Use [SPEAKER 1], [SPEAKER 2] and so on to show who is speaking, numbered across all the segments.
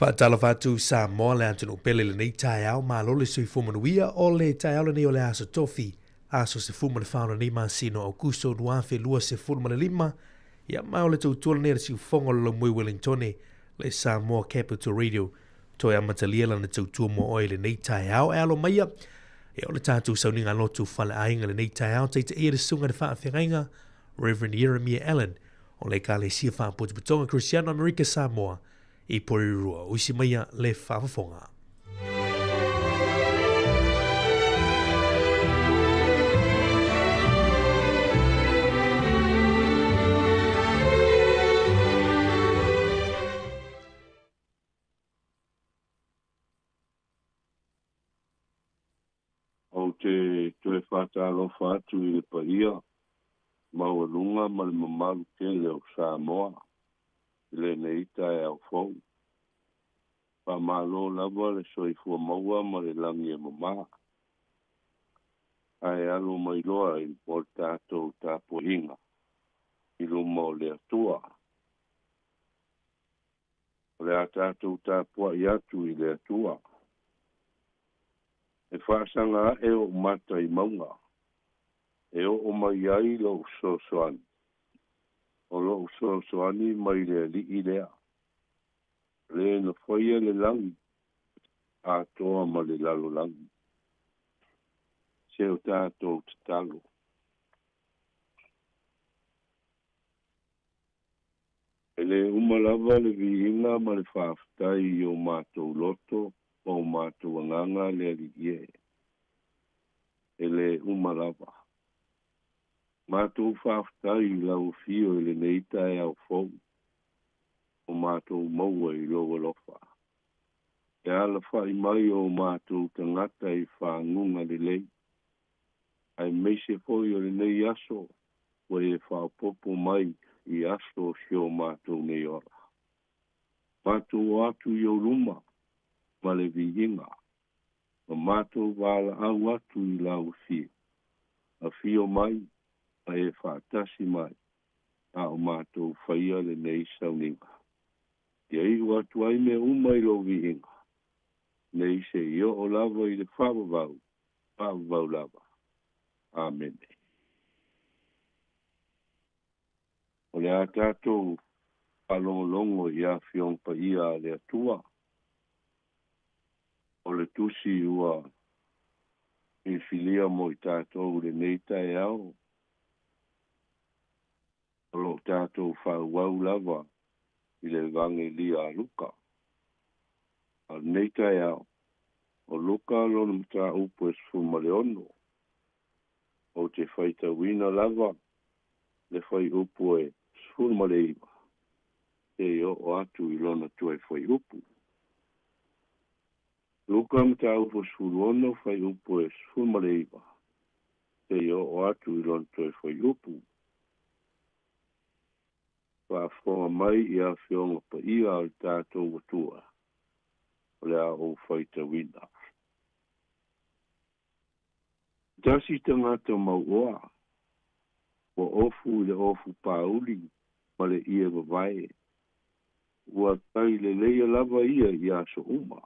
[SPEAKER 1] Faatalofa atu Samoa le atunuu pele i lenei taeao, malo le soifua manuia. O le taeao lenei o le Aso Tofi, aso 14 o lenei masina o Aukuso 2025, ia ma o le tautua lenei a le siufofoga o le Laumui Wellingtone, le Samoa Capital Radio, toe amatalia lana tautua mo oe i lenei taeao. E alo maia, ia o le tatou sauniga lotu faleaiga lenei taeao, taitaia le susuga i le faafeagaiga Reverend Yeremia Allen o le Ekalesia Faapotopotoga Kerisiano Amerika Samoa i Porirua. Uisi maia le faafofoga.
[SPEAKER 2] Ou te toe faatalofa atu i le paia maualuga ma le mamalu tele o Samoa i lenei taeao fou. Faamalo lava le soifua maua ma le lagi e mama. Ae alo mai loa i mo le tatou tapuaiga i luma o le Atua. O le a tatou tapuai atu i le Atua. E faasaga ae ou mata i mauga, e oo mai ai lou fesoasoani. O lou fesoasoani mai le Alii lea, le na faia le lagi atoa ma le lalolagi. Se o tatou tatalo. E le uma lava le viiga ma le faafetai i o matou loto ma o matou agaga le Alii e. E le uma lava. Matou faafetai i lau afio i lenei taeao fou o matou maua i lou alofa. E alafa'i mai o matou tagata i faguga lelei, aemaise foi o lenei aso ua e faaopoopo mai i aso o si o matou nei ola. Matou o atu i ou luma ma le viiga, ma matou valaau atu i lau afio. Afio mai ma e faatasi mai a o matou faia lenei sauniga. Ia iu atu ai mea uma i lou viiga, nei se i oo lava i le faavavau, faavavau lava. Amene. O le a tatou faalogologo i Afioga Paia a le Atua, o le tusi ua filifilia mo i tatou i lenei taeao, o lo o tatou faaauau lava i le Evagelia a Luka. A o lenei taeao, o Luka lona mataupu e 16. Ou te faitauina lava le fuaiupu e 19 seia oo atu i lona toe fuaiupu. Luka mataupu 16 fuaiupu e 19 seia oo atu i lona toe fuaiupu. Faafofoga mai i Afioga Paia a le tatou Atua, o le a ou faitauina. Tasi tagata mauoa, ua ofu i le ofu pāuli ma le ie vavae. Ua tai leleia lava ia i aso uma.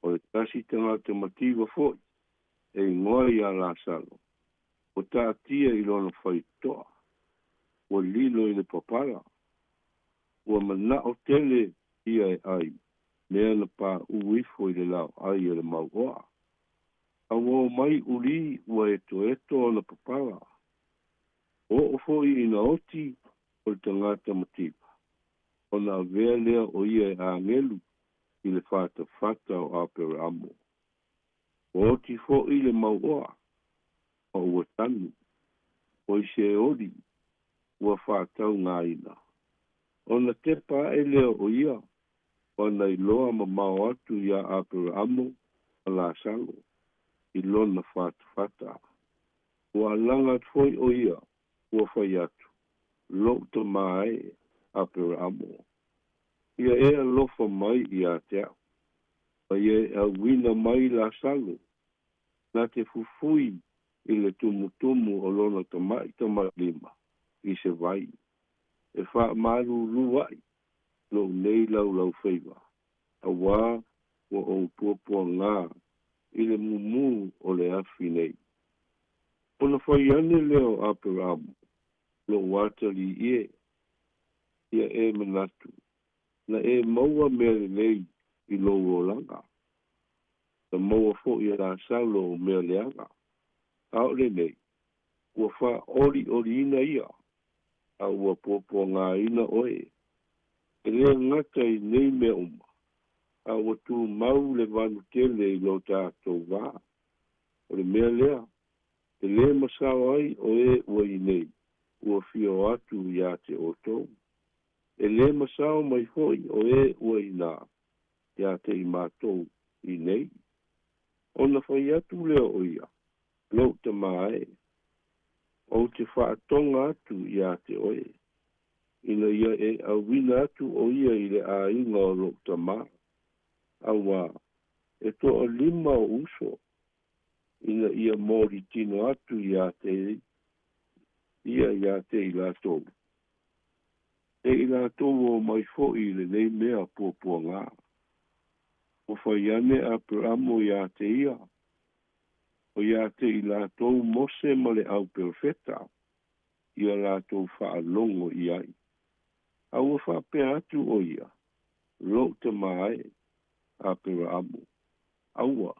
[SPEAKER 2] O le tasi tagata mativa foi, e igoa ia Lasalo, ua taatia i lona faitotoa, ua lilo i le papala. Ua manao tele ia e ai mea na paʻū ifo i le laoʻai a le mauoa. A ua omai ulī ua etoeto ona papala. Ua oo foi ina oti o le tagata mativa, ona avea lea o ia e agelu i le fatafata o Aperamo. Ua oti foi le mauoa, ma ua tanu, ua i se oli ua faataugaina. Ona tepa aʻe lea o ia ona iloa mamao atu iā Aperamo ma Lasalo i lona fatafata. Ua alaga atu foi ʻo ia ua fai atu, Loʻu tamā e, Aperamo, ia e alofa mai iā te aʻu, ma ia e ʻauina mai Lasalo, na te fufui i le tumutumu o lona tamaʻi tamalima i se vai, e faamalulu aʻi loʻu nei laulaufaiva. Auā ua ou puapuagā i le mumū o le afi nei. Ona fai ane lea o Aperamo, Lou atalii e, ia e manatu, na e maua mea lelei i lou olaga, na maua foʻi e Lasalo o mea leaga, a o lenei, ua faaolioliina ia, a ua puapuagāina oe. E lē gata i nei mea uma, a ua tumau le vanu tele i lo tatou vā. O le mea lea, e lē masao ai o e ua i nei, ua fia o atu iā te outou. E lē masao mai foʻi o e ua inā iā te i matou i nei. Ona fai atu lea o ia, Lou tamā e, ou te faatoga atu iā te oe, ina ia e auina atu o ia i le aiga o lou tamā, auā, e toalima o uso, ina ia moli tino atu iā te ia iā te i latou. E i latou o mai foʻi i lenei mea puapuagā. Ua fai ane Aperamo iā te ia, o iā te i latou Mose ma le au perofeta, ia latou faalogo i ai. A ua faapea atu o ia, Lou tamā e, Aperamo, aua.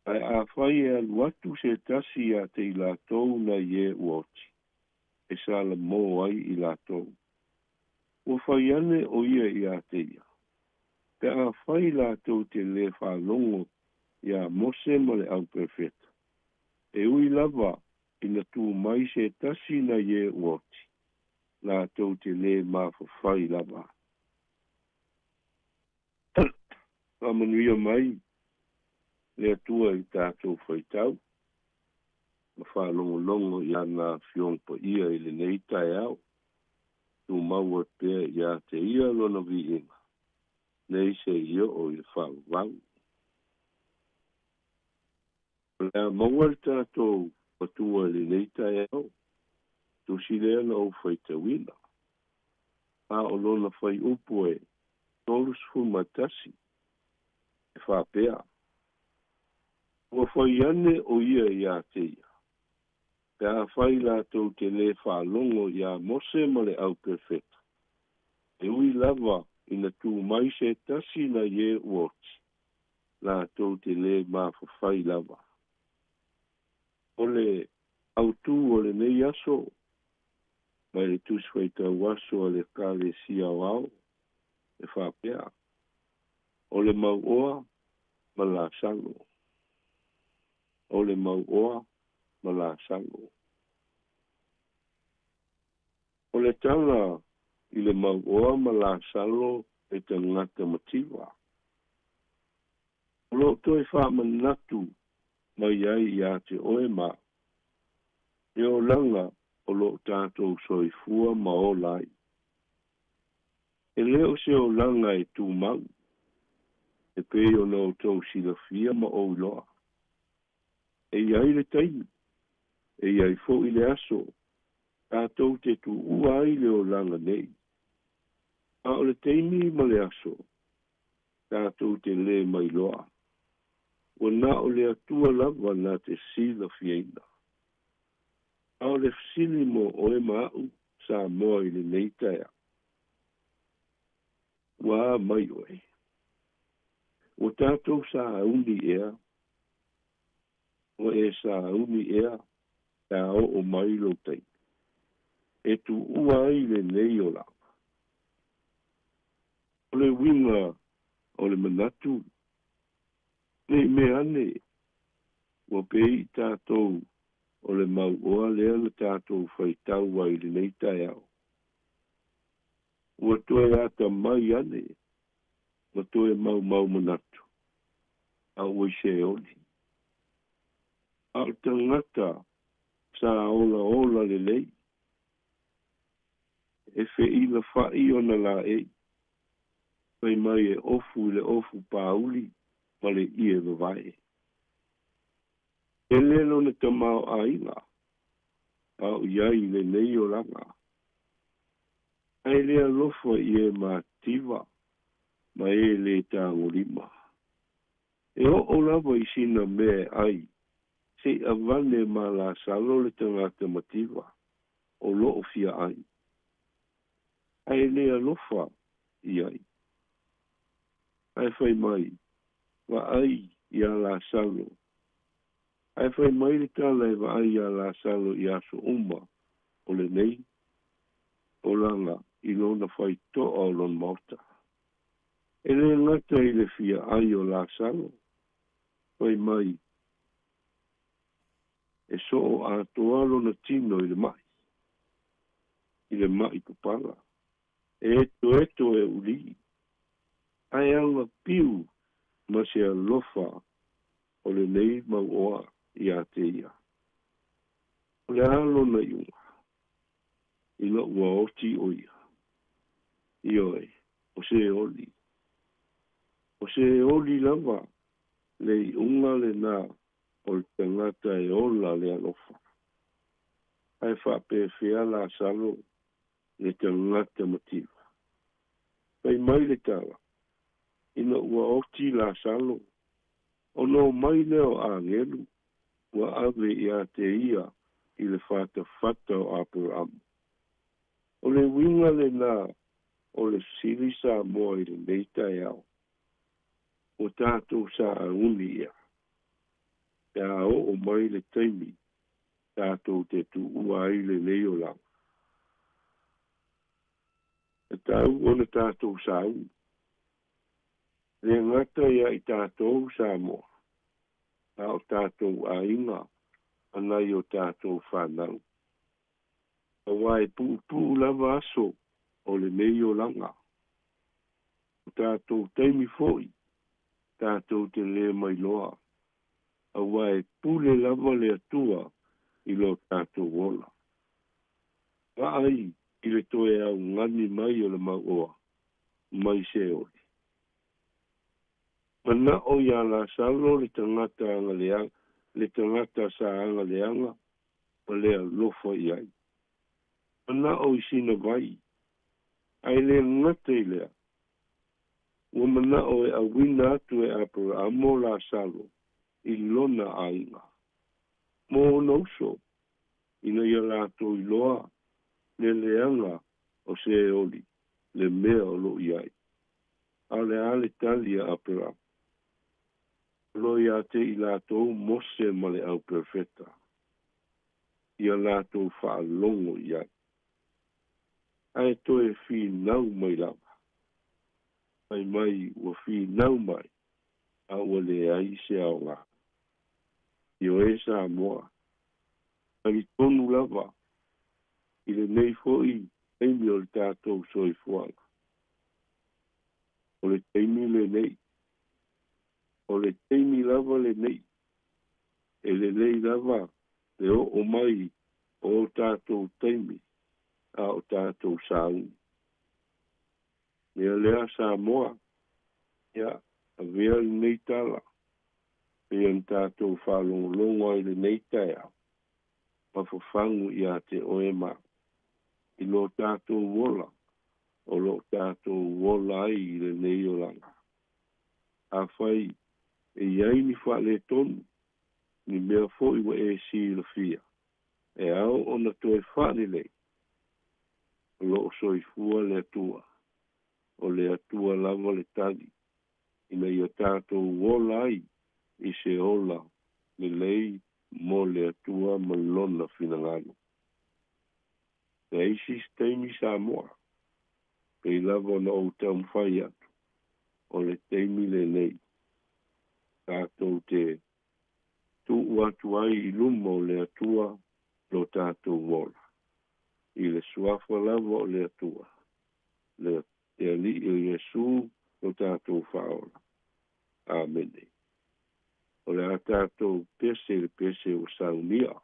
[SPEAKER 2] Ae afai e alu atu se tasi iā te i latou nai e ua oti, e salamō ai i latou. Ua fai ane o ia iā te ia, Pe afai latou te lē faalogo iā Mose ma le au perofeta, e ui lava ina tū mai se tasi nai e ua oti, latou te lē mafafai lava. Faamanuia mai le Atua i tatou faitau ma faalogologo i Ana Afioga Paia i lenei taeao. Tumau ai pea iā te Ia Lona viiga, nei se i oo i le faavavau. O le a maua le tatou Atua i lenei taeao, tusi lea na ou faitauina, a o lona fuaiupu e 31, e faapea, Ua fai ane o ia iā te ia, pe afai latou te lē faalogo iā Mose ma le au perofeta, e ui lava ina tū mai se tasi nai e ua oti, latou te lē mafafai lava. O le autū o lenei aso, mai le Tusi Faitau Aso a le Ekalesia Aoao, e faapea, O le mauoa ma Lasalo. O le mauoa ma Lasalo. O le tala i le mauoa ma Lasalo e tagata mativa. O lo o toe faamanatu mai ai iā te oe ma au, le olaga o lo o tatou soifua ma ola ai. E le o se olaga e tumau, e pei ona outou silafia ma ou iloa. E i ai le taimi, e i ai foʻi le aso, tatou te tuua ai le olaga nei. A o le taimi ma le aso, tatou te lē mailoa. Ua na o le Atua lava na te silafiaina. A o le fesili mo oe ma aʻu, Samoa i lenei taeao, ua a mai oe? Ua tatou sauni ea? Ua e sauni ea pe a oo mai lou taimi e tuua ai lenei olaga? O le uiga o le manatu, ne i mea ane ua pei tatou o le mauoa lea na tatou faitau ai i lenei taeao. Ua toe atamai ane ma toe maumau manatu, a ua i Seoli. A o le tagata sa olaola lelei, e feilafai ona laei, fai mai e ofu i le ofu pāuli ma le ie vavae. Tele lona tamaoaiga a o i ai i lenei olaga, ae le alofa i e mativa. ma e lē tagolima. E oo lava i sina mea e ai, se'i avane ma Lasalo le tagata mativa o loo fia ai, ae lē alofa i ai. Ae fai mai, Vaai iā Lasalo. Ae fai mai le tala e vaai iā Lasalo i aso uma o lenei olaga i lona faito'a o lona maota. E lē gata i le fia ai o Lasalo, fai mai e soo atoa lona tino i le ma'i, i le ma'i papala, e etoeto e ulī, ae agapiu ma se alofa o lenei mauoa iā te ia. O le a lona iuga? Ina ua oti ʻo ia. Ioe, o se oli. O se oli lava le iuga lenā o le tagata e ola le alofa. Ae faapefea Lasalo le tagata mativa? Fai mai le tala, ina ua oti Lasalo, ona omai lea o agelu ua ave iā te ia i le fatafata o Aperamo. O le uiga lenā o le fesili Samoa i lenei taeao, ua tatou saauni ea pe a oo mai le taimi tatou te tuua ai lenei olaga? E tau ona tatou sauni. Le gata ia i tatou Samoa, a o tatou aiga ma nai o tatou fanau. Auā e puupuu lava aso o lenei olaga. O tatou taimi foi tatou te lē mailoa, auā e pule lava le Atua i lo tatou ola. Vaai i le toe augani mai o le mauoa mai Seoli. Mana'o iā Lasalo le tagata agaleaga, le tagata sa agaleaga ma le alofa i ai. Mana'o i sina vai, ae le gata i lea, ua mana'o e auina atu e Aperamo Lasalo i lona aiga, mo ona uso, ina ia latou iloa le leaga o Seoli, le mea o loo i ai. A o le a le tali a Aperamo? O loo iā te i latou Mose ma le Au Perofeta, ia latou faalogo i ai. Ae toe finau mai lava. Fai mai ua finau mai, a ua leai se aoga. Ioe Samoa, talitonu lava i lenei foi taimi o le tatou soifuaga. O le taimi lenei, o le taimi lava lenei, e lelei lava le oo mai o o tatou taimi a o tatou sauni. Mea lea Samoa, ia, avea lenei tala, pei ona tatou faalogologo ai i lenei taeao, ma fafagu iā te oe ma au, i lo tatou ola o lo o tatou ola ai i lenei olaga. Afai e i ai ni faaletonu, ni mea foi ua e silafia, e ao ona toe faalelei, o lo o soifua le Atua. O le Atua lava le tali, ina ia tatou ola ai i se ola lelei mo le Atua ma Lona finagalo. Leai se isi taimi Samoa, pei lava ona ou taumafai atu, o le taimi lenei tatou te tuu atu ai i luma o le Atua lo tatou ola, i le Suafa lava o le Atua, le Alii o Iesu lo tatou Faaola. Amene. O le a tatou pese i le pese ua saunia.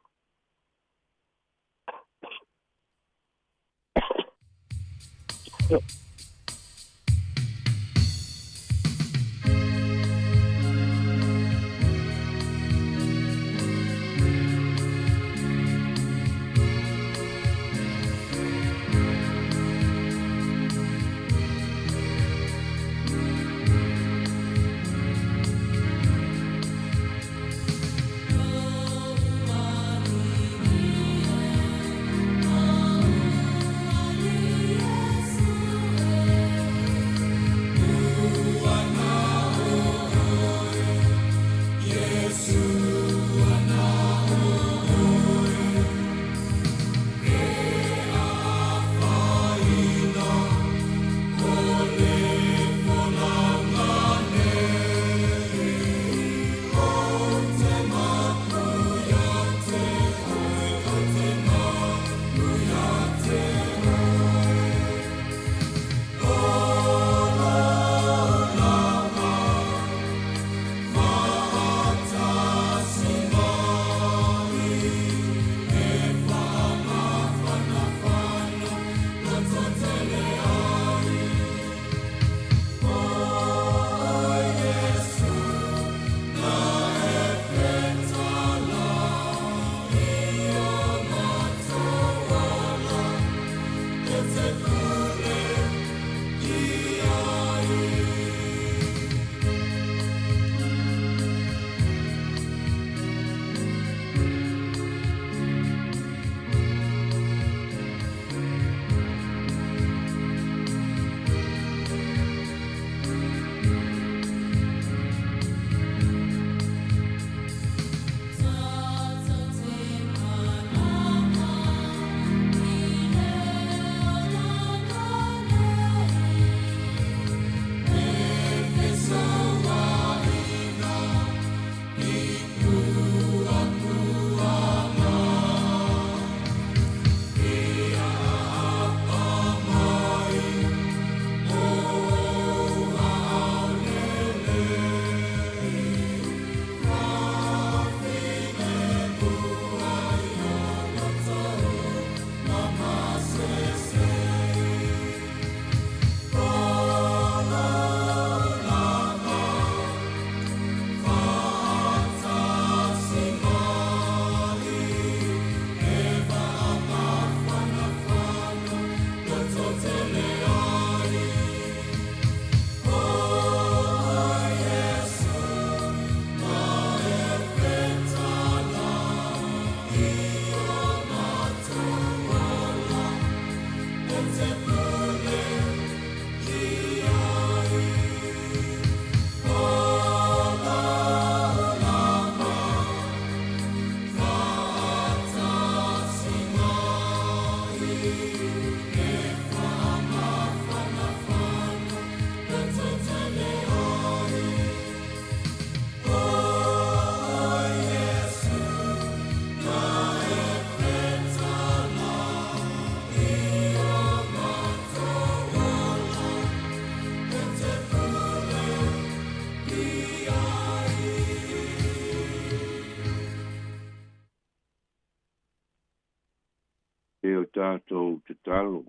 [SPEAKER 2] Tatou tatalo.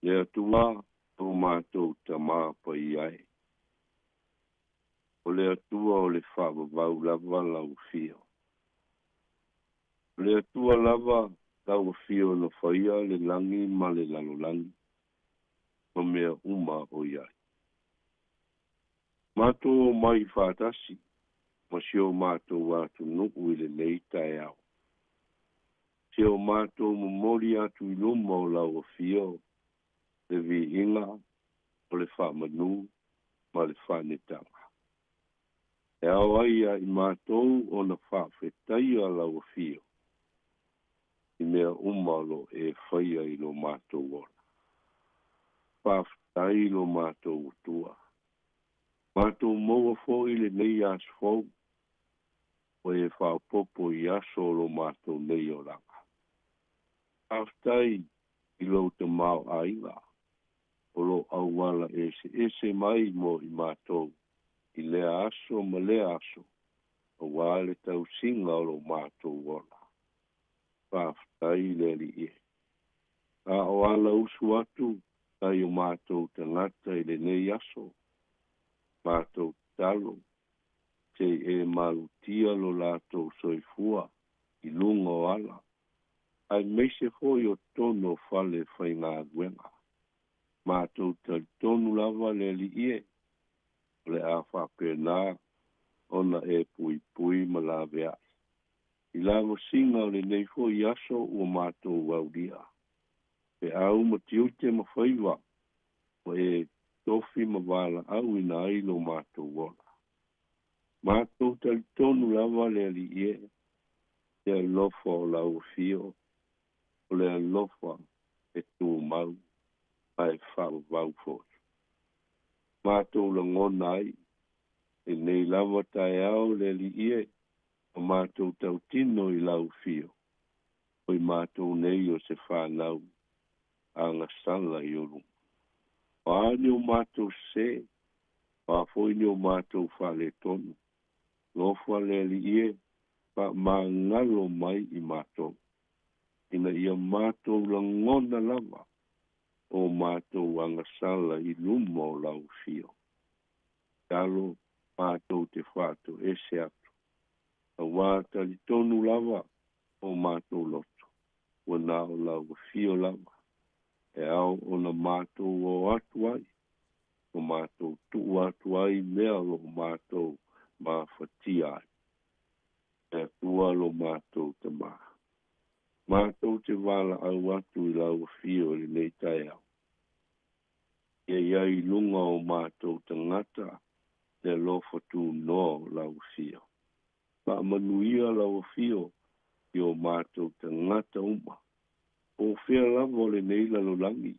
[SPEAKER 2] Le Atua o matou Tamā paia e, o le Atua o le faavavau lava lau afio. O le Atua lava lau afio na faia le lagi ma le lalolagi ma mea uma o i ai. Matou omai faatasi ma si o matou atunuu i lenei taeao. Se o matou momoli atu i luma o lau afio le viiga o le faamanu ma le faanetaga. E ao ai ia i matou ona faafetaia lau afio i mea uma o lo o e faia i lo matou ola. Faafetai lo matou Atua. Matou maua foi lenei aso fou ua e faaopoopo i aso o lo matou nei olaga. Faafetai i lou tamaoaiga o lo auala eseese mai mo i matou i lea aso ma lea aso auā le tausiga o lo matou ola. Faafetai le Alii e. A o ala usu atu nai o matou tagata i lenei aso, matou tatalo, se i e malutia lo latou soifua i luga o ala, aemaise foi o totonu o fale faigaluega. Matou talitonu lava le Alii e, o le a faapena ona e puipui ma laveai. I lavasiga o lenei foi aso ua matou aulia, feau ma tiute ma faiva ua e tofi ma valaauina ai lo matou ola. Matou talitonu lava le Alii e, le alofa o lau afio, o le alofa e tumau ma e faavavau foi. Matou lagona ai lenei lava taeao le Alii e, ma matou tautino i lau afio, o i matou nei o se fanau agasala i ou luma. O a ni o matou sesē, o a foi ni o matou faaletonu, alofa le Alii e, faamagalo mai i matou, ina ia matou lagona lava o matou agasala i luma o lau afio. Talo matou te faatoese atu, auā talitonu lava o matou loto, ua na o lau afio lava, e ao ona matou o atu ai, ma matou tuu atu ai mea o lo o matou mafatia ai. Le Atua lo matou Tamā. Matou te valaau atu i lau afio i lenei taeao. Ia i ai i luga o matou tagata le alofa tunoa o lau afio. Faamanuia lau afio i o matou tagata uma. Po o fea lava o lenei lalolagi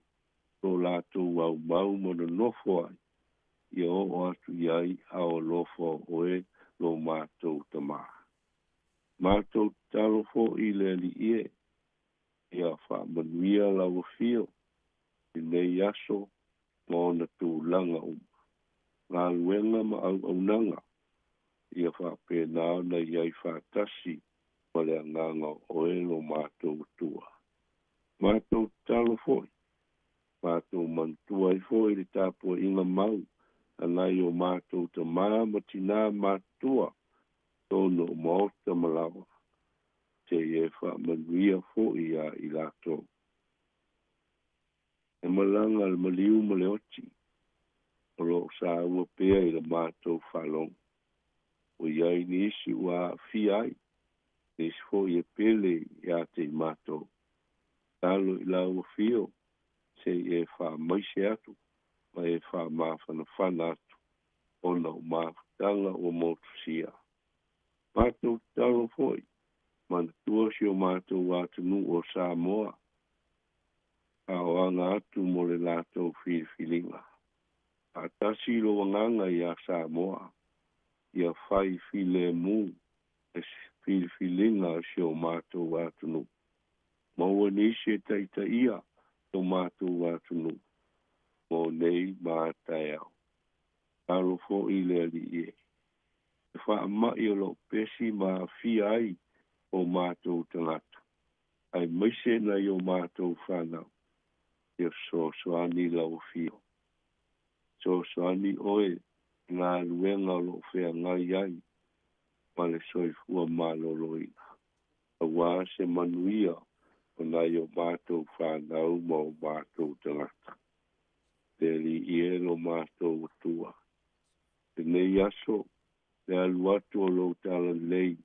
[SPEAKER 2] lo latou aumau ma nonofo ai, ia oo atu i ai ao alofa o oe lo matou Tamā. Matou tatalo foi le Alii e, ia faamanuia lau afio i lenei aso ma ona tulaga uma. Galuega ma auaunaga, ia faapena ona i ai faatasi ma le agaga o oe lo matou Atua. Matou tatalo foi, matou manatua ai foi le tapuaiga mau a nai o matou tamā ma tinā matutua totonu o maota ma laoa, se i e faamanuia foi iā i latou. E malaga le maliu ma le oti, o lo o saua pea i la matou faalogo. Ua i ai nisi ua aafia ai, nisi foi e pele ia te i matou. Talo i lau afio, se i e faamaise atu ma e faamafanafana atu ona o mafutaga ua motusia. Matou tatalo foi, manatua si o matou atunuu o Samoa, a o aga atu mo le latou filifiliga. Faatasi lou agaga iā Samoa, ia fai filemu le filifiliga a si o matou atunuu. Maua nisi e taitaia lo matou atunuu mo nei ma a taeao. Talo foi le Alii e. Le faamai o lo o pesi ma aafia ai o matou tagata. Aemaise nai o matou fanau, ia fesoasoani lau Afioga. Fesoasoani oe i galuega o lo o feagai ai ma le soifua maloloina, aua se manuia o nai o matou fanau ma o matou tagata. Le Alii e lo matou Atua, lenei aso, le alu atu o lou talalelei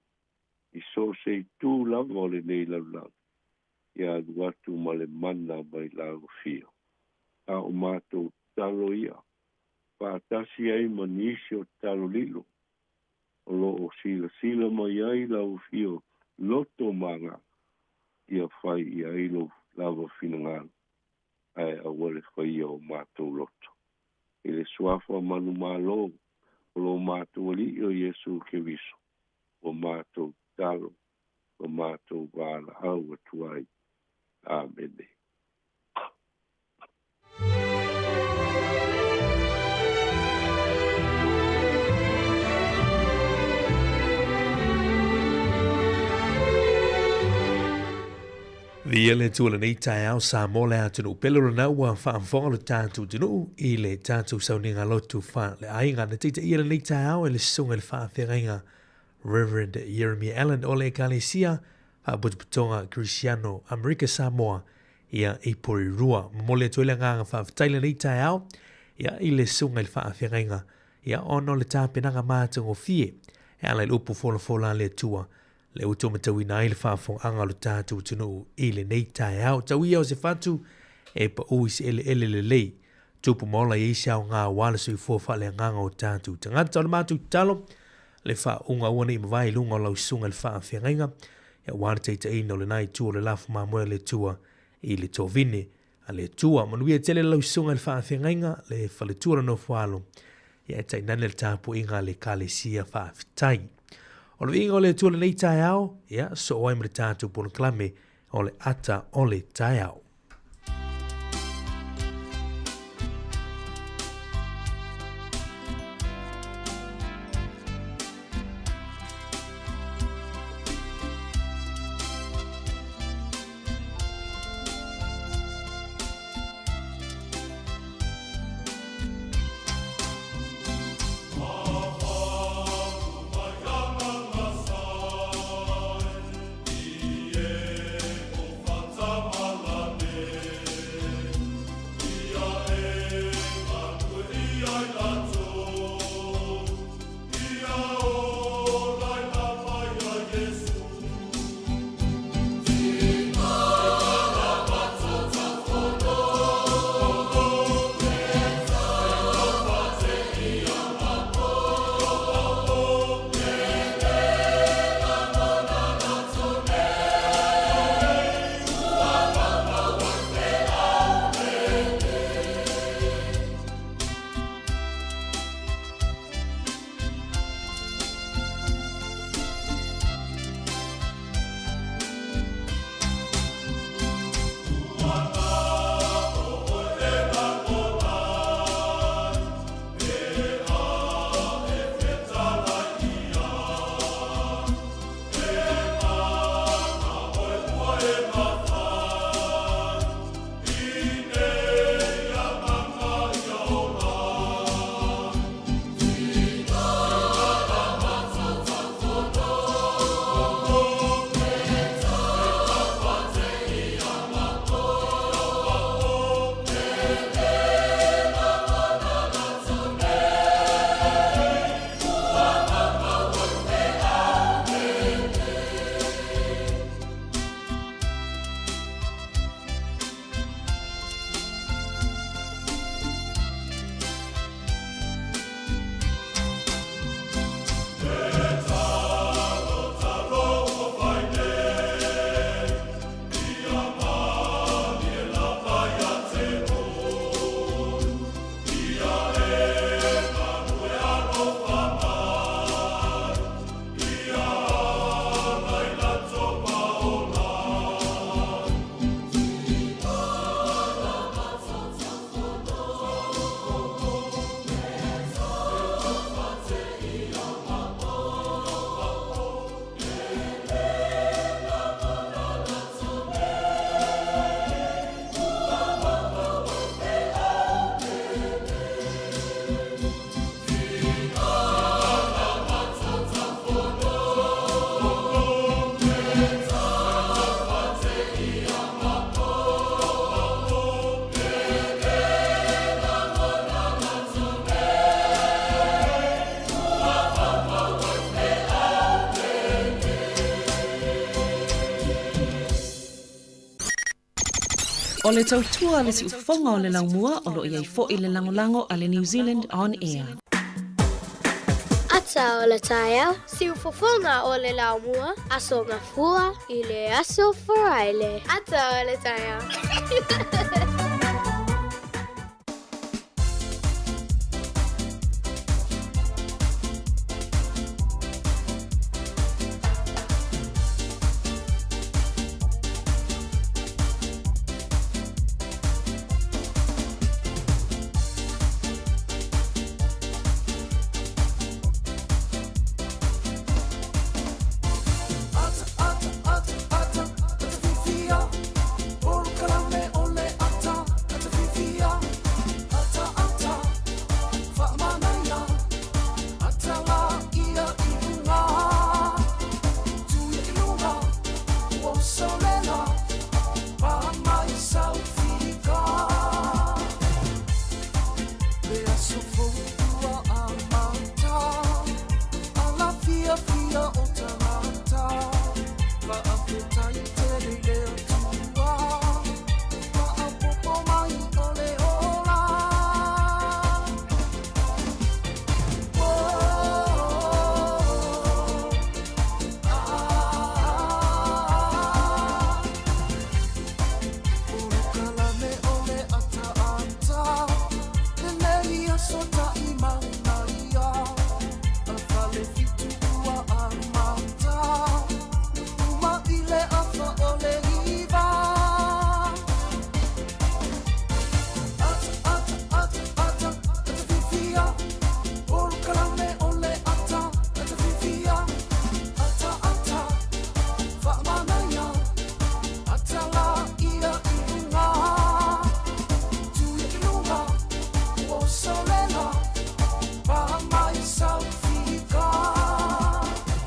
[SPEAKER 2] i so o se itu lava o lenei lalolagi, ia alu atu ma le mana mai lau Afio. A o matou tatalo ia, faatasi ai ma nisi o tatalo lilo, o lo o silasila mai ai lau Afio loto ma agaga, ia fai i ai lou lava finagalo, ae aua le faia o matou loto. I le Suafa manumalo o lo matou Alii o Iesu Keriso, ua matou tatalo ma matou valaau atu ai. Amene.
[SPEAKER 1] Viia le Atua i lenei taeao Samoa le atunuu pele o lena ua faafofoga lo tatou atunuu i le tatou sauniga lotu faaleaiga. Na taitaia lenei taeao e le susuga i le faafeagaiga Reverend Jeremy Allen o le Ekalesia Faapotopotoga Kerisiano Amerika Samoa ia i Porirua. Momoli atu ai le agaga faafetai lenei taeao ia i le susuga i le faafeagaiga ia ona o le tapenaga matagofie e ala i le upu folafola a le Atua le ua tuumatauina ai le faafofogaaga o le tatou atunuu i lenei taeao. Tau ia o se fatu e pau i se eleele lelei, tupu ma ola i ai se aoga aua le soifua faaleagaga o tatou tagata. O le matou tatalo, le faauuga aua ne i mavae i luga o lau susuga i le faafeagaiga, aua le taitaiina o lena itu o le lafu mamoe a le Atua i le tovine a le Atua. Manuia tele lau susuga i le faafeagaiga, le faletua o le nofoalo, ia e tainane le tapuaiga a le Ekalesia faafetai. O le viiga o le Atua lenei taeao, ia soo ai ma le tatou polokalame o le ata o le taeao.
[SPEAKER 3] O le tautua a le siufofoga o le laumua o lo o i ai foi le lagolago a le New Zealand On Air.
[SPEAKER 4] Ata o le taeao, siufofoga o le laumua, Aso Gafua i le Aso Faraile. Ata o le taeao.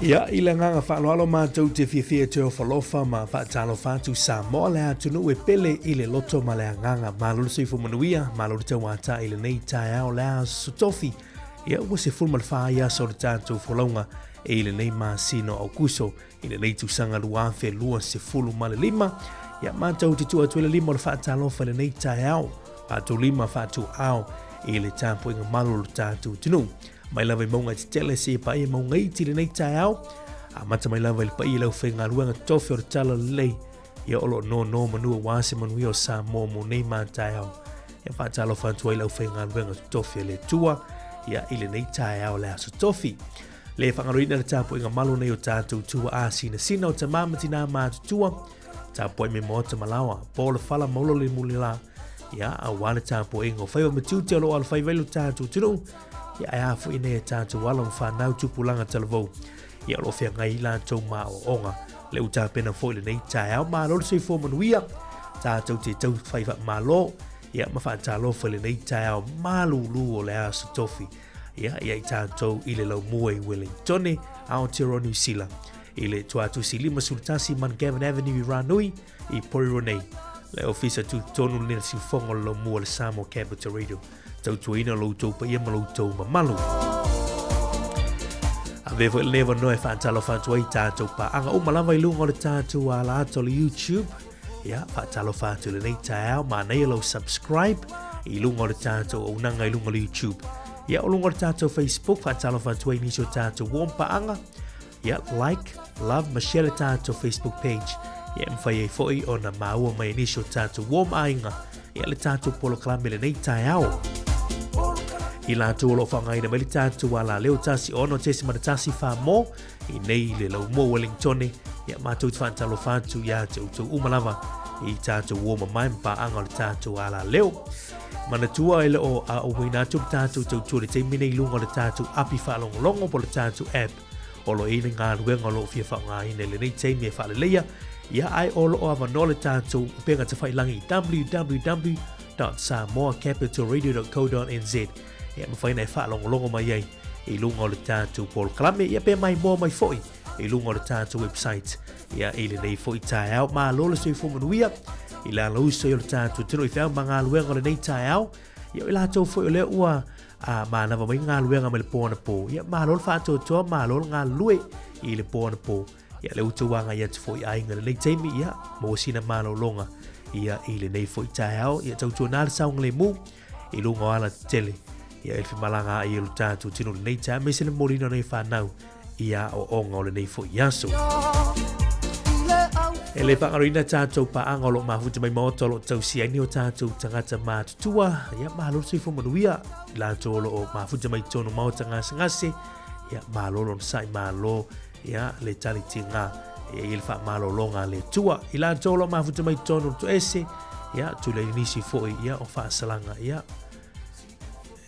[SPEAKER 1] Ia, i le agaga faaaloalo matou te fiafia e toe ofalofa ma faatalofa atu Samoa le atunuu e pele i le loto ma le agaga. Malo le soifua manuia, malo le tauata i lenei taeao le aso tofi. Ia, ua 14 ai aso o le tatou folauga i lenei masina o Aokuso i lenei tausaga 2025. Ia, matou te tuu atu ai le lima o le faatalofa i lenei taeao, faatu lima faatu ao i le tapuaiga malu o le tatou atunuu. Mai lava i mauga tetele seia paia mauga iti i lenei taeao, amata mai lava i le paia i le aufaigaluega totofi o le Talalelei, ia o lo o nono manu aua se manuia o Samoa mo nei ma taeao. Ia faatalofa atu ai le aufaigaluega totofi a le Atua, ia i lenei taeao le aso tofi. Le faagaloina le tapuaiga malu nei o tatou tuaa sinasina o tamā ma tinā matutua, tapuai me maota malaoa, po le fala maula le mulila, ia aua le tapuaiga o faiva ma tiute o lo o alofaiva ai lo tatou atunuu, ia ae a foi nei e tatou alo ma fanau tupulaga talavou, ia o lo o feagai i latou ma aoaoga le ua tapena foi lenei taeao. Malo le soifua manuia, tatou te tau fai faamalo, ia ma faatalofa i lenei taeao malūlū o le aso tofi. Ia, ia i tatou i le laumua i Wellingtone, Aotearoa Niu Sila, i le tuatusi 51 Mount Gavin Avenue i Ranui, i Porirua nei. Le ofisa tutotonu lenei le siufoga o le laumua o le Samoa Capital Radio. Tautuaina lo outou paia ma lo outou mamalu. Avea foi lenei avanoa e faatalofa atu ai tatou paaga uma lava i luga o le tatou ala atu o le YouTube. Ia, faatalofa atu i lenei taeao, manaia lau subscribe i luga o le tatou auaunaga i luga o le YouTube. Ia, o luga o le tatou Facebook, faatalofa atu ai nisi o tatou uo ma paaga. Ia, like, love ma share le tatou Facebook page. Ia, e mafai ai foi ona maua mai e nisi o tatou uo ma aiga, ia le tatou polokalame lenei taeao. I latou o lo o faaaogaina mai le tatou alaleo 16.1 mo i nei le laumua Wellingtone, ia matou te faatalofa atu ia te outou uma lava i tatou uo mamae ma paaga o le tatou alaleo. Manatua e le o auina atu le tatou tautua i le taimi nei i luga o le tatou api faalogologo po o le tatou app o lo o i ai le galuega o lo o fia faaaogaina i lenei taimi e faaleleia, ia ae o lo o avanoa le tatou upega tafailangi i www.samoacapitalradio.co.nz e mafai ona e faalogologo mai ai i luga o le tatou polokalame, ia pe maimoa mai foi i luga o le tatou website ia i lenei foi taeao. Malo le soifua manuia i le alauso i o le tatou atunuu i feau ma galuega o lenei taeao. Ia o i latou foi o lea ua a manava mai galuega mai le po anapo. Ia malo le faatoatoa, malo le galulue i le po anapo. Ia lea ua outou agai atu foi i aiga i lenei taimi, ia maua sina malologa. Ia i lenei foi taeao, ia tautuana le saogalemu i luga o alatetele, ia i le femalagaai o lo tatou atunuu i lenei taeao, aemaise le momoliina o nei fanau i aoaoga o lenei foi aso. E le faagaloina tatou paaga o lo o mafuta mai maota o lo o tausia ai ni o tatou tagata matutua. Ia, malo le soifua manuia i latou o lo o mafuta mai totonu maota gasegase. Ia, malo le onosai, malo ia, le tali tiga ia, i le faamalologa a le Atua. I latou o lo o mafuta mai totonu o le toese, ia, tulai nisi foi ia, o faasalaga, ia,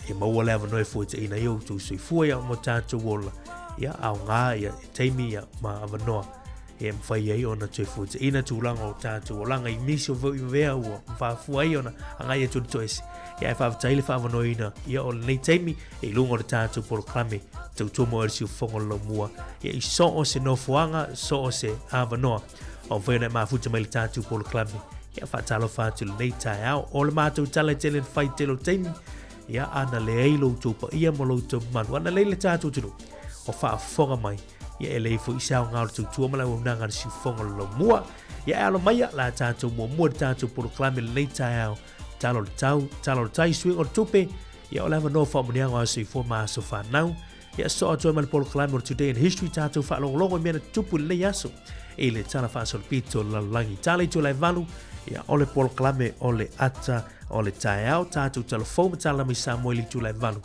[SPEAKER 1] e maua le avanoa e fuaitaiina ai outou soifua ia ma tatou ola, ia aoga ia taimi ia ma avanoa e mafai ai ona toe fuaitaiina tulaga o tatou olaga i nisi o foi mea ua mafua ai ona agai atu i le toese. Ia ae faafetai le faavanoaina ia o lenei taimi i luga o le tatou polokalame tautua mo le siufofoga o le laumua ia i so o se nofoaga, so o se avanoa o mafai ona e mafuta mai le tatou polokalame. Ia faatalofa atu i lenei taeao. O le matou tala e tele na fai tele o taimi, ia ana leai lo outou paia ma lo outou mamalu, ana leai le tatou atunuu o faafofoga mai, ia e leai foi se aoga o le tautua ma le auaunaga a le siufofoga o le laumua. Ia e alo maia la tatou muamua i le tatou polokalame i lenei taeao, tala o le tau, tala o le tai, suiga o le tupe, ia o le avanoa faamanuiaga o aso soifua ma aso fanau. Ia soo atu ai ma le polokalame o le Today in History tatou faalogologo i mea na tutupu i lenei aso i le Tala Faasolopito o le Lalolagi. Tala i tula e valu, ia o le polokalame o le ata o le taeao, tatou tala fou ma tala mai Samoa i le itula e valu.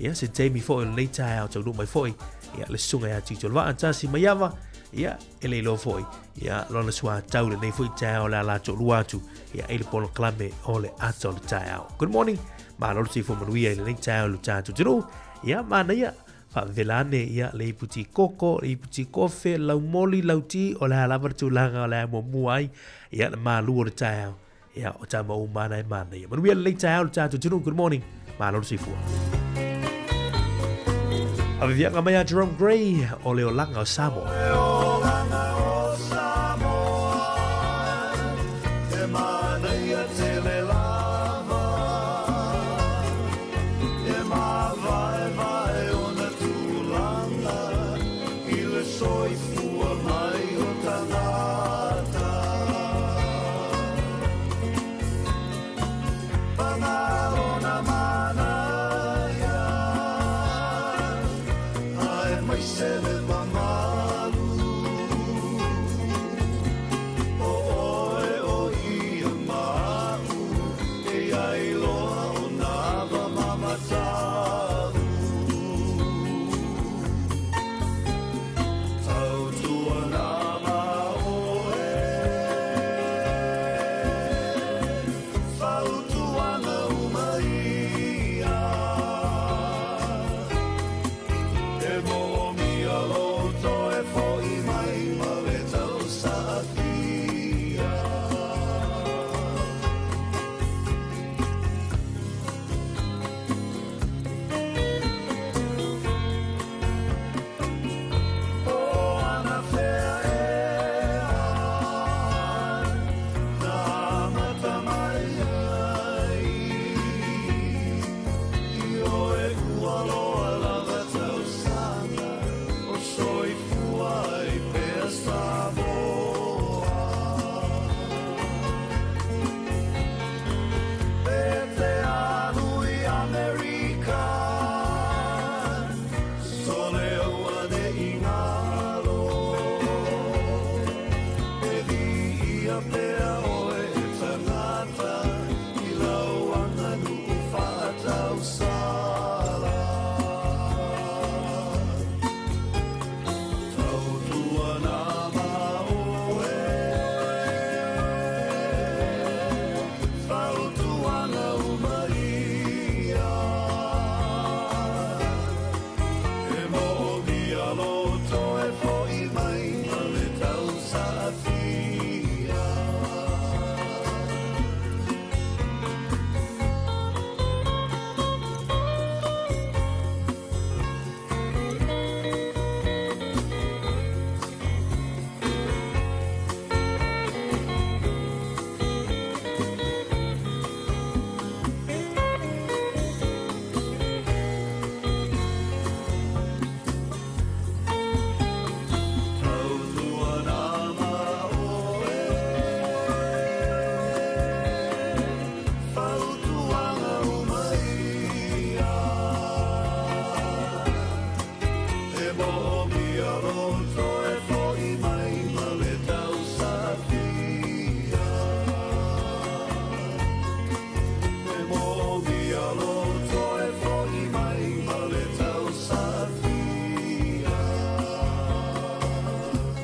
[SPEAKER 1] Ia se taimi foi o lenei taeao taunuu mai foi, ia le susuga ia Tito le Vaa Tasi Maiava, ia e le iloa foi, ia lona suatau lenei foi taeao o le a latou lua atu, ia i le polokalame o le ata o le taeao. Good morning, malo le soifua manuia i lenei taeao i lo tatou atunuu. Ia, manaia, faavevela ane, ia, le ipu ti koko, le ipu ti kofe, laumoli, lauti, o le a lava le tulaga o le a muamua ai, ia, le malu o le taeao, ia, o tama uma ana e manaia. Manuia lenei taeao le tatou atunuu, good morning, malo le soifua. Aveviaga mai a Jerome Gray o le olaga o Samoa.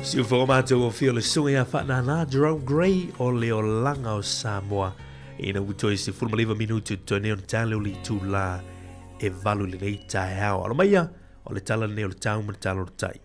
[SPEAKER 1] Siufoga matagofie o le susuga ia Faanana Jerome Gray o le olaga o Samoa ina ua toe 19 minuti o totoe nei ona tale o le itulā e 8 i lenei taeao. Alo maia, o le tala lenei o le tau ma le tala o le tai.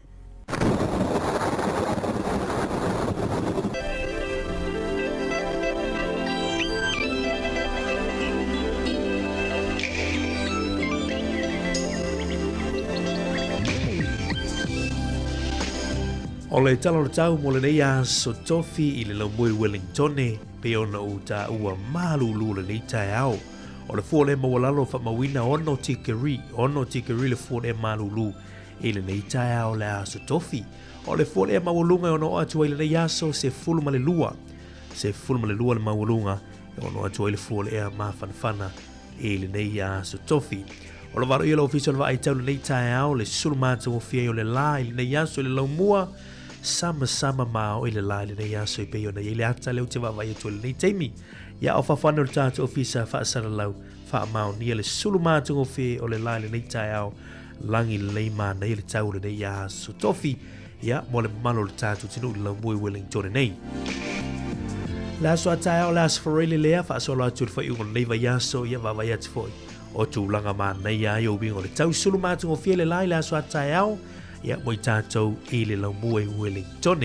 [SPEAKER 1] O le tala o le tau mo lenei aso tofi i le laumua i Wellingtone, pei ona ou taua malūlū lenei taeao. O le fua o le maualalo faamauina 6 tikeri, 6 tikeri le fua o le malūlū i lenei taeao le aso tofi. O le fua o le maualuga e ono oo atu ai lenei aso 12, 12 le maualuga e ono atu ai le fua o le ea mafanafana i lenei aso tofi. O lo valoia le ofisa o le vaai tau lenei taeao le sulu matagofie ai o le la i lenei aso i le laumua sama sama mao i le la i lenei aso i pei ona i ai le ata lea ou te vaavaai atu ai lenei taimi. Ia o fafo ane o le tatou ofisa faasalalau faamaonia le sulu matagofie o le la i lenei taeao lagi lelei manaia le tau o lenei aso tofi ia mo le mamalu o le tatou atunuu i le laumua i Wellington nei. Le aso a taeao le aso Faraile lea faasolo atu i le faaiuga o lenei vaiaso ia vaavaai atu foi o tulaga manaia ai o uiga o le tau sulu matagofie le la i le aso a taeao ia mo i tatou i le laumua i Wellington.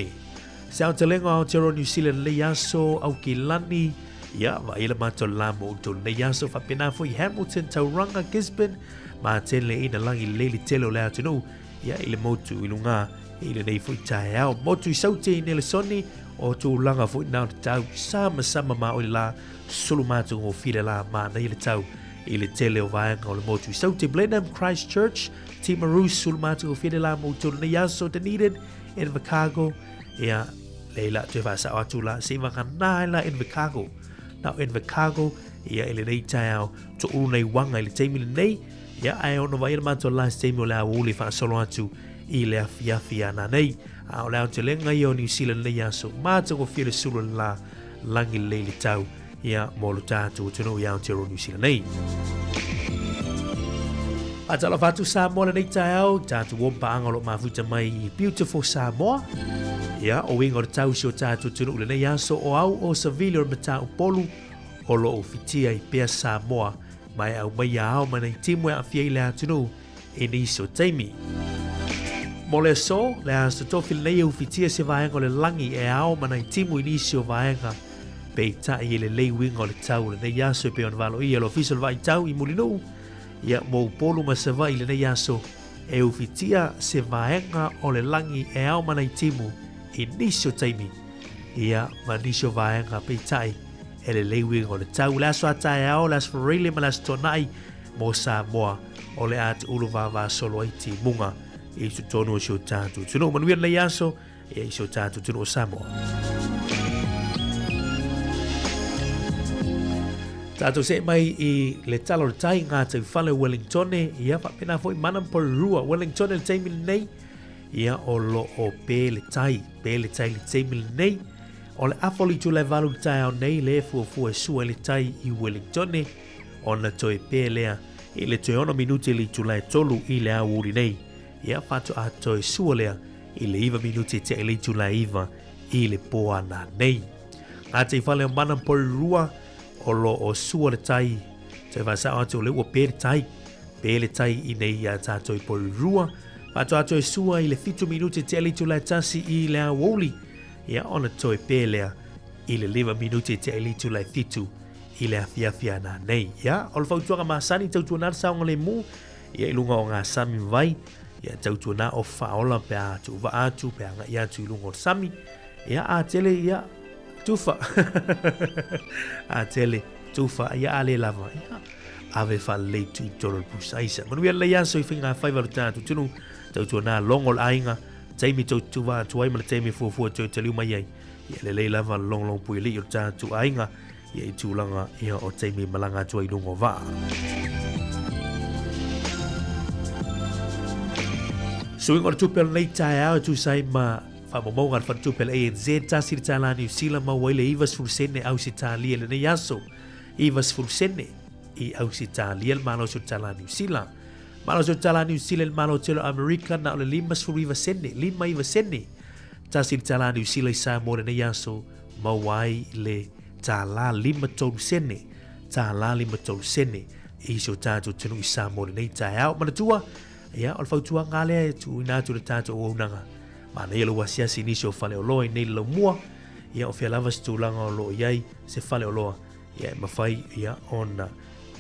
[SPEAKER 1] Se aotelega o Aotearoa New Zealand lenei aso, Aukilani, ia, vaai le matou la mo outou lenei aso, faapena foi Hamilton, Tauranga, Gisborne, ma tele ina lagi lelei le tele o le atunuu, ia, i le motu i luga i lenei foi taeao. Motu i Saute i Nelesoni, o tulaga foi na o le tau, sama sama ma oi la, sulu matagofie le la manaia le tau i le tele o vaega o le motu i Saute, Blenheim, Christchurch, Timaru, sulu matagofie le la mo outou lenei aso, Dunedin, Invercargill, ia, lei la toe faasao atu la, se i vagana ai la Invercargill. Na o Invercargill, ia, i lenei taeao, toulu nei uaga i le taimi lenei, ia, ae ono vaai le matou la se taimi o le aoauli faasolo atu i le afiafi ana nei. A o le aotelega ia o New Zealand lenei aso, matagofie le sulu o le la, lagi lelei le tau, ia, mo lo tatou atunuu i Aotearoa New Zealand nei. Faatalofa atu Samoa lenei taeao, tatou om paaga o lo o mafuta mai i Beautiful Samoa. Ia, o uiga o le tau si o tatou atunuu lenei aso o au o Savili o le Mataupolu o lo o fitia ai pea Samoa ma e aumaia ao ma nei timu e aafia ai le atunuu i nisi o taimi. Mo le aso, le aso tofi lenei e ufitia se vaega o le lagi e ao ma nai timu i nisi o vaega peitai e lelei uiga o le tau o lenei aso e pei ona valoia e le Ofisa o le Vaai Tau i Mulinuu, ia mo Upolu ma Savaii i lenei aso e ufitia se vaega o le lagi e ao ma nai timu i nisi o taimi, ia ma nisi o vaega peitai e lelei uiga o le tau. Le aso a taeao, le aso Faraile ma le aso Toanai mo Samoa o le a tuulu vavasolo ai timuga i totonu o si o tatou atunuu. Manuia lenei aso i si o tatou atunuu o Samoa. Tātou see mai i le tala o le tai, ngā tau whale o Wellingtone, ia faapena foi mana ma Porirua. Wellingtone le taimi lenei, ia o lo o pē le tai, pē le tai le taimi lenei. O le afa o le itula e 8 i le taeao nei le fuafua e sua i le tai i Wellingtone, ona toe pē lea i le toe 6 minute i le itula e 3 i le aoauli nei. Ia faatoa toe sua lea i le 9 minute tea i le itula e 9 i le pō ana nei. Ngā tei whale o Mana Porirua o lo o sua le tai, toe whasao atu o le ua pē le tai, pē le tai i nei i a tātou i Porirua. Faatoa toe sua i le 7 minute tea i le itula e 1 i le aoauli, ia ona toe pē lea i le 5 minute tea i le itula e 7 i le afiafi ana nei. Ia, o le fautuaga masani tautuana le saogalemu, ia i luga o ngā sami ma vai, ia tautuana o whaola pe a tuuvaa atu, pe a ngai atu i luga o le sami, ia a tele ia tufa. A tele tufa, ia a le lava, ia ave whaalelei tu i tolo le pusaisa. Manuia lelei aso i whainga whaiva lo tātou tunu, tautuana longo le aiga, taimi tau tuva atu ai ma le taimi fuafua toe taliu mai ai. Ia lelei lava le longolongo pui alii o le tātou aiga, ia i tulaga ia o taimi malaga atu ai i luga o vaa. Suiga o le tupe o lenei taeao e tusa ai ma faamaumauga a le faletupe a le ANZ, tasi le tālā Niu Sila maua ai le 90 sene Ausitalia i lenei aso. 90 sene i Ausitalia le malosi o le tālā Niu Sila. Malosi o le tālā Niu Sila i le Malo Tele o Amerika na o le 59 sene, 59 sene. Tasi le tālā Niu Sila i Samoa i lenei aso, maua ai le tālā 53 sene, tālā 53 sene i si o tātou atunuu i Samoa i lenei taeao. Manatua, ia, o le fautuaga lea e tuuina atu i le tātou auaunaga. Manaia lou asiasi i nisi o faleoloa i nei le laumua, ia, o fea lava se tulaga o lo o i ai se faleoloa, ia, e mafai, ia, ona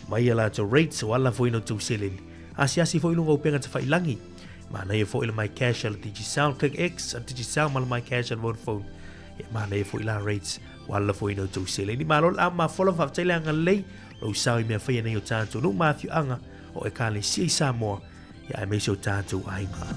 [SPEAKER 1] mai a latou rates o ala foi ina outou seleni. Asiasi foi i luga o upega tafailangi. Manaia foi le MyCash a le Digicel, Click X a le Digicel ma le MyCash a le Vodafone. Ia manaia foi la rates o ala foi ina outou seleni. Malo le mafola, faafetai le agalelei, lou sao i mea faia nei o tātou nuu ma afioaga o Ekalesia i Samoa, ia aemaise o tātou aiga.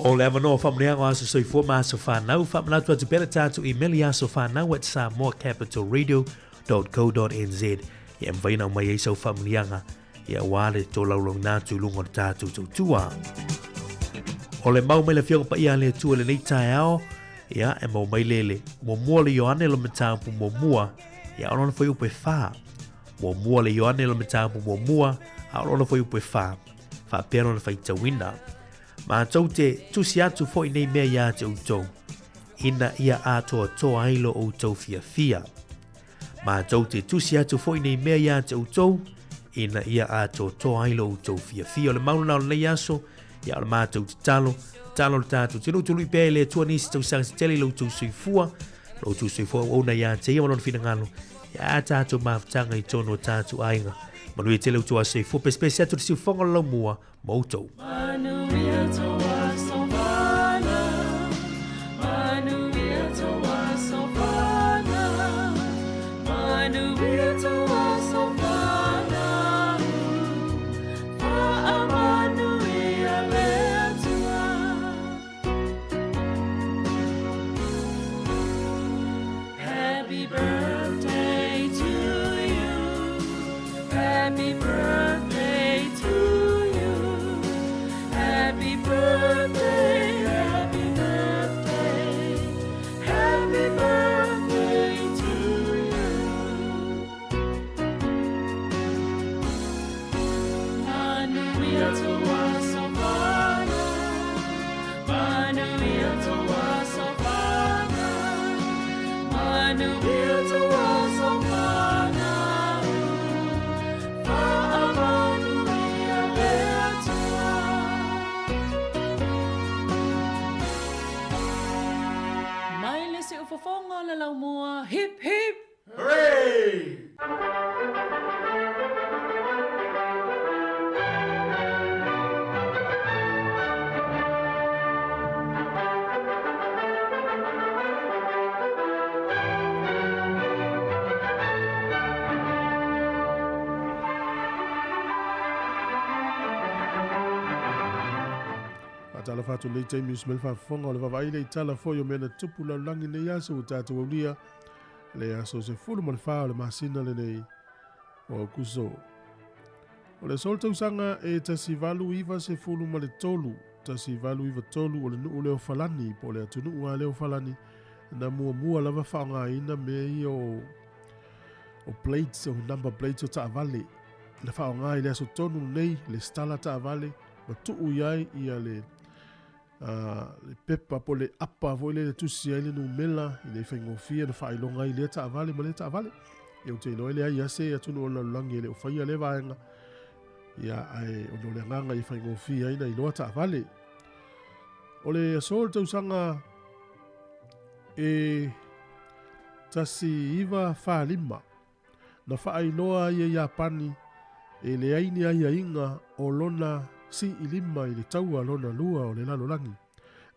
[SPEAKER 1] O le avanoa faamanuiaga o Aso Soifua ma Aso Whanau, whaamanatu atu pea le tātou email i asofanau@samoacapitalradio.co.nz. Ia e mawhai na mai ai sau faamanuiaga ia aua le tolaulauina atu i luga o le tātou tautua. O le mau mai le Afioga Paia a le Atua i lenei taeao, ia e mau mai lele. Muamua le Ioane lo mataupu muamua, ia o lona fuaiupu e whā. Muamua le Ioane lo mataupu muamua, a o lona fuaiupu e whā. Faapea lona faitauina. Mātou te tusi atu foi nei mea iā te outou, ina ia atoatoa ai lo outou fiafia. Mātou te tusi atu foi nei mea iā te outou, ina ia atoatoa ai lo outou fiafia. O le maulana o lenei aso, ia o le mātou tatalo, tatalo le tātou te tului pea i le Atua nisi tausaga se tele i lo outou soifua, lo outou soifua auauna iā te ia ma lona finagalo, ia a tātou mafutaga i tonu o tātou aiga. Manuia tele outou a soifua, pesepese atu le siufoga o le laumua ma outou. Manuia tō aso whānau, manuia tō aso whānau, manuia tō aso whānau, whaamanuia le Atua. Happy birthday to you, happy birthday to you, happy birthday, happy birthday, happy birthday to you. Manuia tō aso whānau, manuia tō aso whānau, manuia tō aso whānau, whaamanuia le Atua.
[SPEAKER 3] Mai le siufofoga o le laumua, hip hip!
[SPEAKER 5] Faatalofa atu lenei taimi usi mai le faafofoga o le vaavaai le i tala foi o mea na tupu lalolagi nei aso ua tatou aulia le aso 14 o le masina lenei o Aokuso. O le aso o le tausaga e 1893, 1893 o le nuu lea o Falani po o le atunuu lava lea o Falani na muamua lava faaaogaina mea ia o o plates, o number plates o taavale. Na faaaoga i le aso tonu lenei lesitala taavale ma tuu i ai ia le le pepa po o le apa foi lea e tusi ai le numera ina ia faigofie ona faailoga ai lea taavale ma lea taavale. Ia ou te iloa e leai lava se atunuu o le lalolagi e le o faia lea vaega, ia ae ona o le agaga ia faigofie ai ona iloa taavale. O le aso o le tausaga e 1945, Na faailoa ai e Iapani e leai ni aiaiga o lona siilima i le taua lona lua o le lalolagi.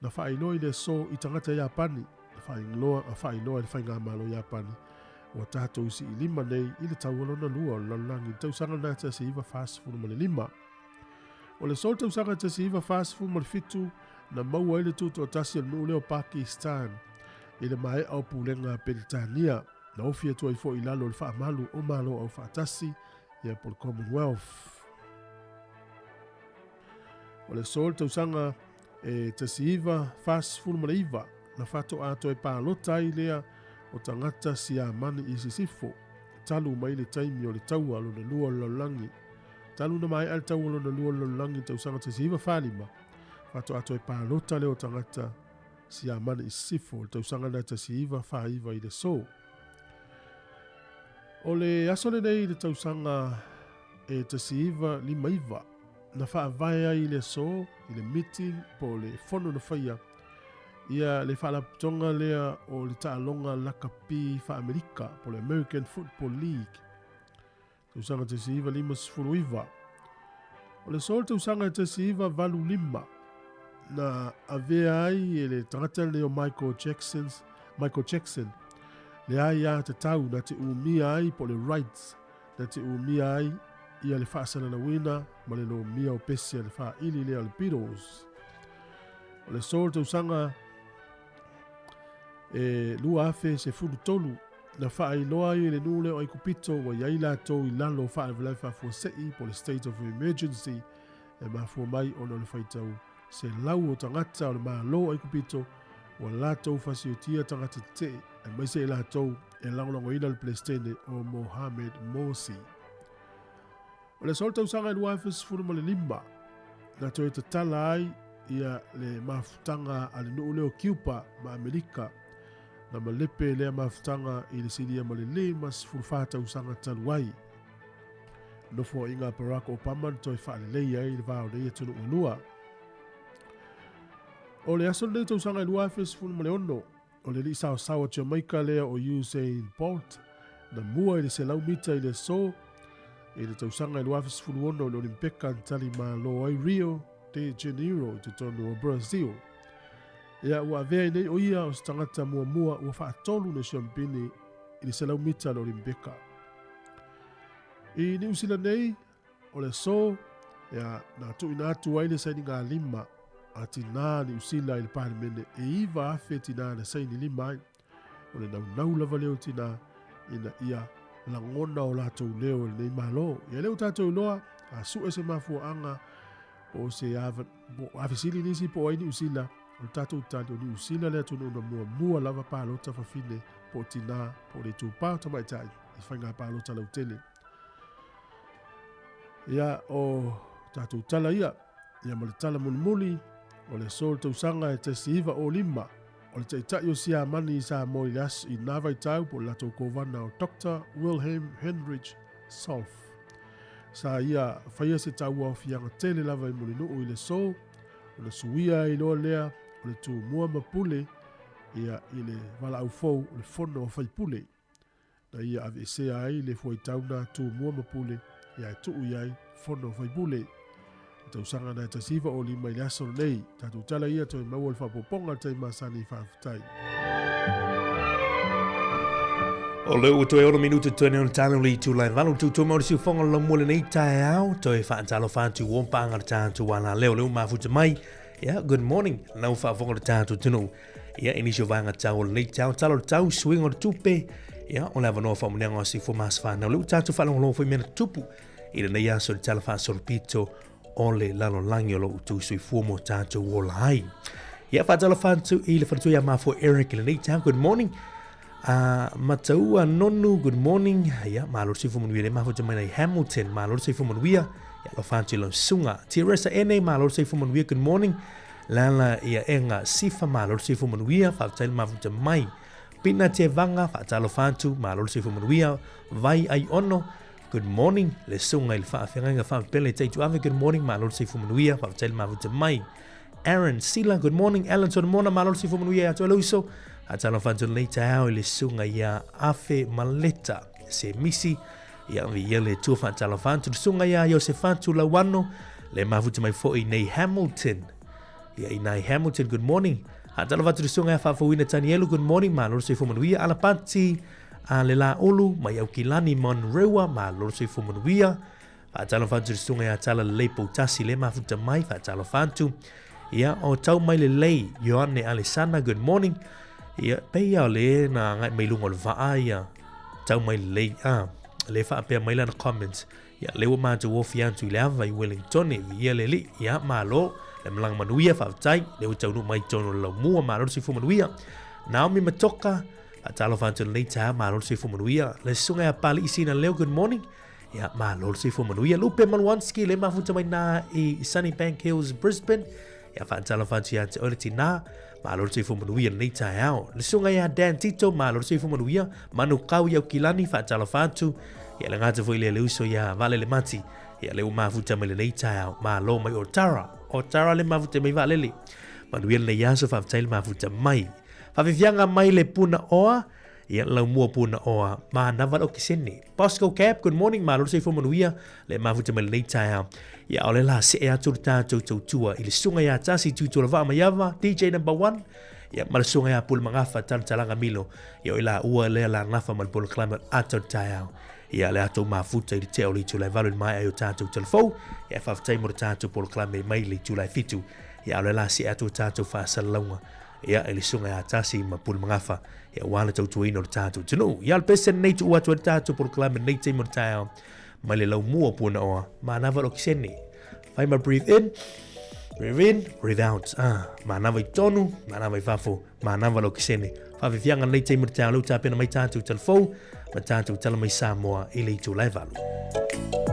[SPEAKER 5] Na faailoa i le aso i tagata Iapani, na faailoa na faailoa e le Faigamalo Iapani ua tatou siilima nei i le taua lona lua o le lalolagi i le tausaga lena 1945. O le aso o le tausaga 1947 na maua ai le tutoatasi o le nuu lea o Pakistan i le maea o pulega a Peretania. Na ofi atu ai foi i lalo o le faamalu o Malo Aufaatasi, ia po o le Commonwealth. O le aso le tausaga e 1949 na faatoa toe palota ai lea o tagata Siamani i Sisifo, talu mai le taimi o le Taua Lona Lua o le Lalolagi. Talu na maea le Taua Lona Lua o le Lalolagi i le tausaga 1945, faatoa toe palota lea o tagata Siamani i Sisifo i le tausaga lena 1949 i le aso. O le aso lenei i le tausaga e 1959 na faavae ai i le aso i le meeting po o le fono na faia ia le faalapotopotoga lea o le taaloga lakapi faa-Amerika po o le American Football League. Tausaga 1959. O le aso o le tausaga e 1985 na avea ai e le tagata lenei o Michael Jackson, Michael Jackson le aiatatau na te umia ai po o le rights na te umia ai ia le faasalalauina ma le lomia o pese a le faaili lea o le Beatles. O le aso o le tausaga e 2013 na faailoa ai e le nuu lea o Aikupito ua i ai latou i lalo o faalavelave faafuasei po o le state of emergency e mafua mai ona o le faitau 100 o tagata o le Malo o Aikupito ua latou fasiotia tagata tetee aemaise i latou e lagolagoina le Peresetene o Mohamed Morsi. O le aso o le tausaga e 2015, na toe tatala ai ia le mafutaga a le nuu lea o Kiupa ma Amerika, na malepe lea mafutaga i le silia ma le 54 tausaga talu ai. Nofoaiga a Barack Obama na toe faalelei ai le va o nei atunuu e lua. O le aso lenei tausaga e 2016, O le alii saosao a Jamaica lea o Usain Bolt na mua i le 100 mita i le aso i le tausaga e 2016 i le Olimpeka na tali malo ai Rio de Janeiro i totonu o Brazil. Ia ua avea ai nei o ia o se tagata muamua ua faatolu le siampini i le 100 mita le Olimpeka. I Niu Sila nei, O le aso, ia, na tuuina atu ai le sainiga lima a tinā Niu Sila i le Palemene e 9,000 tinā na saini lima ai. O le naunau lava lea o tinā ina ia lagona o latou leo e lenei Malo. Ia lea ua tatou iloa, a sue se mafuaaga po o se ava, po a fesili nisi po o ai Niu Sila, o le tatou tali o Niu Sila le atunuu na muamua lava palota fafine po o tinā po o le itupa o tamaitai i faiga palota lautele. Ia, o tatou tala ia, ia ma le tala mulimuli, o le aso o le tausaga e 1905, o le taitai o Siamani i Samoa i le aso i na vaitau po o le latou kovana o Doctor Wilhelm Heinrich Solf. Sa ia faia se tauaofiaga tele lava i Mulinuu i le aso, ona suia ai loa lea o le Tumua ma Pule ia i le valaau fou o le Fono a Faipule. Na ia aveesea ai le fuaitau na Tumua ma Pule ia e tuu i ai Fono Faipule. I tausaga na e 1905 i le aso lenei, tatou tala ia toe maua le faaopoopoga le taimi masani faafetai.
[SPEAKER 1] O le ua toe ono minuta toe nei ona talo le itu lai valu tu tu mau si ufonga lo mua lenei taeao toe whaatalo whātu o pānga le tātou wā leo leo mafuta mai. Yeah, good morning. Lau whaafonga le tātou tunu. Ia, i nisi o vaega tau o lenei tau, talo le tau, suiga o le tupe, ia, o le avanoa faamuniaga o Sifua Mas whānau. Le ua tātou faalogologo foi mea na tupu i lenei aso i le tala faasolopito o le lalolagi o lo outou soifua mo tātou ola ai. Ia, faatalofa atu i le faletua ia mafua Eric i lenei tau. Good morning. Mataua Nonu, good morning. Ia, malo le soifua manuia le mafuta mai nei Hamilton, malo le soifua manuia. Ia, alofa atu i lau susuga. Teresa Ene, malo le soifua manuia, good morning. Lala ia Enga Sifa, malo le soifua manuia, faafetai le mafuta mai. Pina Te Vanga, faatalofa atu, malo le soifua manuia. Vai Ai Ono, good morning. Le susuga i le faafeagaiga faapele Taituave, good morning, malo le soifua manuia, faafetai le mafuta mai. Aaron Sila, good morning. Alan Solomona, malo le soifua manuia ia te oe Luiso. Faatalofa atu lenei taeao i le susuga ia Afe Maleta se misi. Ia viia le Atua faatalofa atu le susuga ia Iosefatu Lauano, le mafuta mai foi nei Hamilton. Ia inai Hamilton, good morning. Faatalofa atu le susuga ia Faafouina Tanielu, good morning. Malo le soifua manuia. Alapati a le Laulu mai Aukilani Monrewa, malo le soifua manuia. Faatalofa atu le susuga ia Talalelei Poutasi le mafuta mai, faatalofa atu. Ia, o tau mai lelei, Ioane Alesana, good morning. Ia, pei ia o le na agai mai luga o le vaa ia, tau mai lelei, ah, le faapea mai lana comments. Ia, lea ua matou ofi atu i le ava i Wellingtone, viia le Alii. Ia, malo le malaga manuia, faafetai, lea ua taunuu mai i totonu o le laumua, malo le soifua manuia. Naomi Matoka, faatalofa atu i lenei taeao, malo le soifua manuia. Le susuga ia Pali'i Sina Leo, good morning. Ia, malo le soifua manuia. Lupe Maluanski, le mafuta mai na i Sunnybank Hills, Brisbane. Ia, faatalofa atu ia te oe le tinā, malo le soifua manuia lenei taeao. Le susuga ia Dan Tito, malo le soifua manuia. Manukau i Aukilani, faatalofa atu. Ia, le gata foi lea le uso ia Vaalele Mati. Ia, le ua mafuta mai lenei taeao, malo mai o Tara. O Tara le mafuta mai Vaalele. Manuia lenei aso, faafetai le mafuta mai. Faafiafiaga mai le puna oa, Ia laumua puna oa manava le okesene. Bosco Cap, good morning, malo le soifua manuia, le mafuta mai lenei taeao. Ia o le la see atu le tatou tautua i le susuga ia Tasi Tuitualavaa Maiava, DJ number one, ia ma le susuga ia Pule Magafa Talatalaga Milo. Ia o i la ua lea la gafa ma le polokalame ato le taeao. Ia le atou mafuta i le tea o le itula e 8 i le maea i o tatou telefou. Ia e faafetai mo le tatou polokalame mai le itula e 7. Ia o le la see atu le tatou faasalalauga Ia, e le susuga ia Tasi ma Pule Magafa, ia aua le tautuaina o le tatou atunuu. Ia, o le pese lenei tuu atu ai le tatou polokalame lenei taimi o le taeao, mai le laumua o Punaoa, manava le okesene. Fai ma breathe in, breathe in, breathe out. Ah, manava i totonu, manava i fafo, manava le okesene. Faafiafiaga lenei taimi o le taeao, lea ua tapena mai tatou talafou, ma tatou tala mai Samoa i le itula e 8.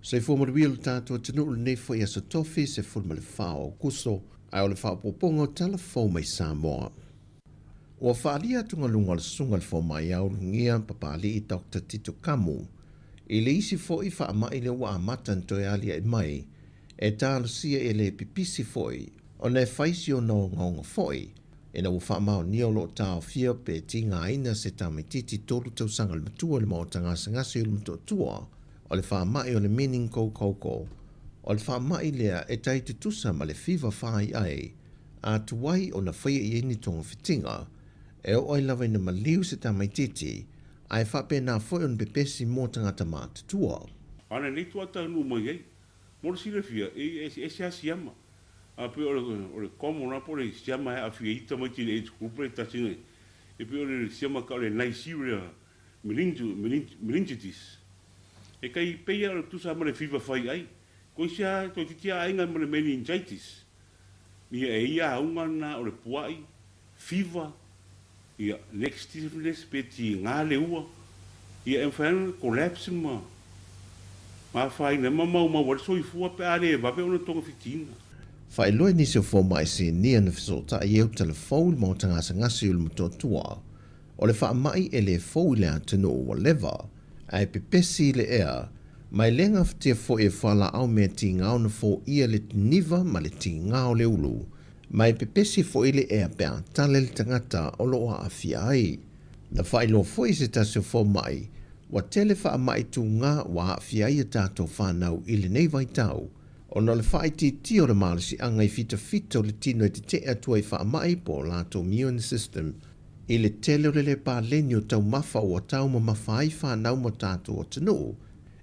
[SPEAKER 6] Soifua manuia lo tatou atunuu lenei foi aso Tofi 14 o Aokuso, ae o le faaopoopoga o tala fou mai Samoa. Ua faaalia atugaluga o le Susuga i le Fomai Aulugia Papalii Doctor Tito Kamu i le isi foi faamai lea ua amata ona toe aliae mai e talosia e le pipisi foi ona e fai si ona ogaoga foi. Ina ua faamaonia o lo o taofia pe tigaina se tamaitiiti 3 tausaga le matua i le maota gasegase o le Motootua o le faamai o le meningococcal, o le faamai lea e tai tutusa ma le fiva fāiai a tuai ona faia i ai ni togafitiga e oo ai lava ina maliu se tamaitiiti ae faapena foi ona pepesi mo tagata matutua.
[SPEAKER 7] A na nei tuataunuu mai ai. Mo le silafia, e eseese lava siama. A pei o le common lava po o le siama e aafia ai tamaiti i le age group lea e tasi nei, e pei o le siama tau o le Neisseria meningitis. E tai pei lava o le tusa ma le fiva fai ai. Koe isi lava toeitiiti lava aiga ma le meningitis. Ia e ia auga lena o le pua'i, fiva, ia neck stiffness pe tiga le ua, ia e mafai lava ona collapse ma afaina ai ma maumau ai le soifua pe a le vave ona togafitiina.
[SPEAKER 6] Faailoa i nisi o fomai sinia na fesootai ai o telefou i le maota gasegase o le Motootua o le faamai e le fou i le atunuu ua leva ae pepesi i le ea ma e le gafatia foi e fualaau mea tigao na foia le tiniva ma le tiga o le ulu ma e pepesi foi le ea pe a tale le tagata o lo o aafia ai. Na faailoa foi e se tasi o fomai ua tele faamai tuga ua aafia ai a tatou fanau i lenei vaitau ona o le faaitiitia o le malosiaga i fitafita o le tino e tetee atu ai i faamai po o latou immune system i le tele o le lē paleni o taumafa ua taumamafa ai fanau ma tatou atunuu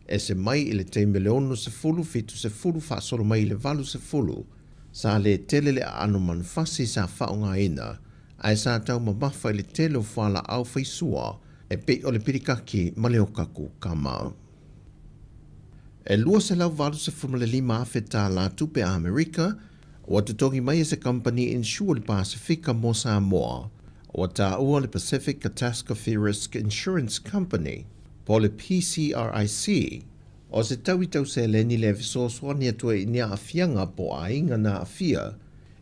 [SPEAKER 6] ese mai i le taimi o le 60, 70 faasolo mai i le 80 sa lē tele le aano manufasi sa faaaogaina ae sa taumamafa i le tele o fualaau faisua e pei o le pilikaki ma le oka kukama. E $285,000 tālā tupe a Amerika ua totogi mai e se kamupani insure le Pasefika mo Samoa, ua taua le Pacific Catastrophe Risk Insurance Company, po o le PCRIC. O se taui tau seleni lea e fesoasoani atu ai i ni aafiaga po o aiga na aafia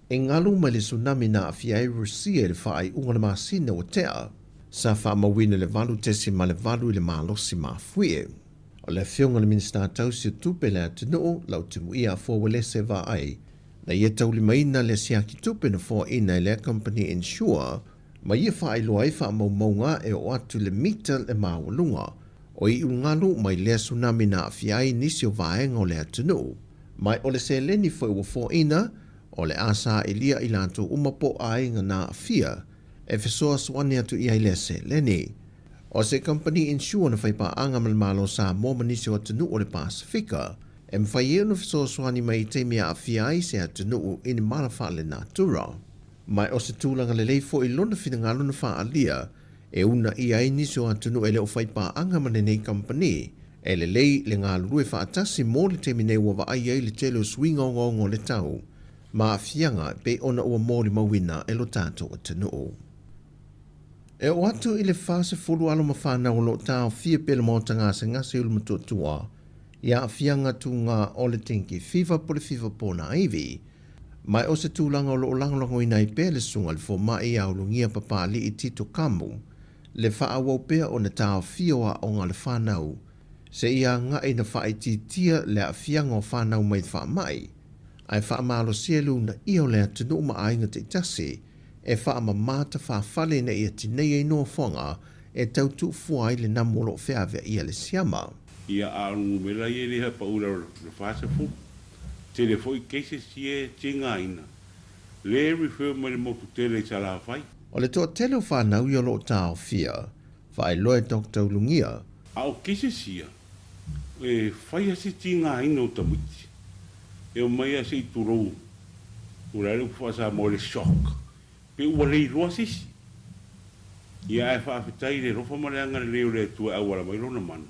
[SPEAKER 6] e galu mai le tsunami na aafia ai Rusia i le faaiuga o le masina ua tea, sa faamauina le 8.8 i le malosi mafuie. O le Afioga i le Minisita tausi o Tupe le atunuu, Lautimuia Afoa Uelese Vaai, na ia taulimaina le siaki tupe na foaina e lea kamupani insure ma ia faailoa ai faamaumauga e oo atu i le mita le maualuga o iugalu mai lea tsunami na aafia ai nisi o vaega o le atunuu. Ma o le seleni foi ua foaina, o le a sailia i latou uma po o aiga na aafia e fesoasoani atu i ai lea seleni. O se kamupani insure na faipaaga ma le Malo o Samoa ma nisi o atunuu o le Pasefika, e mafai ai ona fesoasoani mai i taimi e aafia ai se atunuu i ni mala faalenatura. Ma o se tulaga lelei foi lona finagalo na faaalia e uunaia ai nisi o atunuu e le o faipaaga ma lenei kamupani, e lelei le galulue faatasi mo le taimi nei ua vaai ai le tele o suiga ogaoga o le tau ma aafiaga e pei ona ua molimauina e lo tatou atunuu. E oo atu i le 40 alo ma fanau o lo o taofia pea le maota gasegase i Ulumotootua i aafiaga tuga o le dengue fever po o le fiva ponaivi. Ma e o se tulaga o lo o lagolagoina ai pea le susuga i le fomai ia Ulugia Papaalii Tito Kamu le faaauau pea ona taofia o aoga a le fanau seia agai ina faaitiitia le aafiaga o fanau mai faamai ae faamalosia le uunaia o le atunuu ma aiga taitasi e faamama tafafale ina ia tinei ai nofoaga e tau tuufua ai le namu o lo o feaveaia le siama.
[SPEAKER 7] Ia, a o le numera ia e le pau i lalo o le 40. Tele foi cases ia e tigaina, le refer mai le motu tele i Salafai.
[SPEAKER 6] O le toatele o fanau ia o lo o taofia, faailoa e Doctor Ulugia.
[SPEAKER 7] A o cases ia, e fai lava se tigaina o tamaiti, e omai lava se i tulou, o le a le upu faa-Samoa i le shock, pe ua le iloa se isi. Ia ae faafetai i le alofa ma le agalelei o le Atua e auala mai Lona mana.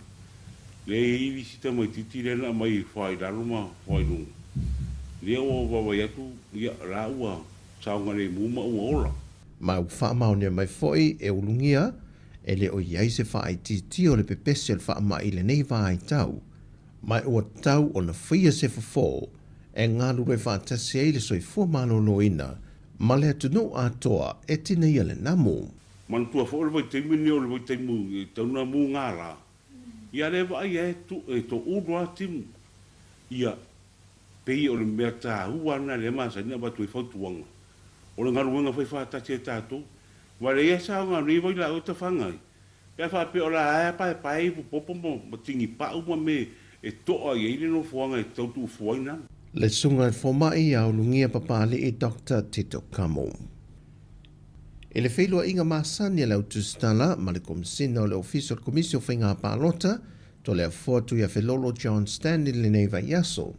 [SPEAKER 7] Lea e i ai le isi tamaitiiti lea na aumai e foa i lalo ma foa i luga. Lea ua vaavaai atu, ia, la ua saogalemu ma ua ola.
[SPEAKER 6] Ma ua faamaonia mai foi e ulugia e le o i ai se faaitiitia o le pepesi o le faamai i lenei vaitau, ma ua tau ona faia se fofo e galulue faatasi ai le soifua maloloina ma le atunuu atoa e tineia le namu.
[SPEAKER 7] Manatua foi o le vaitaimi lenei o le vaitaimi e tatau ona mugala. Ia lea vaai e e toulu lava timu. Ia, pei o le mea taua lena lea e masani ona avatu ai fautuaga. O le galuega faifaatasi a tatou. Ua leai lava se aoga o nei vailaau e tafaga ai, pe a faapea o la a paepae ivupopo ma tigipau ma mea e to'a i ai le nofoaga e tatau tuufua ai nanu.
[SPEAKER 6] Le Susuga i le Fomai ia Ulugia Papalii Doctor Tito Kamo. I le feiloaiga masani a le Autusitala ma le Komesina o le Ofisa o le Komisi o Faiga Palota, Toleafoa Tuiafelolo John Stanley lenei vaiaso.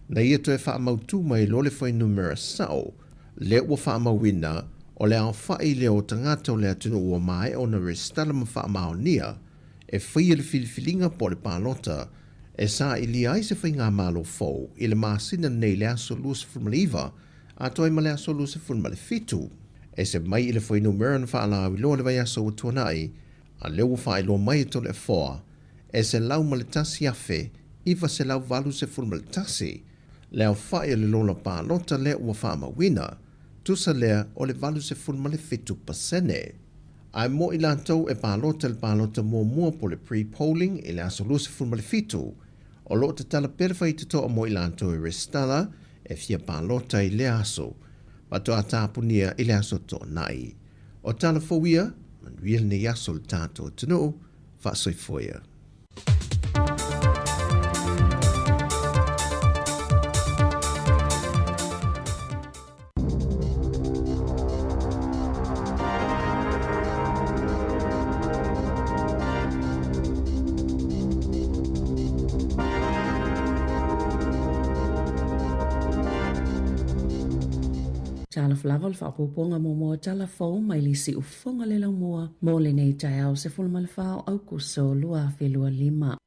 [SPEAKER 6] Na ia toe faamautu mai loa le fuainumera sao, lea ua faamauina o le aofai lea o tagata o le atunuu ua maea ona resitala ma faamaonia e faia le filifiliga po o le palota e sailia ai se faigamalo fou i le masina nei i le aso 29 atoa ai ma le aso 27. Ese mai i le fuainumera na faalauiloa i le vaiaso ua tuanai, a lea ua faailoa mai e Toleafoa, e 101,981 le aofai o le lola palota lea ua faamauina, tusa lea o le 87%. Ae mo i latou e palota i le palota muamua po o le pre-polling i le aso 27, o lo o tatala pea le faitotoa mo i latou e resitala e fia palota i lea aso, faatoa tapunia i le aso Toonai. O tala fou ia, manuia lenei aso le tatou atunuu, faasoifua ia.
[SPEAKER 3] Talofa lava o le faaopoopoga muamua o tala fou mai le Siufofoga le Laumua mo lenei taeao 14 o Aukuso 2025.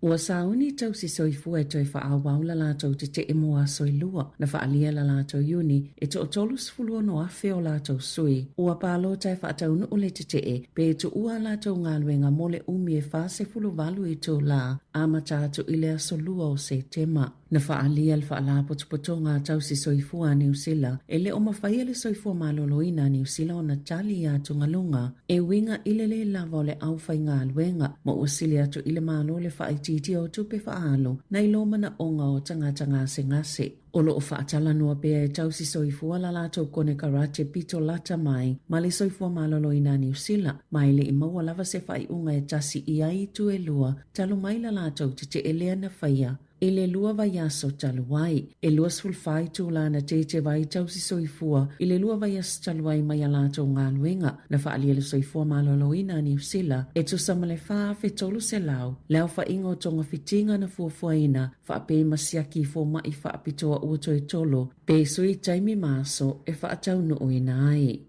[SPEAKER 3] Ua sauni tausi soifua e toe faaauau la latou tetee mo aso e lua, na faaalia la latou iuni e toa-36,000 o latou sui. Ua palota e faataunuu le tetee pe tuua a latou galuega mo le umi e 48 itulā, amata atu i le aso 2 o Setema. Na faaalia le Faalapotopotoga a Tausi Soifua a Niu Sila e le o mafaia le soifua maloloina a Niu Sila ona tali i atugaluga e uiga i le lē lava o le aufaigaluega ma ua sili atu i le Malo le faaitiitia o tupe faaalu nai lo manaoga o tagata gasegase. O lo o faatalanoa pea e Tausi Soifua la latou konekarate pito lata mai ma le soifua maloloina a Niu Sila ma e le i maua lava se faaiuga e tasi i ai itu e lua talu mai la latou tetee lea na faia I le lua vaiaso talu ai, e 24 itulā na teteva ai tausi soifua i le lua vaiaso talu ai mai a latou galuega na faaalia le soifua maloloina a Niu Sila e tusa ma le 4,300 le aofaiga o togafitiga na fuafuaina faapei ma siaki i fomai faapitoa ua toe tolo pe sui taimi ma aso e faataunuuina ai.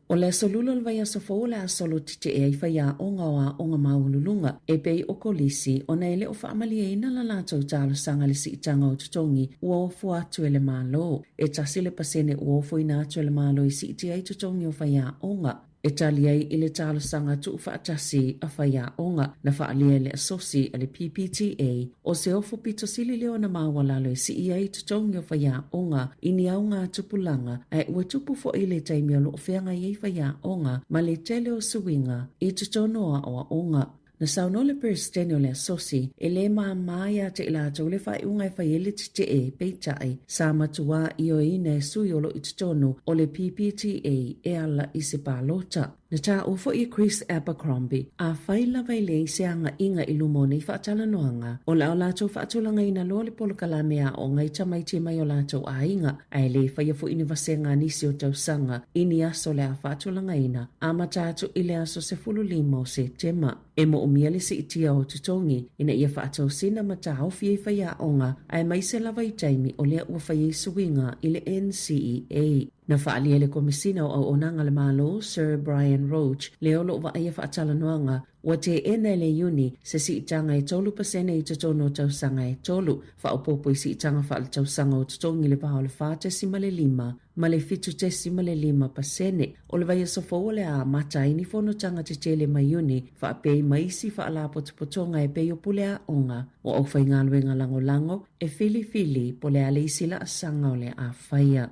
[SPEAKER 3] O le aso Lula o le vaiaso fou o le a solo tetee ai faiaoga o aoga maualuluga e pei o kolisi ona e le o faamalieina la latou talosaga i le siitaga o totogi ua ofo atu e le Malo. E 1% ua ofoina atu e le Malo e siitia ai totogi o faiaoga e tali ai i le talosaga tuufaatasi a faiaoga na faaalia e le Asosi a le PPTA O se ofo pito sili lea ona maualalo e sii ai totogi o faiaoga i ni aoga tupulaga, ae ua tupu foi le taimi o lo o feagai ai faiaoga ma le tele o suiga i totonu o aoaoga. Na saunoa le Peresetene o le Asosi, e le māmā iā te i latou le faaiuga e fai ai le tetee, peitai, sa matuā ioeina e sui o lo o i totonu o le PPTA e ala i se palota. Na taua foi e Chris Abercrombie, afai lava e leai se agaiga i luma o nei faatalanoaga, o le a latou faatulagaina loa le polokalame aoga i tamaiti mai o latou aiga, ae le faia foi ni vasega a nisi o tausaga i ni aso o le a faatulagaina, amata atu i le aso 15 o Setema. E moomia le siitia o totogi ina ia faatosina ma taofi ai faiaoga aemaise lava i taimi o lea ua fai ai suiga i le NCEA. Na faaalia e le Komesina o Auaunaga a le Malo, Sir Brian Roche, lea o lo o vaaia faatalanoaga, ua teena e le Iuni se siitaga e 3% i totonu o tausaga e tolu, faaopoopo i siitaga faaletausaga o totogi i le va o le 4.5 ma le 7.5%. O le vaiaso fou o le a amata ai ni fonotaga tetele ma Iuni faapea i ma isi faalapotopotoga e pei o pule aoga o aufaigaluega lagolago e filifili po o le a le isi laasaga o le a faia.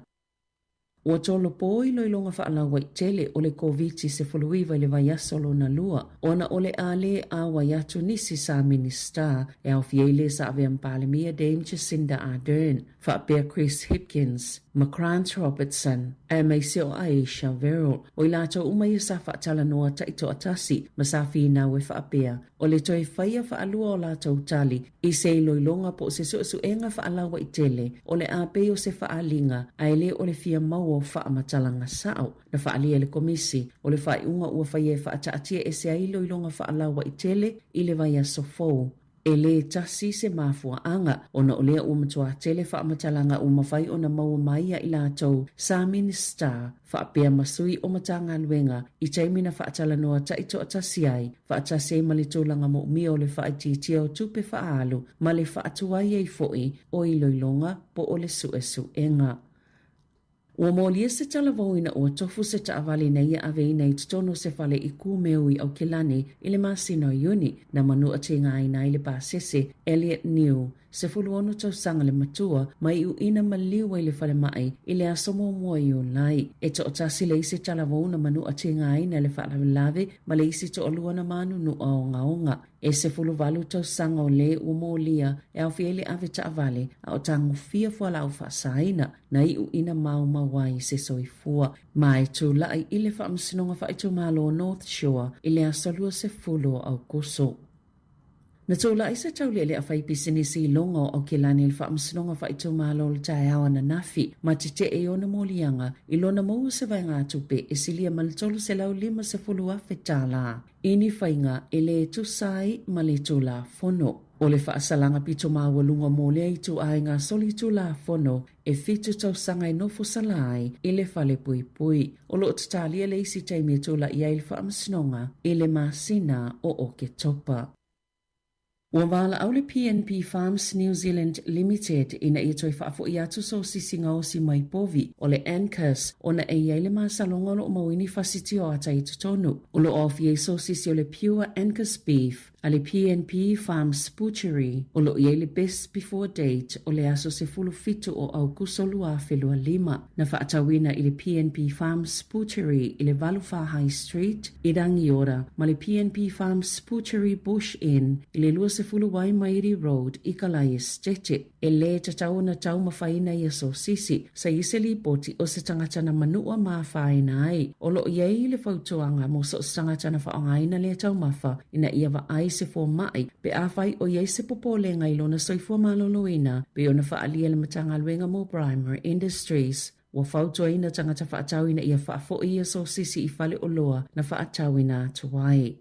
[SPEAKER 3] Ua tolopo iloiloga faalauaitele o le Koviti-19 i le vaiaso lona lua, ona o le a le auai atu nisi sa Minisita e aofia ai le sa avea ma Palemia Dame Jacinda Ardern, faapea Chris Hipkins. ma Grant Robertson, aemaise o Ayesha Verrall. O i latou uma ia sa faatalanoa taitoatasi ma sa finau e faapea, o le toe faia faalua o latou tali i se iloiloga po o se suesuega faalauaitele o le a pei o se faaaliga ae le o le fia maua o faamatalaga sao. Na faaalia e le Komisi o le faaiuga ua faia e faataatia ese ai iloiloga faalauaitele i le vaiaso fou. E le tasi se mafuaaga, ona o lea ua matua tele faamatalaga ua mafai ona maua mai ia i latou sa Minisita faapea ma sui o Matagaluega i taimi na faatalanoa taitoatasi ai, faatasi ai ma le tulaga moomia o le faaitiitia o tupe faaalu ma le faatuai ai foi o iloiloga po o le suesuega. Ua molia se talavou ina ua tofu se taavale ina ia aveina i totonu o se fale i Kumeu i Aukilani i le masina o Iuni, na manua tigaina ai le pasese Elliot New, 16 tausaga le matua, ma iuina maliu ai le falemai i le aso muamua o Iulai. E toatasi le isi talavou na manua tigaina i le faalavelave ma le isi toalua na manunua ogaoga. E 18 tausaga o le ua molia e aofia ai le ave taavale a o tagofia fualaau faasaina na iuina maumau ai se soifua ma e tulai i le Faamasinoga Faaitumalo o North Shore i le aso 20 o Aokuso. Na tulai se taulealea faipisinisi i luga o Aukilani i le Faamasinoga Faaitumalo i le taeao ananafi ma tetee i ona moliaga i lona maua se vaegatupe e silia ma le $350,000 i ni faiga e le tusa ai ma le Tulafono. O le faasalaga pito maualuga mo lea ituaiga solitulafono e fitu tausaga e nofo sala ai i le fale puipui. O lo o tatalia le isi taimi e tulai ai le faamasinoga i le masina o Oketopa. Ua valaau le PNP Farms New Zealand Limited ina ia toe faafoi atu sosisi gaosi mai povi o le Anchors ona e i ai le masaloga o lo o mauini fasi tioata i totonu. O lo o aofia ai sosisi o le Pure Anchors Beef a le PNP Farms Butchery o lo o i ai le best before date o le aso 17 o Aokuso 2025. Na faatauina i le PNP Farms Butchery i le 84 High Street i Rangiora ma le PNP Farms Butchery Bush Inn i le 20 Waimairi Road i Kalai Estate. E lē tatau ona taumafaina ia sosisi, sa i se lipoti o se tagata na manua ma afaina ai. O lo o i ai le fautuaga mo so o se tagata na faaaogaina lea taumafa ina ia vaai se fomai pe afai o i ai se popolega i lona soifua maloloina pei ona faaalia le Matagaluega mo Primary Industries. Ua fautuaina tagata faatau ina ia faafoi ia sosisi i fale oloa na faatauina atu ai.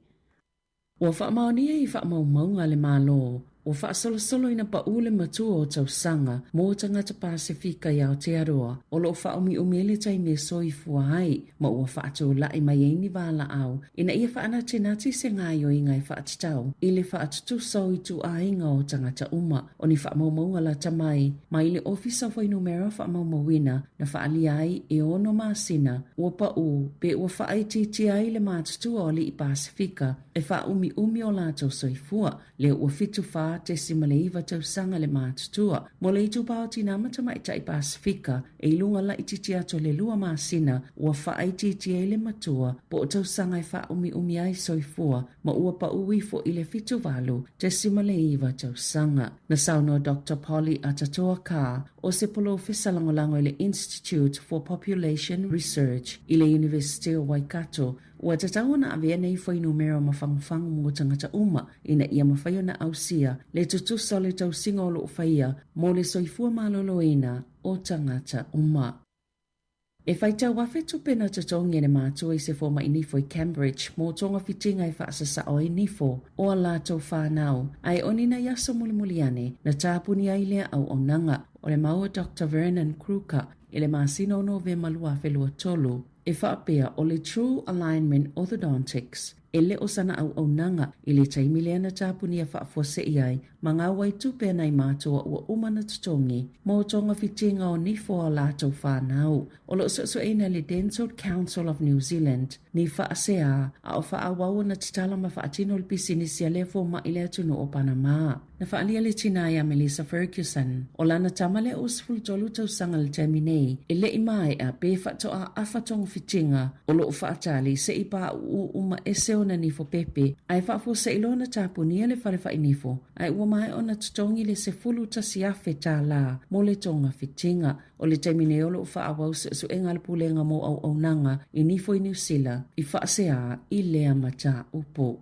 [SPEAKER 3] Ua faamaonia i faamaumauga a le Malo, ua faasolosolo ina paʻu le matua o tausaga mō tagata Pasefika i Aotearoa o lo o faaumiumi ai le taimi e soifua ai ma ua faatula'i mai ai ni valaau ina ia faanatinati se gaoioiga e faatatau i le faatutusa o ituaiga o tagata uma. O ni faamaumauga lata mai mai le Ofisa o Fuainumera Faamaumauina na faaalia ai e ono masina ua paʻu pe ua faaitiitia ai le matutua o alii Pasefika e faaumiumi o latou soifua, lea ua 74.9 tausaga le matutua. Mo le itupa o tinā ma tamaitai Pasefika e i luga laitiiti atu o le lua masina ua faaitiitia ai le matua po o tausaga e faaumiumi ai soifua ma ua paʻu ifo i le 78.9 tausaga. Na saunoa Doctor Polly Atatoa Carr, o se polofesa lagolago i le Institute for Population Research i le Iunivesite o Waikato, ua tatau ona avea nei fuainumera mafagufagu mo tagata uma ina ia mafai ona ausia le tutusa o le tausiga o lo o faia mo le soifua maloloina o tagata uma. E faitau afe tupe na totogi e le matua i se fomai nifo i Cambridge mō togafitiga e faasasao ai nifo o a latou whanau, a e oni nai aso mulimuli ane na tāpuni ai lea auaunaga. O le mau a Doctor Vernon Kruger i le masina o Novema 2023, e faapea o le True Alignment Orthodontics e le o sana auaunaga i le taimi lea na tāpunia faafuasei ai ma ngā waitupe a nai mātua ua uma na totogi mō togafitiga o nifo a latou whanau. O lo o suesueina e le Dental Council of New Zealand ni faaseā a o faaauau ona tatala ma faatino le pisinisi a lea fomai i le atunuu o Panama. Na faaalia le tinā iā Melissa Ferguson, o lana tama lea ua 13 tausaga i le taimi nei, e le i maea pe faatoa afa togafitiga o lo o faatali se i paʻuʻu uma ese ona nifo pepe ae faafuasei loa ona tapunia le fale fainifo ae ua maea ona totogi le $11,000 mo le togafitiga. O le taimi nei o lo o faaauau suesuega a le Pulega mo Auaunaga i Nifo i Niu Sila i faasea i lea mataupu.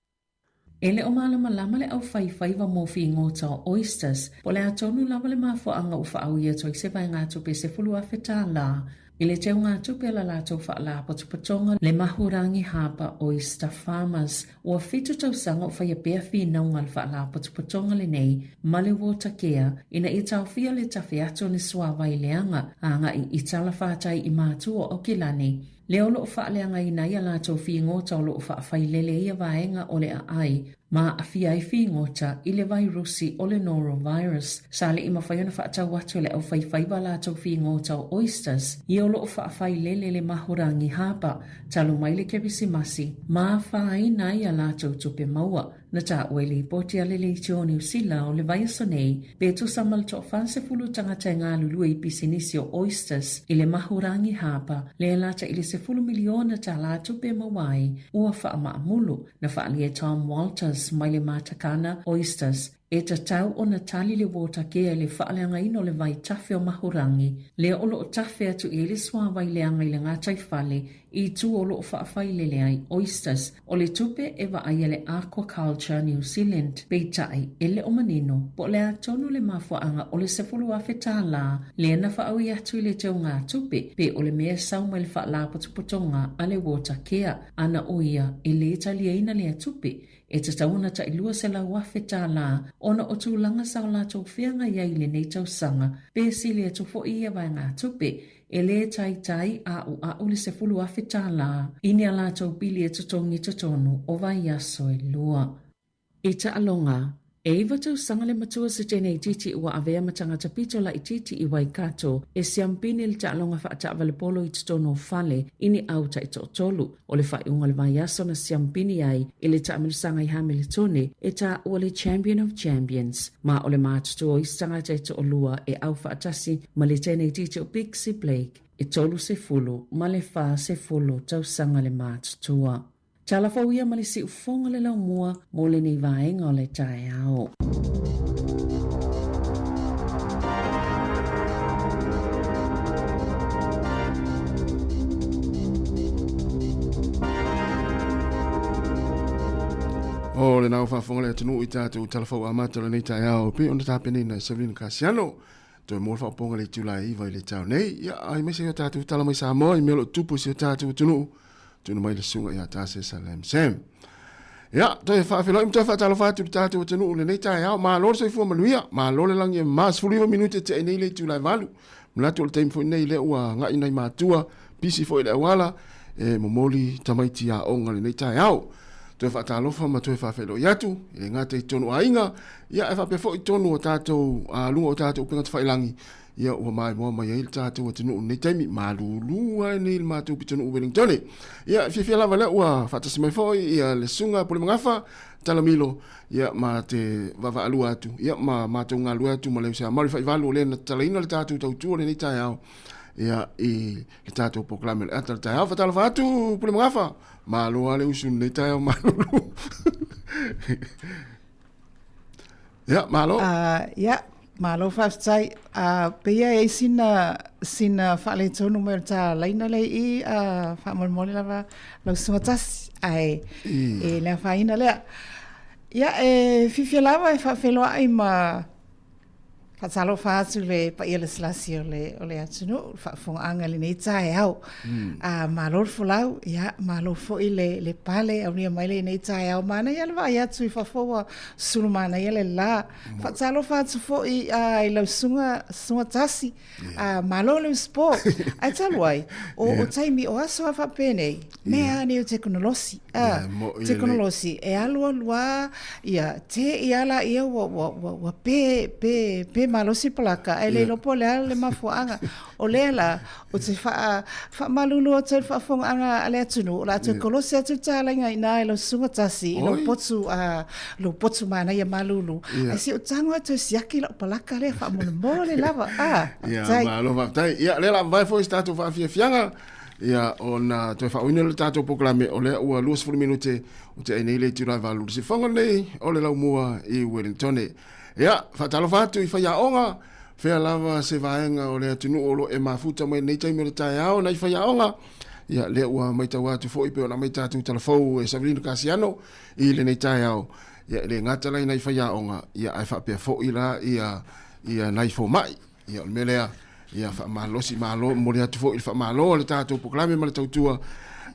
[SPEAKER 3] E le o malamalama le aufaifaiva mo figota o oysters, po o le a tonu lava le mafuaaga ua faaui atu ai se vaegatupe $10,000 i le teugatupe a la latou faalapotopotoga le Mahurangi Harbour Oyster Farmers. Ua fitu tausaga o faia pea finauga a le faalapotopotoga lenei ma le Watercare ina ia taofia le tafe atu o ni suavai leaga agai i talafatai i Matua o Aukilani. Lea o lo o faaleagaina ai a latou figota o lo o faafailele ia vaega o le aai ma aafia ai figota i le vairusi o le norovirus. Sa le i mafai ona faatau atu e le aufaifaiva a latou figota o oysters ia o lo o faafailele le Mahurangi Harbour talu mai le Kerisimasi ma afaina ai a latou tupe maua. Na taua i lipoti a le Leitio o Niu Sila o le vaiaso nei, pe tusa ma le toa-40 tagata e galulue i pisinisi o oysters i le Mahurangi Harbour, lea e lata i le $10 miliona tala tupe maua ai ua faamaamulu. Na faaalia e Tom Walters mai le Matakana Oysters, e tatau ona tali le Watercare i le faaleagaina o le vai tafe o Mahurangi, lea o lo o tafe atu i ai le suavai leaga i le gataifale i tua o lo o faafailele ai oysters, o le tupe e vaaia le Aquaculture New Zealand. Peitai, e le o manino po o le a tonu le mafuaaga o le $10,000 lea na faaui atu i le teugatupe pe o le mea e sau mai le faalapotopotoga a le Watercare ana o ia e le taliaina lea tupe e tatau ona tai $200,000 ona o tulaga sa o latou feagai ai i lenei tausaga pe sili atu foi ia vaegatupe E lē taitai ʻaʻuʻaʻu le $10,000 i ni a latou pili e totogi i totonu o vaiaso e lua. I taaloga, e iwa tausaga le matua Setene Itiiti ua avea ma tagata pito laitiiti i Waikato e siampini le taaloga faataavale polo i totonu o fale i ni au taitoatolu. O le faaiuga o le vaiaso na siampini ai i le taamilosaga i Hamilitone e taua le Champion of Champions, ma o le matutua o isi tagata e toalua e au faatasi ma le teneitiiti o Pixie Blake e 34 tausaga le matutua. Tala fou ia ma le siufoga le laumua mo lenei vaega o le taeao.
[SPEAKER 5] O lena ua faafofoga le atunuu i tatou talafou amata o lenei taeao pei ona tapenaina e Sabrina Kasiano. Toe mo le faaopoopoga i le itula e 9 i le taeao nei. Ia, aemaise ai o tatou tala mai Samoa i mea o lo o tupu i si o tatou atunuu. Tuuina mai le susuga ia Tase Salem Sam. Ia, toe faafeiloai ma toe faatalofa atu i le tatou atunuu i lenei taeao. Malo le soifua manuia, malo le lagi e mama. 19 minute e tea nei le itula e 8. Manatu o le taimi foi nei lea ua agai nai matua, pisi foi i le auala, e momoli tamaiti aoga i lenei taeao. Toe faatalofa ma toe faafeiloai atu, e le gata i totonu o aiga, ia ae faapea foi i totonu o tatou, a, luga o tatou upega tafailagi, Ia ua maimoa mai ai le tatou atunuu i lenei taimi, malulu ai nei le matou pitonuu Wellingtone. Ia fiafia lava lea ua faatasi mai foi ia le susuga Pulemagafa Talamilo ia ma te vaavaalua atu ia ma matou galulue atu ma le uso ia Mary Faivalu o le na tatalaina le tatou tautua lenei taeao ia i le tatou polokalame o le ata o le taeao. Faatalofa atu Pulemagafa, malo lava le usu i lenei taeao malulu. Ia, malo.
[SPEAKER 8] Ia, malo faafetai. Pei e i ai sina, sina faaletonu mai o le ta laina lea i i, faamolemole lava lau susuga Tasi, ae e le afaina lea. Ia, e fiafia lava e faafeiloai ma faatalofa atu i le paia lasilasi o le, o le atunuu, le faafofogaaga i lenei taeao. Malo le folau, ia, malo foi le, le pale, aulia mai lenei taeao. Manaia le vaai atu i fafo ua sulu manaia le la. Faatalofa atu foi i lau susuga, susuga Tasi, malo le usupo. Ae talu ai, o, o taimi, o aso lava faapenei, mea lava nei o tekonolosi. Tekonolosi, e alu alu lava, ia, te i a laia ua, ua, ua, ua pe, pe, pe malosi palaka, ae le iloa po o le a le mafuaaga. O lea la, ou te faa, faamalulu atu ai i le faafofogaaga a le atunuu, o le a toe kolosi atu le talaiga i ina i lau susuga Tasi, i lou potu, a, lou potu manaia malulu. Ae se i ou tago lava e toe siaki lau palaka lea faamolemole lava. A,
[SPEAKER 9] faafetai. Ia, malo faafetai. Ia, o lea o le a vavae foi se tatou faafiafiaga. Ia, ona toe faaauina le tatou polokalame, o lea ua 20 minute o te ai nei le itula e valu. Sifoga nei o le laumua i Wellington. Ia, faatalofa atu i faiaoga, fea lava se vaega o le atunuu o lo e mafuta mai nei taimi o le taeao nai faiaoga. Ia, lea ua maitau atu foi pe ona mai tatou talafou e Savelino Kasiano i lenei taeao. Ia, e le gata la i nai faiaoga, ia, ae faapea foi la ia, ia nai fomai. Ia, o le mea lea, ia faamalosi malo, momoli atu foi le faamalo a le tatou polokalame ma le tautua,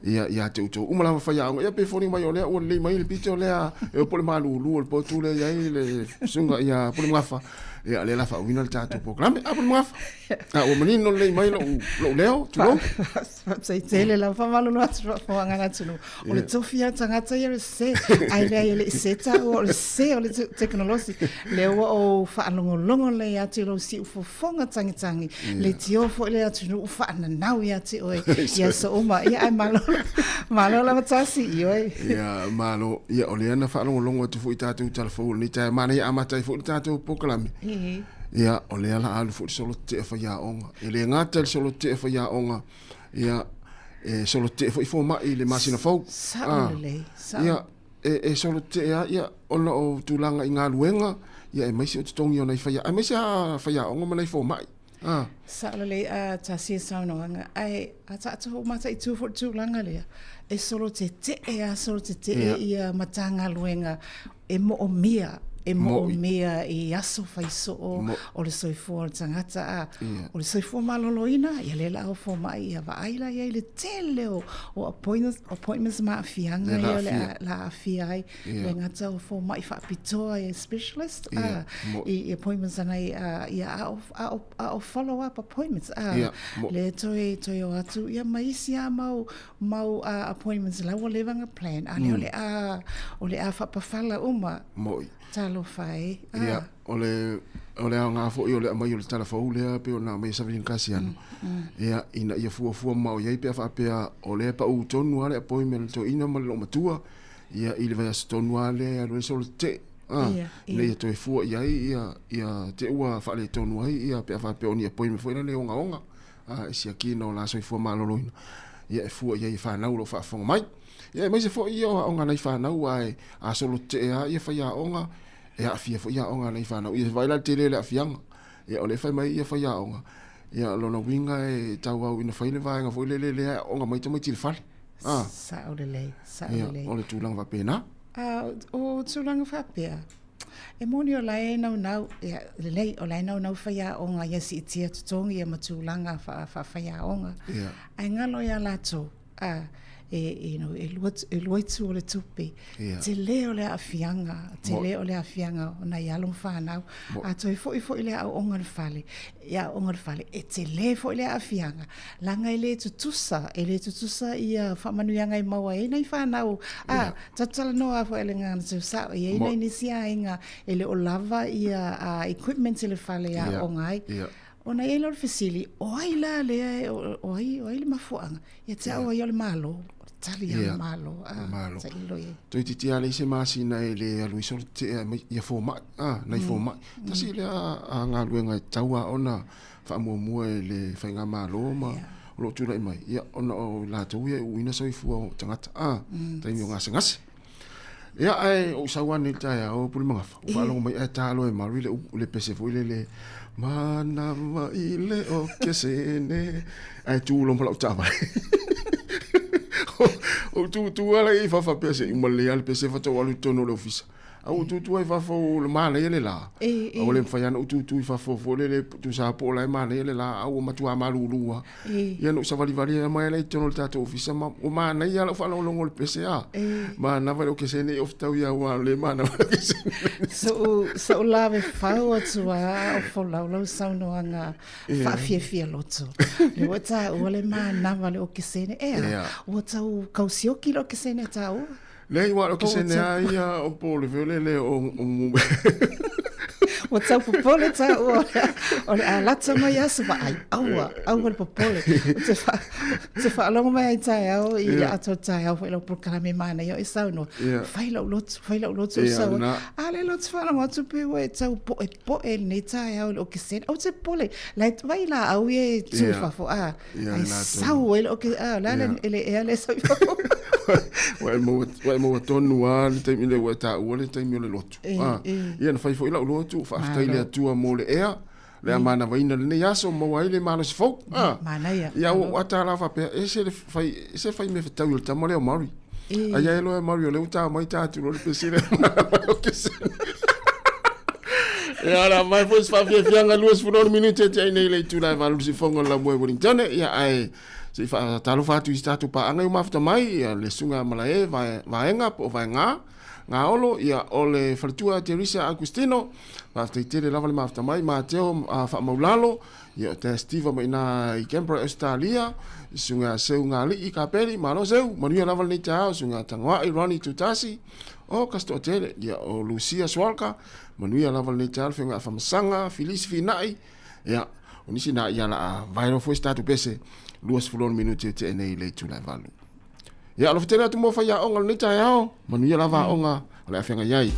[SPEAKER 9] ia, ia te outou uma lava faiaoga. Ia, pe foliga mai o lea ua lelei mai le pito lea, e o po o le malulu o le potu lea i ai le susuga ia Pulemagafa. Ia, o lea la faauiina le tatou polokalame. A Pulemagafa, a ua manino lelei mai lou, lou leo, tulou.
[SPEAKER 8] Faafetai tele lava, faamalulu atu i le faafofoga a le atunuu. O le tofi lava o tagata ia o le sese, ae leai e le i sese taua, o le sese o le tekonolosi. Lea ua ou faalogologo lelei atu i lou siufofoga tagitagi, leitioa foi le atunuu faananau ia te oe i aso uma. Ia ae malo, malo lava Tasi, ioe.
[SPEAKER 9] Ia, malo. Ia, o lea na faalogologo atu foi i tatou tala fou o lenei taeao. Manaia amata ai foi le tatou polokalame. Ia, o lea la alu foi le solo tetee a faiaoga. E le gata i le solo tetee a faiaoga, ia, e solo tetee foi fomai i le masina fou.
[SPEAKER 8] Sao ah, lelei,
[SPEAKER 9] sao. Ia, e, e solo tetee lava, ia, ona o tulaga i galuega, ia, aemaise o totogi o nai faia, aemaise lava faiaoga ma nai fomai.
[SPEAKER 8] Ah. Sao lelei, a tasi e saunoaga, ae a tatou mataitu foi le tulaga lea, e solo tetee lava, solo tetee ia, ia Matagaluega e moomia e moomia i aso faisoo o le soifua o le tagata a o le soifua maloloina ia lea la o fomai ia vaai la iai le tele o, o appointments, appointments ma aafiaga ia le la aafia ai le gata o fomai faapitoa ia specialist a i, i appointments ana i a ia a o, a o, a o follow up appointments a le toe toe o atu ia ma isi a mau mau appointments la ua leva ona plan a lea o le a o le a faapafala uma.
[SPEAKER 9] Mo'i.
[SPEAKER 8] Talofa e.
[SPEAKER 9] Ah. Ia, o le o le aoga foi o le aumai o le tala fou lea pei ona aumai e Savelino Kasiano. Mm, mm. Ia, ina ia fuafua mamao i ai pe a faapea o lea e pau tonu lava le appointment a le toeaina ma le loomatua, ia i le vaiaso tonu lava lea e alu ai solo tetee. Ah, ia, ina ia toe fua i ai ia, ia te ua faaletonu ai ia pe a faapea o ni appointment foi lea ogaoga. a e siakiina o la soifua maloloina, ia e fua i ai e fanau o lo o faafofoga mai. Ia aemaise foi ia o aoga a nai fanau aua e a solo tetee lava ia faiaoga, e aafia foi aoga a nai fanau. Ia vaai la i le tele o le aafiaga. Ia o lea e fai mai ia faiaoga, ia o lona uiga e tauau ina fai le vaega foi lele lea e aooga mai tamaiti i le fale.
[SPEAKER 8] Ah. Sao lelei, sao lelei.
[SPEAKER 9] Ia, o le tulaga faapena.
[SPEAKER 8] Ah, o tulaga faapea, E moni o la e naunau, ia, lelei, o la e naunau faiaoga ia siitia totogi ia ma tulaga faafaiaoga.
[SPEAKER 9] Yeah.
[SPEAKER 8] Ae galo ia latou, a, e, you know, e lua, e lua itu o le tupe.
[SPEAKER 9] Yeah.
[SPEAKER 8] Tele o le aafiaga, tele o le aafiaga o nai alo ma fanau. A toe foi foi le aoaoga i le fale, i aoaoga i le fale, e tele foi le aafiaga, leaga e le tutusa, e le tutusa ia faamanuiaga e maua ai nai fanau. A, yeah. Tatalanoa lava foi a le gagana tau sao, e i ai nai nisi aiga e le o lava ia equipment i le fale e aooga ai. Ona i ai lea o le fesili, o ai la lea, o ai, o ai le mafuaaga? Ia te au ai o le Malo, o le tali a le Malo,
[SPEAKER 9] a,
[SPEAKER 8] tailo i ai.
[SPEAKER 9] Toeitiiti lava leai se masina e le alu ai solo tetee mai ia fomai, a, nai fomai. Tasi lea galuega e tatau lava ona faamuamua e le faigamalo ma o lo o tulai mai, ia, ona o latou ia e uuina soifua o tagata, a, taimi o gasegase. Ia, ae ou sau ane i le taeao, Pulemagafa, ua faalogo mai ae talo e malu i le, le pese foi lele, manava i le okesene, ae tu loa ma lau taavale. Ou tutu lava i fafa pea se i uma lelei lava le pese faatoa ou alu i totonu o le ofisa. A ua tutu ai i fafo o le manaia le la. A ua le mafai lava ona ou tutu i fafo foi lele tusa po o la e manaia le la, a ua matua malulu lava. Ia na ou savalivali ai mai la i totonu o le tatou ofisa ma ua manaia lava lau faalogologo i le pese a. Manava le okesene i fetau ia aua le manava le okesene.
[SPEAKER 8] Sa ou lave fau atu lava o folau lau saunoaga faafiafia loto. Le ua taua le manava le okesene. Ea, ua tau kausioki le okesene e taua.
[SPEAKER 9] Leai, ua o ke sene a ia o po le vele le o o
[SPEAKER 8] Ua tau popole taua o le a lata mai aso vaai. Aua, aua le popole. Ou te wha, te whaalogo mai ai taeao i le atoa taeao foi lau polokalame manaia o e saunoa. Fai lau lotu, fai lau lotu o sau. A le lotu whaalogo atu pe ua e tau poe poe lenei taeao i le okesene. Ou te popole, la e vai laau ia e tu i fafo, a, ai sau ai le oke, a, la le ele ea le sau i fafo.
[SPEAKER 9] Ua e maua, ua e maua tonu lava le taimi lea ua e taua le taimi o le lotu. A, ia na fai foi lau lotu, faafetai i le Atua mo le ea, le amanavaina i lenei aso, maua ai le malosi fou. A, ia ua ou ata la faapea, ese le fai, ese fai mea fetaui o le tama lea o Murray. Ai ai loa e Murray o lea ua ta mai ta atu loa le pese lea o kesene. Ia la mai foi se faafiafiaga 26 minute te ai nei le itula e valu sifongo le lamue Wellington. Ia ae se i faatalofa atu i se tatou paaga i mafuta mai ia le susuga Malae Vaega po o Vaega Gaolo, ia o le faletua Teresa Agustino, faafetai tele lava le mafuta mai, Mateo Faamaulalo, ia o Tea Steve mai ina i Canberra, Australia, susuga Seu Galii Kapeli, malo Seu, manuia lava lenei taeao, susuga Tagoai Ronnie Tutasi, o Kasitoatele, ia o Lucia Swalka, manuia lava lenei taeao, le feoga Famasaga, Filisi Finai, ia o nisi na ia la vaero foi se tatou pese, 26 minute e tea nei i le itula e valu. Ia, alofa tele atu mo faiaoga o lenei taeao, manuia lava aoga o le a feagai ai.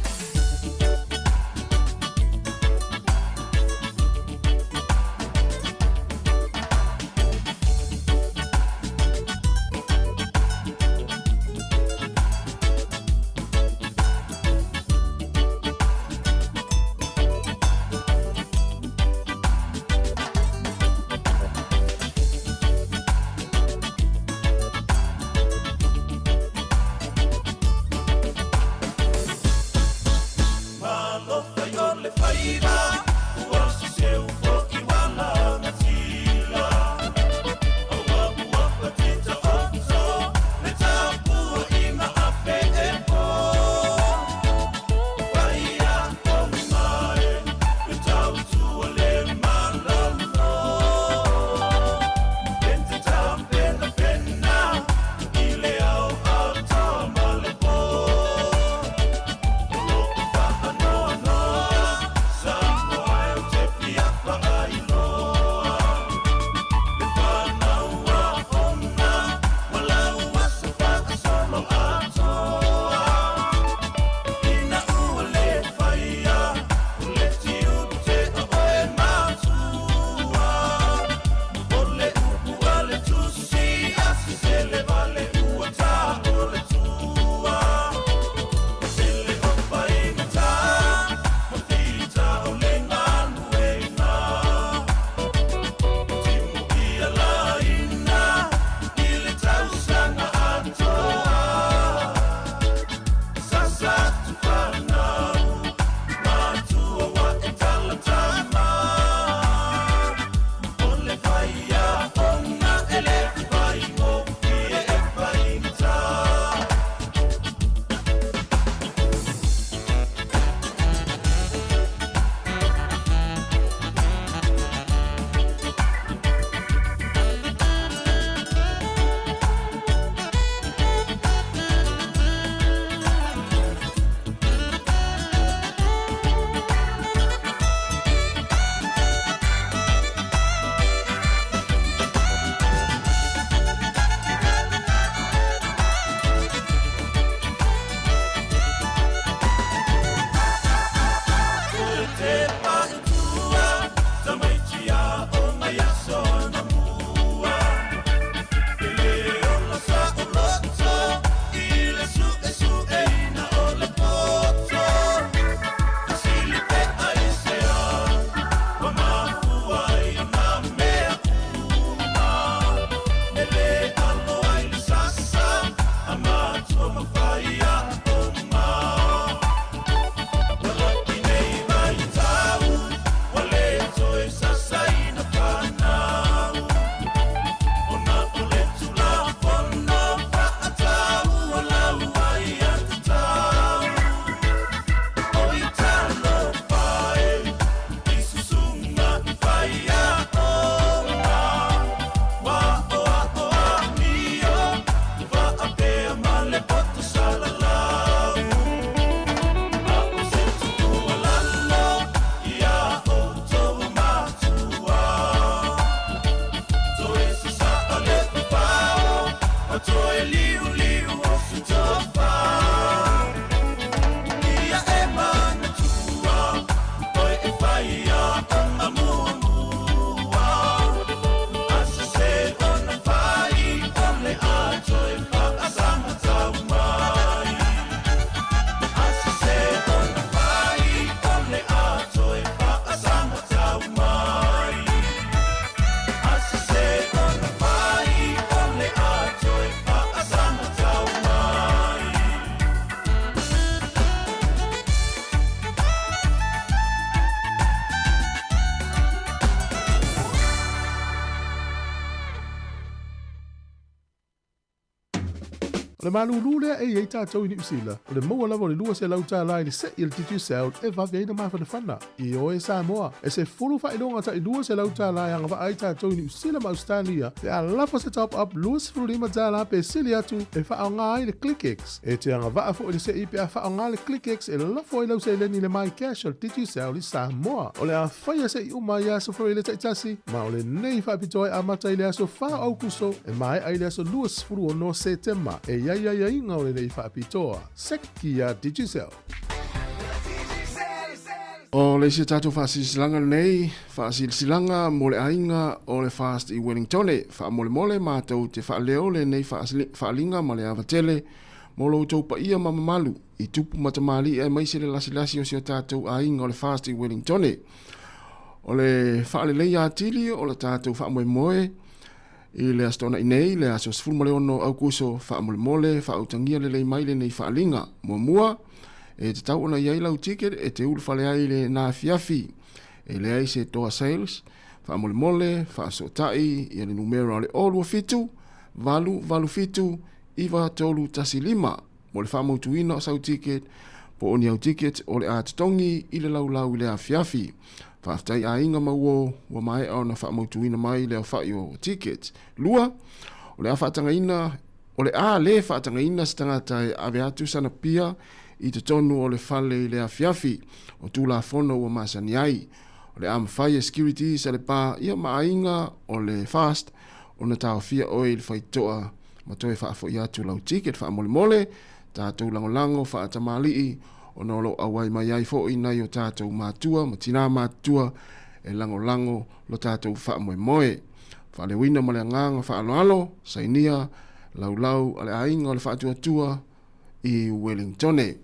[SPEAKER 5] O le malūlū lea e i ai tatou i Niu Sila, o le maua lava o le $200 i le se'i a le Digicel e vave ai ona mafanafana. Ioe Samoa, e 10 faailoga tai $200 e agavaa ai tatou i Niu Sila ma Ausetalia pe a lafo se top up $25 pe sili atu e faaaoga ai le ClickX. E te agavaa foi le se'i pe a faaaoga le ClickX e lafo ai lau seleni i le MyCash a le Digicel i Samoa. O le a faia se'i uma i aso Faraile taitasi, ma o lenei faapitoa e amata i le aso 4 o Aukuso e maea i le aso 26 o Setema. E i ai aiaiga o lenei faapitoa. Seki a Digicel.
[SPEAKER 9] O le isi tatou faasilasilaga lenei, faasilasilaga mo le aiga o le Fast i Wellingtone. Faamolemole matou te faaleo lenei faaaliga ma le ava tele mo lo outou paia ma mamalu i tupu ma tamalii aemaise le lasilasi o si o tatou aiga o le Fast i Wellingtone. O le faaleleia atili o le tatou faamoemoe I le Aso Toonai nei, le aso 16 Aukuso, faamolemole, faautagia lelei mai lenei faaaliga. Muamua, e tatau ona i ai lau ticket e te ulufale ai i lena afiafi. E leai se toa sales. Faamolemole, faasootai ia le numera o le 027 887 9315 mo le faamautuina o sau ticket po o ni au ticket o le a totogi i le laulau i le afiafi. Faafetai aiga ma uo ua maea ona faamautuina mai le aofai o ticket. 2, O le a faatagaina o le a le faatagaina se tagata e ave atu sana pia i totonu o le fale i le afiafi o Tulafono ua masani ai. O le a mafai e securities a le pa ia ma aiga o le fast ona taofia oe i le faitotoa ma toe faafoi atu lau ticket faamolemole, tatou lagolago faatamalii ona o lo o auai mai ai foi nai o tatou matua ma tinā matutua e lagolago lo tatou faamoemoe. Faaleoina ma le agaga faaaloalo, sainia laulau a le aiga o le Faatuatua i Wellingtone.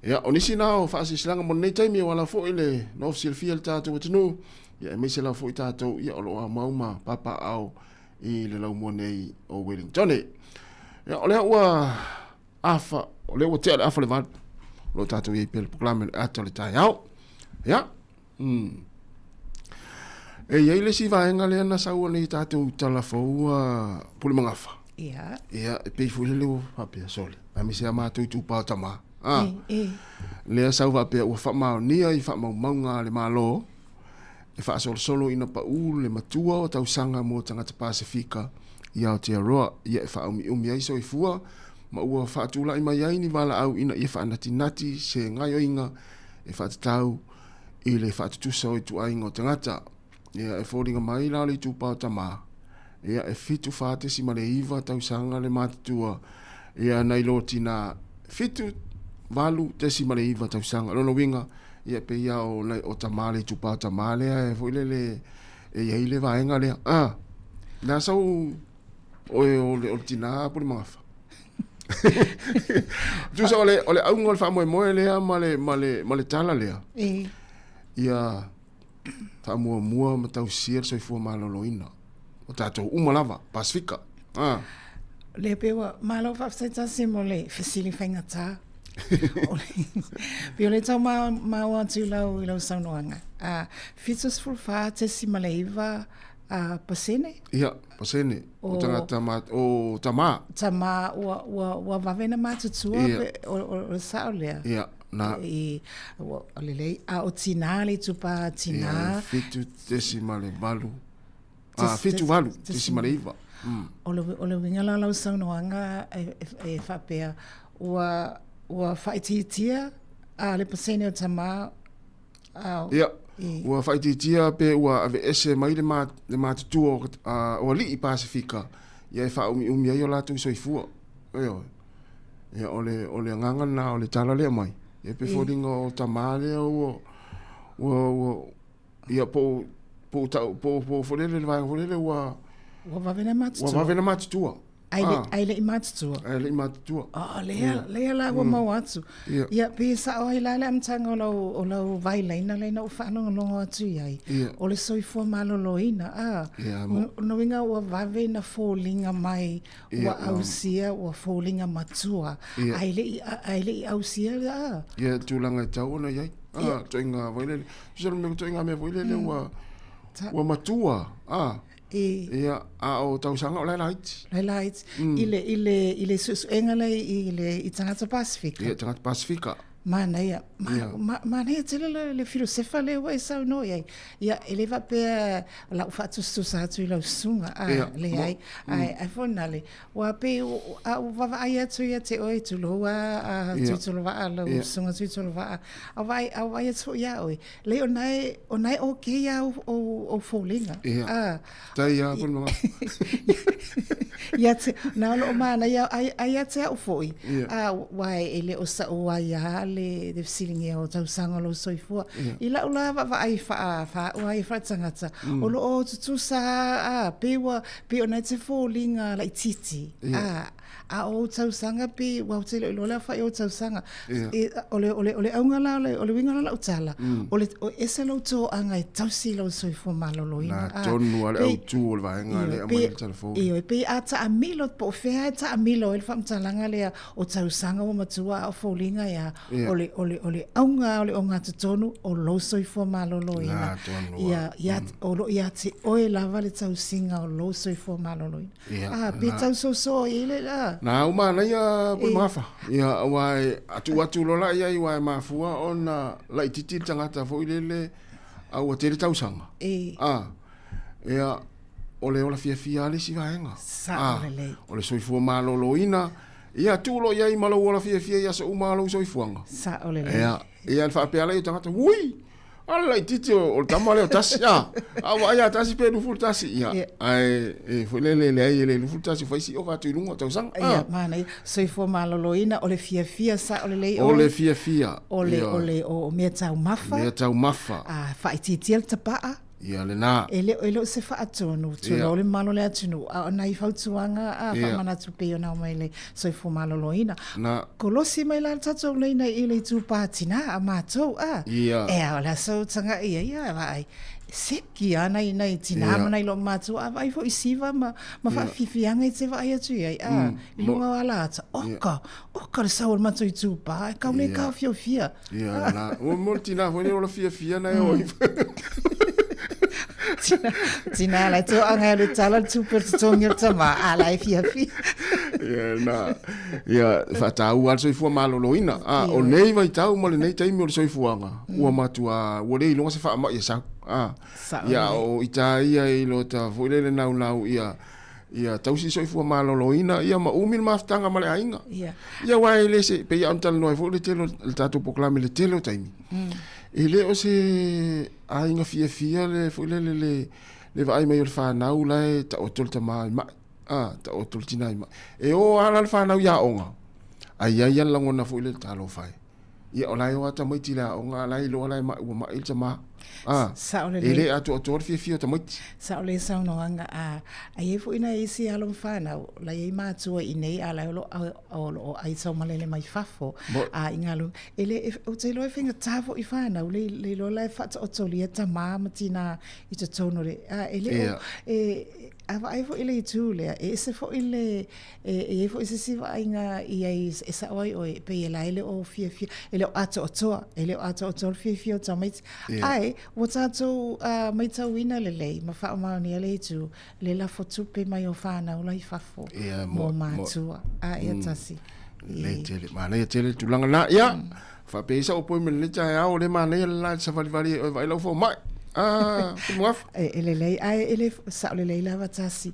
[SPEAKER 9] Ia, o nisi na o faasilasilaga mo lenei taimi, ua ala foi le nofo silafia i le tatou atunuu, ia aemaise lava foi tatou ia o lo o aumau ma papaaao i le laumua nei o Wellingtone. Ia, o lea ua afa, o lea ua tea le afa le valu, o lo o tatou i ai pea le polokalame o le ata o le taeao. Ia, E i ai le isi vaega lea na sau nei tatou tala fou a Pulemagafa.
[SPEAKER 8] Ia.
[SPEAKER 9] Ia, e pei foi lele ua faapea, sole, aemaise a matou itupa o tama. Ah.
[SPEAKER 8] E, e.
[SPEAKER 9] Lea sau faapea ua faamaonia i faamaumauga a le Malo e faasolosolo ina pau le matua o tausaga mo tagata Pasefika i Aotearoa ia e faaumiumi ai soifua ma ua faatulai mai ai ni valaau ina ia faanatinati se gaoioiga e faatatau i le faatutusa o ituaiga o tagata. Ia, e foliga mai la o le itupa o tama, ia, e 74.9 tausaga le matutua, ia, nai lo tina 78.9 tausaga. Lona uiga, ia, pei lava o, nai, o tama le itupa o tama lea e foi lele e i ai le vaega lea. Ah, le a sau oe o le, o le tina Pulemagafa? Tusa o le, o le auga o le faamoemoe lea ma le, ma le, ma le tala lea.
[SPEAKER 8] E.
[SPEAKER 9] Ia faamuamua ma tausia le soifua maloloina. O tatou uma lava, Pasifika. Ah.
[SPEAKER 8] Lea pe ua malo faafetai tasi mo le fesili faigata. Pei o le tau maua atu i lau, i lau saunoaga. 74.9 pasene.
[SPEAKER 9] Ia, pasene. O, o tagata ma, o tamā.
[SPEAKER 8] Tamā, ua, ua, ua vave na matutua,
[SPEAKER 9] Ia.
[SPEAKER 8] pe, o, o, o le sao lea.
[SPEAKER 9] Ia, na.
[SPEAKER 8] I, ua, o lelei, a o tinā le itupa tinā.
[SPEAKER 9] Ia, 7.8. Ah, 78.9.
[SPEAKER 8] O le, o le uiga la lau saunoaga e, e, e faapea, ua, ua faaitiitia a le pasene o tamā
[SPEAKER 9] Ia, ua faaitiitia pe ua aveese mai le, ma, le matutua o, o alii Pasefika, ia e faaumiumi ai o latou soifua. Ioe. Ia, o le, o le agaga lena o le tala lea mai. Ia pe foliga o tamā lea ua, ua, ua, ia po, po, po, po, po, po, le vaega foi lele ua,
[SPEAKER 8] Ua vave na matutua.
[SPEAKER 9] Ua vave na matutua.
[SPEAKER 8] Ai le, ai le i matutua.
[SPEAKER 9] Ai le i matutua.
[SPEAKER 8] Oh, lea, lea la ua maua atu.
[SPEAKER 9] Ia.
[SPEAKER 8] Ia, pe sao ai la le amataga o lau, o lau vailaina lea na ou faalogologo atu i ai.
[SPEAKER 9] Ia.
[SPEAKER 8] O le soifua maloloina. Ah,
[SPEAKER 9] Ia, mo-
[SPEAKER 8] o lona uiga ua vave na foliga mai,
[SPEAKER 9] Ia,
[SPEAKER 8] ua ausia, ua foliga matua.
[SPEAKER 9] Ia.
[SPEAKER 8] Ai le i, ai le i ausia, ah.
[SPEAKER 9] Ia, tulaga e tatau ona i ai. Ah, toaiga foi lele. Tusa o le mea, toaiga mea foi lele ua, ua matua. Ah.
[SPEAKER 8] E.
[SPEAKER 9] Ia, a o tausaga o la e laiti.
[SPEAKER 8] La e laiti. Mm. I le, i le, i le suesuega lea i le, i tagata Pasifika.
[SPEAKER 9] Ia, tagata Pasifika.
[SPEAKER 8] Manaia. Ma, yeah. ma, manaia tele le, le filosefa lea ua e saunoa i ai. Ia, e le faapea lau faatusatusa atu i lau susuga, a, yeah. leai. Mm. Ai, ai foi nale, ua pei a ua vaavaai atu ia te oe, tulou a, a yeah. Tuitolovaa, lau yeah. susuga Tuitolovaa. A vaai, a vaai atu foi ia oe. Lei o nae, o nae okay a ou, ou, ou foliga.
[SPEAKER 9] Ia. Ah. Tai ia koe mga.
[SPEAKER 8] Ia te, na o loo manaia, ai, ai ia te au foi. Ia. Ah, wai e le o sa'u ai a le, le fesiligia o tausaga o lou soifua. Ia. I lau la vaavaai faa, faaua ai faatagata, mm. o loo tutusa a, pei ua, pei ona e te foliga laitiiti. Ia. Ah, A o ou tausaga pe ua ou te le o iloa le aofai o ou tausaga.
[SPEAKER 9] Yeah.
[SPEAKER 8] E, o le, o le, o le auga la, o le, o le uiga la lau tala, mm. o le, o ese lou toaga e tausi i lou soifua maloloina.
[SPEAKER 9] Nā tonu a le autū o le vaega lea aumai le tala fou.
[SPEAKER 8] Ioe, pei a taamilo, po o fea e taamilo ai le faamatalaga lea o tausaga ua matua a o foliga ia,
[SPEAKER 9] Yeah.
[SPEAKER 8] o le, o le, o le auga o le ogatotonu o lou soifua maloloina.
[SPEAKER 9] Nā tonu a.
[SPEAKER 8] Ia, ia, mm. o lo ia te oe lava le tausiga o lou soifua maloloina.
[SPEAKER 9] Ia,
[SPEAKER 8] Ah, pe
[SPEAKER 9] na-
[SPEAKER 8] tau soso i le la.
[SPEAKER 9] Na au manaia pule
[SPEAKER 8] E.
[SPEAKER 9] magafa. Ia, aua e atu atu loa la iai aua e mafua ona laitiiti le tagata foi lele a ua tele tausaga.
[SPEAKER 8] E.
[SPEAKER 9] A, ia, o le ola fiafia lava le isi vaega.
[SPEAKER 8] Sao lelei.
[SPEAKER 9] O le soifua maloloina, ia tuu loa iai ma lou ola fiafia i aso uma o lou soifuaga.
[SPEAKER 8] Sao lelei.
[SPEAKER 9] Ia, ia ona faapea lea o tagata, ui, A le laitiiti o le tama lea o Tasi, a, a ua ai a Tasi pe 21, ia,
[SPEAKER 8] Ia.
[SPEAKER 9] ae, e foi lele, e leai e le 21, fai si ova atu i luga o tausaga, a.
[SPEAKER 8] Ia, manaia. Soifua maloloina, o le fiafia sao lelei
[SPEAKER 9] O
[SPEAKER 8] oe.
[SPEAKER 9] le fiafia,
[SPEAKER 8] O le,
[SPEAKER 9] ioe.
[SPEAKER 8] o le, o meataumafa.
[SPEAKER 9] Meataumafa.
[SPEAKER 8] A, faaitiitia le tapaa.
[SPEAKER 9] Ia, lena.
[SPEAKER 8] E le, e le o se faatonu, tulou le mamalu o le atunuu, a o nai fautuaga a faamanatu pei ona aumai le soifua maloloina.
[SPEAKER 9] Na.
[SPEAKER 8] Kolosi mai la le tatou laina i le itupa tina a matou a.
[SPEAKER 9] Ia.
[SPEAKER 8] Ea, o le aso taga'i ai ia, vaai, seki a nai, nai tina ma nai loomātua, a vaai foi siva ma, ma faafiafiaga i te vaai atu i ai, a, i luga o ala ata, oka, oka le sau o le matou itupa, e kau le taofiofia.
[SPEAKER 9] Ia, na, ua mo le tina foi nei o la fiafia na e oi.
[SPEAKER 8] Tina, tina la toaga e le tala le tupe o le totogi o le tama, a la e fiafia.
[SPEAKER 9] Ia, na, ia, faataua lava le soifua maloloina. A, o nei vaitau ma lenei taimi o le soifuaga, ua matua, ua le iloga se faamai e sau. A, ia, o ita ia i lota foi lele naunau ia, ia tausi soifua maloloina, ia ma umi le mafutaga ma le aiga.
[SPEAKER 8] Ia.
[SPEAKER 9] Ia, aua e le se, pei lava ona talanoa ai foi le tele o le tatou polokalame i le tele o taimi. E le o se aiga fiafia le foi lele le, le vaai mai o le fanau la e taoto le tama i mai, a, taoto le tina i mai. E o lava la le fanau i aoga, ae i ai lava le lagona foi lele, talofa e. Ia, o la e o lava tamaiti i le aoga, a o la e iloa la e mai, ua mai le tama. A,
[SPEAKER 8] Sao
[SPEAKER 9] e
[SPEAKER 8] lelei.
[SPEAKER 9] le atoatoa le fiafia o tamaiti.
[SPEAKER 8] Sao lelei saunoaga, a, a i ai foi nai isi alo ma fanau, la i ai matua i inei, a la o lo, o lo o ai taumalele mai fafo, a i galuega. E le, ou te iloa e faigata foi i fanau, le, le iloa la e faataotolia tamā ma tinā i totonu o le, a, e le o, e, a vaai foi i le itu lea, e ese foi le, e, e i ai foi se isi vaaiga i ai e sao ai oe, pei e la e le o fiafia, e le o atoatoa, e le o atoatoa le fiafia o tamaiti. Ae, ua tatou uh, maitauina lelei ma faamaonia le itu, le lafo tupe mai o fanau la i fafo
[SPEAKER 9] yeah,
[SPEAKER 8] mo mātua. A, ia tasi.
[SPEAKER 9] Lelei tele, manaia tele le tulaga lena. Ia, faapea ai sau appointment i lenei taeao, o lea e manaia le la i le savalivali e vaai lau fomai. Ah, Tumuafa.
[SPEAKER 8] E, e lelei, ae e le, sao lelei lava tasi.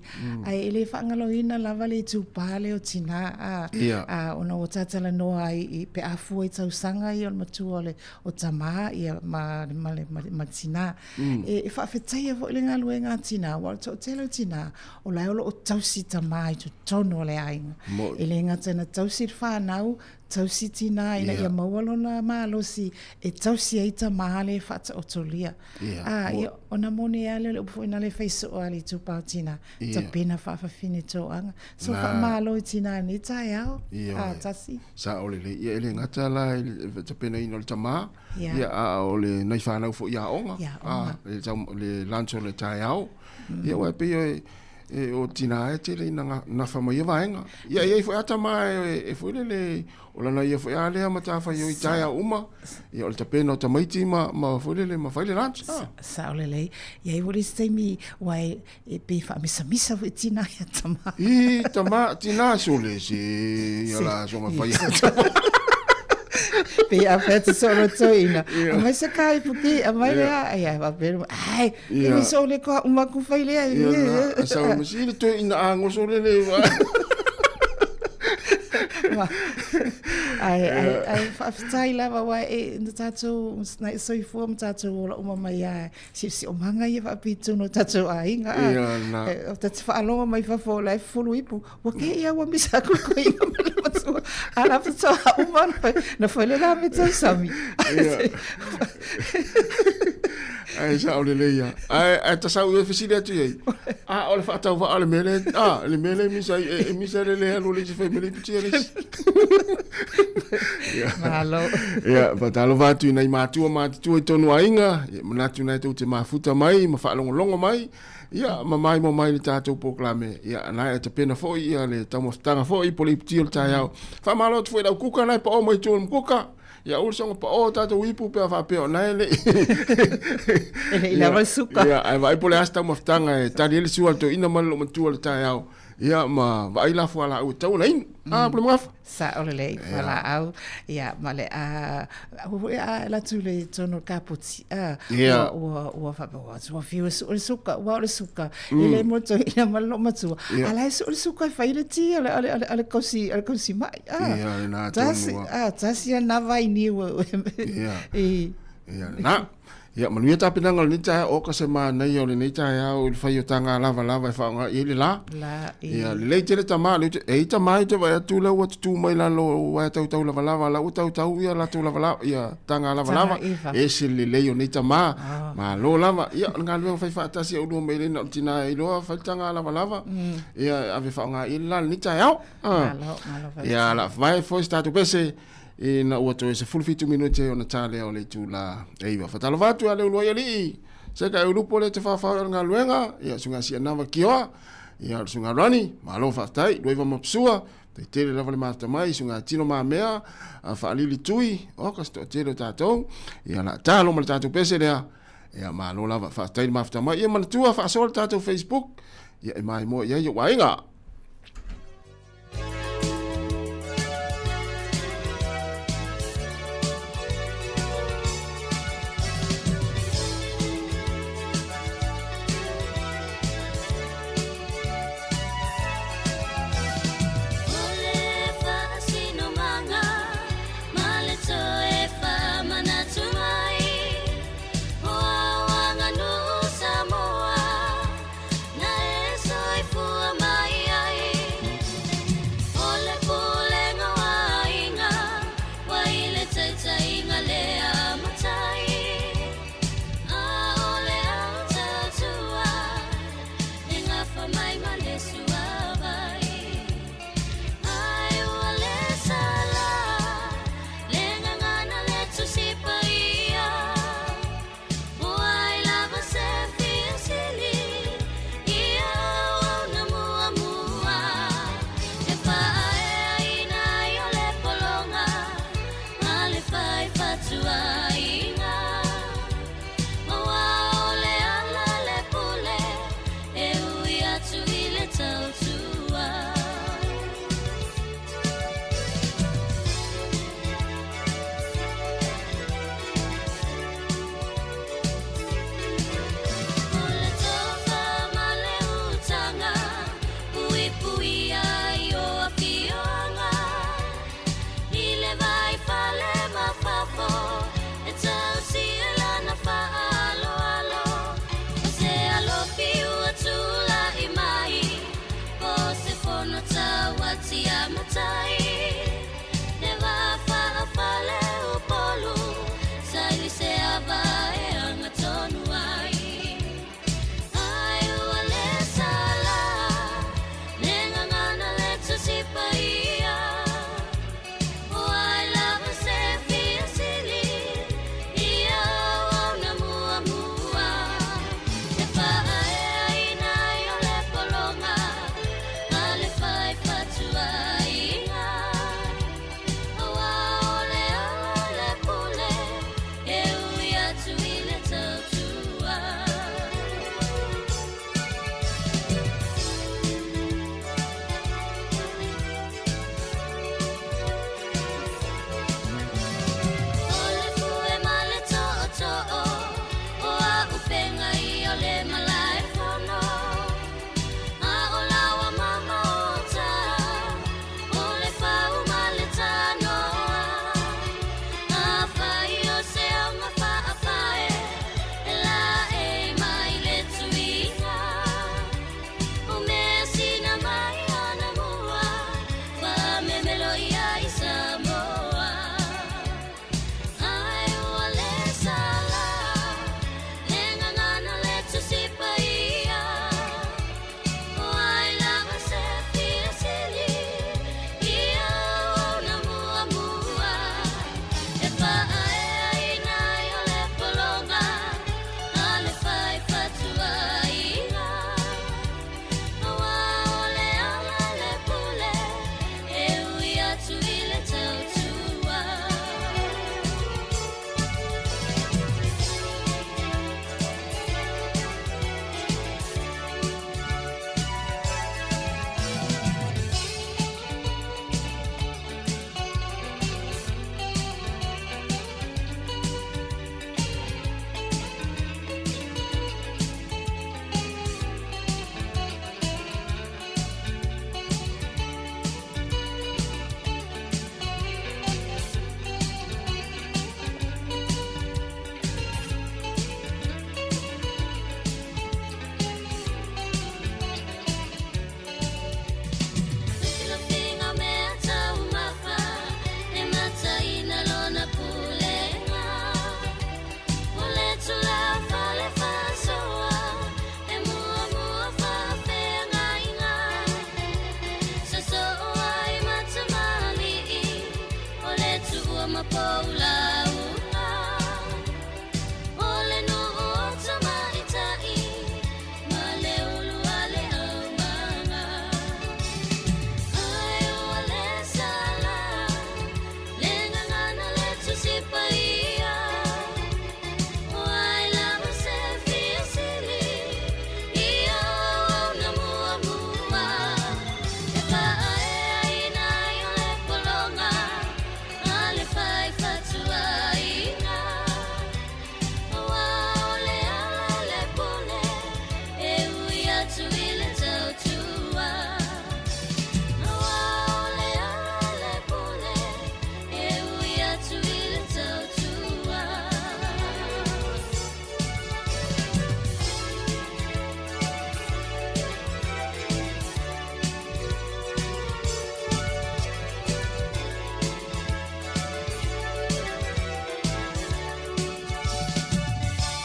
[SPEAKER 8] Ae e le faagaloina lava le itupa lea o tinā, a,
[SPEAKER 9] Ia.
[SPEAKER 8] a, ona ua talanoa ai i, pe a fua i tausaga ia o le matua o le, o tamā, ia, ma, ma, le, ma, ma le tinā. E, e faafetaia foi le galuega a tinā, aua o le toatele o tinā, o la e o lo o tausi tamā i totonu o le aiga.
[SPEAKER 9] Mo'i.
[SPEAKER 8] E le gata ina tausi le whanau, tausi tinā ina ia maua lona malosi e tausi ai tamā le faataotolia.
[SPEAKER 9] Ia,
[SPEAKER 8] A,
[SPEAKER 9] mo'i.
[SPEAKER 8] ia, ona moni a lea o le upu foi na le fai soo a le itupa o tinā,
[SPEAKER 9] Ia.
[SPEAKER 8] tapena faafafine toaga. So
[SPEAKER 9] Na.
[SPEAKER 8] faamalo i tinā i lenei taeao.
[SPEAKER 9] Ioe.
[SPEAKER 8] A, tasi.
[SPEAKER 9] Sao lelei. Ia, e le gata la i le tapenaina o le tamā,
[SPEAKER 8] Ia.
[SPEAKER 9] ia, a o le nai whanau foi i aoga.
[SPEAKER 8] I aoga.
[SPEAKER 9] A, le, tau, le lunch o le taeao. Ia, aua e pei e, e o tinā e tele ina nafa ma ia vaega. Ia, e i ai foi lava tama e foi lele, o lana ia foi lava lea matafaioi i taeao uma, ia o le tapena o tamaiti ma, ma foi lele, ma fai le lunch. Ah.
[SPEAKER 8] Sao lelei. E i ai foi le isi taimi, aua e pei e faamisamisa foi tinā ia tama.
[SPEAKER 9] I, tama, tinā sole se, ia la soga fai a tama.
[SPEAKER 8] Pei a whea te solo toina. A mai se kai puki, a mai lea, ai ai wapero, ai, e mi sole koa uma ku whai lea.
[SPEAKER 9] Ia na, a sau ma si le toina a ngoso le le.
[SPEAKER 8] Ai, ai, ai, whaafetai lava wa e na tātou, na e soifua ma tātou ola uma mai a siosiomaga ia faapitoa no tatou aiga a.
[SPEAKER 9] Ia na.
[SPEAKER 8] O ta te faalogo mai fafo o la e fufulu ipu, ua kē ia ua misa aku le koina ma le matua. A la faatoa uma ona fai, na fai le la me tausami.
[SPEAKER 9] Ia. Ai sao lelei ia. Ae ae tasau ia fesili atu i ai. A o le faatauvaa o le mea lea, a le mea lea e misa ai e misa le le alu o le isi fai me le iputi a le isi.
[SPEAKER 8] Malo.
[SPEAKER 9] Ia, faatalofa atu i nai matua matutua i tonu aiga, ia manatu nai tou te mafuta mai ma faalogologo mai, ia ma maimoa mai le tatou polokalame, ia na e tapena foi ia le taumafataga foi po le iputi o le taeao. Faamalo atu foi i lau kuka na e pao mai tua o le kuka. Ia aua le soga pao tatou ipu pe a faapea o na e le
[SPEAKER 8] E le i lava le suka.
[SPEAKER 9] Ia, ae vaai po o le a se taumafataga e tali ai le sua a le toeaina ma le loomatua i le taeao. Ia ma vaai la fualaau e tatau ona inu. Ah, Pulemagafa.
[SPEAKER 8] Sao lelei fualaau. Ia, ma le a aua foi a alu atu i le tonu o le kapoti. A, ua, ua, ua faapea, ua ua fiu e sue le suka, ua o le suka. E le mo le toeaina ma le loomatua. A la e sue le suka e fai le ti a le, a le, a le, a le kausi, a le kausi mai. A,
[SPEAKER 9] Ia, lena tonu
[SPEAKER 8] tasi, a, tasi a na vainiu
[SPEAKER 9] Ia.
[SPEAKER 8] i,
[SPEAKER 9] Ia, lena. Ia, manuia tapenaga o lenei taeao, oka se manaia o lenei taeao i le fai o taga lavalava e faaaoga i ai le la.
[SPEAKER 8] La,
[SPEAKER 9] i. Ia, lelei tele tama, lea ou te, e i tama ai te vaai atu lea ua tutū mai lalo o uaea tautau lavalava, la ua tautau ia latou lavalava, ia taga lavalava,
[SPEAKER 8] Taga iva.
[SPEAKER 9] ese le lelei o nei tama,
[SPEAKER 8] Oh.
[SPEAKER 9] malo lava. Ia, o le galuega fai faatasi a ulua mai le na o le tina e iloa fai le taga lavalava, ia, e ave faaaoga i ai le la lenei taeao. Ah.
[SPEAKER 8] Malo, malo faafetai.
[SPEAKER 9] Ia, la vae foi se tatou pese, Ina ua toe 17 minute ona ta lea o le itula e 9. Faatalofa atu ia Leuluaialii, Seka Eulupo lea te whawhau i o le galuega, ia Suga Sianava Kioa, ia o le Suga Rani, malo faafetai, Luaiva Mapsua, tai tele lava le mafuta mai, Suga Tino Mamea, Faalili Tui, o ka se toatele o tatou, ia la talo ma le tatou pese lea, ia malo lava, faafetai le mafuta mai, ia manatua faasoa le tatou Facebook, ia e maimoa i ai ou aiga.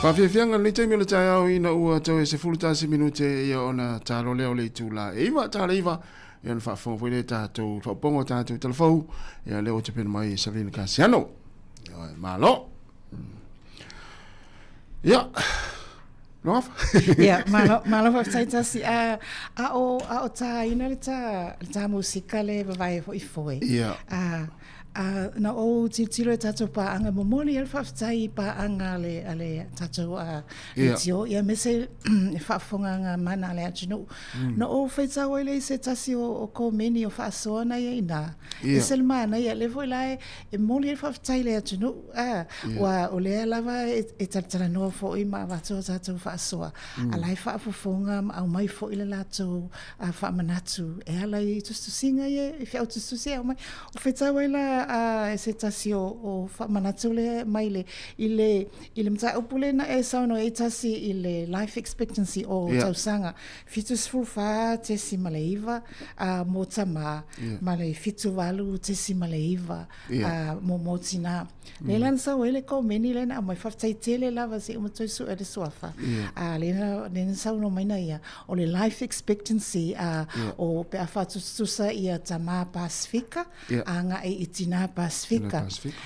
[SPEAKER 9] Faafiafiaga lenei taimi o le taeao ina ua toe 11 minute ia ona talo lea o le itula e 9 tala 9 ia ona faafofoga foi lea tatou faaopoopoga o tatou talafou ia lea ua tapena mai e Savelina Kasiano. Ia, malo. Ia, Loafa.
[SPEAKER 8] Ia, malo, malo faafetai tasi. A, a o, a o tāina le tā, le tā musika le vavae foi foe.
[SPEAKER 9] Ia.
[SPEAKER 8] A, a, na ou tilotilo i tātou pāaga, momoli ai le faafetai i pāaga a le, a le tātou a,
[SPEAKER 9] Ia.
[SPEAKER 8] tio, ia me se e faafofogaga mana a le atunuu. Na ou faitau ai lea i se tasi o, o komeni o faasoa na ia inā.
[SPEAKER 9] Ia.
[SPEAKER 8] E se le manaia, lea foi la e, e momoli ai le faafetai i le atunuu. A, ua o lea lava e, e talatalanoa foi ma avatu a tatou faasoa, a la e faafofoga ma aumai foi le latou a, faamanatu e ala i tusitusiga ia, i feau tusitusi e aumai. O faitau ai la a, e se tasi o, o faamanatu lea mai le, i le, i le mataupu lea na e saunoa ai tasi i le life expectancy o tausaga, 74.9 a, mō tamā, ma le 78.9 a, mō, mō tinā. Lea la na sau ai le komeni lea na aumai, faafetai tele lava se i uma toe sue le suafa. A, lea na, lea na saunoa mai na ia, o le life expectancy a, o pe a faatusatusa ia tamā Pasifika agai i tinā Pasifika.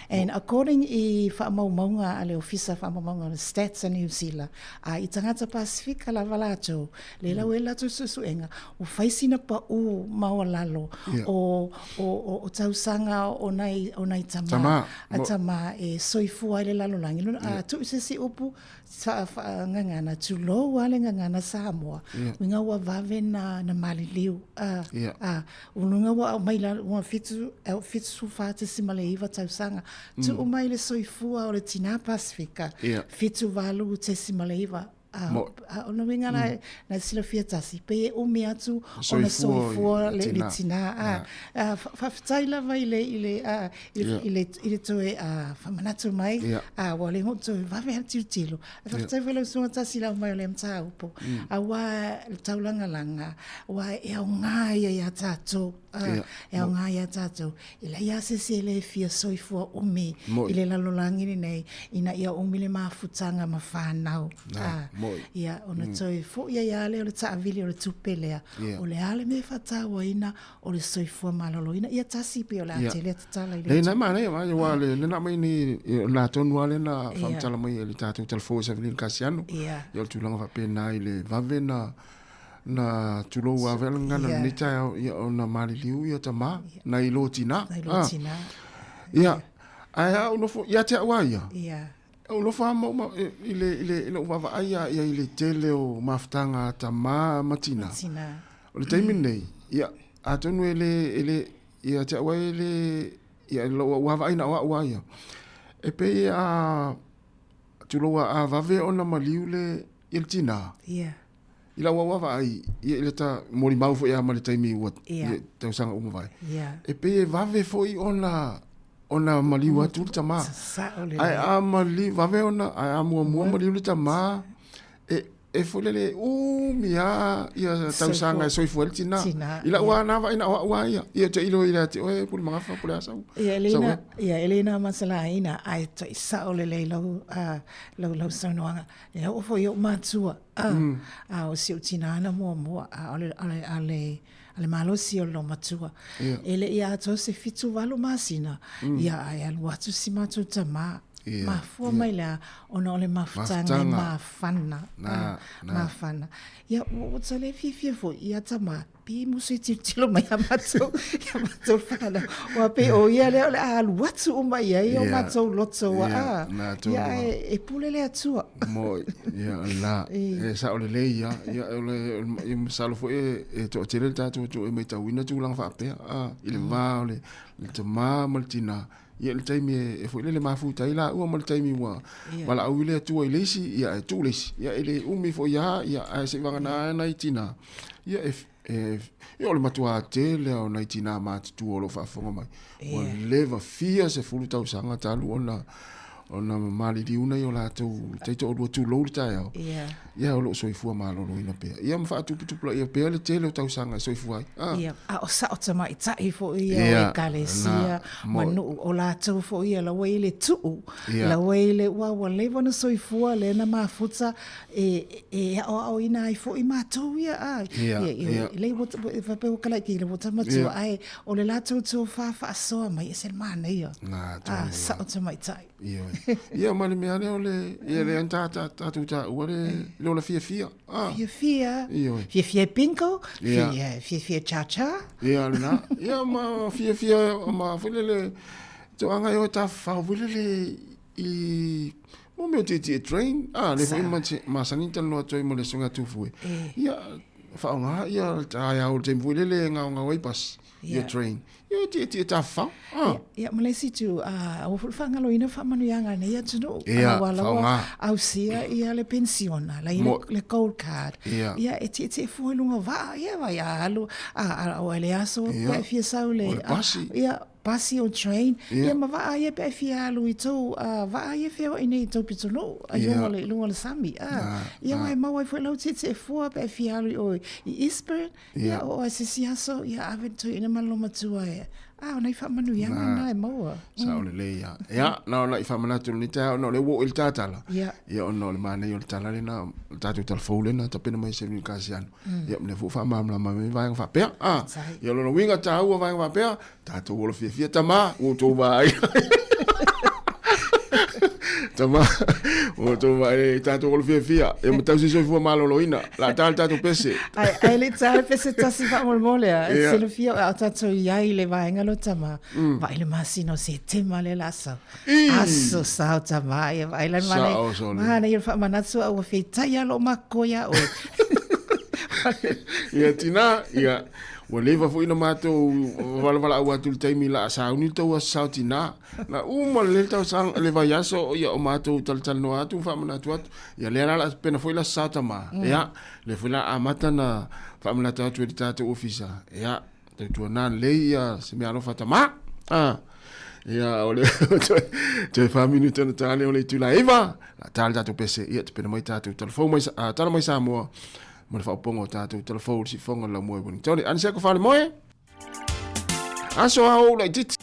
[SPEAKER 8] And according i faamaumauga a le Ofisa Faamaumauga o le Stats a New Zealand, a i tagata Pasifika lava latou, lea la ua i ai le latou suesuega, ua fai sina paʻū maualalo o, o, o, o tausaga o nai, o nai tamā,
[SPEAKER 9] Tamā.
[SPEAKER 8] a tamā e soifua ai le lalolagi. Lona, a tuu se isi upu, sa, faagagana, tulou lava le gagana Samoa, uiga ua vave na, na maliliu. A, a, uiga ua aumai lalo, ua 74.9 tausaga, tuu mai le soifua o le tinā Pasifika, 78.9 A, a o le uiga la, na silafia tasi, pei e umi atu ona soifua le, le tinā. A, a, faafetai lava i le, i le, a, i le, i le, i le toe a, faamanatu mai, a, ua le toe vave lava le tilotilo. Ae faafetai foi lau susuga tasi i le aumai o lea mataupu, aua le taulagalaga, aua e aoga ia ia tatou, a, e aoga ia tatou. E leai lava se isi e le fia soifua umi i le lalolagi lenei ina ia umi le mafutaga ma fanau.
[SPEAKER 9] Nā, moe.
[SPEAKER 8] Ia, ona toe foi ai lava lea o le taavili o le tupe lea. O le a le mea e faatauaina o le soifua maloloina. Ia tasi pei o le a tele atu tala i le
[SPEAKER 9] Leai, na manaia, manaia, aua le lena aumai nei, o lena tonu lava lea na faamatala mai e le tatou talafou e Savelina Kasiano.
[SPEAKER 8] Ia,
[SPEAKER 9] o le tulaga faapena i le vave na na tulou ave le gagana lenei taeao, ia, ona maliliu ia tamā, nai lo tinā.
[SPEAKER 8] Nai lo tinā.
[SPEAKER 9] Ia, ae a ou nofo, ia te au lava ia,
[SPEAKER 8] Ia.
[SPEAKER 9] ou nofo lava ma, ma, i le, i le, i lou vaavaai lava ia i le tele o mafutaga a tamā ma tinā.
[SPEAKER 8] Ma tinā.
[SPEAKER 9] O le taimi lenei, ia, atonu e le, e le, ia te au e le, ia, lou vaavaai na o au lava ia, e pei a, tulou a, a vave ona maliu le, ia le tinā.
[SPEAKER 8] Ia.
[SPEAKER 9] I lau au vaavaai, ia i le ta molimau foi lava ma le taimi ua
[SPEAKER 8] Ia.
[SPEAKER 9] i tausaga ua mavae.
[SPEAKER 8] Ia.
[SPEAKER 9] E pei e vave foi ona ona maliu atu le tamā.
[SPEAKER 8] Sa'o lelei.
[SPEAKER 9] Ae a maliu, vave ona, ae a muamua maliu le tamā, e e foi lele e umi lava ia tausaga e soifua ai le tinā.
[SPEAKER 8] Tinā,
[SPEAKER 9] I lau
[SPEAKER 8] ia.
[SPEAKER 9] lava na vaai na o au lava ia, ia ou te ilo ia te oe Pulemagafa po o le a sau.
[SPEAKER 8] Ia, e le
[SPEAKER 9] sau
[SPEAKER 8] na,
[SPEAKER 9] ea.
[SPEAKER 8] ia, e le na masalaina, ae to'i sa'o lelei lau, a, lau, lau saunoaga. E oo foi i ou matua, a, a o si ou tinā na muamua, a o le, a le, a le, a le malosi o le loomatua.
[SPEAKER 9] Ia.
[SPEAKER 8] E le i atoa se 78 masina, ia ae alu atu si matou tamā.
[SPEAKER 9] Ia,
[SPEAKER 8] Mafua mai le a, ona o le mafutaga e
[SPEAKER 9] Mafutaga.
[SPEAKER 8] mafana.
[SPEAKER 9] Nā,
[SPEAKER 8] a,
[SPEAKER 9] nā.
[SPEAKER 8] Mafana. Ia, ua, ua ta le fiafia foi ia tamā, Pei musu e tilotilo mai ia matou, ia matou whanau. Ua pei o ia lea o le a alu atu uma i ai o matou loto ua a. Ia e, e pule le Atua.
[SPEAKER 9] Mo, ia la, e sao lelei ia, ia o le, ia masalo foi e, e toatele le tatou atunuu e maitauina tulaga faapea, a, i le va o le, le tamā ma le tinā, ia le taimi e, e foi lele mafuta ai laua ma le taimi ua valaau i le Atua i le isi, ia ae tuu le isi, ia e le umi foi lava, ia ae seiavagana nai tinā, ia e, e, ia o le matuā tele lava o nai tinā matutua o lo o faafofoga mai, ua leva fia sefulu tausaga talu ona. Ona maliliu nai o latou taitoalua tulou le taeao.
[SPEAKER 8] Ia.
[SPEAKER 9] Ia o lo o soifua maloloina pea. Ia ma faatuputupulaia pea le tele o tausaga e soifua ai. Ah.
[SPEAKER 8] Ia, a o sao tamaitai foi ia o ekalesia ma nuu, o latou foi ia la ua i ai le tuu, la ua i ai le, ua ua leva ona soifua lea na mafuta e e aoaoina ai foi matou ia, a, ia, ia, lei ua, faapea ua kalaiti le ua tamatua, ae o le latou tofa faasoa mai, e ese le manaia.
[SPEAKER 9] Na, tonu
[SPEAKER 8] A, sao tamaitai.
[SPEAKER 9] Ioe. Ia ma le mea lea o le, ia lea na ta, ta, tatou taua le, le ola fiafia. Ah.
[SPEAKER 8] Fiafia.
[SPEAKER 9] Ioe.
[SPEAKER 8] Fiafia e bingo,
[SPEAKER 9] Ia.
[SPEAKER 8] fia, fiafia cha-cha.
[SPEAKER 9] Ia, lena. Ia ma fiafia, ma foi lele, toaga e o e tafafao foi lele i, mo mea o tietie train. Ah, le foi ma, masani talanoa atu ai ma le Susuga Tufue. Ia, faaaoga ia le taeao i le taimi foi lele e gaogao ai pasi. Ia train. Ia tietie tafafao. Ah.
[SPEAKER 8] Ia, ma le isi itu, aua foi le faagaloina faamanuiaga a lenei atunuu.
[SPEAKER 9] Ia,
[SPEAKER 8] Aua lava
[SPEAKER 9] faaaoga.
[SPEAKER 8] ausia ia le penisiona, la i
[SPEAKER 9] Mo-
[SPEAKER 8] le gold card.
[SPEAKER 9] Ia.
[SPEAKER 8] Ia, e tietie fua i luga o vaa, ia, vai a alu, a, a, o le aso,
[SPEAKER 9] Ia.
[SPEAKER 8] pe e fia sau le,
[SPEAKER 9] O le pasi.
[SPEAKER 8] ia, pasi o train,
[SPEAKER 9] Ia.
[SPEAKER 8] ia ma vaa ia pe e fia alu i tou, vaa ia e feoai nei i tou pitonuu, i
[SPEAKER 9] Ia.
[SPEAKER 8] luga o le, i luga o le sami. A,
[SPEAKER 9] Na,
[SPEAKER 8] ia,
[SPEAKER 9] na.
[SPEAKER 8] aua e maua ai foi lau tietie fua pe e fia alu i o i Eastbourne, Ia, oo lava i se isi aso, ia ave le toeaina ma le olomatua e, a, o nai faamanuiaga na e maua.
[SPEAKER 9] Sao lelei ia. Ia, na ona i faamanatu i lenei taeao, ona o lea ua oo i le tatala.
[SPEAKER 8] Ia.
[SPEAKER 9] Ia, ona o le manaia o le tala lena, o le tatou tala fou lena, tapena mai e Seveni Kasiano. Ia, ma lea foi ua faamalamalama mai vaega faapea. A, ia, o lona uiga taua vaega faapea, Tatou ola fiafia tama, ua outou vaai. Tama, ua outou vaai, tatou ola fiafia. E ma tausi soifua maloloina. La tā le tatou pese.
[SPEAKER 8] Ai, ai le tā le pese tasi faamolemole a.
[SPEAKER 9] Ia.
[SPEAKER 8] Silafia, a o tatou i ai i le vaega lo tama, vaai le masina o Setema lea la sau.
[SPEAKER 9] Ii.
[SPEAKER 8] Aso sao tama, ia vaai la le
[SPEAKER 9] Sao,
[SPEAKER 8] manaia.
[SPEAKER 9] sao le.
[SPEAKER 8] Manaia le faamanatu a ua feitai lava lou makoa ia oe.
[SPEAKER 9] Ia tina, ia, Ua leva foi na matou valavalau atu i le taimi la a sauni le tou aso sao tina. Na uma lelei le tausaga, le vaiaso ia o matou talatalanoa atu ma faamanatu atu. Ia lea la la pena foi le aso sao tama. Ia, lea foi la amata na faamanatu atu e le tatou ofisa. Ia, tautuana lelei ia se meaalofa tama. Ah. Ia, o le toe fa minute ona ta lea o le itula e 9, la ta le tatou pese, ia, tapena mai tatou tala fou mai, tala mai Samoa, ma le faaopoopoga o tatou tala fou i le siufofoga o le laumua i Wellington. Ane se ko falemoe? Aso a ou laitiiti.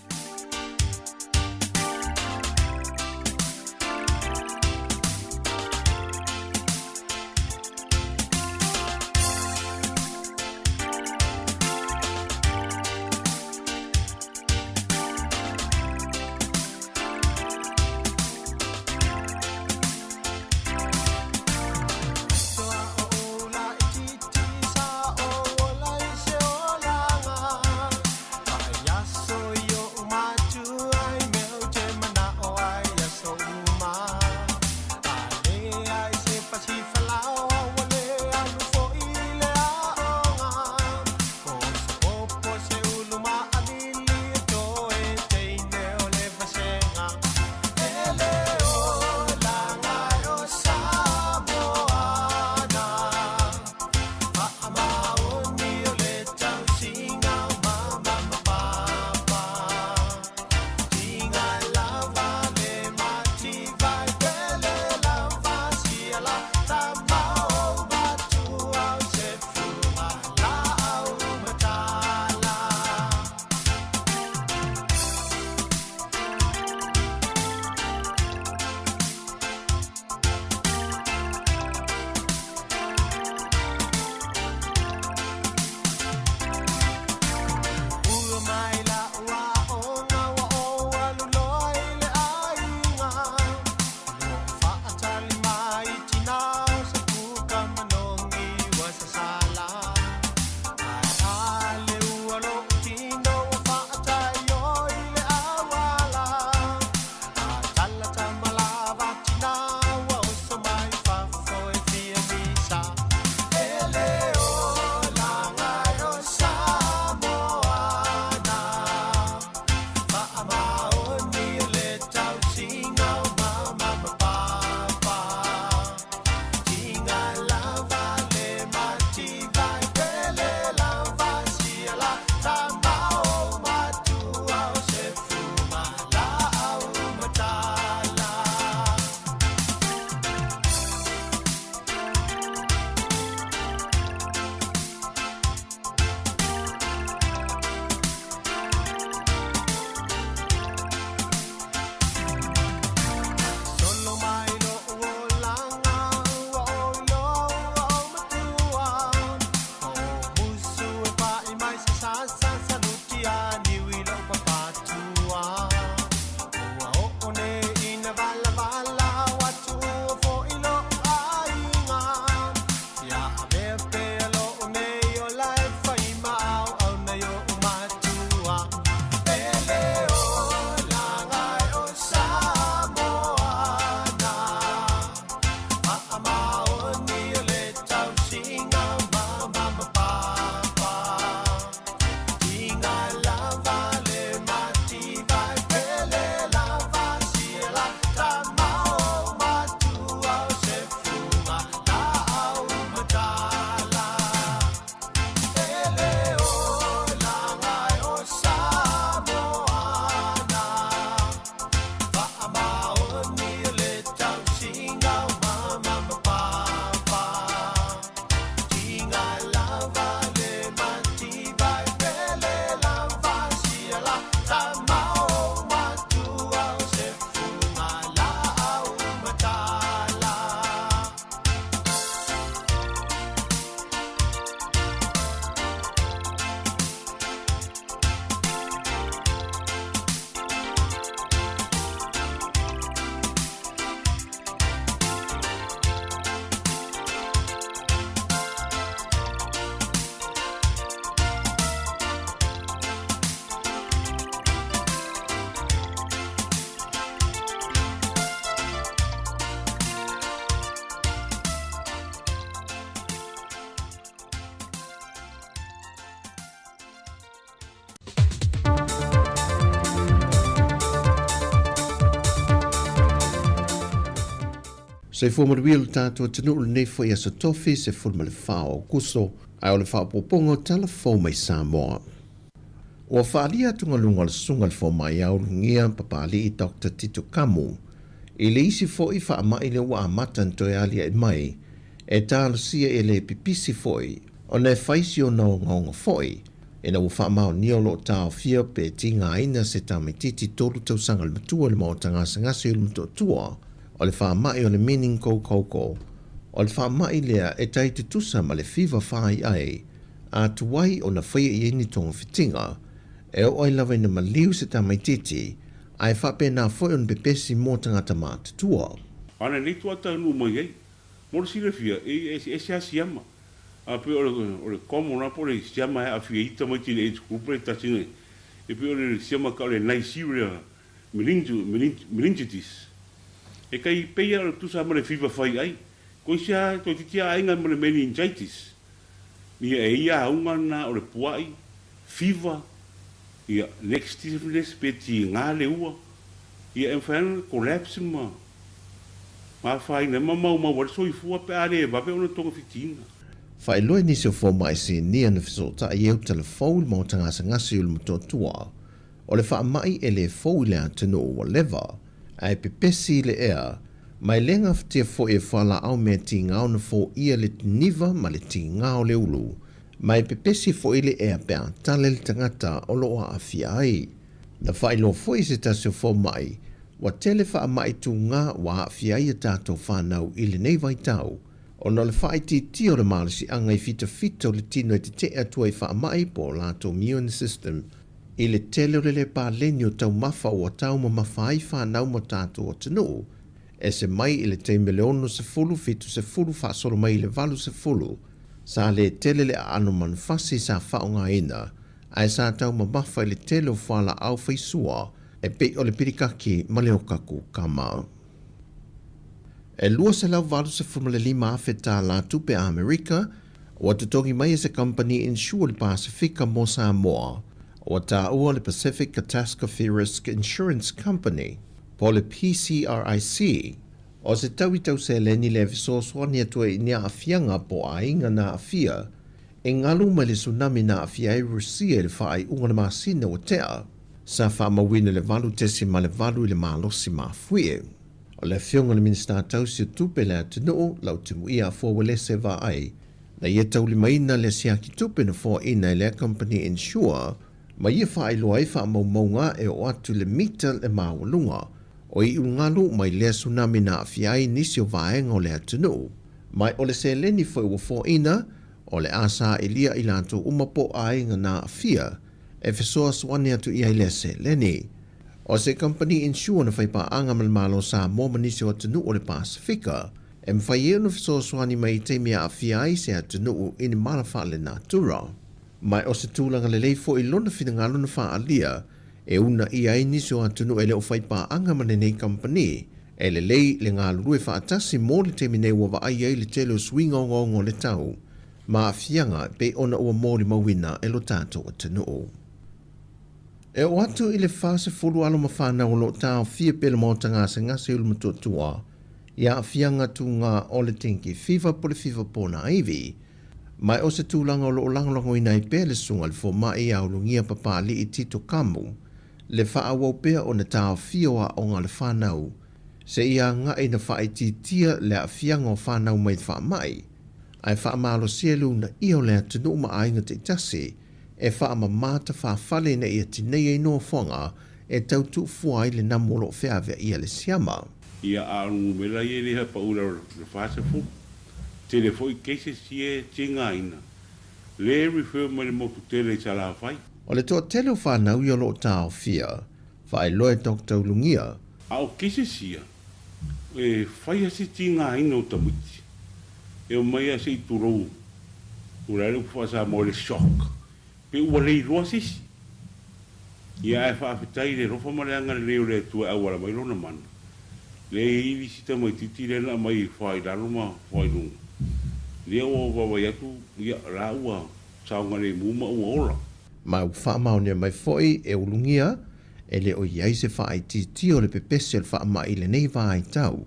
[SPEAKER 6] Soifua manuia lo tatou atunuu i lenei foi aso Tofi 14 o Aokuso, ae o le faaopoopoga o tala fou mai Samoa. Ua faaalia atugaluga o le Susuga i le Fomai Aulugia Papalii Doctor Tito Kamu i le isi foi faamai lea ua amata ona toe aliae mai e talosia e le pipisi foi ona e fai si ona ogaoga foi ina ua faamaonia o lo o taofia pe tigaina se tamaitiiti 3 tausaga le matua i le maota gasegase o le Motootua o le faamai o le meningococcal. O le faamai lea e tai tutusa ma le fiva whāiai a tuai ona faia i ai ni togafitiga, e oo ai lava ina maliu se tamaitiiti, a e faapena foi ona pepesi mo tagata matutua.
[SPEAKER 7] Ana nei tuataunuu mai ai. Mo le silafia, e eseese lava siama. A pei o le common lava po o le siama e aafia ai tamaiti i le age group lea e tasi nei, e pei o le siama tau o le Neisseria meningitis. E tai pei lava o le tusa ma le fiva fai ai. Koe isi lava toeitiiti lava aiga ma le meningitis. Ia e ia auga lena o le pua'i, fiva, ia neck stiffness pe tiga le ua, ia e mafai lava ona collapse ma afaina ai ma maumau ai le soifua pe a le vave ona togafitiina.
[SPEAKER 6] Faailoa i nisi o fomai sinia na fesootai ai o talafou i le maota gasegase o le Motootua o le faamai e le fou i le atunuu ua leva ae pepesi i le ea ma e le gafatia foi e fualaau mea tigao na foia le tiniva ma le tiga o le ulu ma e pepesi foi le ea pe a tale le tagata o lo o aafia ai. Na faailoa foi e se tasi o fomai ua tele faamai tuga ua aafia ai a tatou fanau i lenei vaitau ona o le faaitiitia o le malosiaga i fitafita o le tino e tetee atu ai i faamai po o latou immune system i le tele o le lē paleni o taumafa ua taumamafa ai fanau ma tatou atunuu, ese mai i le taimi o le 60, 70 faasolo mai i le 80, sa lē tele le aano manufasi sa faaaogaina ae sa taumamafa i le tele o fualaau faisua e pei o le pilikaki ma le oka kukama. E $285,000 tālā tupe Amerika ua totogi mai e se kamupani insure le Pasefika mo Samoa, ua taua le Pacific Catastrophe Risk Insurance Company, po o le PCRIC, o se tau i tauseleni lea e fesoasoani atu ai i ni aafiaga po o aiga na aafia e galu mai le tsunami na aafia ai Rusia i le faaiuga o le masina ua tea. Sa faamauina le 8.8 i le malosi mafuie. O le Afioga i le Minisita tausi o Tupe le atunuu, Lautimuia Afua Uelese Vaai, na ia taulimaina le siaki tupe na foaina e lea kamupani Insure ma ia faailoa ai faamaumauga e oo atu i le mita le maualuga o iugalu mai lea tsunami na aafia ai nisi o vaega o le atunuu. Ma o le seleni foi ua foaina, o le a sailia i latou uma po o aiga na aafia e fesoasoani atu i ai lea seleni. O se kamupani insure na faipaaga ma le Malo o Samoa ma nisi o atunuu o le Pasefika, e mafai ai ona fesoasoani mai i taimi e aafia ai se atunuu i ni mala faalenatura. Ma o se tulaga lelei foi lona finagalo na faaalia e uunaia ai nisi o atunuu e le o faipaaga ma lenei kamupani, e lelei le galulue faatasi mo le taimi nei ua vaai ai le tele o suiga ogaoga o le tau ma aafiaga e pei ona ua molimauina e lo tatou atunuu. E oo atu i le 40 alo ma fanau o lo o taofia pea le maota gasegase i Ulumotootua i aafiaga tuga o le dengue fever po o le fiva ponaivi. Ma o se tulaga o lo o lagolagoina ai pea le susuga i le fomai ia Ulugia Papalii Tito Kamu le faaauau pea ona taofia o aoga a le fanau seia agai ina faaitiitia le aafiaga o fanau mai le faamai ae faamalosia le uunaia o le atunuu ma aiga taitasi e faamama tafafale ina ia tinei ai nofoaga e tau tuufua ai le namu o lo o feaveaia le siama.
[SPEAKER 7] Ia, a o le numera ia e le pau i lalo o le 40. Tele foi cases ia e tigaina, le refer mai le motu tele i Salafai.
[SPEAKER 6] O le toatele o fanau ia o lo o taofia, faailoa e Doctor Ulugia.
[SPEAKER 7] A o cases ia, e fai lava si tigaina o tamaiti, e omai lava se i tulou O le a le upu faa-Samoa i le shock, pe ua le iloa se isi. Ia ae faafetai i le alofa ma le agalelei o le Atua e auala mai Lona mana. Lea e i ai le isi tamaitiiti lea na aumai e foa i lalo ma foa i luga. Lea ua ou vaavaai atu, ia, la ua saogalemu ma ua ola.
[SPEAKER 6] Ma ua faamaonia mai foi e ulugia, e le o i ai se faaitiitia o le pepesi o le faamai i lenei vaitau.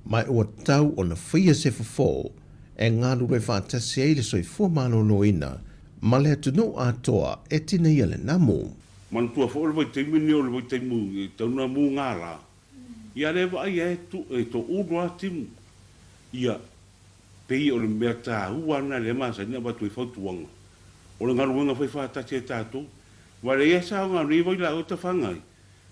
[SPEAKER 6] Ma ua tatau ona faia se fofo e galulue faatasi ai le soifua maloloina ma le atunuu atoa e tineia le namu.
[SPEAKER 7] Manatua foi o le vaitaimi lenei o le vaitaimi e tatau ona mugala, ia lea e vaai ai e toulu lava timu. Ia, pei o le mea taua lena lea e masani ona avatu ai fautuaga, o le galuega faifaatasi a tatou. Aua leai lava se aoga o nei vailaau e tafaga ai,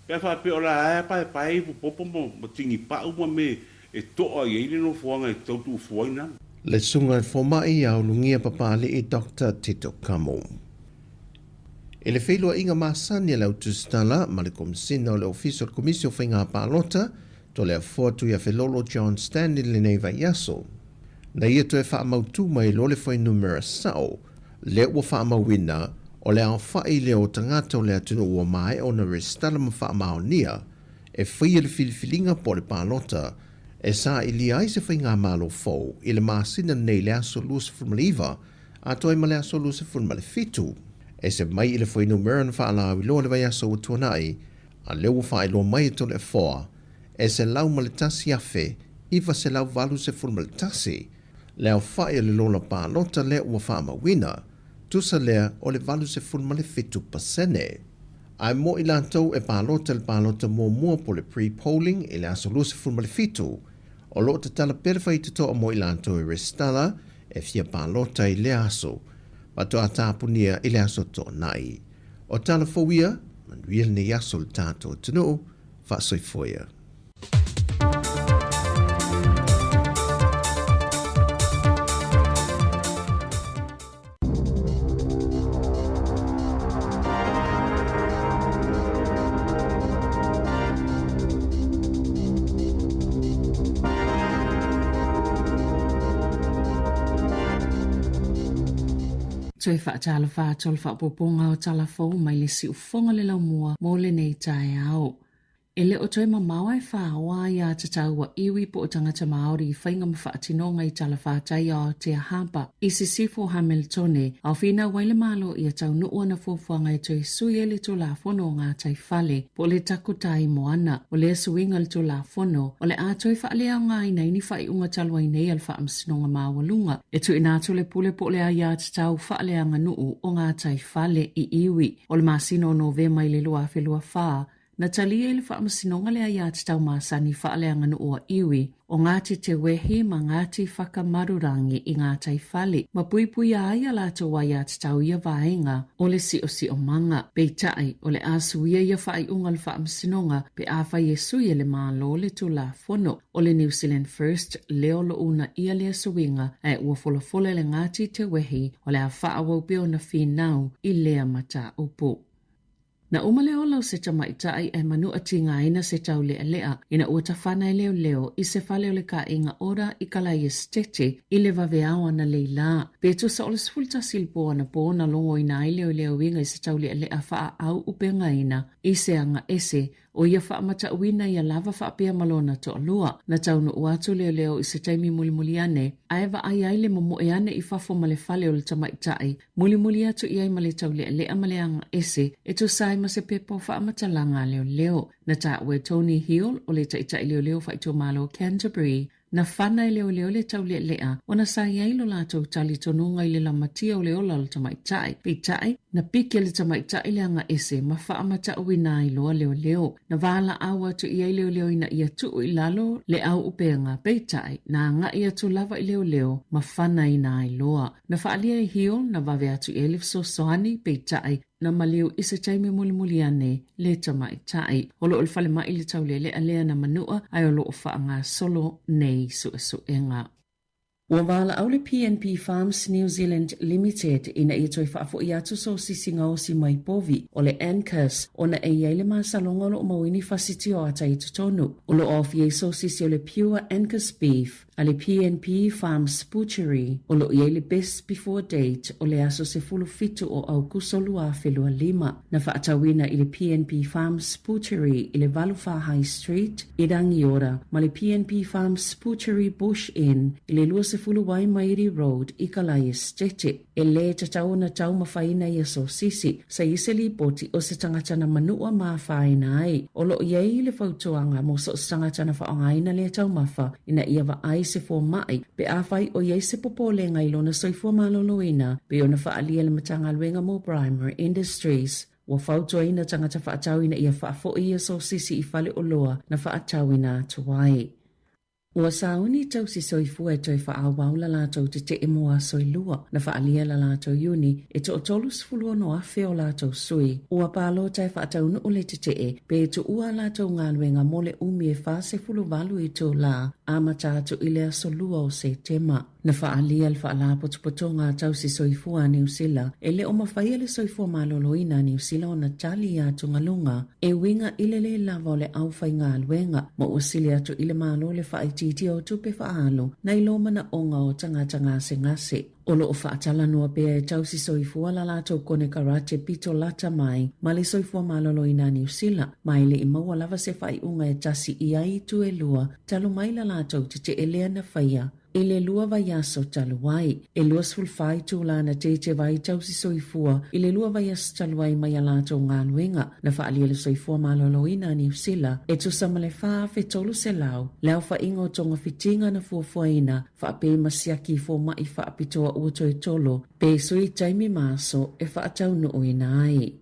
[SPEAKER 7] Pe a faapea o la e paepae ivu popo ma tigipau ma me e toa i ai le nofoaga e tatau tuufua ai nanu.
[SPEAKER 6] Le Susuga i le Fomai ia Ulugia Papalii Doctor Tito Kamo. I le feiloaiga masani a le Autusitala ma le Komesina o le Ofisa o le Komisi o Faiga Palota, Toleafoa Tuiafelolo John Stanley lenei vaiaso. Na ia toe faamautu mai loa le fuainumera sao lea ua faamauina o le aofai lea o tagata o le atunuu ua maea ona resitala ma faamaonia e faia le filifiliga po o le palota e sailia ai se faigamalo fou i le masina nei i le aso 29 atoa ai ma le aso 27. Ese mai i le fuainumera na faalauiloa i le vaiaso ua tuanai, a lea ua faailoa mai e Toleafoa e 101,981 le aofai o le lola palota lea ua faamauina, tusa lea o le 87%. Ae mo i latou e palota i le palota muamua po o le pre-polling i le aso 27, o lo o tatala pea le faitotoa mo i latou e resitala e fia palota i lea aso, faatoa tapunia i le aso Toonai. O tala fou ia, manuia lenei aso i le tatou atunuu, faasoifua ia.
[SPEAKER 3] Toe faatalofa atu o le faaopoopoga o tala fou mai le siufofoga le laumua mo lenei taeao. E le o toe mamao ae whāoa ai a tatau a iwi po o tangata Māori i whainga ma whaatinoga i Talawhātai o Aotea Hāpa i Sisifo Hamiltone, ao whinau ai le Malo ia taunuu ana fuafuaga e toe sui ai le Tulafono o Ngā Tai Fale po o le Takutai Moana. O lea suiga le Tulafono o le a toe faaleaogaina ai ni faaiuga talu ai nei a le Faamasinoga Maualuga e tuuina atu le pule po o le aiatatau faaleaganuu o Ngā Tai Fale i iwi o le masina o Novema i le 2024. Na talia i le Faamasinoga le aiatatau masani faaleaganuu a iwi o Ngāti Te Wehi ma Ngāti Whakamarurangi i ngā tai fale, ma puipuia ai a latou aiatatau ia vaega o le siosiomaga. Peitai, o le a suia ia faaiuga o le Faamasinoga pe afai e sui e le Malo le Tulafono o le New Zealand First lea o lo o uunaia lea suiga ae ua folafola e le Ngāti Te Wehi o le a faaauau pea ona finau i lea mataupu. Na uma le ola o se tamaitai ae manua tigaina se taulealea ina ua tafana e leoleo i se fale o le kaaiga ora i Kalai Esitete i le vaveao analeila. Pe tusa o le 11 i le po anapo na logoina ai leoleoiga i se taulealea faaau upegaina i se aga ese o ia faamatauina ia lava faapea ma lona toalua. Na taunuu atu leoleo i se taimi mulimuli ane ae vaai ai le momoe ane i fafo ma le fale o le tamaitai Mulimuli atu i ai ma le taulealea ma le aga ese e tusa ai ma se pepa o faamatalaga a leoleo. Na taua e Tony Hill o le taitai leoleo faaitumalo o Canterbury, na fana e leoleo le taulealea ona sa i ai lo latou talitonuga i le lamatia o le ola o le tamaitai. Peitai, na pike le tamaitai le aga ese ma faamatauina ai loa leoleo. Na valaau atu i ai leoleo ina ia tuu i lalo le au upega, peitai, na agai atu lava i leoleo ma fanaina ai loa. Na faaalia e Hill na vave atu i ai le fesoasoani, peitai, na maliu i se taimi mulimuli ane le tamaitai. O lo o i le falemai le taulealea lea na manua ae o lo o faagasolo nei suesuega. Ua valaau le PNP Farms New Zealand Limited ina ia toe faafo'i atu sosisi gaosi mai povi o le Anchors ona e i ai le masaloga o lo o mauini fasiti o ata i totonu. O lo o aofia ai sosisi o le Pure Anchors Beef, a le PNP Farms Butchery o lo o i ai le best before date o le aso 17 o Aokuso 2025. Na faatauina i le PNP Farms Butchery i le 84 High Street i Rangiora ma le PNP Farms Butchery Bush Inn i le 20. 30 Waimairi Road i Kalae Esitete. E lē tatau ona taumafaina ia sosisi, sa i se lipoti o se tagata na manua ma afaina ai. O lo o i ai le fautuaga mo so o se tagata na faaaogaina lea taumafa ina ia vaai se fomaʻi pe afai o i ai se popolega i lona soifua maloloina pei ona faaalia le Matagaluega mo Brymer Industries. Ua fautuaina tagata faatau ina ia faafoʻi ia sosisi i fale oloa na faatauina atu ai. Ua sauni tausi soifua e toe faaauau la latou tetee mo aso e lua, na faaalia la latou iuni e toatolu 16,000 o latou sui. Ua palota e faataunuu le tetee pe tuua a latou galuega mo le umi e 48 itulā, amata atu i le aso 2 o Setema. Na faaalia le Faalapotopotoga a Tausi Soifua a Niu Sila e le o mafaia le soifua maloloina a Niu Sila ona tali i atugaluga e uiga i le lē lava o le aufaigaluega ma ua sili atu i le Malo le faaitiitia o tupe faaalu nai lo manaoga o tagata gasegase. O lo o faatalanoa pea e Tausi Soifua la latou konekarate pito lata mai ma le soifua maloloina a Niu Sila ma e le i maua lava se faaiuga e tasi i ai itu e lua talu mai la latou tetee lea na faia I le lua vaiaso talu ai, e 24 itulā na teteva ai tausi soifua i le lua vaiaso talu ai mai a latou galuega na faaalia le soifua maloloina a Niu Sila e tusa ma le 4,300 le aofaiga o togafitiga na fuafuaina faapei ma siaki i fomai faapitoa ua toe tolo pe sui taimi ma aso e faataunuuina ai.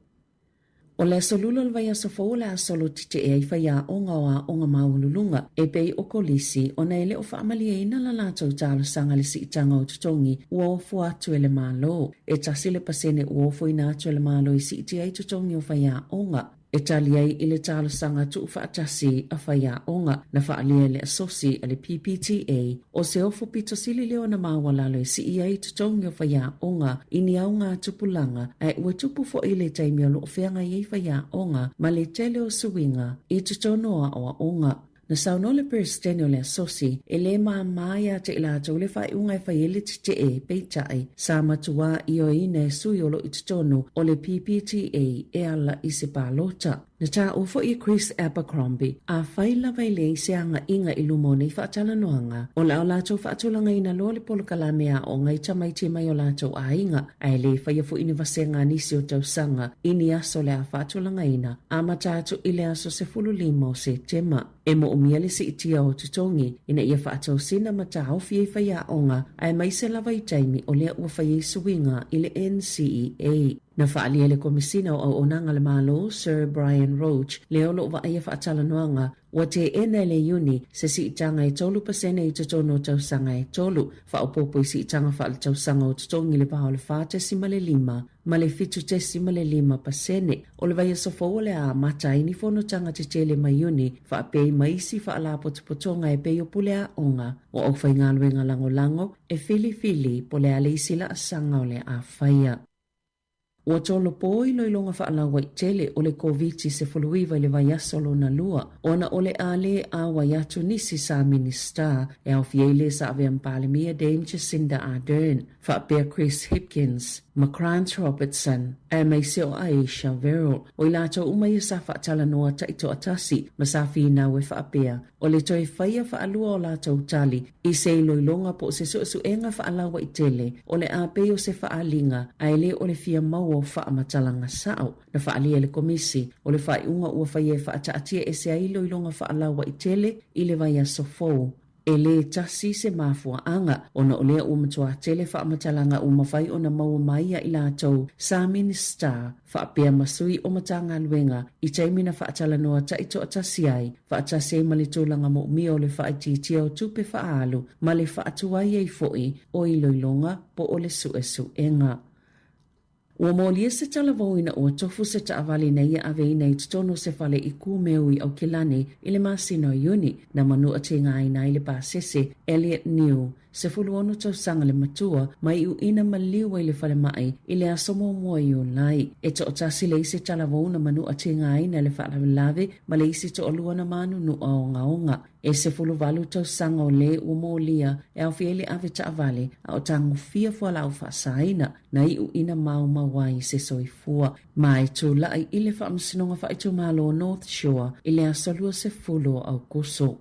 [SPEAKER 3] O le aso Lula o le vaiaso fou o le a solo tetee ai faiaoga o aoga maualuluga e pei o kolisi ona e le o faamalieina la latou talosaga i le siitaga o totogi ua ofo atu e le Malo. E 1% ua ofoina atu e le Malo i siitia ai totogi o faiaoga e tali ai i le talosaga tuufaatasi a faiaoga na faaalia e le Asosi a le PPTA O se ofo pito sili lea ona maualalo e sii ai totogi o faiaoga i ni aoga tupulaga, ae ua tupu foi le taimi o lo o feagai ai faiaoga ma le tele o suiga i totonu o aoaoga. Na saunoa le Peresetene o le Asosi, e lē māmā iā te i latou le faaiuga e fai ai le tetee, peitai, sa matuā ioeina e sui o lo o i totonu o le PPTA e ala i se palota. Na taua foi e Chris Abercrombie, afai lava e leai se agaiga i luma o nei faatalanoaga, o le a o latou faatulagaina loa le polokalame aoga i tamaiti mai o latou aiga, ae le faia foi ni vasega a nisi o tausaga i ni aso o le a faatulagaina, amata atu i le aso 15 o Setema. E moomia le siitia o totogi ina ia faatosina ma taofi ai faiaoga aemaise lava i taimi o lea ua fai ai suiga i le NCEA. Na faaalia le Komesina o Auaunaga a le Malo, Sir Brian Roche, lea o lo o vaaia faatalanoaga, ua teena e le Iuni se siitaga e 3% i totonu o tausaga e tolu, faaopoopo i siitaga faaletausaga o totogi i le va o le 4.5 ma le 7.5%. O le vaiaso fou o le a amata ai ni fonotaga tetele ma Iuni faapea ma isi faalapotopotoga e pei o pule aoga o aufaigaluega lagolago e filifili po le a le isi laasaga o le a faia. Ua tolopo iloiloga faalauaitele o le Koviti-19 i le vaiaso lona lua ona o le a lē auai atu nisi sa Minisita e aofia ai le sa avea ma Palemia Dame Jacinda Ardern, faapea Chris Hipkins ma Grant Robertson aemaise o Ayesha Verrall. O i latou uma ia sa faatalanoa taitoatasi ma sa finau e faapea o le toe faia faalua o latou tali i se iloiloga po o se suesuega faalauaitele o le a pei o se faaaliga ae le o le fia maua o faamatalaga sao. Na faaalia e le Komisi o le faaiuga ua faia e faataatia ese ai iloiloga faalauaitele i le vaiaso fou. E lē tasi se mafuaaga, ona o lea ua matuā tele faamatalaga ua mafai ona maua mai ia i latou sa Minisita faapea ma sui o Matagaluega i taimi na faatalanoa taitoatasi ai, faatasi ai ma le tulaga moomia o le faaitiitia o tupe faaalu ma le faatuai ai foi o iloiloga po o le suesuega. Ua molia se talavou ina ua tofu se taavale ina ia aveina i totonu o se fale i Kumeu i Aukilani i le masina o Iuni, na manua tigaina ai le pasese Elliot New, 16 tausaga le matua, ma iuina maliu ai le falemai i le aso muamua o Iulai. E toatasi le isi talavou na manua tigaina i le faalavelave ma le isi toalua na manunua ogaoga. E 18 tausaga o lē ua molia e aofia ai le ave taavale a o tagofia fualaau faasaina na iuina maumau ai se soifua ma e tulai i le Faamasinoga Faaitumalo o North Shore i le aso 20 o Aokuso.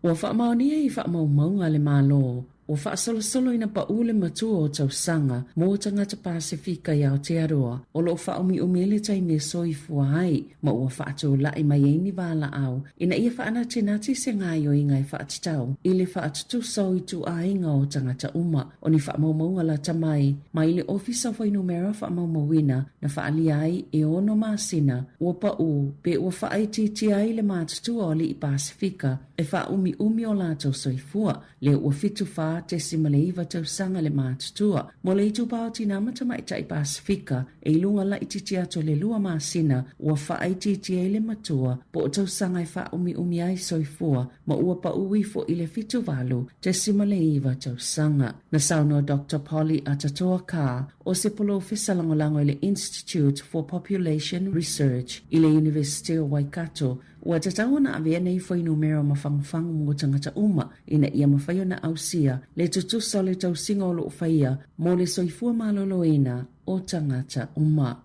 [SPEAKER 3] Ua faamaonia i faamaumauga a le Malo. Ua faasolosolo ina paʻu le matua o tausaga mo tagata Pasefika i Aotearoa o lo o faaumiumi ai le taimi e soifua ai ma ua faatula'i mai ai ni valaau ina ia faanatinati se gaoioiga e faatatau i le faatutusa o ituaiga o tagata uma. O ni faamaumauga lata mai mai le Ofisa o Fuainumera Faamaumauina na faaalia ai e ono masina ua paʻu pe ua faaitiitia ai le matutua o alii Pasefika e faaumiumi o latou soifua. Lea ua 74.9 tausaga le matutua mo le itupa o tinā ma tamaitai Pasefika e i luga laitiiti atu o le lua masina ua faaitiitia ai le matua po o tausaga e faaumiumi ai soifua ma ua paʻu ifo i le 78.9 tausaga. Na saunoa Doctor Polly Atatoa Carr o se polofesa lagolago i le Institute for Population Research i le Iunivesite o Waikato Ua tatau ona avea nei fuainumera mafangufangu mo tagata uma ina ia mafai ona ausia le tutusa o le tausiga o lo o faia mo le soifua maloloina o tagata uma.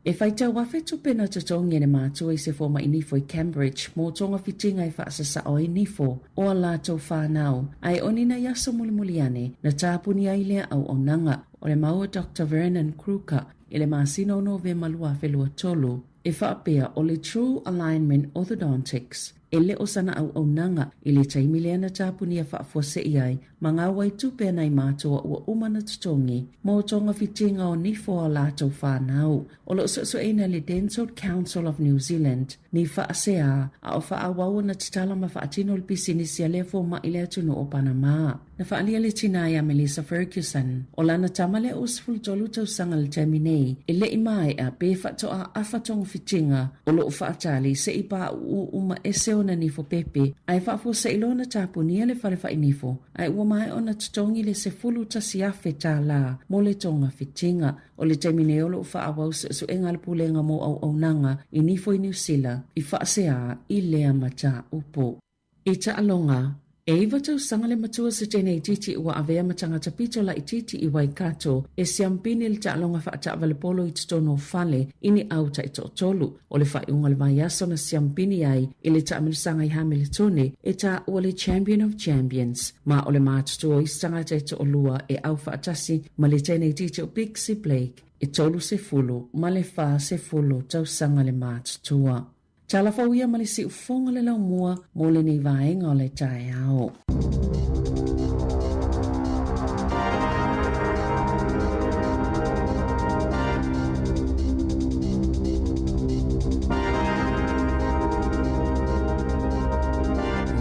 [SPEAKER 3] E faitau afe tupe na totogi e le matua i se fomai nifo i Cambridge mo togafitiga e faasasao ai nifo o a latou whanau, a e oni nai aso mulimuli ane na tāpuni ai lea auaunaga. O le mau a Doctor Vernon Kruger i le masina o Novema 2023, E faapea o le True Alignment Orthodontics e le o sana auaunaga i le taimi lea na tapunia faafuasei ai ma ngā waitupe a nai mātua ua uma na totogi mō togafitiga o nifo a latou whānau. O lo o suesueina e le Dental Council of New Zealand ni faaseā a o faaauau ona tatala ma faatino le pisinisi a lea fomai le atunuu o Panama. Na faaalia le tinā iā Melissa Ferguson, o lana tama lea ua 13 tausaga le taimi nei, e leʻi maeʻa pe faatoa afa togafitiga o loo faatali se i paʻuʻu uma ese ona nifo pepe ae faafuaseʻi loa ona tapunia le fale fainifo ae ua maeʻa ona totogi le 11,000 tālā mo le togafitiga. O le taimi nei o loo faaauau suesuega a le Pulega mo Auaunaga i Nifo i Niu Sila i faaseā i lea mataupu. I taaloga, e iwa tausaga le matua Setene Itiiti ua avea ma tagata pito laitiiti i Waikato e siampini le taaloga faataavale polo i totonu o fale i ni au taitoatolu. O le faaiuga o le vaiaso na siampini ai i le taamilosaga i Hameletone e taua le Champion of Champions ma o le matutua o isi tagata e toalua e au faatasi ma le teine itiiti o Pixie Blake e 34 tausaga le matutua. Tala fou ia ma le siufoga le laumua mo lenei vaega o le taeao.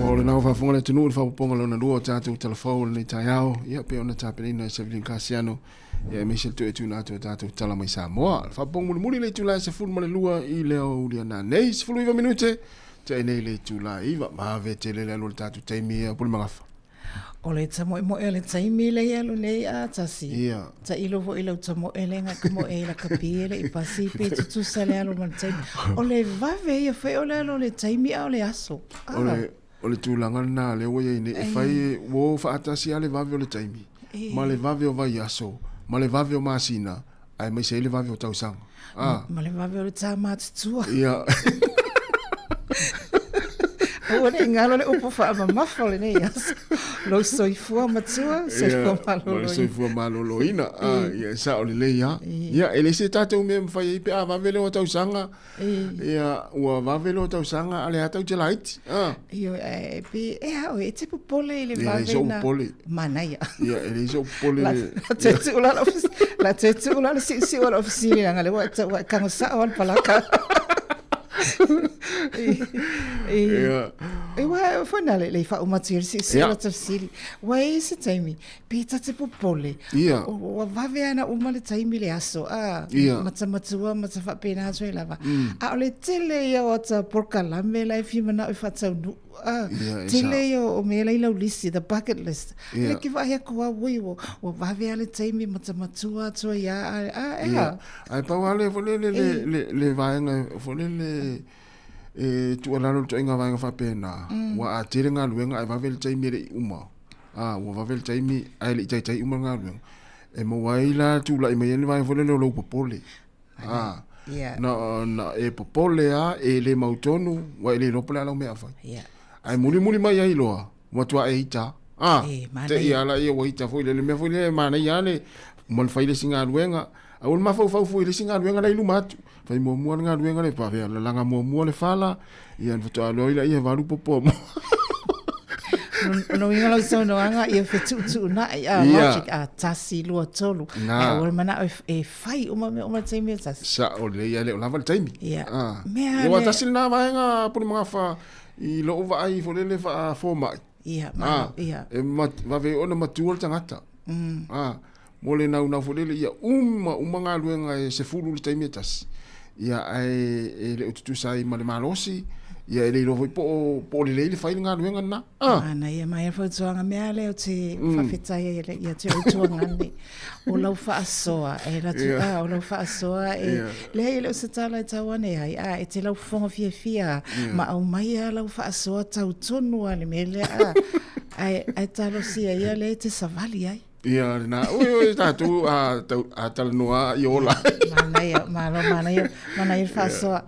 [SPEAKER 9] O lena ua faafofoga le atunuu i le faaopoopoga lona lua o tatou talafou o lenei taeao, ia pei ona tapenaina e Sevelin Kasiano Ia aemaise le toe tuuina atu o tatou tala mai Samoa. Le faapopoga mulimuli le itula e 12 i le aoauli ana nei, 19 minute, te nei le itula e 9. Vave tele le alu o le tatou taimi ia Pulemagafa.
[SPEAKER 8] O le tamoemoe o le taimi le ia alu nei a tasi.
[SPEAKER 9] Ia.
[SPEAKER 8] Tailo foi lau tamoe le nga ka moe i la ka pie le i pasi pe tutusa le alu ma le taimi. O le vave ia foi o le alu o le taimi a o le aso.
[SPEAKER 9] Ah. O le, O le tulaga lena lea ua i ai nei, e fai, ua o faatasi lava le vave o le taimi, ma le vave o vaiaso, ma le vave o masina, aemaise ai le vave o tausaga.
[SPEAKER 8] Ah. Ma le vave o le tā matutua.
[SPEAKER 9] Ia.
[SPEAKER 8] Aua ne i galo le upu faamamafa o lenei aso. Lou soifua matua, soifua maloloina.
[SPEAKER 9] Ma le soifua maloloina. Ah, ia, e sao lelei lava. Ia, e le se tatou mea e mafai ai pe a vave le o tausaga, Ia, ua vave loa tausaga, a le a tau te laiti.
[SPEAKER 8] Ah. Ioe, e pe, e a oe, e te popole i le vave
[SPEAKER 9] na. E leai popole.
[SPEAKER 8] Manaia.
[SPEAKER 9] Ia, e leai sou popole.
[SPEAKER 8] La, la te tuu la la la te tuu la le siusiu o le ofisili langa le ua ua kango sao al palaka.
[SPEAKER 9] Ia.
[SPEAKER 8] E ua foi na le le whaumatu i le siusiu o le ofisili. Ua e se taimi, Pe ta te popole.
[SPEAKER 9] Ia.
[SPEAKER 8] Ua vave ana uma le taimi le aso. A,
[SPEAKER 9] Ia.
[SPEAKER 8] matamatua, matafaapena atu ai lava. A o le tele ia o ata polokalame la e fia manao e faataunuu. A,
[SPEAKER 9] Ia, e
[SPEAKER 8] tele
[SPEAKER 9] sao.
[SPEAKER 8] ia o mea la i lau lisi, the bucket list.
[SPEAKER 9] Ia.
[SPEAKER 8] Le ke vaai aku au, ui, ua, ua vave a le taimi, matamatua atu ai a, a, a, e
[SPEAKER 9] Ia.
[SPEAKER 8] a.
[SPEAKER 9] Ae pau lava le foi lele, le, le, le vaega foi lele e tuualalo i le ituaiga vaega faapena, ua a tele galuega ae vave le taimi e le i uma. Ā, ua vave le taimi ae le i taitai uma le galuega. E maua ai la tulai mai ai le vaega foi lele o lou popole. Ā,
[SPEAKER 8] Yeah.
[SPEAKER 9] na, na e popole lava, e le mautonu, ua e le iloa po o le a lau mea e fai.
[SPEAKER 8] Yeah.
[SPEAKER 9] Ae mulimuli mai ai loa, ua matua e ita. A, te i ala ia ua ita foi le mea foi le manaia lava le uma ona fai le isi galuega. Aua le mafaufau foi i le isi galuega la i luma atu. Fai muamua le galuega le faapea lalaga muamua le fala, ia ona faatoa alu ai lea e valu popo mo.
[SPEAKER 8] Lona uiga lau saunoaga ia fetuutuunai a logic a tasi, lua, tolu. Ae aua le manao e fai uma mea uma i le taimi e tasi.
[SPEAKER 9] Sao lelei, e le o lava le taimi. Ia. Mea le. Aua tasi lena vaega Pulemagafa i lou vaai foi lele faa-fomai.
[SPEAKER 8] Ia, malo, ia.
[SPEAKER 9] E vave ona matua le tagata. Mo le naunau foi lele ia uma uma galuega e 10 i le taimi e tasi, ia ae e le o tutusa ai ma le malosi, ia e le iloa foi po o po o lelei le fai le galuega lena.
[SPEAKER 8] Ah. Manaia mai le fautuaga mea lea ou te faafetai ai i ia te oe Tuagane. O lau faasoa e latu a o lau faasoa e leai e le o se tala e tau ane ai a e te laufofoga fiafia ma aumaia lau faasoa tau tonu a le mea lea a ae ae talosia ia lea e te savali ai.
[SPEAKER 9] Ia, lena. Oi, oi, tatou a, tau, a talanoa i ola.
[SPEAKER 8] Manaia, malo, manaia, manaia le faasoa.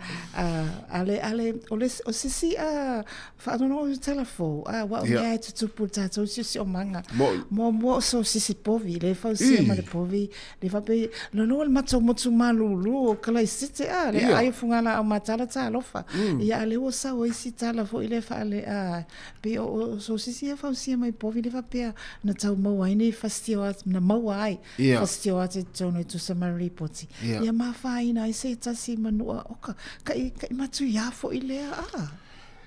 [SPEAKER 8] Ale, ale, o le, o se isi a, faanono o tala fou, a, wa o mea e tutupu le tatou siosiomaga.
[SPEAKER 9] Moi.
[SPEAKER 8] Muamua o sosisi povi, le fausia ma le povi, le faapea, lono le matou motu malulu o Kalaisete, a, le aai o Fugalaa o Matala talofa. Ia, a lea ua sau ai si tala foi lea faale, a, Pei o sosisi ia fausia mai povi le faapea na tau maua ai nei fastio na maua ai fastio atu i totonu e tusa ma le ripoti. Ia ma afaina ai se tasi manua oka kai kai matuia foi lea a.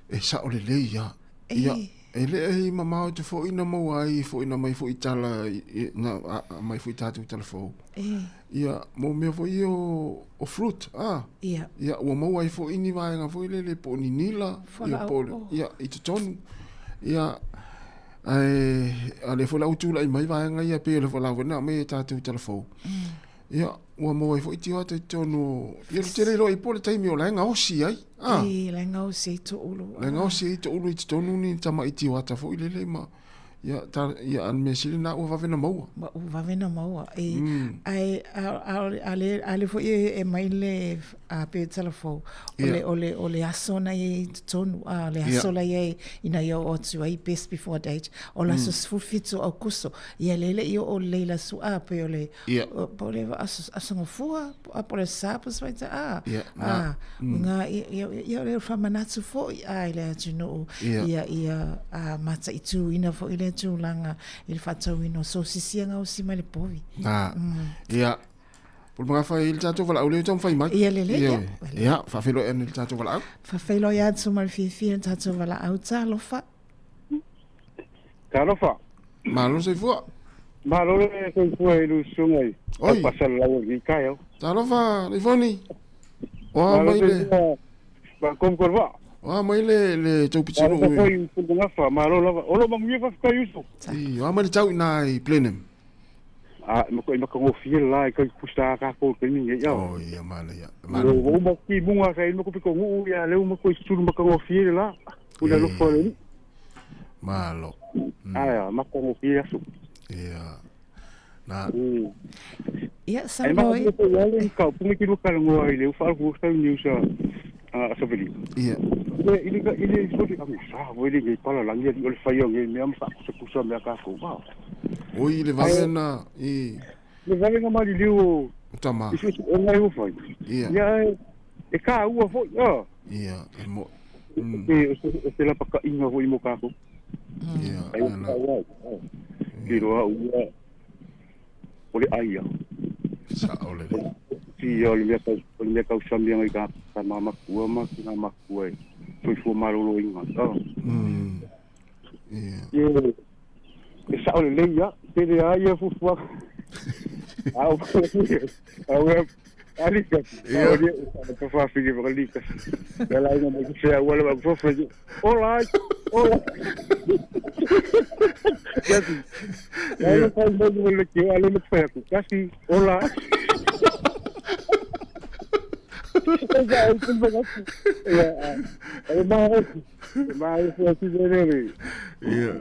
[SPEAKER 9] E sao lelei ia. Ia e le i mamao atu foi na maua ai foi na mai foi tala na mai foi tatou tala fou. Ia mo mea foi ia o fruit a.
[SPEAKER 8] Ia.
[SPEAKER 9] Ia ua maua ai foi ni vaega foi lele po o ni nila ia po o ia i totonu. Ia ae a lea foi la ua tulai mai vaega ia pei o le la foi na aumai e tatou tala fou. Ia ua maua ai foi tioata i totonu o ia ou te le iloa ai po o le taimi o la e gaosi ai.
[SPEAKER 8] A. E la e gaosi ai toulu.
[SPEAKER 9] La e gaosi ai toulu i totonu ni tamai tioata foi lele ma Ia, ta, ia, a le mea sili lena ua vave ona maua.
[SPEAKER 8] Ua vave ona maua. E, ae, a, a, le, a le foi e, e mai le, a pe tala fou, o le, o le, o le aso na ia i totonu, a, le aso la ia i, ina ia oo atu ai, best before date, o le aso 17 o Aukuso, ia le le i oo lelei le aso, a, pe o le, po o le aso, aso gafua, a, po o le sa, po o se faita, a, a, Ngā, ia, ia, ia o le whamanatu foi a i le atunuu, ia, ia, a, mataituina foi lea tulaga i le faatauina o sosisi ia gaosi mai le povi.
[SPEAKER 9] Nā, ia, po o le magafa i le tatou valaau lea ua taumafai mai.
[SPEAKER 8] Ia lelei, ia.
[SPEAKER 9] Ia, faafeiloai ane i le tatou valaau.
[SPEAKER 8] Faafeiloai atu ma le fiafia i le tatou valaau. Talofa.
[SPEAKER 10] Talofa.
[SPEAKER 9] Malo le soifua.
[SPEAKER 10] Malo le soifua i lou susuga i
[SPEAKER 9] Oi.
[SPEAKER 10] Pasalalau o lenei taeao.
[SPEAKER 9] Talofa, Leifoni. Oa mai le...
[SPEAKER 10] Ma komu ko le
[SPEAKER 9] Oa mai le, le tou pitinuu.
[SPEAKER 10] Talofa foi i Pulegafa, malo lava. O lo manuia faafetai uso.
[SPEAKER 9] I, oa mai le tau i nā i Blenheim.
[SPEAKER 10] A, ma ko i makagofie le la i kai pusa a kākou i taimi nei, ao.
[SPEAKER 9] Oh, ia, mana ia.
[SPEAKER 10] Mana. Ua uma ki munga sa i mako piko nguu ia leu mako i sulu makagofie le la. Una lofo le ni.
[SPEAKER 9] Malo.
[SPEAKER 10] Ae, matagofie aso.
[SPEAKER 9] Ia. Na.
[SPEAKER 8] Ia, saunoa
[SPEAKER 10] i. Ai ma ka punga ki luka ngoa i le ufa ku sa ni usa a sa veli.
[SPEAKER 9] Ia.
[SPEAKER 10] I le i le soli a sa voi le ngai pala langi ali o le fai o ngai mea ma sa kusa mea ka ko ba.
[SPEAKER 9] Oi le vave na i.
[SPEAKER 10] Le vave na mali liu o
[SPEAKER 9] tama.
[SPEAKER 10] I su o ngai o fai.
[SPEAKER 9] Ia.
[SPEAKER 10] Ia e ka ua foi a.
[SPEAKER 9] Ia, e mo.
[SPEAKER 10] E o se lapakaʻiga foi mo kākou.
[SPEAKER 9] Ia,
[SPEAKER 10] Ai o
[SPEAKER 9] ana.
[SPEAKER 10] ka ua. Ki roa ua o le ai ia.
[SPEAKER 9] Sao lelei.
[SPEAKER 10] Ti ia o le mea kau o le mea kausami ai ka ka mamakua ma ki ngā makua e soifua malōlōina.
[SPEAKER 9] Ia.
[SPEAKER 10] Ia e sao lelei ia, tele a ia fuafuaga. A o a o alika.
[SPEAKER 9] Ia.
[SPEAKER 10] O le ka fafine ma alika. Ya la ina mai se a wala ba fofa. Ola. Ola. Kasi. Ya le kai mo le ke ale le fa ku kasi. Ola. Ya, e ma e ma e fo si le.
[SPEAKER 9] Ia.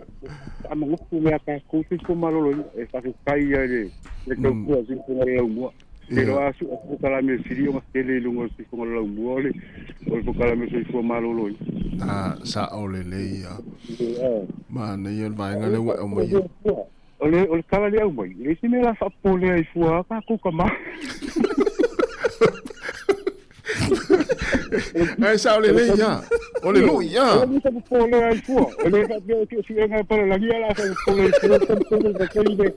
[SPEAKER 10] A ma nguku mea ka koutou ko malolo e whakakai ai le le kaupua si ko ngā lau mua. Pero a su polokalame sili ona tele i luga o le sifoga o le laumua o le o le polokalame o le soifua maloloina.
[SPEAKER 9] A sa'o lelei ia. Manaia le vaega lea ua e aumaia.
[SPEAKER 10] O le o le tala lea aumai, e leai se mea o le a faapopole ai fua a tatou tama.
[SPEAKER 9] Ae sa'o lelei ia. O le lu'i ia.
[SPEAKER 10] O le faapopole ai fua. E le faapea o suesuega a palalagi a o le a faapopole ai fua talitonu i vatai le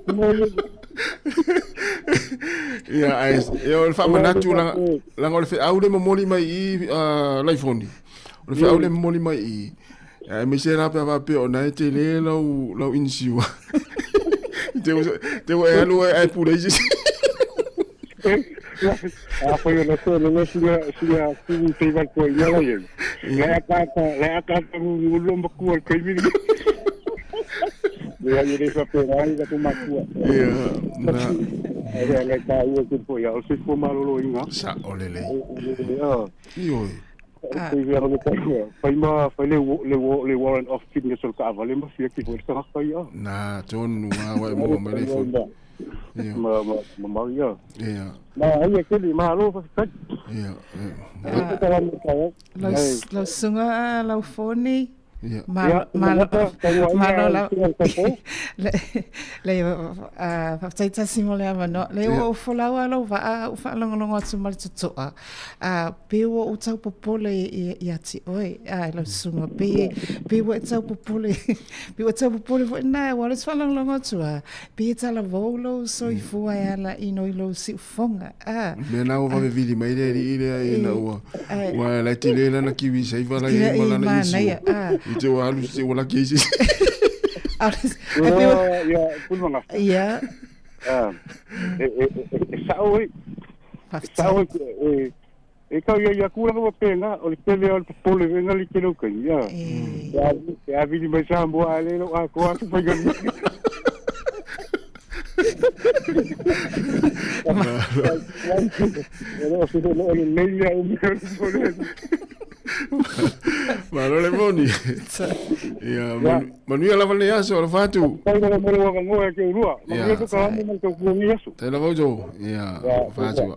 [SPEAKER 9] Ia, ae ia, o le faamanatu laga, laga o le feau le momoli mai i uh, Laifoni. O le feau le momoli mai i. Aemaise la pe a faapea o na e tele lau, lau inisiua. Te te ua e alu e pule isi.
[SPEAKER 10] A foi o le le sila sila ku te va ko ia la ye. Le ata le ata ku lo makua le kaimi. Le ai le fa pe ai la ku makua.
[SPEAKER 9] Ia na.
[SPEAKER 10] Ai le ta ua ku po ia o se fo malolo inga.
[SPEAKER 9] Sa o le le. Io.
[SPEAKER 10] Fai ma fai le le le warrant of fitness o le taavale ma fia ki foi le tagata ia.
[SPEAKER 9] Na tonu a wa mo me le fo.
[SPEAKER 10] Ma ma ma ma ia.
[SPEAKER 9] Ia.
[SPEAKER 10] Ma ai e keli malo faafetai.
[SPEAKER 9] Ia.
[SPEAKER 8] Lau lau suga lau foni.
[SPEAKER 9] Ia.
[SPEAKER 8] Ma ma malo lau le le faafetai tasi mo le avanoa. Le ua ou folau a lou vaa ou faalogologo atu ma le totoa. A pe ua ou tau popole ia te oe, a lau susuga, pe, pe ua e tau popole, pe ua tau popole foi na, ua le faalogologo atu a, pe e talavou lou soifua e ala ino i lou siufoga, a.
[SPEAKER 9] Mea na ua vave vili mai le alii lea ina ua, ua la tele lana kiwi saiva la i ma lana inisiua. I te ua alu te ua laki ai se isi.
[SPEAKER 10] Ia, Pulumanga.
[SPEAKER 8] Ia.
[SPEAKER 10] E sao e, Sao e, e kau ia ia kula wa pena o le tele o le popole venga li tele o kai ia. E a vili mai Samoa a le lo a ko atu fai gani.
[SPEAKER 9] Malo le moni. Ia, manuia lava le aso, alofa atu.
[SPEAKER 10] Tai lava mo le waka ke urua. Manuia ko ka mo te kuangi aso.
[SPEAKER 9] Tai lava uto. Ia, alofa atu.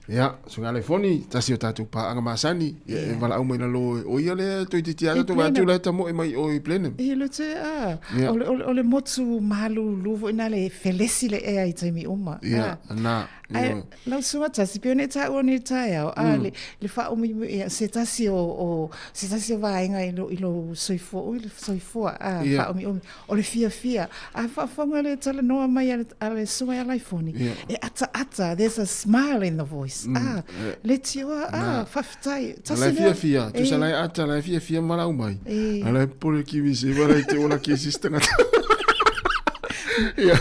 [SPEAKER 9] Ia, suga le foni, tasi o tātou pāanga masani, ia e walaau mai lalo, o ia le toititi a tātou atu la ta moe mai o i Blenheim.
[SPEAKER 8] E le te a, o le motu malulu foi na le felesi le ea i taimi uma.
[SPEAKER 9] Ia, na.
[SPEAKER 8] Ai, lau susuga tasi, pei ona e taua nei taeao, a, le, le faaumuimu, ia, se tasi o, o, se tasi o vaega i lou, i lou soifua, ui, le soifua, a, yeah. faaumiumi, o le fiafia. A faafofoga le talanoa mai a le, a le susuga ia Laifoni, yeah. e ataata, there's a smile in the voice. A, le tioa, a, faafetai.
[SPEAKER 9] Tasi lea. La fiafia, tusa la e ata, la e fiafia ma lau mai.
[SPEAKER 8] E.
[SPEAKER 9] A la e popole kiwi se wa la te ola ke sista ngata. Ia,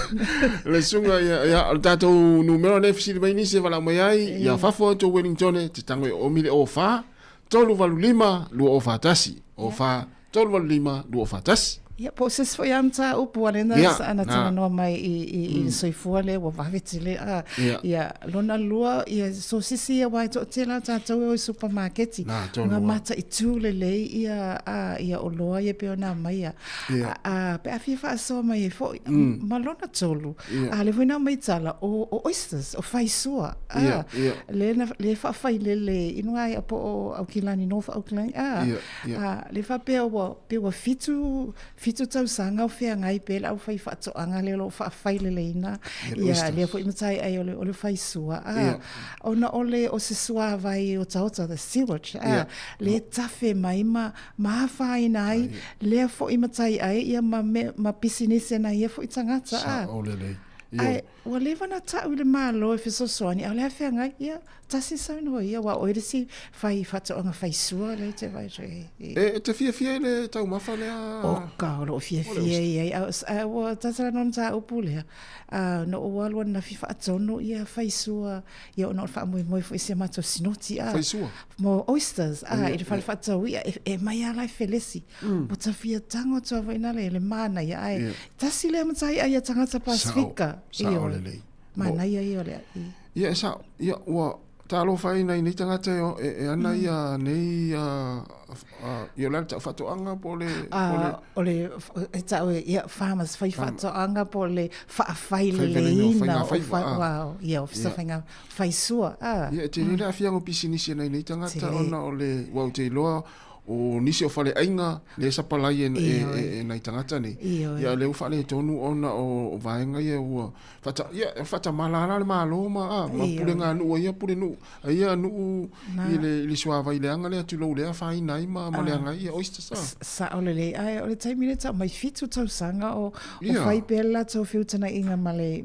[SPEAKER 9] le suga, ia, ia, o le tātou numero nei fesili mai nisi e valaau mai ai, ia fafo atu o Wellington e te tango e o mile o wha, 385 2041, o wha, 385 2041.
[SPEAKER 8] Ia, po o se isi foi lava mataupu a lena
[SPEAKER 9] Ia,
[SPEAKER 8] sa ana
[SPEAKER 9] na.
[SPEAKER 8] talanoa mai i, i, i le soifua lea ua vave tele. A,
[SPEAKER 9] Ia.
[SPEAKER 8] ia, lona lua, ia, so sisi ia aua e toatele lava tatou e o i supamaketi.
[SPEAKER 9] Na, tonu
[SPEAKER 8] Nga
[SPEAKER 9] lava.
[SPEAKER 8] mataitu lelei ia, a, ia oloa ia pei ona aumaia.
[SPEAKER 9] Ia.
[SPEAKER 8] A, a, pe a fia faasoa mai ai foi, ma lona tolu,
[SPEAKER 9] Ia.
[SPEAKER 8] a lea foi na aumai tala, o, o oysters, o faisua. A,
[SPEAKER 9] Ia, ia.
[SPEAKER 8] lea na, lea e faafailele i luga ai po o Aukilani, North Auckland, a,
[SPEAKER 9] Ia, ia.
[SPEAKER 8] a, lea faapea ua, Pe ua fitu, fitu tausaga o feagai pea le aufai faatoaga lea o lo o faafaileleina ia lea foi mataiai o le, o le faisua. A,
[SPEAKER 9] Ia.
[SPEAKER 8] ona o le, o se suāwai otaota, the sewage, a,
[SPEAKER 9] Ia.
[SPEAKER 8] lea tafe mai ma, ma afaina ai lea foi mataiai ia ma, me, ma pisinisi a nai ia foi tagata. A,
[SPEAKER 9] Sao lelei. Ia.
[SPEAKER 8] ae ua leva ona tau i le Malo e fesoasoani, a o le a feagai, ia, Tasi saunoa ia, aua o oe le isi fai faatoaga faisua lea e te vaai atu i.
[SPEAKER 9] E, e te fiafia i le taumafa lea?
[SPEAKER 8] Oka, o loo fiafia i ai. A, a, ua tatala no mataupu lea, a, na ou alu ananafi faatonu ia faisua, ia ona o le faamoemoe foi i si a matou sinoti, a.
[SPEAKER 9] Faisua?
[SPEAKER 8] Mo oysters, a, i le fale faatau i'a, e, e mai lava la e felesi. Ua ta fia tago atu lava i nā le, le manaia, ae
[SPEAKER 9] Ia.
[SPEAKER 8] tasi lea matai'a ia tagata Pasifika.
[SPEAKER 9] Sao, sao lelei.
[SPEAKER 8] Manaia ia o le.
[SPEAKER 9] Ia, e sao, ia, ua. Talofa ai nai nei tagata e, e, e ana mm. ia nei uh, uh, ia le tau faatoaga po le
[SPEAKER 8] po le o le e tau e ia farmers fai faatoaga po le faafaileleiina o fai wow ia o faiga faisua
[SPEAKER 9] ah ia e tele le aafiaga o pisinisi e nai nei tagata ona o le ua ou te iloa o nisi o faleaiga lea e sapalai e, e, e, e nai tagata nei. Ia lea ua faaletonu ona o, o vaega ia ua Fata, ia, faatamala la le Malo ma, a, ma pulega a nuu a ia pule nuu, a ia nuu i le, i le suavai leaga lea tulou lea afaina ai ma, ma leaga ai ia oysters a.
[SPEAKER 8] Sao lelei, ae o le taimi lea tau mai fitu tausaga o, o fai pea le latou feutagaiga ma le,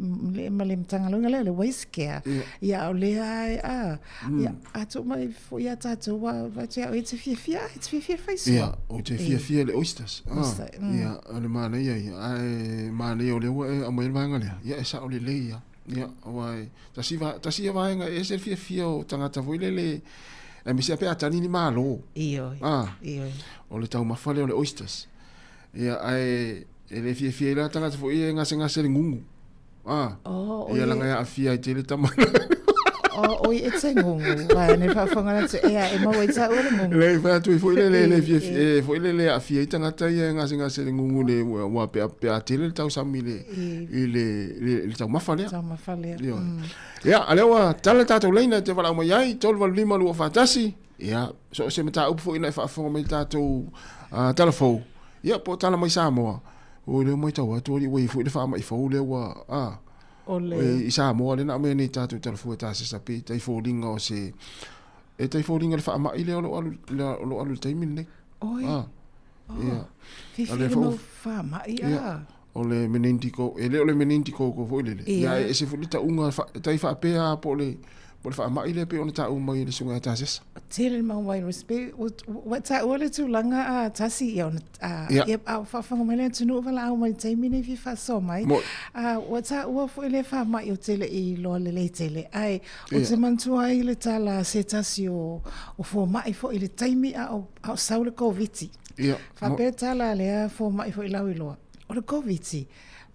[SPEAKER 8] ma le Matagaluega lea o le Waste Care. Ia, o lea e, a, ia, a tuu mai foi ia tātou, ua, ua te au e te fiafia, e te fiafia le faisua.
[SPEAKER 9] Ia, ou te fiafia le oysters. Ah, ia, o le manaia ia. Ae manaia o lea ua e aumai le vaega lea. Ia, e sao lelei ia. Ia, aua e, tasi, va, tasi ia vaega e ese le fiafia o tagata foi lele, aemaise lava pe a tali ni malo.
[SPEAKER 8] Ioe.
[SPEAKER 9] Ah,
[SPEAKER 8] Ioe.
[SPEAKER 9] O le taumafa lea o le oysters. Ia, ae e le fiafia ai la tagata foi ia e gasegase le gugu. Ah,
[SPEAKER 8] oh,
[SPEAKER 9] ia langa e aafia ai tele tama.
[SPEAKER 8] Oh, oi e te ngongo. Vai, ne whawhanga atu, e a, e mau ai tā ua le ngongo.
[SPEAKER 9] Le, whai atu i foi le le le fia, e foi le le aafia ai tangata ia e ngase ngase le ngongo le, ua, ua pe, pe a tele le tausami le, i le, le, le taumafa lea.
[SPEAKER 8] Taumafa lea.
[SPEAKER 9] Ioe. Ia, a lea ua tala le tātou leina e te walaau mai ai, 385 241, ia, so o se mataupu foi ina e faafofoga mai le tātou uh, tala fou, ia, po o tala mai Samoa, Oi lea ua matau atu alii ua i ai foi le faamai fou lea ua a
[SPEAKER 8] O le.
[SPEAKER 9] I Samoa lea na aumai nei tatou talafua e tasesa pe tai foliga o se e tai foliga le faamai lea o lo o alu o lo o alu i le taimi lenei.
[SPEAKER 8] Oi.
[SPEAKER 9] A.
[SPEAKER 8] Oh.
[SPEAKER 9] Ia.
[SPEAKER 8] Fifi le mau faamai a.
[SPEAKER 9] O le meningiko e le o le meningikoko foi lele.
[SPEAKER 8] Ia.
[SPEAKER 9] Ia e ese foi le tauga tai faapea po o le po o le faamai lea pei ona taua mai e le susuga ia Tasesa.
[SPEAKER 8] Tele le mau virus pe ua taua le tulaga a tasi ia ona a
[SPEAKER 9] Ia.
[SPEAKER 8] ia a faafofoga mai le atunuu valaau mai le taimi nei fia faasoa mai.
[SPEAKER 9] Mo-
[SPEAKER 8] A ua taua foi le faamai o tele i loa lelei tele ae o
[SPEAKER 9] Ia.
[SPEAKER 8] te manatua ai le tala a se tasi o o fomai foi i le taimi a o a o sau le Koviti.
[SPEAKER 9] Ia. Mo-
[SPEAKER 8] Faapea tala a lea fomai foi lauiloa o le Koviti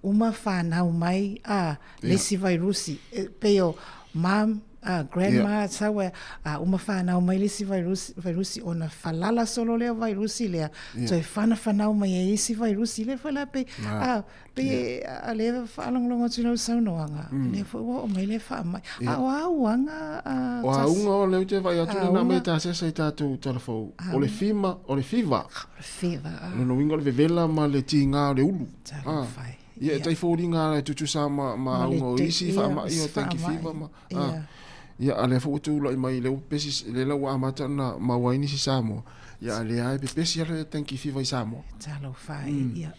[SPEAKER 8] uma fanau mai a le isi vairusi e pei o mum a grandma yeah. sau e a uma fanau mai le isi vairusi, vairusi ona falala solo lea vairusi lea yeah. toe whanafanau mai e isi vairusi lea foi la pei a pei yeah. a lea whaalongolongo atu lau saunoaga lea foi ua oo mai lea faamai
[SPEAKER 9] Yeah.
[SPEAKER 8] a o auaga a
[SPEAKER 9] O auga o lea ou te vaai atu lena mea tasesa i tatou talafou. O le fima, o le fiva.
[SPEAKER 8] fever
[SPEAKER 9] O lona uiga o le vevela ma le tiga o le ulu.
[SPEAKER 8] Talofa e.
[SPEAKER 9] Ia, e tai foliga e tutusa ma, ma
[SPEAKER 8] Ma le
[SPEAKER 9] auga o
[SPEAKER 8] te-
[SPEAKER 9] isi
[SPEAKER 8] ia,
[SPEAKER 9] faamai o
[SPEAKER 8] isi
[SPEAKER 9] dengue
[SPEAKER 8] faamai.
[SPEAKER 9] fever ma,
[SPEAKER 8] Ia.
[SPEAKER 9] ah. Ia, a lea foi ua tulai mai lea ua pepesi, lea la ua amata ona maua ai nisi Samoa. Ia, a lea e pepesi lava le dengue fever i Samoa.
[SPEAKER 8] Talofa e, ia.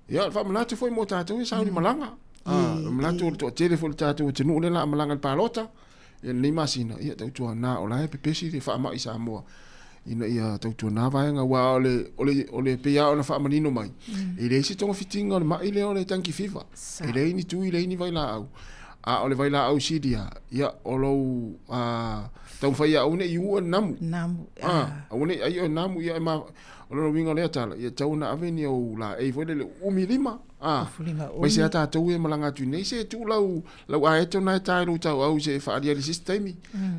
[SPEAKER 9] Ia, o le faamanatu foi mo tatou e sauni malaga. Ah, o le manatu o le toatele foi o le tatou atunuu lea o le a malaga i le palota, ia lenei masina, ia tautuana o la e pepesi le faamai i Samoa ina ia tautuana vaega aua o le, o le, o le pei lava ona faamanino mai, e leai se togafitiga o le mai lea o le dengue fever. E leai ni tui, leai ni vailaau. A o le vailaau sili lava, ia o lou ah, taumafai ia aua ne i ua le namu.
[SPEAKER 8] Namu,
[SPEAKER 9] Ah, aua ne i ai oe namu, ia e ma, o lona uiga o lea tala, ia tatau ona ave ni ou laei foi lele umi lima. Ah,
[SPEAKER 8] Ufulima
[SPEAKER 9] mai se
[SPEAKER 8] umi.
[SPEAKER 9] a tātou e malaga atu nei, se tuu lau, lau aeto na e tae lou tauau se e faaliali se isi taimi.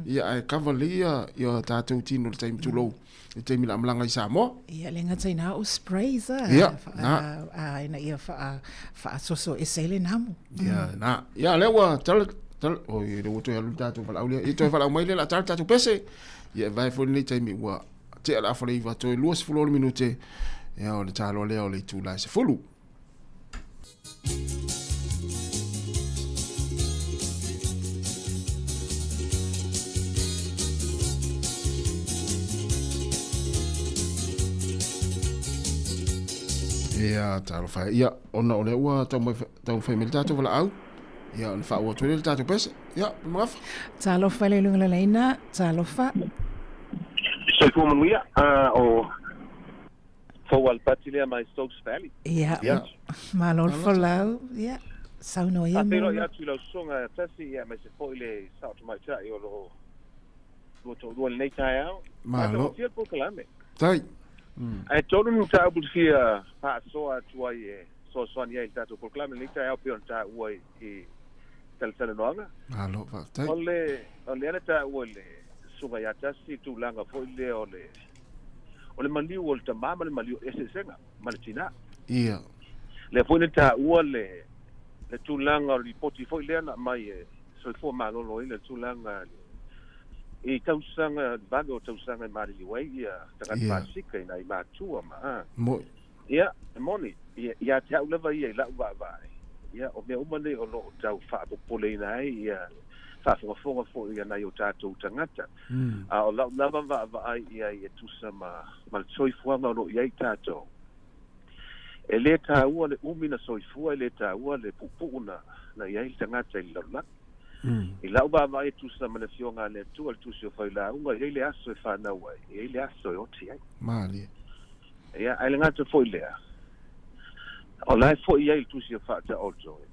[SPEAKER 9] Ia ae cover lelei ia, ia tātou tino i le taimi tulou, i le taimi o le a malaga i Samoa.
[SPEAKER 8] Ia, le gata i nā o sprays a,
[SPEAKER 9] Ia,
[SPEAKER 8] fa,
[SPEAKER 9] nā.
[SPEAKER 8] a, ina ia wha, whaasoso ese i le namu.
[SPEAKER 9] Ia, nā. Ia, lea ua tala, tala, oi, lea ua toe alu le tātou valaau lea. Ia toe valaau mai lea, o le a tala le tātou pese. Ia, e vae foi lenei taimi ua tea le afa le iva toe 26 minute. Ia, o le taloa lea o le itula e 10. Ia, talofa e. Ia, ona o lea ua taumafai mai le tatou valaau, ia, ona faaauau atu ai lea i le tatou pese. Ia, Magafa.
[SPEAKER 8] Talofa i le luga lalaina, talofa.
[SPEAKER 11] Soifua manuia, o Fou Alipati lea mai Stokes Valley.
[SPEAKER 8] Ia,
[SPEAKER 9] Ia.
[SPEAKER 8] malo le folau, ia, saunoa ia
[SPEAKER 11] Faafeiloai
[SPEAKER 8] mo.
[SPEAKER 11] atu i lau susuga tasi, ia, aemaise foi le sao tamaitai o lo o lua toalua i lenei taeao.
[SPEAKER 9] Malo.
[SPEAKER 11] Matagofie le polokalame.
[SPEAKER 9] Tai.
[SPEAKER 11] Ae tolu ni mataupu e fia faasoa atu ai e fesoasoani ai i le tatou polokalame i lenei taeao pei ona taua i talatalanoaga.
[SPEAKER 9] Malo, faafetai.
[SPEAKER 11] O le, o lea na taua i le Susuga ia Tasi i tulaga foi lea o le o le maliu o le tamā ma le maliu o le eseesega ma le tinā.
[SPEAKER 9] Ia.
[SPEAKER 11] Lea foi na taua le le tulaga o le lipoti foi lea na aumai e Soifua Maloloina i le tulaga i tausaga, le vave o tausaga e maliliu ai ia tagata pasika i nai matua ma a.
[SPEAKER 9] Moi.
[SPEAKER 11] Ia, e moni, ia, ia te au lava ia i la'u vaavaai, ia, o mea uma nei o lo o tau faapopoleina ai ia le faafogafoga foi a nai o tatou tagata. A o la'u lava vaavaai i ai e tusa ma, ma le soifuaga o lo o i ai tatou, e lē taua le umi na soifua, e lē taua le puupuu na, na i ai le tagata i le lalolagi. I la'u vaavaai e tusa ma le Afioga a le Atua, le Tusi o Failauga, e i ai le aso e fanau ai, e i ai le aso e oti ai.
[SPEAKER 9] Malie.
[SPEAKER 11] Ia, ae le gata foi lea, o la e foi i ai le Tusi o Faataoto, e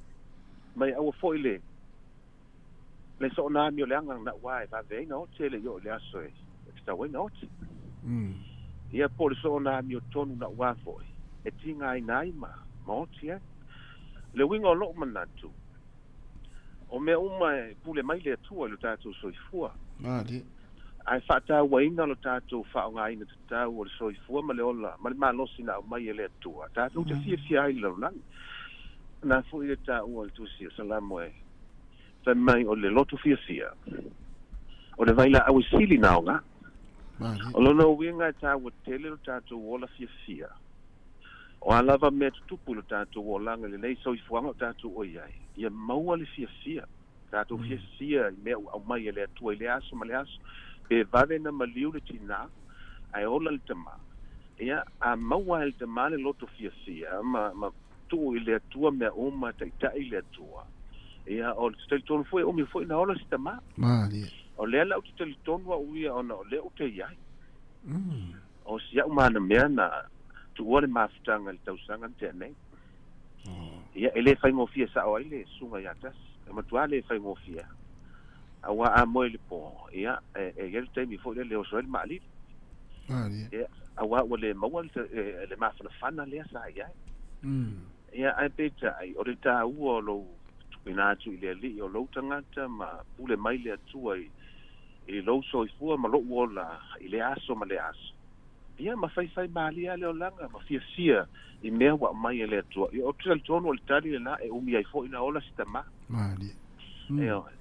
[SPEAKER 11] mai aua foi le le soona amio leaga na uā e vave ai na oti e le i oo i le aso e tatau ai na oti. Ia, po o le soona amio tonu na uā foi e tigaina ai ma ma oti ai. Le uiga o lo'u manatu, O mea uma e pule mai le Atua i lo tatou soifua.
[SPEAKER 9] Malie.
[SPEAKER 11] Ae faatauaina lo tatou faaaogaina tatau o le soifua ma le ola ma le malosi na aumai e le Atua, tatou te fiafia ai i le lalolagi. Na foi le taua i le Tusi o Salamo e fai mai o le loto fiafia, o le vailaau e sili na aoga. O lona uiga e taua tele lo tatou ola fiafia. O a lava mea tutupu i lo tatou olaga i lenei soifuaga o tatou o i ai, ia maua le fiafia, tatou fiafia i mea ua aumai e le Atua i lea aso ma lea aso. Pe vave na maliu le tinā, ae ola le tamā. Ia, a maua e le tamā le loto fiafia ma, ma tuu i le Atua mea uma, taitai i le Atua, ia, o le talitonu foi e umi foi na ola si tamā.
[SPEAKER 9] Malie.
[SPEAKER 11] O lea la ou te talitonu au ia ona o lea ou te i ai. O si a'u manamea na tuua le mafutaga i le tausaga na tea nei. Ia, e le faigofie sa'o ai le susuga ia Tasi. E matuā le faigofie. Auā a moe i le pō, ia, e, e i ai le taimi foi lea e oso ai le maalili. Ia, auā ua le maua le, le mafanafana lea sa i ai. Ia, ae peitai, o le tāua o lou tuuina atu i le Alii o lou tagata ma pule mai le Atua i, i lou soifua ma lo'u ola i lea aso ma lea aso. Ia, ma faifai malie lava le olaga, ma fiafia i mea ua aumai e le Atua. Ia, ou te talitonu o le tali lena e umi ai foi na ola si tamā.
[SPEAKER 9] Malie.
[SPEAKER 11] Ioe.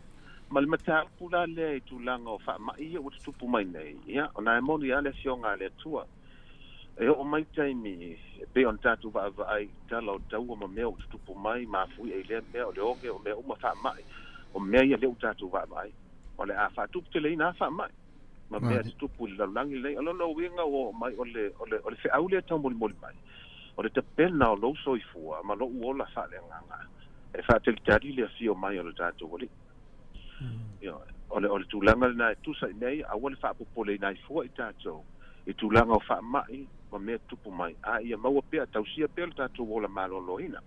[SPEAKER 11] Ma le mataupu la lea i tulaga o faamai ia ua tutupu mai nei, ia, ona e moni lava le Afioga a le Atua. E oo mai taimi e pei ona tatou vaavaai i tala o taua ma mea ua tutupu mai, mafuia i lea mea, o le oge, o mea uma faamai, o mea ia lea ua tatou vaavaai. O le a faatuputeleina lava faamai ma mea e tutupu i le lalolagi lenei. O lona uiga ua oo mai o le, o le, o le feau lea e taumolimoli mai, o le tapena o lou soifua ma lou ola faaleagaga e faatalitali le afio mai o le tatou Alii. Ioe. O le, o le tulaga lena e tusa i mea ia, aua le faapopoleina ai fua i tatou i tulaga o faamai ma mea tutupu mai, a ia maua pea, tausia pea lo tatou ola maloloina.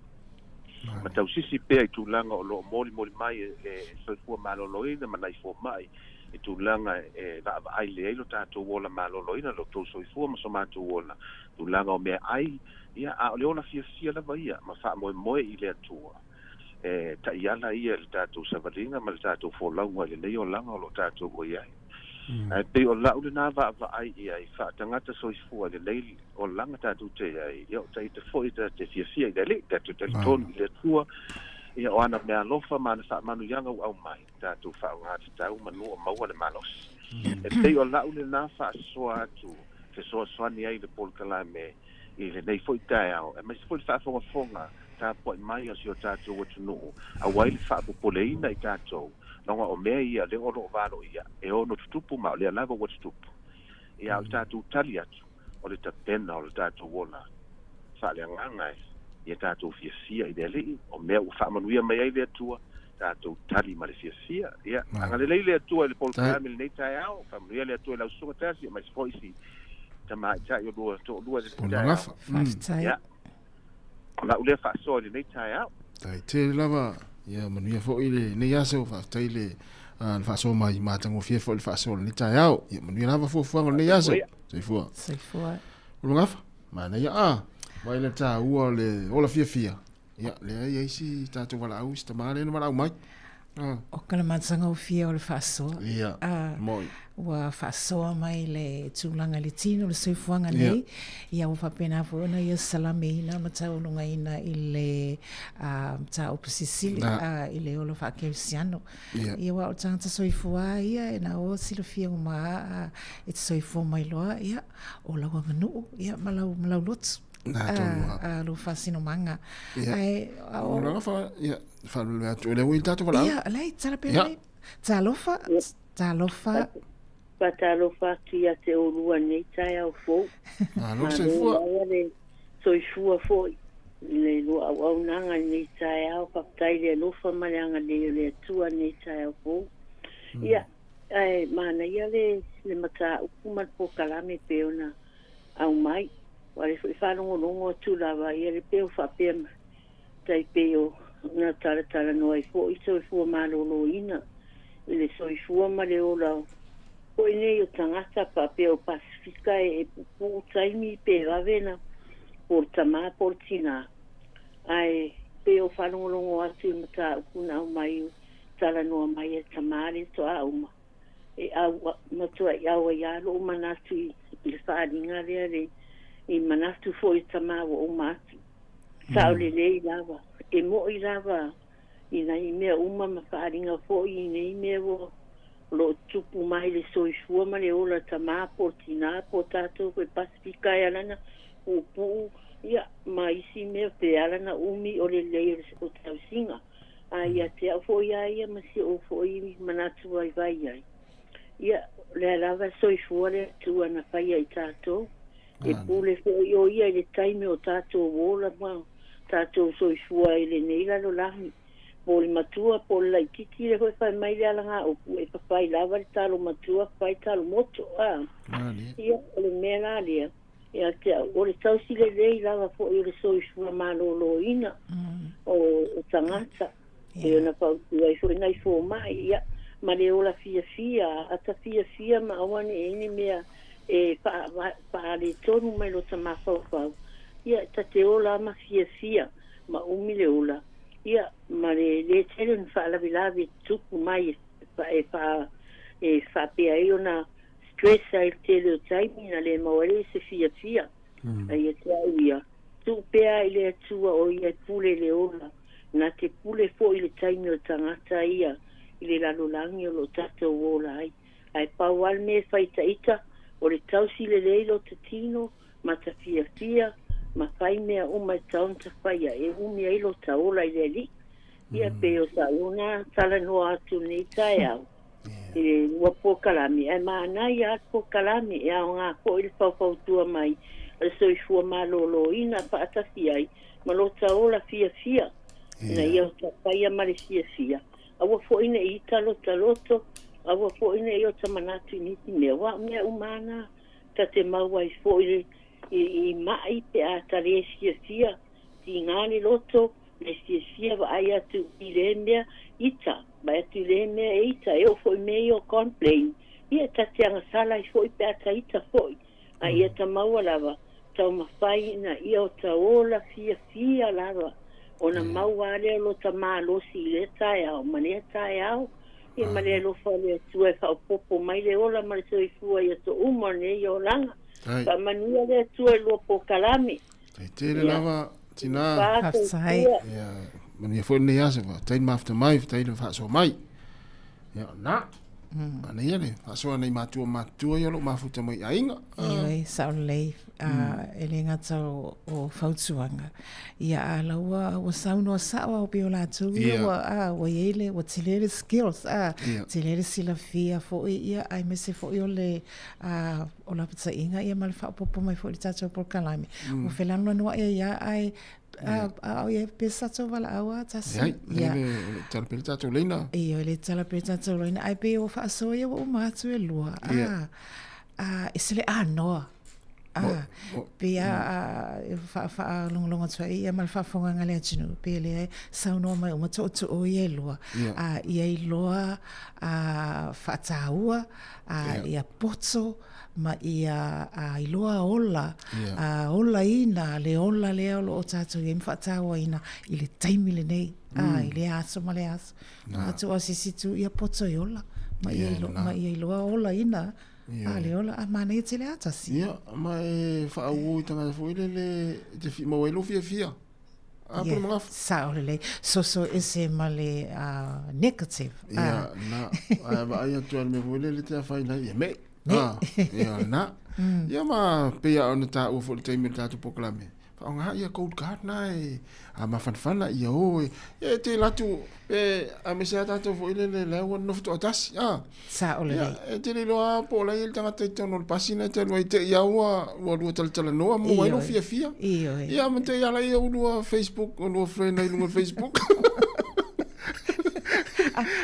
[SPEAKER 11] Ma tausisi pea i tulaga o lo o molimoli mai e, e soifua maloloina ma nai fomai i tulaga e vaavaai lelei ai lo tatou ola maloloina, lo outou soifua ma so matou ola, tulaga o meaai, ia, a o le ola fiafia lava ia ma faamoemoe i le Atua. E taiala ia i le tatou savaliga ma le tatou folauga i lenei olaga o lo o tatou o i ai. Ae pei o la'u lena vaavaai i ai faatagata soifua i lenei olaga tatou te i ai, ia o taita foi ta te fiafia i le Alii, tatou talitonu i le Atua, ia o ana meaalofa ma ana faamanuiaga ua aumai, tatou faaaoga tatau manu o maua le malosi. E pei o la'u lena faasoa atu fesoasoani ai i le polokalame i lenei foi taeao, aemaise foi le faafogafoga tapuai mai a si o tatou atunuu, aua ai le faapopoleina i tatou, leaga o mea ia lea o lo o valoia e ono tutupu ma o lea lava ua tutupu. Ia, a o le tatou tali atu, o le tapena o le tatou ola faaleagaga e ia tatou fiafia i le Alii, o mea ua faamanuia mai ai le Atua, tatou tali ma le fiafia. Ia, agalelei le Atua i le polokalame i lenei taeao, faamanuia le Atua i lau Susuga Tasi, aemaise foi si tamaitai o lua toalua i lenei taeao.
[SPEAKER 8] Faafetai.
[SPEAKER 11] Ia, o lau lea faasoa i lenei taeao.
[SPEAKER 9] Faafetai tele lava. Ia manuia foi lenei aso. Faafetai le le faasoa mai matagofie foi le faasoa o lenei taeao. Ia manuia lava fuafuaga o lenei aso. Soifua.
[SPEAKER 8] Soifua.
[SPEAKER 9] Ulugafa, manaia a. Vai le taua o le ola fiafia. Ia, lea e i ai si tatou valaau, si tamā lea na valaau mai.
[SPEAKER 8] O ka le matagofie o le faasoa.
[SPEAKER 9] Ia, moi.
[SPEAKER 8] Ua faasoa mai le tulaga i le tino o le soifuaga nei, ia ua faapena foi ona ia salameina ma taualugaina i le mataupu sisili i le ola faakerisiano. Ia aua o le tagata soifua lava ia e na o silafia uma lava e te soifua mai loa, ia, o lau aganuu ia ma lau, ma lau lotu.
[SPEAKER 9] Na tonu lava.
[SPEAKER 8] Lou faasinomaga.
[SPEAKER 9] Ia. Ae, o. Tulaga fa, ia, faaleleia atu, o lea ua i le tatou valaau.
[SPEAKER 8] Ia, lea i tala pea nei. Talofa, talofa.
[SPEAKER 12] Faatalofa atu ia te oulua i lenei taeao fou.
[SPEAKER 9] Malo soifua.
[SPEAKER 12] Malo lava le soifua foi i le lua auaunaga i lenei taeao. Faafetai i le alofa ma le agalelei o le Atua i lenei taeao fou. Ia, ae manaia le le mataupu ma le polokalame e pei ona aumai. Aua o lea foi e faalogologo atu lava, ia le pei o faapea mai, tai pei o na talatalanoa ai foi soifua maloloina i le soifua ma le ola foi nei o tagata faapea o Pasifika e pupuu taimi pe vave na po o le tamā po o le tinā. Ae pei o faalogologo atu i mataupu na aumai talanoa mai e le tamā lea toa uma e au matuai au ai lava lou manatu i le faaaliga lea le i manatu foi o tamā ua uma atu. Sao lelei lava, e mo'i lava i nai mea uma ma faaaliga foi i nei mea ua o lo o tupu mai le soifua ma le ola tamā po o tinā po o tātou foi Pasifika e ala ana puupuu ia ma isi mea pe ala ana umi o lelei o tausiga. A ia te au foi a ia ma si ou foi manatu vaivai ai. Ia, o lea lava e soifua le Atua na faia i tātou. E pule foi ʻo ia i le taimi o tātou ola ma tātou soifua i lenei lalolagi. Po o le matua, po o le laitiiti, lea foi e fai mai le alagaupu, e fafai lava le talo matua, fafai le talo moto, a. Ia, o le mea la lea, ia te au, o le tausi lelei lava foi o le soifua malōlōina o tagata. Pei ona fautua ai foi nai fomai, ia, ma le ola fiafia, ata fiafia ma aua ne i ai ni mea e faaletonu mai lota mafaufau, ia, ta te ola ma fiafia, ma umi le ola, ia, ma le lē tele o ni faalavelave e tutupu mai e e faapea ai ona stress ai le tele o taimi na lē maua ai se fiafia. A ia te au ia, tuu pea i le Atua o ia e pule i le ola, na te pule foi i le taimi o le tagata ia i le lalolagi o lo o tatou ola ai. Ae pau lava le mea e fai itaita, o le tausi lelei lota tino, ma ta fiafia, ma fai mea uma e tatau ona ta faia e umi ai lota ola i le Alii. Ia, pei o sa'u na talanoa atu i lenei taeao i le lua polokalame, ae manaia lava le polokalame, e aoga foi le faufautua mai a le soifua malōlōina faatasi ai ma lota ola fiafia, ina ia ota faia ma le fiafia. Aua foi ne i ita lota loto, aua foi ne i ota manatu i nisi mea, aua o mea uma lava na ta te mau ai foi le i maʻi pe a ta lē fiafia, tigā le loto, le fiafia vaai atu i lea mea ita, vaai atu i lea mea e ita, e oo foi i mea ia o complain, ia ta te agasala ai foi pe a ta ita foi, a ia ta maua lava taumafai ina ia o ta ola fiafia lava ona maua a lea o lota malosi i lea taeao ma lea taeao, ia ma le alofa o le Atua e faaopoopo mai le ola ma le soifua i aso uma o lenei olaga. Faamanuia le Atua i lua polokalame.
[SPEAKER 9] Tai tele lava, tina.
[SPEAKER 8] Faafetai.
[SPEAKER 9] Ia, manuia foi lenei aso, faafetai le mafuta mai, faafetai le faasoa mai. Ia, na. Ana ia le faasoa nei matua matutua ia o lo o mafuta mai i aiga.
[SPEAKER 8] Ioe, sao lelei, e le gata o fautuaga. Ia, a la ua saunoa sao au pei o latou ia ua, a, ua i ai le, ua tele le skills, a, tele le silafia foi, ia, aemaise foi o le, a, o lapataiga ia ma le faaopoopo mai foi i le tatou polokalame. Ua felanoanoai ai lava ae a o ia pe sa tatou valaau a tasi.
[SPEAKER 9] Leai, lea le o le tala pea le tatou laina.
[SPEAKER 8] Ia, o le tala pea le tatou laina. Ae pei o faasoa ia ua uma atu e lua. A, a, e se le anoa. A, pei a faalogologo atu ai ia ma le faafofogaga a le atunuu, pei o lea e saunoa mai uma tootoo ia e lua, a, ia iloa a faataua, a, ia poto ma ia a iloa ola, a olaina le ola lea o lo o tatou i ai ma faatauaina i le taimi lenei, a, i lea aso ma lea aso. Atu o se isi itu, ia poto e ola, ma ia iloa olaina. A le ola, a manaia tele a tasi.
[SPEAKER 9] Ia, ma e faaauau i tagata foi lele e te maua ai lou fiafia. A pule magafa.
[SPEAKER 8] Sao lelei. Soso ese ma le negative.
[SPEAKER 9] Ia, na. Ae vaai atu ai le mea foi lele te afaina ai, ia me. A, ia, na. Ia ma pei lava ona taua foi i le taimi o le tatou polokalame, Faaaoga ia gold card na e a mafanafana ia o e e te latu e a me se tatou foi le le le ua nofo toatasi a
[SPEAKER 8] sao le
[SPEAKER 9] ia e te le iloa po o la i le tagata i totonu o le pasi na te alu ai te i a ua ua lua talatalanoa mo ai lou fiafia ia ma te i ala ia ulua Facebook ulua friend ai luga o le Facebook.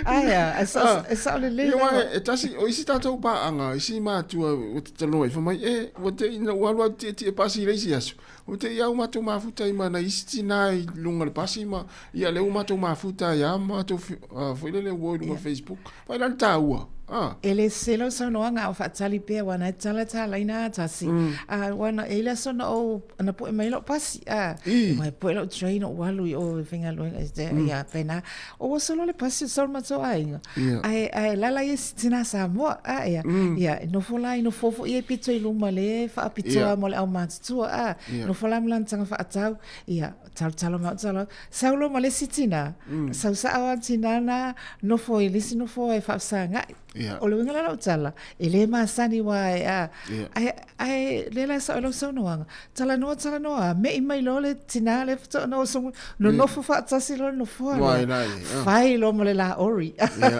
[SPEAKER 8] Aia, e sao, e sao lelei.
[SPEAKER 9] Ia, e tasi, o isi tatou paaga, isi matua ua te talanoa ai, fai mai, e, ua te i, na ua alu atu tietie pasi i le isi aso, ua te i au matou mafuta ai ma nai isi tina i luga o le pasi ma, ia lea ua matou mafuta ai lava ma matou foi lele ua o i luga o le Facebook. Fai la le taua,
[SPEAKER 8] a. E le sese lau saunoaga a o faatali pea aua na e tala talaina a tasi. A ua na e i le aso na ou na poe mai lou pasi a ua poe lou train ou alu i o i faigaluega ia pena o ua solo le pasi o solo matou aiga ae ae lala ia si tina Samoa a ia ia nofo la i nofo foi ia pito i luma le faapitoa mo le aumatutua a nofo la ma lana taga faatau ia talotalo ma talo sau loa ma le isi tina sau sao a tina na nofo i le isi nofo e faafesagai.
[SPEAKER 9] Yeah.
[SPEAKER 8] O le uiga la lau tala, e le masani wa e a.
[SPEAKER 9] Yeah.
[SPEAKER 8] Ae, ae le la sao lau saunoaga. Talanoa, talanoa, me'i mai loa le tinā lea faatoa na oso, nonofo yeah. faatasi loa le nofoa
[SPEAKER 9] lea. La, yeah.
[SPEAKER 8] Fai loa ma le laori.
[SPEAKER 9] Yeah.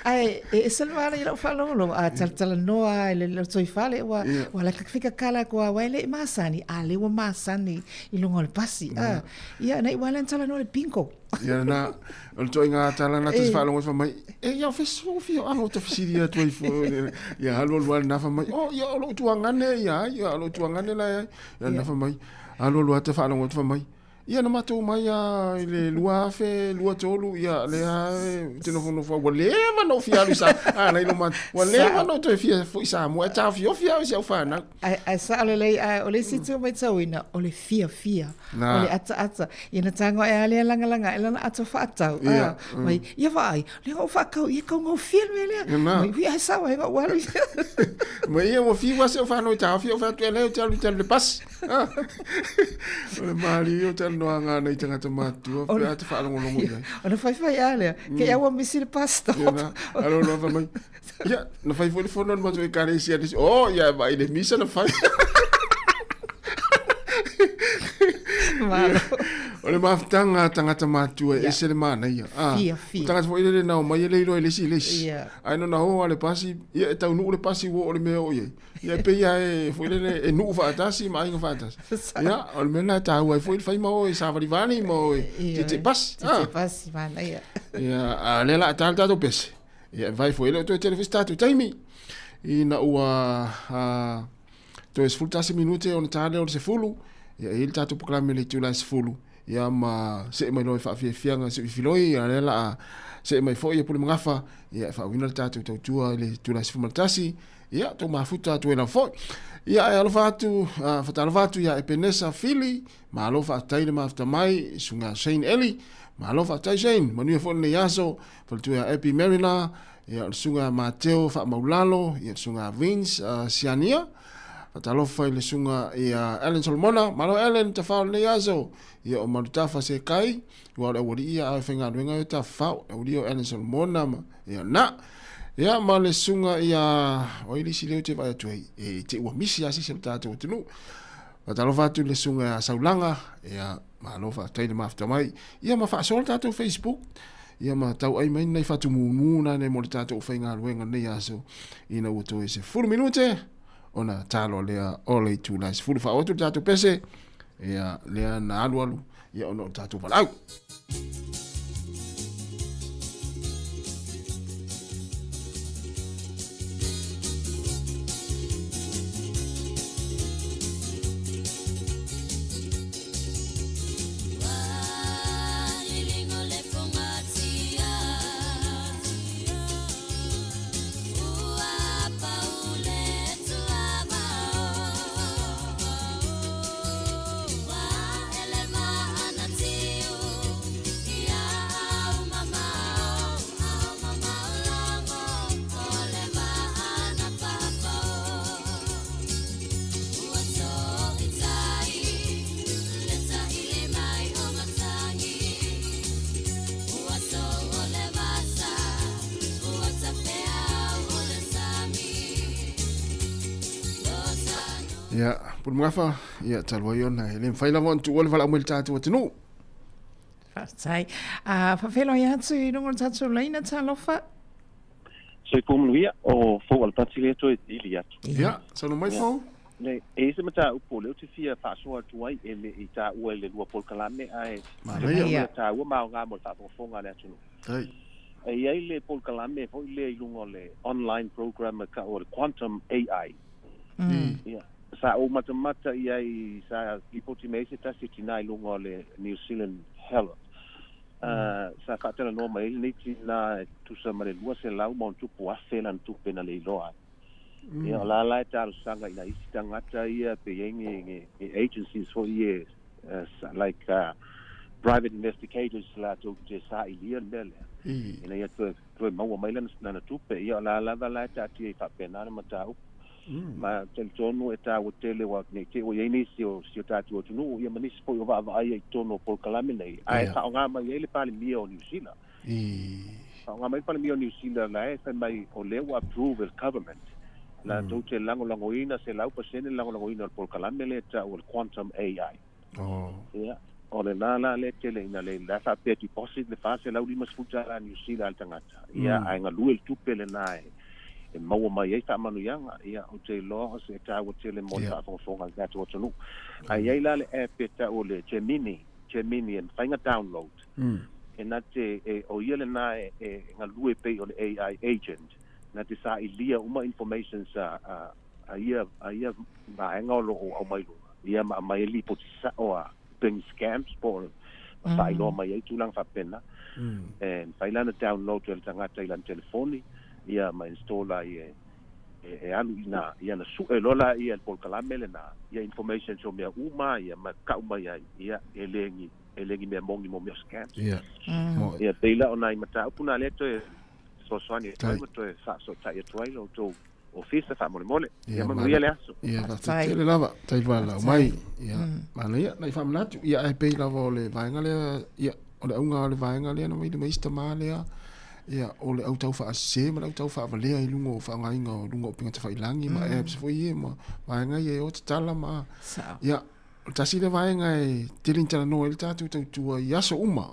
[SPEAKER 8] Ae, e ese le maana i lau faalogologo, a talatalanoa e le lotoifale, ua, yeah. ua la fikakala kua wai le i masani, a le ua masani i luga o le pasi. Yeah. A, ia, na i wale talanoa le bingo.
[SPEAKER 9] Ia na, o le toaiga tala na te faalogo ai fai mai, e ia o feso fia anga o te fesili atu ai fo, ia alu alu lena fai mai, oh ia o lou tuagane ia, ia o lou tuagane la ia, ia lena fai mai, alu alu te faalogo atu fai mai, ia na matou mai a i le 2023, ia lea e te nofonofo ua leva na ou fia alu i Sa, a na ilo mai, ua leva na ou toe fia foi i Samoa, e taofiofi au i si au fanau.
[SPEAKER 8] Ae, ae sao lelei, ae o le isi itu matauina, o le fiafia,
[SPEAKER 9] Na.
[SPEAKER 8] o le ataata. Ia na tago ae a lea lagalaga ae lana ato faatau,
[SPEAKER 9] Ia,
[SPEAKER 8] a, mai, ia vaai, lea ua ou faakau, ia kaugofie le mea lea.
[SPEAKER 9] Ia na.
[SPEAKER 8] Mai, ui, ae sao ai ou alu.
[SPEAKER 9] Ma ia ua fiu lava si au fanau i taofi, ou fai atu, e leai ou te alu i te alu i le pasi. Ah. O le malie o talanoaga a nai tagata matutua, pe a te faalogologo i ai.
[SPEAKER 8] Ona faifai a lea, kei au ua misi le bus stop.
[SPEAKER 9] Ia na, alo loa fai mai, Ia, na fai foi le fono a le matou ekalesia le isi, oh, ia e vaai i le misa na fai.
[SPEAKER 8] Malo.
[SPEAKER 9] O le mafutaga a tagata matua e ese le manaia. Ah,
[SPEAKER 8] Fiafia.
[SPEAKER 9] o tagata foi lele na omai e le iloa i le isi i le isi.
[SPEAKER 8] Ia.
[SPEAKER 9] Ae nona o a le pasi, ia e taunuu le pasi ua oo i le mea e oo i ai. Ia e pei lava e foi lele e nuu faatasi ma aiga faatasi. Ia, o le mea lena e taua ai foi le fai ma o e savalivali ma o e tietie pasi.
[SPEAKER 8] Tietie pasi, manaia.
[SPEAKER 9] Ia, a o lea o le a ta le tatou pese. Ia, e vai foi, e le o toe tele foi se tatou taimi. Ina ua toe 11 minute ona ta lea o le 10, ia e i ai le tatou polokalame i le itula e 10, ia ma see mai loa i faafiafiaga siuifiloi, a o lea o le a see mai foi ia Pulemagafa, ia e faauiina le tatou tautua i le itula e 11, ia tou mafuta atu ai lava foi. Ia e alofa atu, faatalofa atu ia Epenesa Fili, malo faafetai le mafuta mai, susuga Shane Eli, malo faafetai Shane, manuia foi lenei aso, Faletua ia Abby Mariner, ia o le susuga ia Mateo Faamaulalo, ia le susuga ia Vince Siania. Faatalofa i le susuga ia Allen Solomona, malo Allen, tafao lenei aso. Ia o Malutafa Sekai, aua o le aualii ia a e faigaluega ai o tafao, le aualii o Allen Solomona ma ia na. Ia ma le susuga ia o ai le isi lea ou te vaai atu ai, e te ua misi lava se isi o le tatou atunuu. Faatalofa atu i le susuga ia Saulaga, ia Malo faafetai le mafuta mai. Ia ma faasoa le tatou Facebook. Ia ma tauai mai nai fatumumu na nei mo le tatou faigaluega nei aso ina ua toe 10 minute ona talo lea o le itula e 10 faaoo atu le tatou pese ia lea na alualu ia ona o le tatou valaau. Ia, Pulemagafa, ia, talu ai ona e le mafai lava ona tuua le valaau mai i le tatou atunuu.
[SPEAKER 8] Faafetai. A faafeiloai atu i luga o le tatou laina, talofa.
[SPEAKER 11] Soifua manuia, o Fou Alapati lea toe vili atu.
[SPEAKER 9] Ia, saunoa mai Fou.
[SPEAKER 11] E i ai se mataupu o lea ou te fia faasoa atu ai e le i taua i le lua polokalame ae
[SPEAKER 9] Manaia.
[SPEAKER 11] e taua ma aoga mo le faafogafoga a le atunuu.
[SPEAKER 9] Tai.
[SPEAKER 11] E i ai le polokalame foi lea i luga o le online program e tau o le Quantum AI. Ia, sa ou matamata i ai, sa lipoti mai ai se tasi o tina i luga o le New Zealand Herald. Sa faatalanoa mai ai lenei tina e tusa ma le 200+ lana tupe na le iloa ai. Ia, o la la e talosaga i nai isi tagata ia pe i ai ni agencies foi ia like private investigators latou te sailia le mea lea ina ia toe maua mai lana tupe. Ia, o la lava la e taatia ai faapena le mataupu. Ma talitonu e taua tele aua nei te i ua i ai nisi o si o tatou atunuu ia ma nisi foi o vaavaai i totonu o polokalame nei, ae faaaoga mai ai le Palemia o Niu Sila. Faaaoga mai le Palemia o Niu Sila la e fai mai o lea ua approve e le government latou te lagolagoina 100% le lagolagoina o le polokalame lea e tau o le Quantum AI. Ia, o lena la lea e tele ina le la faapea deposit le $450 Niu Sila a le tagata. Ia, ae galue le tupe lena e maua mai ai faamanuiaga. Ia, ou te iloa o se taua tele mo le faafogafoga a le tatou atunuu. Ae i ai la le app e tau o le Gemini, Gemini e mafai ona download. E na te, e, o ia lena e, e galue pei o le AI agent, na te sailia uma informations a, a, a ia, a ia vaega o lo o aumai luga, ia ma aumai ai lipoti sao a pei ni scams po o ma faailoa mai ai tulaga faapena. E mafai la ona download e le tagata i lana telefoni, ia ma install ai e, e, e alu i ina, ia ona sue loa lea e le polokalame lena, ia informations o mea uma ia ma tau mai ai, ia e le ni, e le ni mea moni mo mea o scams. Ia pei la o nai mataupu na lea toe fesoasoani atu ai ma toe faasootai atu ai lo outou ofisa faamolemole. Ia manuia le aso.
[SPEAKER 9] Ia, faafetai tele lava, tai valaau mai. Ia, manaia, nai faamanatu. Ia, ae pei lava o le vaega lea, ia, o le auga o le vaega lea na mai le mai isi tamā lea, ia, o le au tau faasese ma le au tau faavalea i luga o faaaogaina o luga o upega tafailagi ma apps foi ia ma vaega ia e o tatala ma, ia, o le tasi lea vaega e tele ina talanoa ai le tatou tautua i aso uma.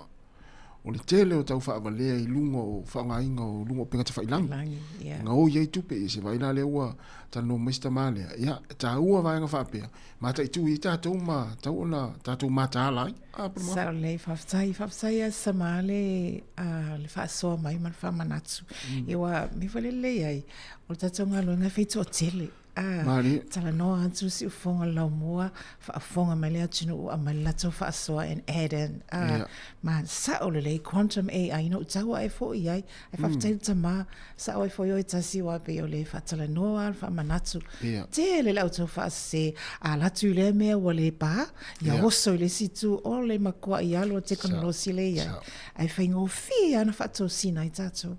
[SPEAKER 9] O le tele o tau faavalea i luga o faaaogaina o luga o upega tafailagi.
[SPEAKER 8] Yeah.
[SPEAKER 9] Gaoi ai tupe, ia se vaai la lea ua talanoa mai si tamā lea. Ia, e taua vaega faapea, mataitu i ai tatou ma tau ona tatou mataala ai. Ah, pule
[SPEAKER 8] Sao lelei, faafetai, faafetai a Sama le, uh, le faasoa mai ma le faamanatu. Mm. Ia, mea foi lelei ai, o le tatou galuega e fai toatele. A,
[SPEAKER 9] Malie.
[SPEAKER 8] talanoa atu siufoga le laumua, faafofoga mai le atunuu, aumai le latou faasoa and add in. A,
[SPEAKER 9] Yeah.
[SPEAKER 8] ma sao lelei, quantum AI, ina ua tau ae foi i ai, ae faafetai le tama, sao ai foi oe tasi aua pei o le faatalanoa, le faamanatu.
[SPEAKER 9] Yeah.
[SPEAKER 8] Tele le au tau faasese, a alu atu i lea mea ua le pa, ia
[SPEAKER 9] Yeah.
[SPEAKER 8] oso i le isi itu, o le makuaʻi alu o tekonolosi lea i ai.
[SPEAKER 9] Sao.
[SPEAKER 8] Ae faigofie lava ona faatosina ai tatou.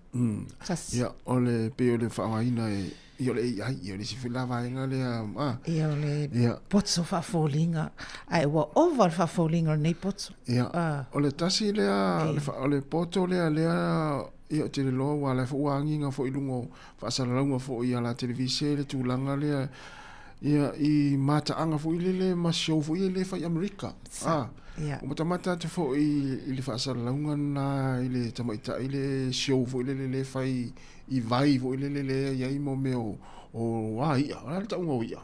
[SPEAKER 8] Tasi.
[SPEAKER 9] Ia, o le, pei o le faaaogaina e Ia o le AI, ia o le isi foi la vaega lea, a.
[SPEAKER 8] Ia o le
[SPEAKER 9] Ia.
[SPEAKER 8] poto faafoliga, ae ua ova le faafoliga o lenei poto.
[SPEAKER 9] Ia,
[SPEAKER 8] Ah.
[SPEAKER 9] o le tasi lea, o le, o le poto lea, lea, ia ou te le iloa, aua o la e foi ua agiga foi i luga o faasalalauga foi i ala televise le tulaga lea, ia, i mataaga foi lele ma show foi ia lea e fai i Amerika.
[SPEAKER 8] Sa,
[SPEAKER 9] A,
[SPEAKER 8] ia.
[SPEAKER 9] ua matamata atu foi i le faasalalauga lena i le tamaitai le show foi lele lea e fai i vai foi lele lea e i ai mo mea o, o a i'a, o le a le tauga o i'a?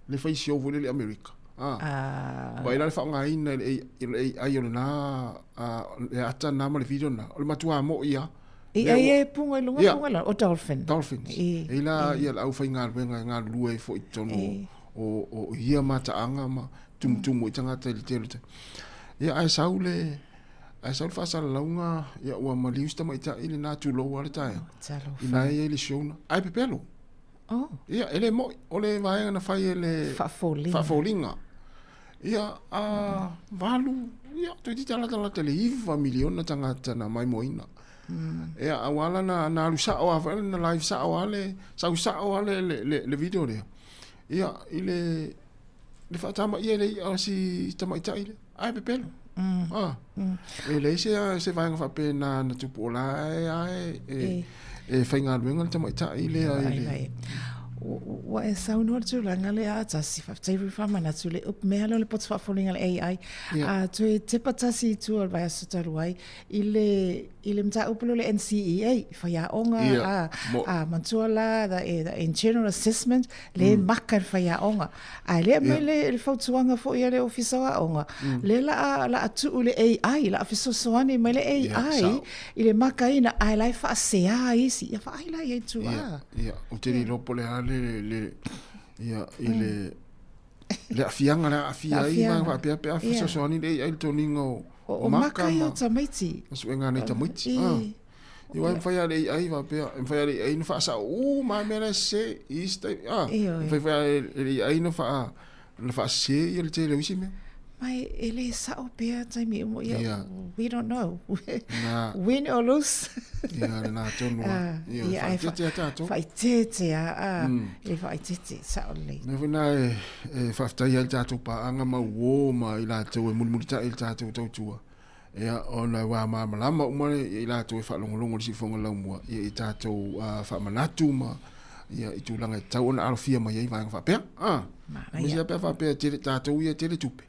[SPEAKER 9] Le fai show foi lele i Amerika. A.
[SPEAKER 8] Ah.
[SPEAKER 9] Vaai la le faaaogaina e le AI o lena, a, le ata lena ma le video lena, o le matua mo'i lava.
[SPEAKER 8] I
[SPEAKER 9] Lea
[SPEAKER 8] ai
[SPEAKER 9] ua-
[SPEAKER 8] e punga i luga,
[SPEAKER 9] Ia.
[SPEAKER 8] punga i lalo, o dolphin.
[SPEAKER 9] Dolphins.
[SPEAKER 8] I,
[SPEAKER 9] E i la ia le aufaigaluega e galulue ai foi i totonu
[SPEAKER 8] I.
[SPEAKER 9] o, o, o ia mataaga ma tumutumu i tagata i le tele o taimi. Ia, ae sau le, Ae sau le faasalalauga, ia ua maliu si tamaitai lena tulou lava le taeao.
[SPEAKER 8] Talofa.
[SPEAKER 9] Ina e i ai le show na. Ae pepelo.
[SPEAKER 8] Oh.
[SPEAKER 9] Ia, e le moi. O le vaega na fai e le...
[SPEAKER 8] Faafoliga.
[SPEAKER 9] Faafoliga. Ia, a valu, ia, toeitiiti lava latalata i le iva miliona tagata na maimoaina. Ia, a ua ala na, na alu sao lava foi, na live sao lava le, sau sao lava le, le, le, le video lea. Ia, i le, le faatamaia e le i'a o si tamaitai lea, ae pepelo. Ah. E leai se, se vaega faapena na tupu o la e a e, e, e faigaluega le tamaitai lea i le...
[SPEAKER 8] Ua e saunoa le tulaga lea a tasi, faafetai foi faamanatu le up mea lea o le poto faafoliga le AI. A toe tepa tasi i tua o le vaiaso talu ai i le i le mataupu lea o le NCEA, faiaoga a a manatua la the, the internal assessment le maka i le faiaoga. Ae lea aumai le, le fautuaga foi a le Ofisa o Aoga, lea la a, la a tuu le AI, la a fesoasoani mai le AI i le makaina, ae la e faasea isi. Ia vaai la i ai tua.
[SPEAKER 9] Ia, ia, ou te le iloa po o le a le, le, ia, i le, le aafiaga le aafia ai vaega faapea pe a fesoasoani le AI i le toniga o,
[SPEAKER 8] o maka ma tamaiti.
[SPEAKER 9] Ma suega a nai tamaiti. Ah. Ia aua e mafai lava e le AI faapea, e mafai lava e le AI ona faasao uma lava mea la e sese i isi taimi. Ah, e mafai foi lava e le AI ona faa ona faasese ia le tele o isi mea.
[SPEAKER 8] Ma e le sao pea taimi uma ia. Yeah. We don't know. Na. Win or lose.
[SPEAKER 9] Ia, lena tonu lava. Ia, e faaeteete lava tatou.
[SPEAKER 8] Faaeteete lava, ah, e faaeteete, sao lelei.
[SPEAKER 9] Mea foi lena e faafetai ai i le tatou paaga ma uo ma i latou e mulimulitai i le tatou tautua. Ia, ona ua malamalama uma i latou e faalogologo i le siufofoga laumua ia, i tatou faamanatu ma ia, i tulaga e tatau ona alofia mai ai vaega faapea. Ah, aemaise lava pe a faapea e tele tatou ia e tele tupe.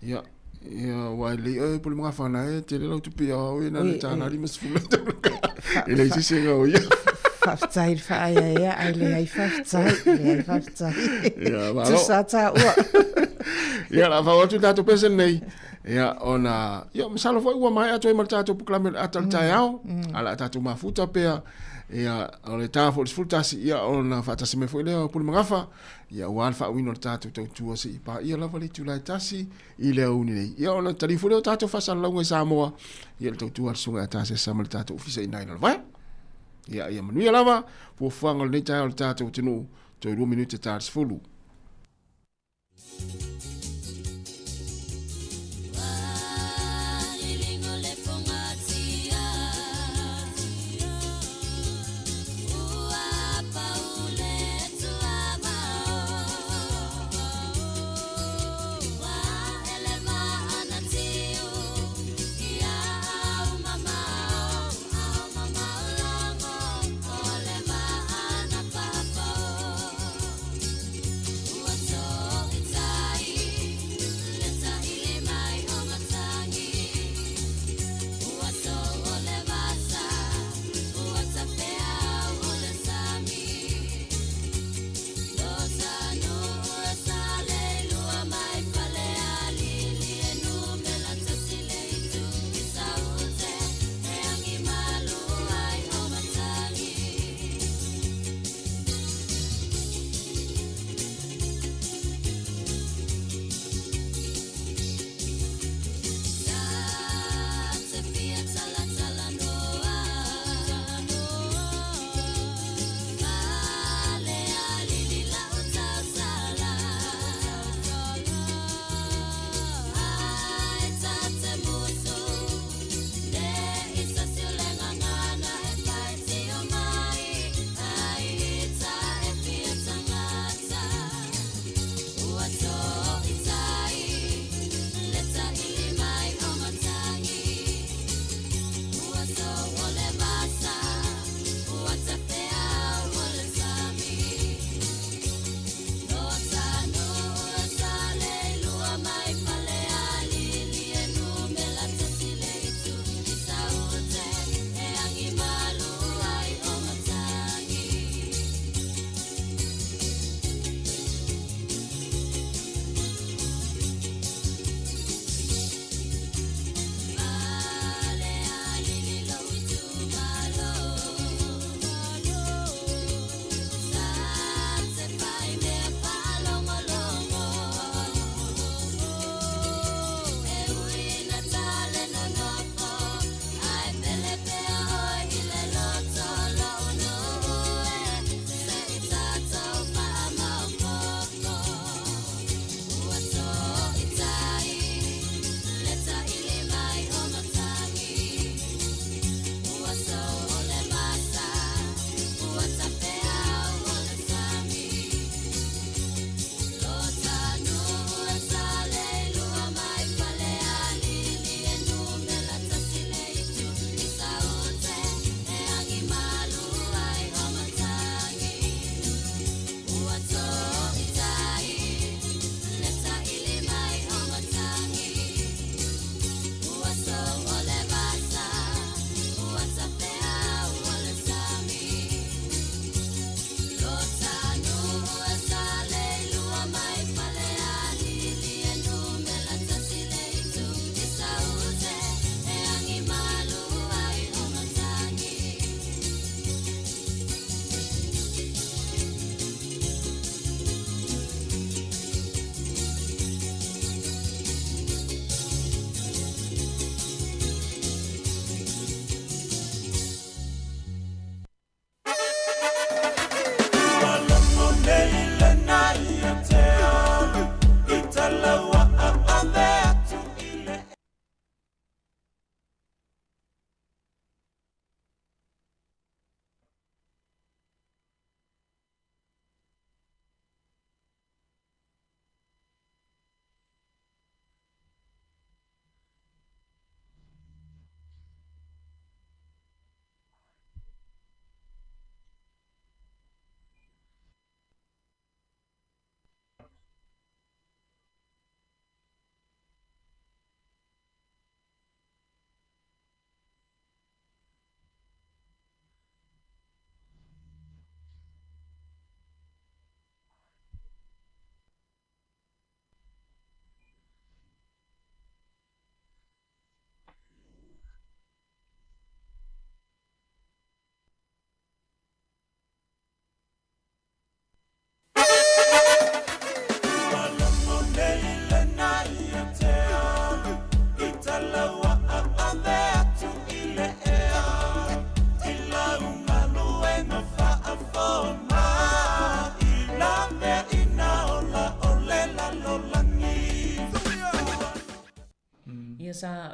[SPEAKER 9] Ia, ia aua e lelei oe Pulemagafana e tele lau tupe ia oe na le tāna 50 E leai se sega o ia.
[SPEAKER 8] Faafetai i le faaeaea ae leai faafetai, leai faafetai. Ia, malo. Tusa taua.
[SPEAKER 9] Ia, la fau atu tatou pese nei. Ia, ona, ia, masalo foi ua maea atu ai ma le tatou polokalame o le ata o le taeao, a o le a tatou mafuta pea, ia, o le ta foi o le 11, ia, ona faatasi mai foi lea o Pulemagafa, ia, aua le faauiina o le tatou tautua seia paia lava le itula e tasi i le aoauli nei. Ia, ona taliu foi lea o tatou faasalalauga i Samoa, ia, le tautua a le Susuga ia Tasesa ma le tatou Ofisa i ina i Lalovaea. Ia, ia manuia lava fuafuaga o lenei taeao i le tatou atunuu, toe 2 minute ta le 10.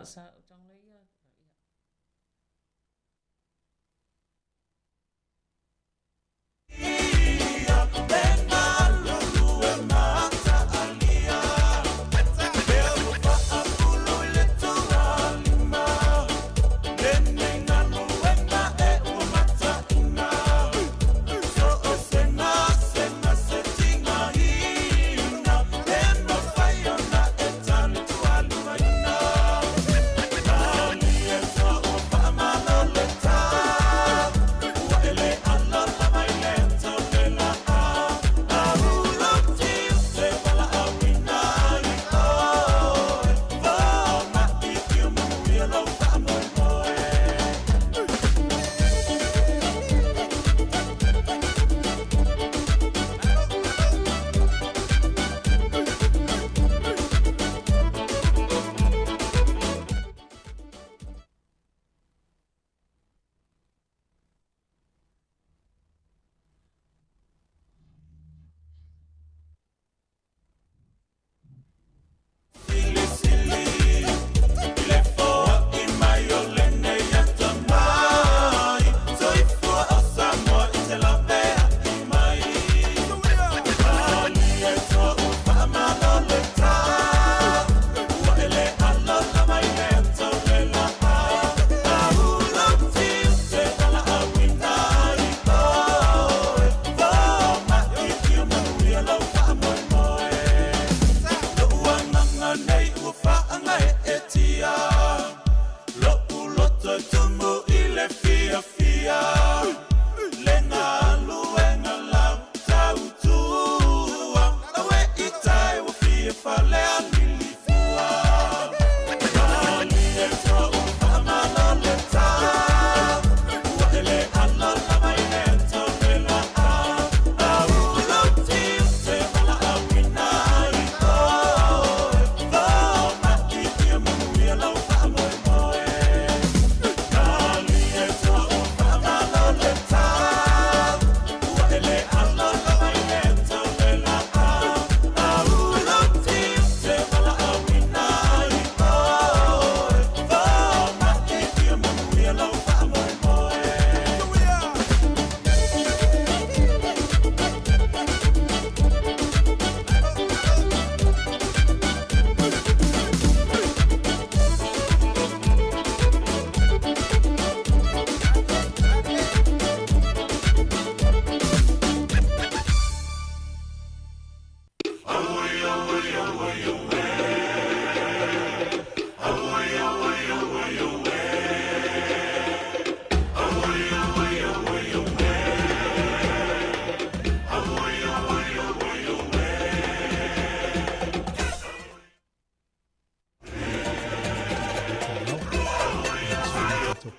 [SPEAKER 3] Faasao Taulai ia.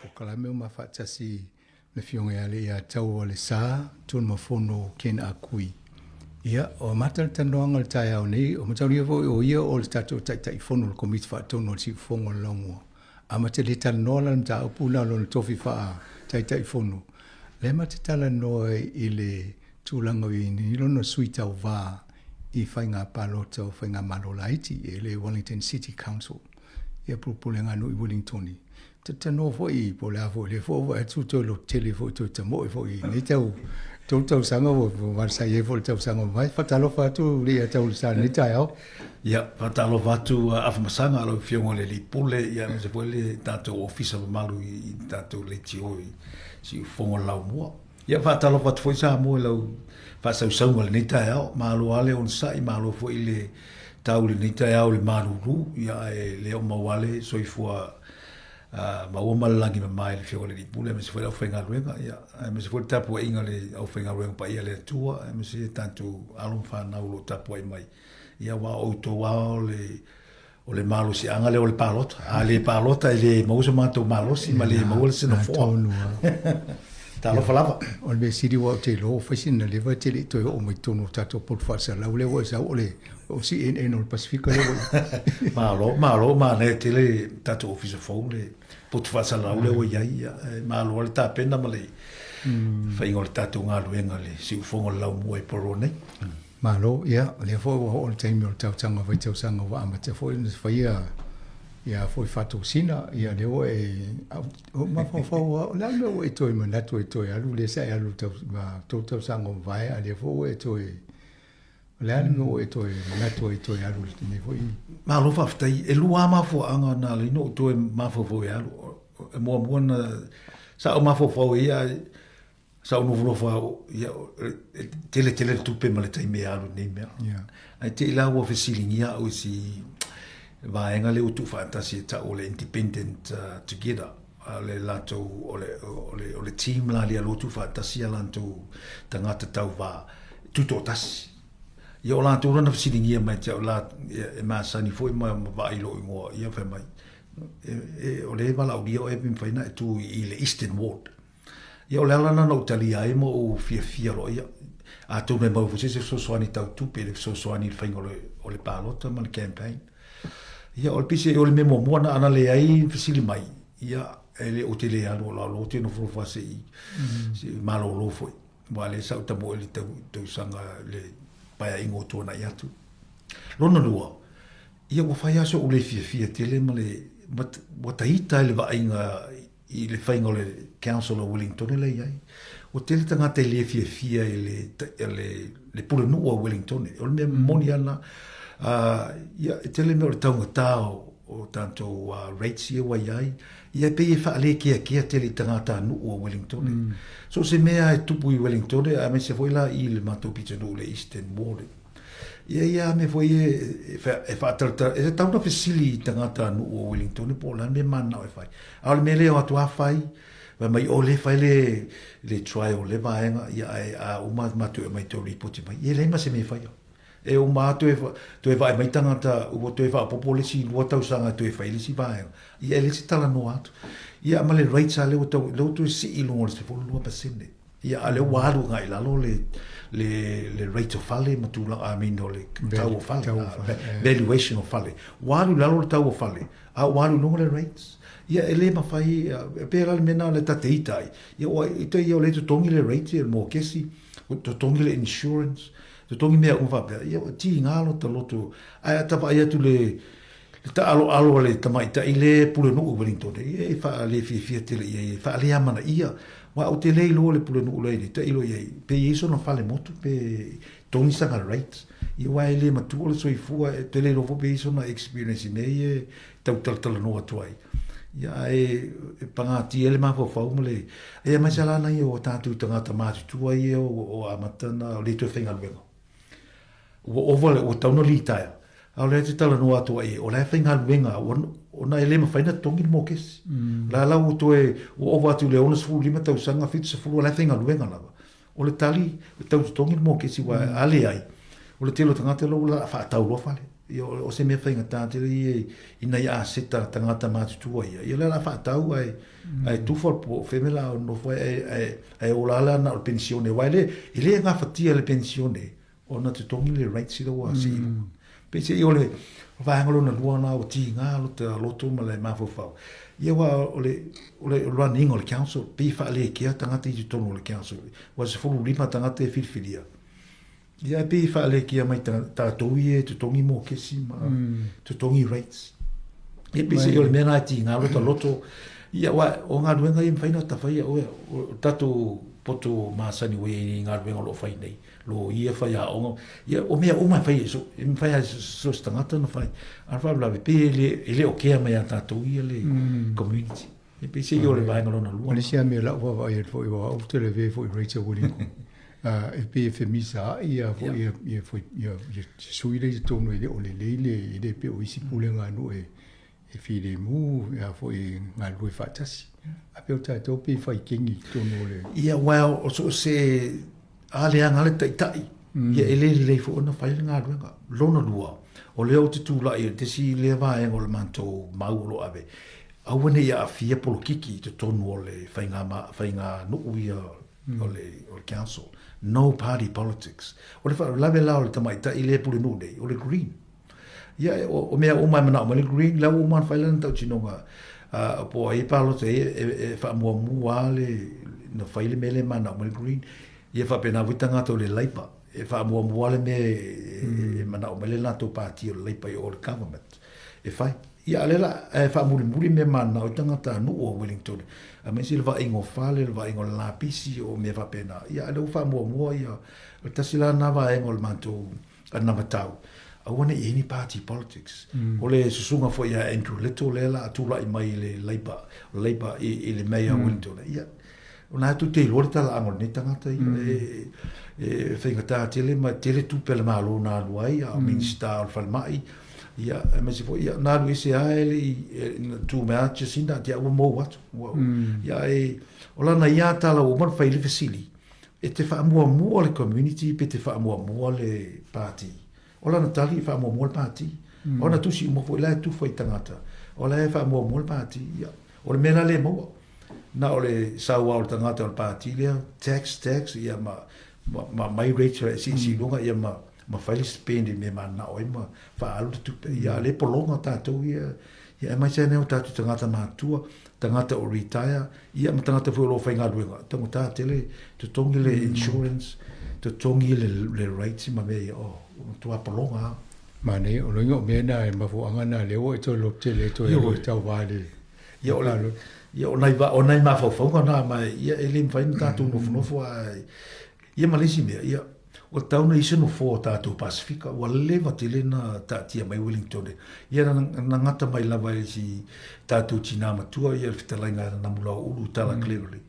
[SPEAKER 13] Polokalame o mafaatasi le Afioga ia Leiataua le Sa Tunumafono Ken Akui. Ia, o mata le talanoaga o le taeao nei, o mataulia foi o ia o le tatou Taitaifono o le Komiti Faatonu o le Siufofoga o le Laumua. A ma te le talanoa la le mataupu na o lona tofi faa Taitaifono, lea ma te talanoa i le tulaga o i ai nei lona sui tauva i faiga palota o faigamalo laiti e le Wellington City Council, ia pulepulega nuu i Wellingtoni. Talanoa foi po o le a foi, lea foi ua vaai atu toe lototele foi, toe tamoe foi i lenei tau tolu tausaga ua sa i ai foi le tausaga mai. Faatalofa atu Leiataulesa i lenei taeao.
[SPEAKER 14] Ia, faatalofa atu Afamasaga lau Afioga i le Alii Pule, ia aemaise foi le tatou Ofisa mamalu i le tatou Leitio i Siufofoga o le Laumua. Ia, faatalofa atu foi Samoa i lau faasausauga i lenei taeao. Malo lava le onosai, malo foi le tau i lenei taeao i le malulu, ia ae le o maua le soifua maua ma le lagi mama i le Afioga i le Alii Pule, aemaise foi le aufaigaluega, ia, aemaise foi le tapuaiga a le aufaigaluega paia a le Atua, aemaise tatou alo ma fanau o lo o tapuai mai, ia aua o outou lava o le O le malosiaga lea o le palota. A le palota e le maua so matou malosi ma le maua le se nofoa. Talofa lava.
[SPEAKER 13] O le mea sili ua ou te iloa ua fai sina leva e te le i toe oo mai totonu o tatou poto faasalau lea ua e sau o le o CNN o le Pasefika lea ua
[SPEAKER 14] i Malo, malo, manaia tele tatou ofisa fou le poto faasalalau lea ua i ai. Ia, e malo lava le tapena ma le faiga o le tatou galuega le siufofoga o le laumua i Paeroa nei.
[SPEAKER 13] Malo, ia, o lea foi ua oo le taimi o le tausaga vaitausaga ua amata foi ona faia Ia foi faatosina, ia lea ua e ou mafaufau lava, o le a le mea ua e toe manatu e toe alu lea sa e alu ma tou tausaga ua mavae, a lea foi ua e toe, o le a le mea ua e toe manatu ai e toe alu i lenei foi.
[SPEAKER 14] Malo faafetai. E lua lava mafuaaga na ala ai ona ou toe mafaufau e alu. E muamua na sa ou mafaufau ai ae Sa ou nofonofo lava, ia, e tele tele le tupe ma le taimi e alu i nei mea. Yeah. Ae te i la ua fesiligia au i si vaega lea ua tuufaatasi e tau o le Independent Together, a le latou, o le, o le, o le team la lea ua tuufaatasi a latou tagata tauva tutoatasi. Ia o latou la na fesiligia mai te au la, ia, e masani foi ma, ma vaai i lou igoa, ia fai mai, e, e, o lea e valaaulia oe pe mafai ona e tu i le Eastern Ward. Ia o le ala lena na ou talia ai ma ou fiafia loa, ia, atonu e mau foi se isi fesoasoani tau tupe i le fesoasoani i le faiga o le, o le palota ma le campaign. Ia, o le pise, o le mea muamua na ana leai fesili mai, ia, e le, ou te le alu o lalo, ou te nofonofo lava se i, se i malolo foi. Aua o lea sa ou tamoe i le tau, tausaga, le paeaiga ua tuanai atu. Lona lua, ia ua fai lava so'u le fiafia tele ma le, ma, ua ta ita i le vaaiga i le faiga o le Council o Wellingtone lea e i ai. Ua tele tagata e le fiafia i le, le, le pulenuu a Wellingtone. O le mea moni lava lena. Ia, e tele mea o le taugata o, o tatou rates ia ua i ai. Ia e pei e faalēkeakea tele i tagatanuu o Wellingtone. So o se mea e tupu i Wellingtone, aemaise foi la i le matou pitonuu i le Eastern Ward. Ia ia mea foi e, e, e faatalatala, e tatau ona fesili i tagatanuu o Wellington po o le a le mea mananao e fai. A o le mea lea o atu a fai, fai mai o lea e fai le, le trial o le vaega, ia ae a uma matou e aumai tou lipoti mai. Ia e leai ma se mea e faia. E uma lava toe, toe vaai mai tagata ua toe faaopoopo le isi lua tausaga e toe fai le isi vaega. Ia e leai se talanoa atu. Ia ma le rates lava lea ua tau, lea ua toe sii i luga o le 12%. Ia, a o lea ua alu agai i lalo le, le, le rate o fale ma tulaga, I mean, o le tau o fale, tau o fale, valuation o fale. Ua alu i lalo le tau o fale, a ua alu i luga le rates. Ia, e le mafai, e pei la le mea lena o lea ta te ita ai. Ia, ua, ita ia o lea e totogi le rate, le mokesi, totogi le insurance, totogi mea uma faapea. Ia, ua tiga lo ta loto, ae a ta vaai atu le, Le taaloalo a le tamaitai le pulenuu i Wellington, e faalefiafia tele i ai, e faaleamanaia. Aua ou te le iloa le pulenuu la i nei, tailo i ai, pe i ai sona fale motu, pe togi sana rate. Ia aua e le matua le soifua, ou te le iloa foi pe i ai sona experience i mea ia e tau talatalanoa atu ai. Ia ae e pagatia ai le mafaufau ma le... Ia aemaise lava la ia o tatou tagata matutua ia o amata ona le toe faigaluega. Ua ova le, ua tatau ona litaea, a o lea e te talanoa atu ai, o la e faigaluega, ona e le mafai ona totogi le mokesi. O la la ua toe, ua ova atu i le 65 tausaga, 70, o la e faigaluega lava. O le tali, e tau totogi le mokesi, aua a leai, o le tele o tagata la ua faatau loa fale. Ia, o se mea faigata tele ia i nai aseta a tagata matutua ia. Ia o lea o le a faatau ae, ae tufa po o fea mea o le a nofo ai, ae, ae ola la na o le penisione, aua e le, e le gafatia le penisione ona totogi le rates ila ua sii i luga. Peiseai o le vaega lona lua lena ua tiga lo ta loto ma le mafaufau, ia aua o le, o le run ina o le council, pei e faalekea tagata i totonu o le council, ua 15 tagata e filifilia, ia e pei e faalekea mai tatou ia e totogi mokesi ma totogi rates. Ia peiseai o le mea lena e tiga lo ta loto, ia aua o galuega ia e mafai ona ta faia oe, o tatou poto masani ua i ai i galuega o lo o fai nei. loia, faiaoga, ia o mea uma e fai e so, e mafai lava e so se tagata ona fai. A o le faalavelave, pei e le, e le o kea mai ia tatou ia le community. E pei se i o le vaega lona lua.
[SPEAKER 13] O le isi lava mea o lau vaavaai atu foi, aua ou te lavea foi i Rachel Williams, e pei e femisaai lava foi ia, ia, ia, ia sui lea i totonu e le o lelei le, e le pei o isi pulega a nuu e, e filemu a foi e galulue faatasi. A pei o tatou pei e fai kegi i totonu o le...
[SPEAKER 14] Ia, well, o so o se a leaga le taitai, ia e le lelei foi ona fai le galuega. Lona lua, o lea ou te tulai i le isi lea vaega o le matou mau o lo o ave, aua ne i aafia polokiki i totonu o le faiga, faiga nuu ia o le, o le council. No party politics. O le faalavelave la o le tamaitai lea e pulenuu nei, o le Green. Ia, o mea uma e manao mai le Green, la ua uma ona fai lana tautinoga, po o ai e palota i ai, e faamuamua lava le, na fai le mea lea e manao mai le Green. Ia faapena foi tagata o le Labour, e faamuamua lava le mea e manao mai le latou pati o le Labour i o le government e fai. Ia, a lea la e faamulimuli mea mananao ai tagata nuu o Wellington, aemaise le vaaiga o fale, le vaaiga o le lapisi, o mea faapena. Ia, a lea ua faamuamua ia, o le tasi la lena vaega o le matou anavatau, aua ne i i ai ni party politics. O le susuga foi ia Andrew Little lea la a tulai mai i le Labour, Labour i le Mayor o Wellington, ia, O lena tou te iloa le talaaga o lenei tagata ia, e faigata tele ma tele tupe a le Malo na alu ai, a o Minisita o le Falemai, ia, aemaise foi, ia, na alu ese lava e le i, na tu mai lava Jacinda, te au ua mou atu. Ua, ia, e, o lana ia tala ua uma ona fai le fesili, e te faamuamua le community pe te faamuamua le party? O lana tali e faamuamua le pati. O ana tusi uma foi la e tufa i tagata, o la e faamuamua le pati. Ia, o le mea la lea e maua. Na o le sau lava o le tagata o le pati lea, tax, tax, ia ma, ma, ma aumai rates e siisii i luga, ia ma, ma fai le spend i mea e mananao ai ma faaalu le tupe. Ia, a o lea e pologa tatou ia, ia aemaise lava nai o tatou tagata matutua, tagata o retire, ia ma tagata foi o lo o faigaluega, taugata tele, totogi le insurance, totogi le, le rates ma mea ia, oh, ua matua pologa lava.
[SPEAKER 13] Manaia, o lona uiga o mea na e mafuaaga na lea ua e toe lototele ai toe alu e tauva i le
[SPEAKER 14] Ia, o le, ia, o nai, o nai mafaufauga na, ma ia, e le mafai ona tatou nofonofo ae, ia ma le isi mea, ia, Ua tatau ona i ai se nofoa o tatou Pasefika, ua leva tele na taatia mai Wellington e. Ia na gata mai lava e si tatou tinā matua ia le fetalaiga a Namulau'ulu Tala Cleverly.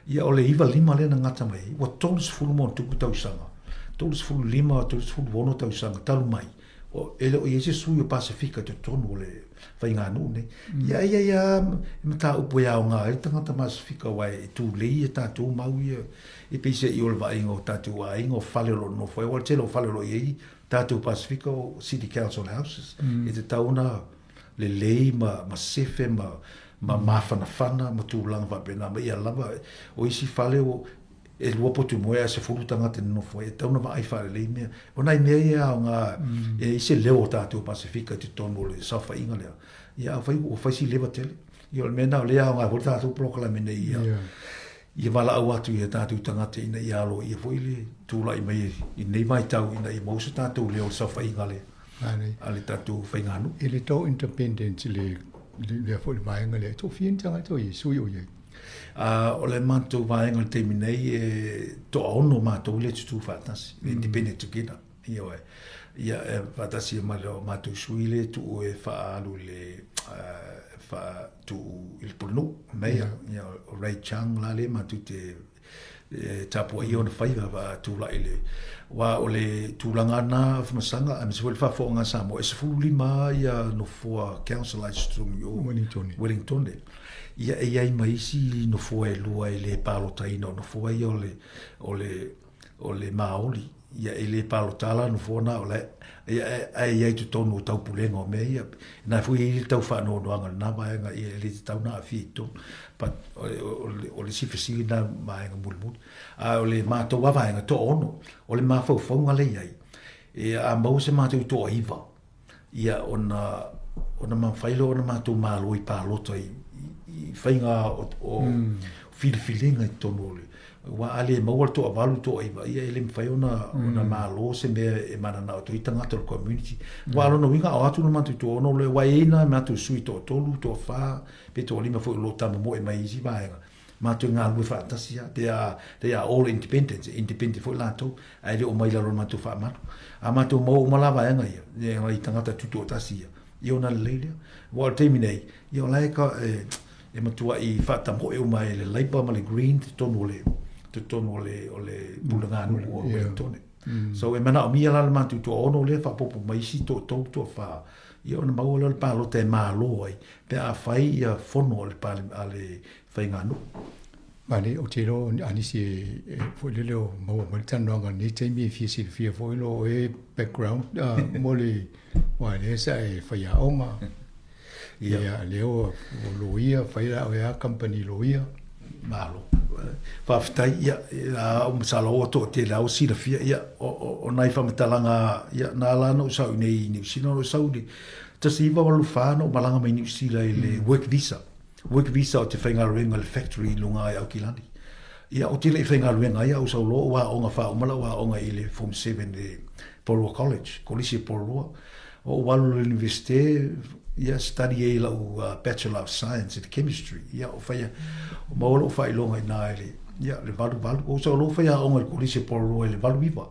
[SPEAKER 14] Ia o le 95 lea na gata mai ai, ua 30 ma ona tupu tausaga, 35, 36 tausaga talu mai, e le o i ai se sui o Pasefika i totonu o le faiganuu nei. Ia e i ai lava mataupu e aoga ai le tagata Pasefika aua e tulei a tatou mau ia E peiseai o le vaaiga o tatou aiga, o fale o lo o nonofo ai, aua o le tele o fale o lo o i ai tatou Pasefika o City Council houses. E tatau ona lelei ma, ma sefe ma, ma mafanafana ma tulaga faapena ma ia lava. O isi fale o, e lua potu moe ae 10 tagata e nonofo ai, e tatau ona vaai faalelei mea. O nai mea ia e aoga e i ai se leo o tatou Pasefika i totonu o le saofaiga lea. Ia a fai, ua fai si leva tele. Ia o le mea lena o lea e aoga ai foi le tatou polokalame nei ia. Ia valaau atu i a tatou tagata ina ia aloaia foi le tulai mai i lenei vaitau ina ia maua so tatou leo i le saofaiga a le tatou faiganuu.
[SPEAKER 13] I le tou independence i le lea foi le vaega lea, e toafia ni tagata o i ai, sui o i ai?
[SPEAKER 14] O le matou vaega i le taimi nei e toaono matou lea e tutū faatasi, le Independent Together. Ioe. Ia, e faatasi ai ma le matou sui lea e tuu e faaalu i le, faatuu i le pulenuu, mayor, ia, o Ray Chung la lea matou te tapuaia ona faiva faatulai i le, aua o le tulaga lena o Afamasaga, aemaise foi le faafofoga a Samoa, e 15 ia nofoa councillor i totonu i o Wellingtone. Ia, e i ai ma isi nofoa e lua e le palotaina, o nofoa ia o le, o le, o le Māori, ia e le palota la nofoa na o la ia ae i ai totonu o taupulega o mea ia. Na foi e i ai le tau faanoanoaga i lena vaega ia e le tatau ona aafia i totonu. But o le isi fesili lena vaega mulimuli. A o le matou lava vaega toaono, o le mafaufauga lea i ai, e a maua se matou toaiva, ia ona ona mafai loa ona matou malo i palota i, i faiga o, o filifiliga i totonu o le aua a le maua le toavalu toaiva ia e le mafai ona ona malo se mea e mananao atu ai tagata o le community. Aua o lona uiga a o atu le matou toaono lea aua e i ai nai matou sui toatolu toafa pe toalima foi o lo o tamomoe mai i isi vaega matou e galulue faatasi lava, they are, they are all independent, e independent foi latou, ae le o omai i lalo o le matou faamalu. A matou maua uma la vaega ia, e nai tagata tutoatasi ia, ia ona lelei lea. Aua o le taimi nei, ia o la e, e, e matuai faatamoe uma e le Labour ma le Green totonu o le, totonu o le, o le puleganuu o Wellington. So e manaomia la le matou toaono lea faaopoopo mai isi toatolu toafa, ia ona maua lea o le palota e malo ai pe a fai ia fono a le, a le faiganuu.
[SPEAKER 13] Mane, ou te iloa a nisi e foi lele o maua mai le talanoaga i lenei taimi e fia silafia foi lo oe background mo le aua lea sa e faiaoga. Ia, lea ua loia, fai la oe a company loia.
[SPEAKER 14] Malo. Faafetai, ia, a o masalo ua toatele lava ua silafia, ia, o nai faamatalaga, ia, na ala ona ou sau i inei i Niu Sila, na ou sau i le 1984 na ou malaga mai Niu Sila i le work visa. Work visa o te faigaluega i le factory i luga i Aukilani. Ia, ou te le i faigaluega ai, a ou sau loa ou aoga faauma lau aoga i le Form 7 i le Porirua College, Kolisi o Porirua. Ou alu i le Iunivesite, Ia, study ai i lau Bachelor of Science in Chemistry. Ia, o whaia, o maua lou whailoga i nā i le, ia, le 88. O sa o lou whaiaonga i le kolisi o Porirua i le 89.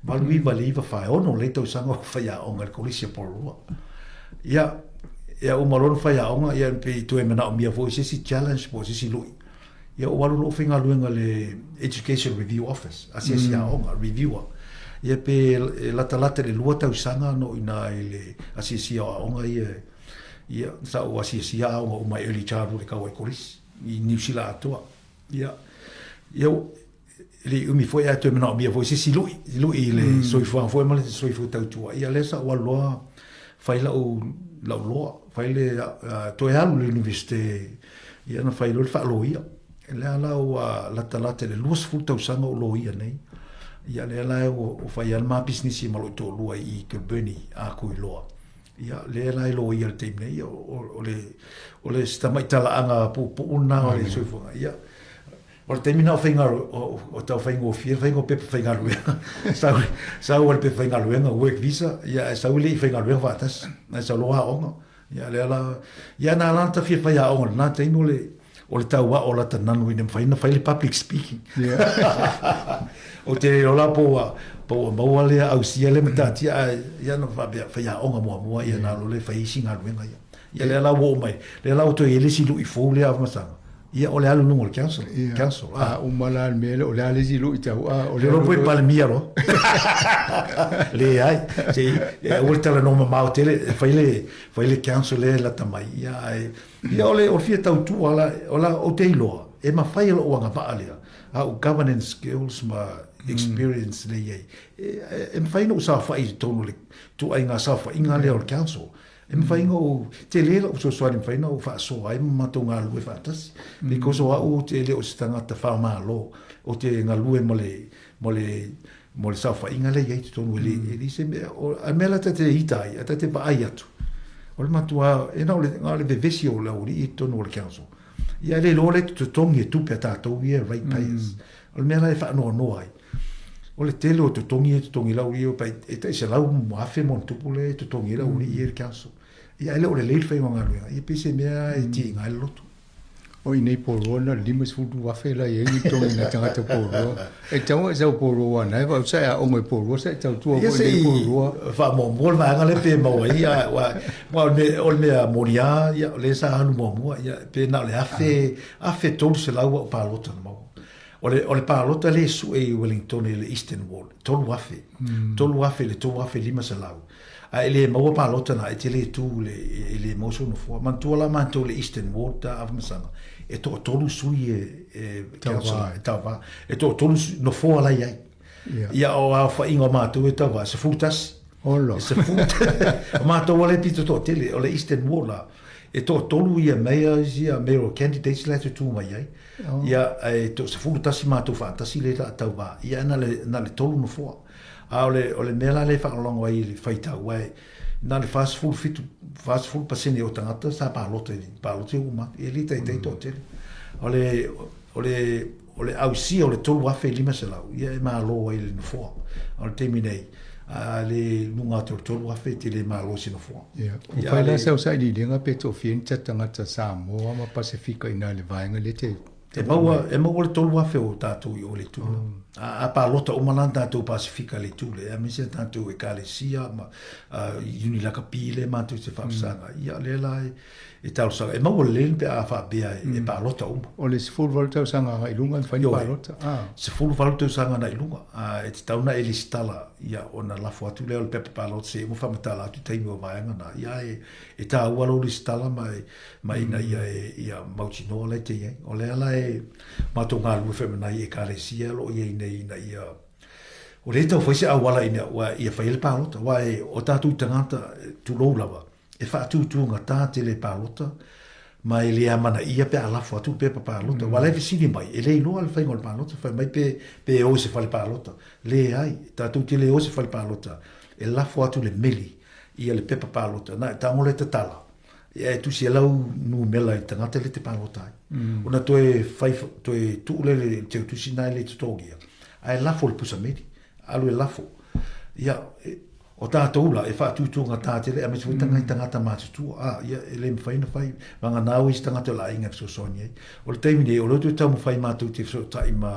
[SPEAKER 14] 89 le 946 le tausaga o whaiaonga i le kolisi o Porirua. Ia, ia uma loa ona whaiaonga, ia, pe i toe manaomia foi se isi challenge po o se isi lui. Ia ou alu loa faigaluega i le Education Review Office, asiasi aoga, reviewer. Ia pe e latalata i le lua tausaga na ou i ina i le asiasia o aoga ia, ia sa ou asiasia aoga uma i Early Childhood e kau ai Kolisi i Niu Sila atoa. Ia, ia e le i umi foi ae toe manaomia foi se isi lui, lui i le soifuaga foi ma le soifua tautua. Ia lea sa ou alu loa fai lau, lau loa, fai le, toe alu i le Iunivesite Ia na fai loa le faaloia. Lea la ua latalata i le 20 tausaga o loia nei. Ia lea la ua fai lava le ma pisinisi ma lou toalua i Kilbirnie a Kuiloa. Ia lea la e loia i le taimi nei, o le o le si tamai talaaga puupuu lena o le soifuaga. Ia o le taimi na o faiga o tau faigofie le faiga o pepa faigaluega. Sau sau le pepa faigaluega work visa, ia ae sau e le i faigaluega faatasi. Ae sau loa aoga. Ia lea la, ia na ala ta fia fai aoga lena taimi o le o le tau ao lata nanu ina mafai ona fai le public speaking. O te iloa la po ua po ua maua lea ausia le matatia ae ia na faapea fai aoga muamua ia na alu lea fai isi galuega ia. Ia lea la ua oo mai, lea la ua toe i ai le isi lui fou lea Afamasaga. Ia o le alu i luga o le council. Council.
[SPEAKER 13] A uma la le mea lea, o le a le isi lui tau, a
[SPEAKER 14] o le alu loa. Palemia loa. Leai, se i aua le talanoa mamao tele, e fai le, fai le council lea e lata mai, ia ae, ia o le, o le fia tautua la, o la, ou te iloa, e mafai e lou agavaa lea, au governance skills ma experience lea e i ai, e, e mafai ona ou saofai i totonu o le ituaiga saofaiga lea o le council. E mafai ona ou, tele lou fesoasoani e mafai ona ou faasoa ai ma matou galulue faatasi. Because o au ou te le o se tagata faamalo, ou te galue ma le, ma le, ma le saofaiga lea e i ai i totonu, e le, e leai se mea, o le mea la ta te ita ai, ta te vaai atu, o le matua, e na o le, na o le vevesi o le aualii i totonu o le council. Ia e le iloa lea e totogi e tupe a tatou ia rate payers. O le mea la e faanoanoa ai, o le tele o totogi ia e totogi lau ia e tai 100,000 ma ona tupu lea e totogi ai lau alii ia i le council. Ia ae le o lelei le faiga o galuega, ia pei se mea e tiga ai le loto.
[SPEAKER 13] O i nei Porirua na o le 52,000 la i ai ni totogi nai tagata Porirua. E tatau ona e sau Porirua aua na e sa e aoga i Porirua sa e tautua foi i nei Porirua.
[SPEAKER 14] Faamuamua le vaega lea pe maua ai aua o le mea moni lava ia o lea sa alu muamua ia pe na o le 1,000 1,300 au palota na maua. O le, o le palota lea e sue i Wellington i le Eastern Ward, 3,000. 3,000 i le 3,500. A e le maua palota na, e te le tū le, e le maua sou nofoa. Manatua la matou le Eastern Ward ta Afamasaga, e toatolu sui e, e councillor, e tauva. E toatolu nofoa la i ai. Ia o aofaiga o matou e tauva, 11.
[SPEAKER 13] Olo.
[SPEAKER 14] O matou o le pito toatele, o le Eastern Ward la. E toatolu ia mayors, ia mayoral candidates la e tutū mai ai. Ia, e 11 matou faatasi lea la tauva. Ia, na le, na le tolu nofoa. A o le, o le mea la lea e faalogologo ai i le faitau, aua e na o le 47, 40% o tagata sa palota i palota ia ua uma atu. E le taitai toatele. O le, o le, o le ausia o le 3,500, ia e malo ai le nofoa. A o le taimi nei, a le luga atu o le 3,000 e te le malo i se nofoa.
[SPEAKER 13] Ia, ua fai la sau sailiiliga pe toafia ni tagata Samoa ma Pasefika i ina i le vaega lea te
[SPEAKER 14] E maua, e maua le 3,000 o tatou i o i le itu la. A, a palota uma la tatou Pasefika i le itu lea, aemaise tatou Ekalesia ma uh, Uni Lakapi lea matou te faapesaga. Ia, lea la e, e talosaga. E maua lelei pe a faapea e, e palota uma.
[SPEAKER 13] O le 18 tausaga agai i luga e mafai ona palota.
[SPEAKER 14] Ah. 18 tausaga agai i luga. Ah, e tatau ona e lesitala, ia, ona lafo atu lea o le pepa palota seia uma faamatala atu taimi o vaega na. Ia, e, e taua lou lesitala ma e, ma ina ia e, ia mautinoa la e te i ai. O lea la e matou galulue foi ma nai Ekalesia o lo o i ai nei ina ia o lea e tau fai se auala ina ua ia fai ai le palota, aua e, o tatou tagata, tulou lava, e faatūtūgatā tele palota ma e le amanaia pe a lafo atu le pepa palota. Aua la e fesili mai, e le iloa le faiga o le palota, fai mai pe, pe e o i se fale palota. Leai, tatou te le o i se fale palota, e lafo atu le meli ia le pepa palota, na e tago lea e tatala, ia e tusi e lau numera i le tagata lea e te palota ai. Ona toe fai, toe tuu lea i le teutusi na e le totogia, ae lafo i le pusa meli, alu e lafo. Ia, e. O tātou la, e faatūtūgatā tele, aemaise foi tanga i tagata matutua, ā, ia, e le mafai ona fai, vagana au isi tagata o le aiga e fesoasoani ai. O le taimi nei, o lea toe taumafai mātou te fesootai ma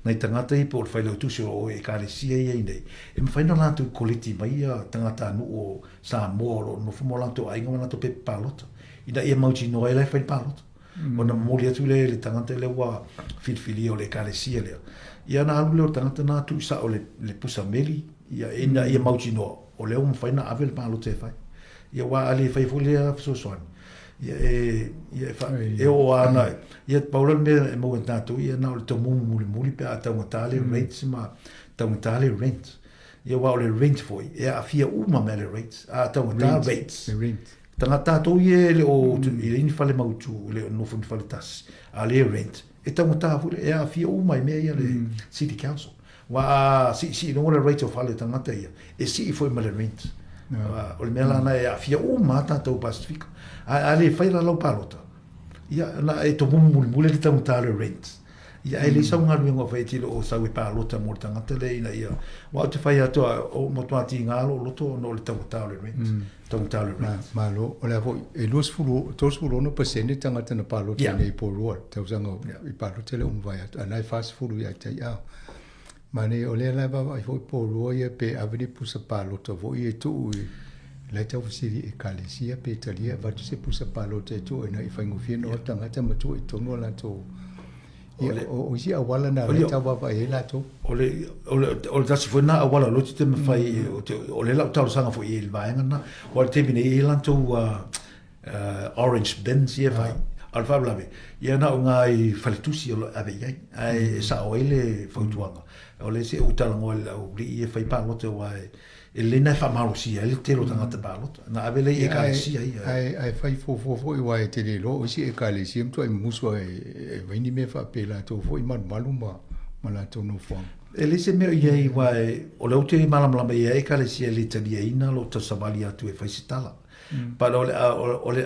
[SPEAKER 14] nai tagata ia po o le failautusi o Ekalesia ia i nei, e mafai ona latou koleti mai ia tagatanuu o Samoa o lo o nofo ma o latou aiga ma latou pepa palota, ina ia mautinoa ai la e fai le palota. Ona momoli atu lea i le tagata lea ua filifilia o le Ekalesia lea, ia ona alu lea o le tagata lena tuu sao i le pusa meli, ia ina ia mautinoa o lea ua mafai ona ave le palota e fai. Ia aua a le fai foi lea fesoasoani, ia e, ia e, fa, e oo lava ona, ia pau la le mea e maua e tatou, ia na o le tomumu mulimuli pe a taugata le rates ma taugata le rent. Ia aua o le rent foi, e aafia uma mea le rates, a taugata rates.
[SPEAKER 13] Rent.
[SPEAKER 14] Tagata tatou ia e le o e leai ni fale mautu, e le o nofo i ni fale tasi, a o lea e rent, e taugata foi, e aafia uma i mea ia le City Council. Aua a siisii i luga le rate o fale o tagata ia, e sii foi ma le rent. O le mea la lena e aafia uma lava tatou Pasifika. Ae a le fai la lau palota, ia na e tomumu mulimuli le taugata o le rent. Ia ae leai sau galuega o fai e te le o sau e palota mo le tagata lea ina ia, aua ou te fai atu o matua tiga lou loto ona o le taugata o le rent. Taugata o le rent.
[SPEAKER 13] Malo, o le a foi, e 20, 36% tagata na palota nei i Porirua i le tausaga i palota lea ua mavae atu, a o lena e 40 ia te au. Manaia, o lea la e vaavaai foi Porirua ia pe ave ni pusa palota foi e tuu i la e tau fesili i Ekalesia pe talia e avatu se pusa palota e tuu ina ia faigofie ona o atu tagata ma tuu i totonu o latou. Ia, o isi auala na la e tau vaavaai ai latou.
[SPEAKER 14] O le, o le, o le tasi foi na auala o lea ou te mafai, o lea la ou talosaga foi i le vaega lena. Aua o le taimi nei e i ai latou orange bins ia e fai. A o le faalavelave, ia na o ngā i faletusi o lo o ave i ai, ae e sao ai le fautuaga. O le se ou talanoa i le aualii ia e fai palota aua e lelei na e faamalosia ai le tele o tagata palota. Na ave lea i ekalesia ia.
[SPEAKER 13] Ae fai fuafua foi aua e te le iloa o isi ekalesia e matuai musu lava e fai ni mea faapea i latou foi malumalu ma latou nofoaga.
[SPEAKER 14] E leai se mea o i ai aua o lea ou te malamalama i ai ekalesia e le taliaina lou tausavali atu e fai se tala. But o le, o le,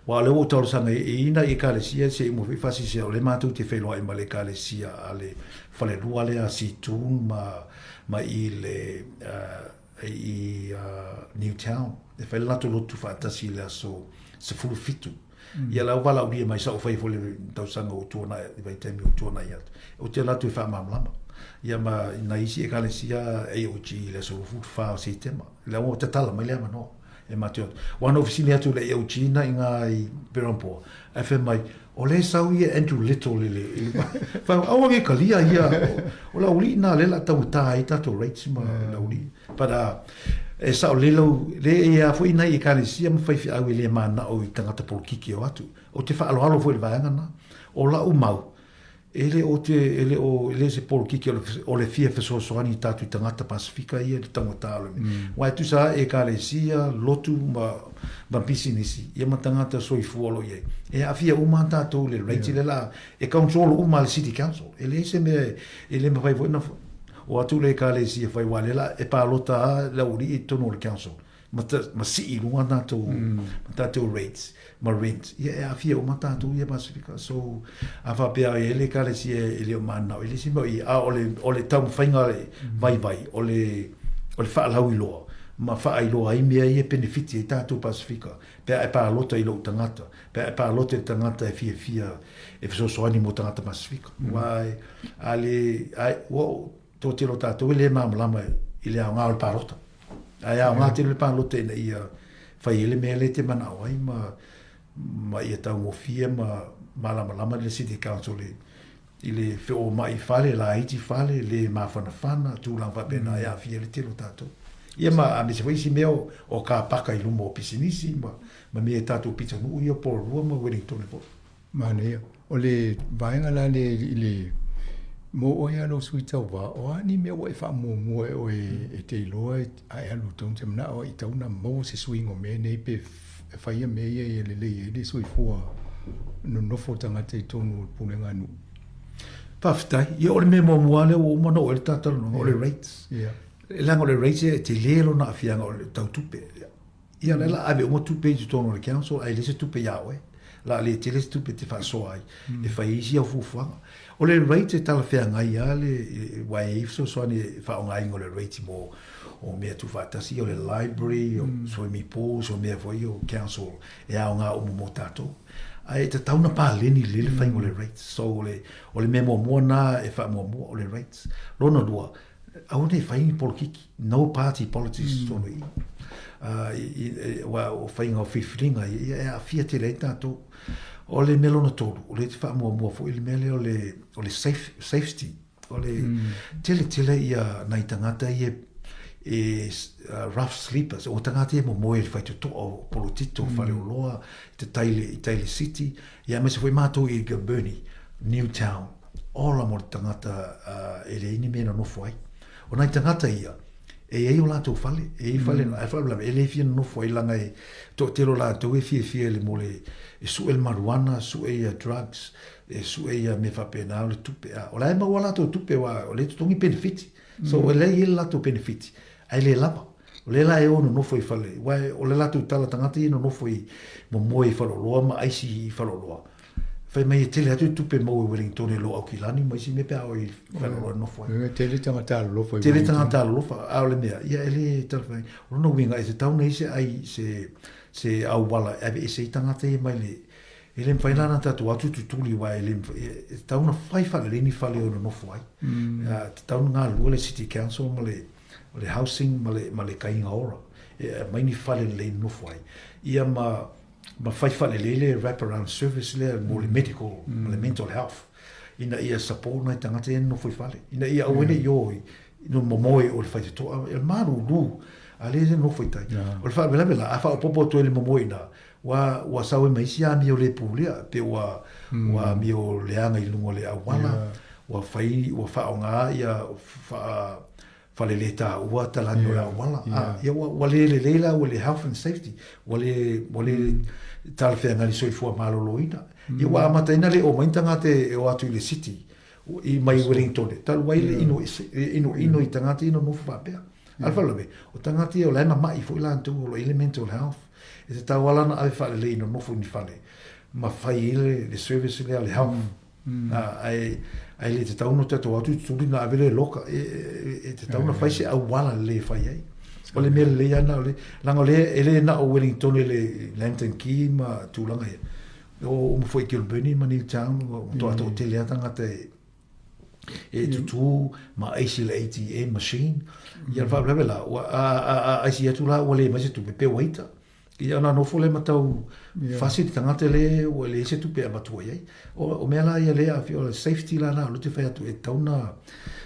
[SPEAKER 14] aua o lea ua ou talosaga i i nai ekalesia se i uma foi faasisia o lea matou te feiloai ma le ekalesia a le falelua lea a Seatoun ma, ma i le, uh, i uh, Newtown. E fai le latou lotu faatasi i le aso 17. Ia la ua valaaulia mai sa ou fai foi le tausaga ua tuanai, i vaitaimi ua tuanai atu. Ou te alu atu e faamalamalama. Ia ma nai isi ekalesia AOG i le aso 24 o Setema. Lea ua tatala mai le avanoa. E matou atu. Aua na ou fesili atu i le AOG na i ngā i Berhampore, ae fai mai, o lea e sau ia Andrew Little i le, i le fai, aua ne i kalia ia, o le aualii na lea o le a taugata ai tatou rates ma le aualii. But e sao lelei lau, le e a foi nai ekalesia ma faifeau e le mananao i tagata polokiki e o atu. Ou te faaaloalo foi i le vaega na. O lau mau, E le o te, e le o, e le se polokiki o le, o le fia fesoasoani i tātou tagata Pasifika ia i le taugata o le mea. Aua e tusa lava Ekalesia, lotu ma, ma pisinisi, ia ma tagata soifua o lo o i ai. E aafia uma lava tātou i le rate lea la, e control uma e le City Council. E leai se mea e le mafai foi ona o atu le Ekalesia whai wā lea la, e pālota lava le aualii i totonu o le council. Ma, ta, ma sii i luga tātou, ma tātou rates, ma rent. Ia e aafia uma tātou ia Pasifika. So, a faapea e le ekalesia e le o mananao, e le se mea o i, a o le, o le taumafaiga vaivai, o le, o le faalauiloa, ma faailoa ai mea ia e penefiti ai tātou Pasifika, pe a e palota i lou tagata, pe a e palota i le tagata e fiafia e fesoasoani mo tagata Pasifika. Aua e, a le, a, ua, Toatele o tātou e le malamalama i le aoga o le palota. Ae aoga tele le palota ina ia fai ai le mea lea e te manao ai ma, ma ia taugofie ma malamalama le City Council i, i le feoma'i fale, laiti fale, le mafanafana, tulaga faapena e aafia ai le tele o tātou. Ia ma aemaise foi isi mea o, o kāpaka i luma o pisinisi ma, ma mea i tātou pitonuu ia o Porirua ma Wellingtone foi.
[SPEAKER 13] Manaia. O le vaega la lea i le mo oe a lou sui tauva, o a ni mea ua e faamuamua e oe e te iloa a e alu tonu te manao i tau na maua se suiga o mea nei pe e faia mea ia ia lelei ai le soifua nonofo o tagata i totonu o le pulega a nuu.
[SPEAKER 14] Faafetai. Ia o le mea muamua lea ua uma ona oo i ai le ta talanoaga, o le rates.
[SPEAKER 13] Ia.
[SPEAKER 14] Leaga o le rates e tele lona aafiaga o le tau tupe. Ia lea la ave uma tupe i totonu o le council ae leai se tupe ia oe. La le tele se tupe e te faasoa ai e fai ai isi au fuafuaga. O le rate e talafeagai lava le, aua e i ai fesoasoani e faaaogaina o le rate mo o mea tuufaatasi ia, o le library, o swimming pools, o mea foi ia o council e aoga uma mo tatou. Ae tatau ona paleni lelei le faiga o le rates. So o le, o le mea muamua lena e faamuamua o le rates. Lona lua, aua ne i fai ni polokiki, no party politics i totonu i i. Aua o faiga o filifiliga ia, e aafia tele ai tatou. O le mea lona tolu, o lea e te faamuamua foi le mea lea o le, o le safe, safety. O le tele tele ia nai tagata ia e rough sleepers, o tagata ia e momoe i le faitotoa o Polotito, Faleoloa, i te tai i tai le city, ia aemaise foi matou i Kilbirnie, Newtown, ola mo le tagata e leai ni mea e nonofo ai. O nai tagata ia, e i ai o latou fale, e i ai fale, ae faalavelave, e le fia nonofo ai leaga e toatele o latou e fiafia i le mo le, e sue le marijuana, sue ia drugs, e sue ia mea faapena o le tupe. A, o la e maua a latou tupe aua o lea e totogi penefiti. So, o lea e i ai le latou penefiti, ae le lava. O lea la e o nonofo i fale, aua o le latou tala tagata ia e nonofo i momoe i faleoloa ma aisi i faleoloa. Fai mai e tele atu tupe maua i Wellington i lo Aukilani ma isi mea pe a o i faleoloa e nofo ai.
[SPEAKER 13] E tele tagata alolofa
[SPEAKER 14] i Tele tagata alolofa, a o le mea, ia e le talafeagai. O lona uiga, e tatau ona i ai se ai, se, se auala e aveese ai tagata ia mai le, E le mafai la ona tatou atu tutuli aua e le mafai, e tatau ona fai faalelei ni fale e nonofo ai. E tatau ona galulue le City Council ma le, le housing ma le, ma le Kaiga Ora e aumai ni fale lelei e nonofo ai. Ia ma, ma fai faalelei le wrap around service lea mo le medical ma le mental health ina ia support nai tagata ia e nonofo i fale, ina ia aua ne i o i no momoe o le faitotoa, e malulu, a lea e nonofo i tai. O le faalavelave la, a faaopoopo atu ai le momoe i ina, Ua, ua sau ai ma isi amio le pulea, pe ua, ua amio leaga i luga o le auala, ua fai, ua faaaoga ia faa, faleletaua talani o le auala. A, ia ua, ua le lelei la ua le health and safety, ua le, ua le talafeagai i le soifua maloloina. Ia ua amataina le omai tagata e o atu i le city, i mai Wellington, talu ai le ino, inoino i tagata ia nonofo faapea. A o le faalavelave, o tagata ia o la e mama'i foi latou o lo o i ai le mental health. E tatau lava la ona ave faalelei i nonofo i ni fale ma fai ai le, le service lea le health. Ae, ae le tatau ona tatou atu tutuli ona ave lea e loka. E, e, e tatau ona fai se auala lelei e fai ai. O le mea lelei lava lena, o le, leaga o lea e le na o Wellington e le Lambton Quay ma tulaga ia. O uma foi i Kilbirnie ma Newtown, ua matua toatele lava tagata e, e tutū ma aisi le ATM machine. Ia le faalavelave la, ua, a, a, a aisi atu la ua le mai se tupe, pe ua ita. Ia ona nofo lea ma tau fasi le tagata le ua leai se tupe e avatua i ai. O, o mea la ia lea aafia, o le safety la na, o lea ou te fai atu e tatau ona,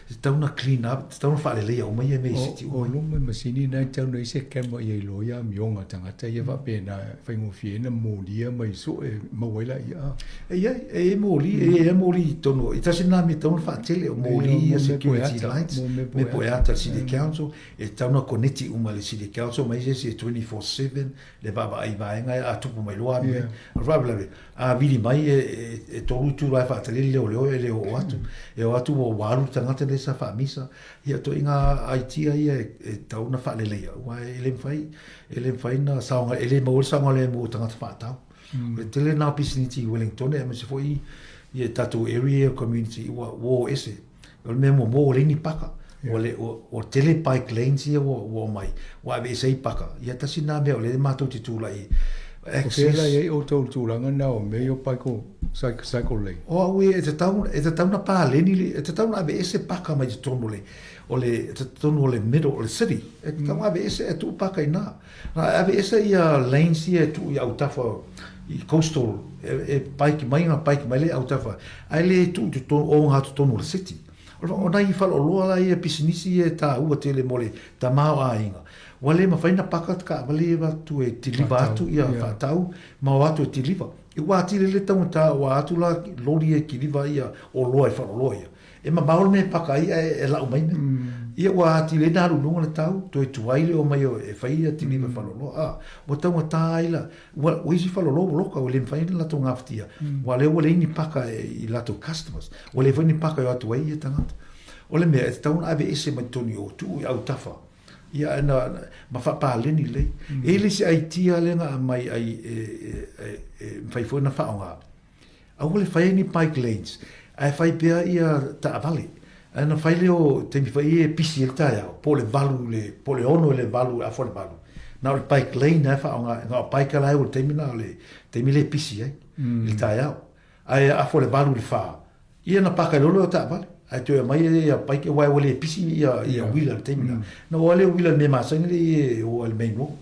[SPEAKER 14] e tatau ona clean up, e tatau ona faaleleia uma ia mea i city uma.
[SPEAKER 13] O luma i masini na e tatau ona i ai se camera ia iloa ai amioga a tagata ia faapena e faigofie ai ona molia ma sue e maua ai laia.
[SPEAKER 14] E i ai, e i ai moli, e i ai moli i totonu, i tasi lena mea e tatau ona faatele, o moli ia security lights, mea po e ata le City Council, e tatau ona koneti uma i le City Council ma isi isi e 24/7 le vaavaai i vaega a tupu mai loa alu ai. O le faalavelave, a vili mai e tolu itula e faatali le leoleo e le oo atu. E oo atu ua alu le tagata lea sa faamisa. Ia ituaiga aitia ia e tatau ona faaleleia aua e le mafai, e le mafai ona saoga, e le maua le saogalemu o tagata faatau. O le tele lena o pisinisi i Wellington aemaise foi ia tatou area community ua o ese. O le mea muamua ua leai ni paka. Ua le, ua, ua tele bike lanes ia ua, ua omai, ua aveese ai paka. Ia tasi lena mea o lea matou te tulai
[SPEAKER 13] O fea la i ai outou i le tulaga lena o mea ia o bike, cycle lane?
[SPEAKER 14] O au e tatau, e tatau ona paleni, e tatau ona aveese paka mai totonu o le, o le, totonu o le middle o le city. E tatau ona aveese e tuu paka i ina. Na aveese ia lanes ia e tuu i autafa i coastal, e bike mai ona bike mai lea i autafa, ae le tuu i totonu, ogatotonu o le city. O nai faleoloa la ia pisinisi ia e taua tele mo le tamaoaiga, ua le mafai ona paka taavale ia avatu e deliver atu ia faatau ma o atu e deliver. Ua atili le taugata ua atu la loli e kiliva ia oloa i faleoloa ia. E mamao le mea e paka ai ae e lau mai mea. Ia ua atili ai ona alu i luga le tau, toe tuai le omai e fai ia deliver i faleoloa. A, ua taugata ai la, ua ua isi faleoloa ua loka ua le mafai ona latou gafatia, aua o lea ua leai ni paka i latou customers. Ua leai foi ni paka e o atu ai ia tagata. O le mea, e tatau ona aveese mai totonu i o, tuu i autafa, ia na, ma faapaleni lelei. E i ai le isi idea lea na aumai ai e mafai foi ona faaaoga, Aua le fai ai ni bike lanes. Ae fai pea ia taavale. Ae na fai lea o taimi foi ia e pisi ai le taeao, po o le valu i le, po o le ono i le valu i le afa o le valu, na o le bike lane lava e faaaoga, na o bike la e o i le taimi lena o le taimi lea e pisi ai i le taeao. Ae afa o le valu i le fa, ia na paka ai loa lea o taavale, ae toe aumai ia bike aua ua le pisi ia uila i le taimi lena. Na oo lava lea o uila i le mea masani lea e o ai i le main road.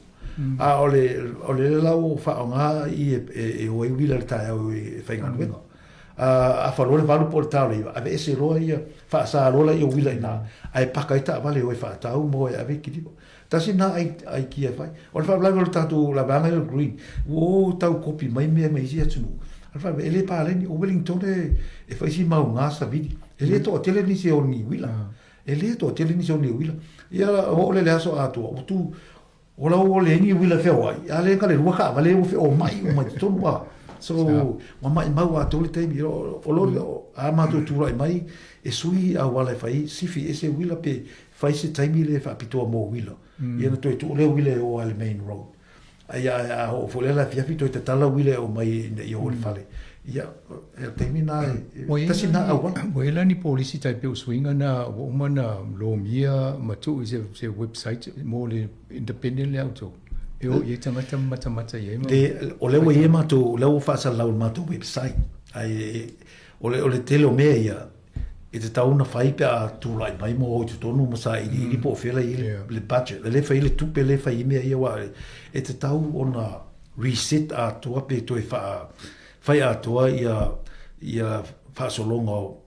[SPEAKER 14] A o le, o le la ua faaaoga i e o ai uila i le taeao e faigaluega. Afa loa le valu po o le ta o le iva, aveese loa ia, faasa loa laia uila i ina, ae paka ai taavale e o e faatau ma o e ave i kiliva. Tasi lena aikia e fai. O le faalavelave o le tatou laveaga lea o le green, ua o tau kopi mai mea mai isi atunuu. A o le faalavelave, e le paleni, o Wellington e fai si mauga savili. E le toatele nisi e o i ni uila. E le toatele nisi e o i ni uila. Ia, oo lea i le aso atoa, ua tu, O la ua leai ni uila feoai, a lea ka le lua taavale ua feomai uma i totonu a. So, ua maimau atoa le taimi. O lo, a matou tulai mai, e sui auala e fai, sifi ese uila pe fai se taimi lea e faapitoa mo uila. Ia ona toe tuu lea uila e o ai i le main road. Ai a oo foi lea le afiafi toe tatala uila e omai ina ia oo i le fale. Ia, o le taimi lena e, tasi lena auala.
[SPEAKER 13] Ua i ai la ni polisi tai pei o suiga na ua uma ona lomia ma tuu i se website mo le independent le autou e o i ai tagata ma matamata i ai ma.
[SPEAKER 14] Le, o lea ua i ai matou, o lea ua faasalalau i le matou website. Ae o le, o le tele o mea ia, e tatau ona fai pe a tulai mai ma o i totonu ma sailiili po o fea la i ai le budget. E le fai le tupe, le fai i mea ia, aua e tatau ona reset atoa pe toe faa, fai atoa ia, ia faasologa o,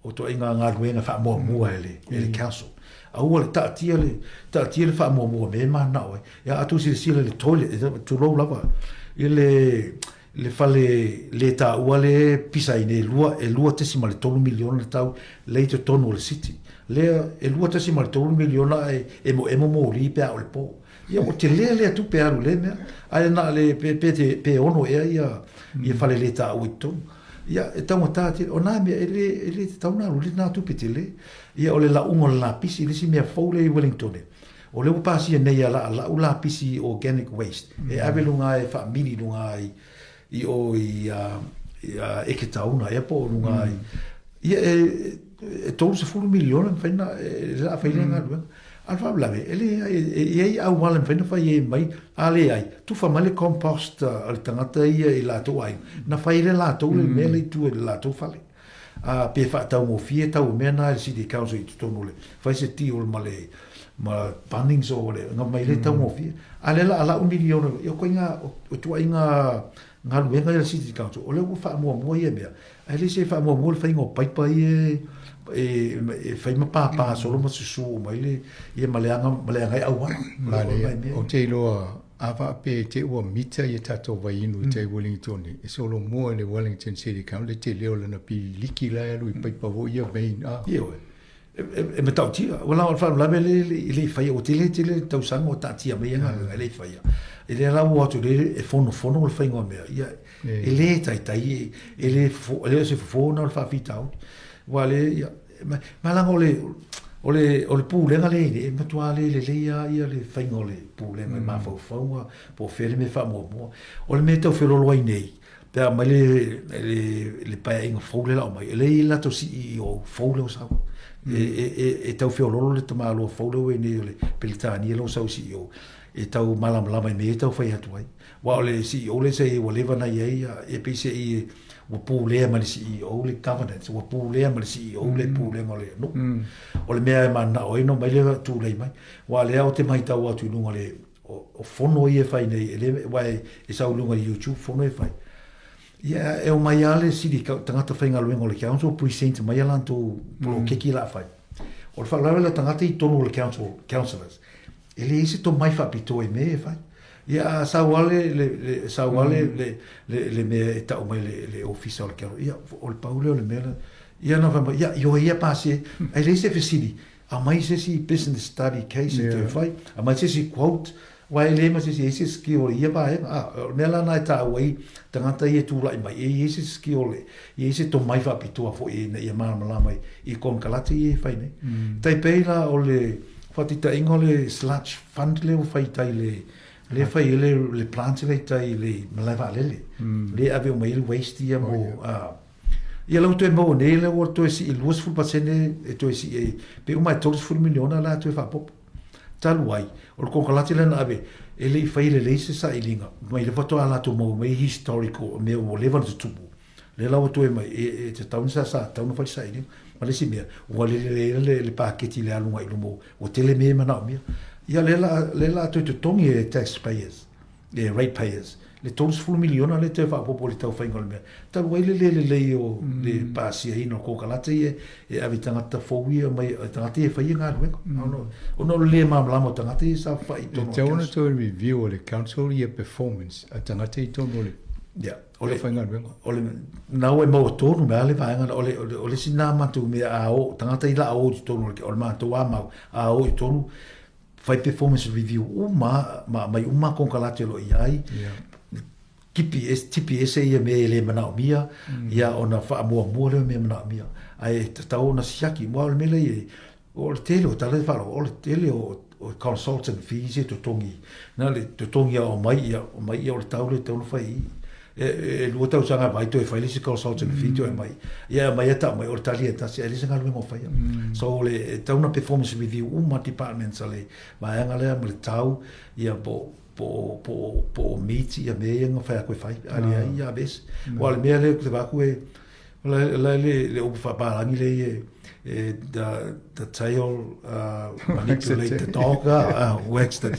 [SPEAKER 14] o ituaiga galuega faamuamua e le, e le council. Aua le taatia le, taatia le faamuamua mea e mananao ai. Ia a tou silasila i le toilet, tulou lava, i le, le fale le taua lea e pisa ai nei, e $2.3 miliona le tau lea i totonu o le city. Lea e $2.3 miliona ae emoemo moli pe a oo i le po. Ia ua tele lea tupe e alu i lea mea, ae na o le pe, pe, pe ono ea ia, ia fale le taua i totonu. Ia, e taugata tele. O nā mea, e le, e le tatau ona alu i lena tupe tele. Ia, o le lauga o le lapisi, le isi mea fou lea i Wellington, o lea ua pasia nei ia laalau lapisi organic waste, e ave luga e faamili luga i, i o i, i Eketauna ea po o luga i, ia, e, e 30 miliona e mafai ona, e le a fai lea galuega. A o le faalavelave, e leai, e i ai auala e mafai ona fai ai mai, a leai, tufa mai le compost a le tagata ia i latou aiga, na fai ai le latou le mea lea i tua i le latou fale. A pe faataugofie tau o mea na e le City Council i totonu o le, fai se deal ma le, ma Bunnings or whatever, na mai le taugofie. A lea la a lau miliona, ia o koiga, o ituaiga galuega ia a le City Council, o lea ua faamuamua ia mea, Ae le se faamuamua le faiga o paipa ia e fai ma pāpā solo ma susu uma ai le ia ma leaga ma leaga ai auala.
[SPEAKER 13] Manaia. Ou te iloa a faapea te ua mita ia tatou vaiinu i tai Wellington e solomua i le Wellington City Council le tele o lana piliki la e alu i paipa foi ia main a.
[SPEAKER 14] Ioe. E matautia. Ua la o le faalavelave e le i faia, ua tele tele le tausaga o taatia mai ia galuega e le i faia. E lea la ua o atu le e fonofono le faiga o mea. Ia, e le taitai, e le fofo, e le o se fofo na o le faafitauli. Ua le, ia, ma leaga o le, o le, o le pulega lea i e matua le lelei lava ia le faiga o le pulega i mafaufauga, po o fea le mea faamuamua. O le mea e tau feoloolo ai nei, Pe a aumai le, le, le paeaiga fou lea la aumai, e leai latou CEO fou lea ua sau. E, e, e, e tau feololo le tamaloa fou lea ua i nei o le Peretania lea ua sau CEO, e tau malamalama i mea e tau fai atu ai. Aua o le CEO lea sa i ai ua leva ona i ai, e pei se i ua pulea mai le CEO le governance, ua pulea mai le CEO le pulega o le nuu. O le mea e mananao ai ona omai lea tulei mai. Aua o lea ou te matau atu i luga o le O fono ia e fai nei, e le, aua e sau i luga i YouTube fono e fai. Ia, e omai lava le city, tagata faigaluega o le council, present mai a latou poloketi la fai. O le faalavelave o tagata i totonu o le council, councillors, e leai se tomai faapitoa i mea e fai. Ia, a sau lava le, le, le, sau lava le, le, le, le mea e tau mai le, le ofisa o le council, ia, o le pau lea o le mea la. Ia, na fai mai, ia, ioe ia pasi, ae leai se fesili, Aumai se isi business study case e toe fai, aumai se isi quote, aua e leai ma se isi e i ai se skill i ia vaega. A, o le mea la lena e taua ai tagata ia e tulai mai, e i ai se skill, e i ai se tomai faapitoa foi ina ia malamalama i konekarate ia e fai nei. Tai pei la o le faataitaiga o le sludge fund lea ua fai i tai i le, lea e fai ai le, le plant lea i tai i le malae vaalele, lea e ave uma i ai le waste ia mo, a. Ia la ua toe maua nei la ua toe sii 20% e toe sii ai pe uma e 30 miliona la toe faaopoopo. Talu ai, o le konekarate lea na ave, e le i faia lelei se sailiga, mai le faatoa latou maua mai historical mea ua leva ona tutupu. Lea la ua toe mai, e, e tatau ona sa, sa tatau ona fai le sailiga. Ma le isi mea, ua lelei le, le paketi i le aluga i luma, ua tele mea e manaomia. Ia lea la, lea la toe totogi e taxpayers e ratepayers le 30 miliona lea toe faaopoopo i le tau faiga o le mea. Talu ai le le lelei o le pasiaina o konekarate ia e ave i tagata fou ia mai, tagata ia e faia galuega. Ona o le le malamalama o tagata ia sa fai i totonu o le
[SPEAKER 13] council. E tatau ona toe review e le council ia performance a tagata i totonu o le
[SPEAKER 14] Ia, o le
[SPEAKER 13] faigaluega.
[SPEAKER 14] O le na ua e maua tonu mai lava le vaega lea. O le, o le isi lena matou mea a o, tagata ia la o i totonu o le matou lava mau, a o i totonu, fai performance review uma ma aumai uma konekarate o lo o i ai, tipi ese, tipi ese ia mea e le manaomia, ia ona faamuamua lea o mea manaomia. Ae tatau ona siaki, aua o le mea lea e i ai, o le tele o tala e faalogo, o le tele o o consultant fees e totogi, na o le totogi lava o aumai ia, aumai ia o le tau lea e tatau ona fai i i. E lua tausaga e vaai toe fai le isi consultant fee toe aumai. Ia aumai e tau mai o le tali e tasi, ae leai se galuega o faia. So o le, e tatau ona performance review uma departments a le vaega lea ma le tau, ia po o, po o, po o meet ia mea ia na fai atu e fai, a leai ia aveese. Aua o le mea lea ou te vaai atu e, O le, le, le, le upu faapalagi lea e, e the, the tail uh, manipulate the dog, uh, wags the...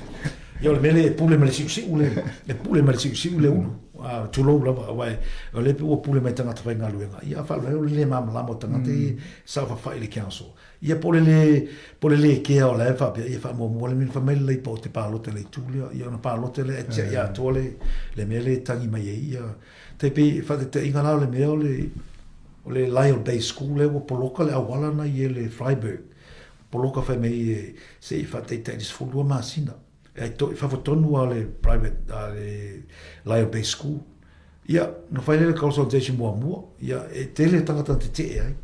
[SPEAKER 14] Ia o le mea lea e pule ma le siusiu le, e pule ma le siusiu le ulu. Uh, tulou lava, aua e, o le ua pule mai tagata faigaluega. Ia faalavelave o le le malamalama o tagata mm. ia saofafai i le council. Ia po o le le, po o le le kea o la e faapea, ia faamuamua le mea fai mai le Leipa o te palota i le itu lea. Ia ona palota lea e tiai atoa le, le mea lea e tagi mai ai ia Tai pei e faataitaiga la o le mea o le o le Lyall Bay School lea ua poloka le auala na i e le Freyberg. Poloka fai mai e se i faataitai le 12 masina. E ai to, i fafo tonu a le private a le Lyall Bay School. Ia, na fai lea le consultation muamua, ia e tele tagata na tetee ai.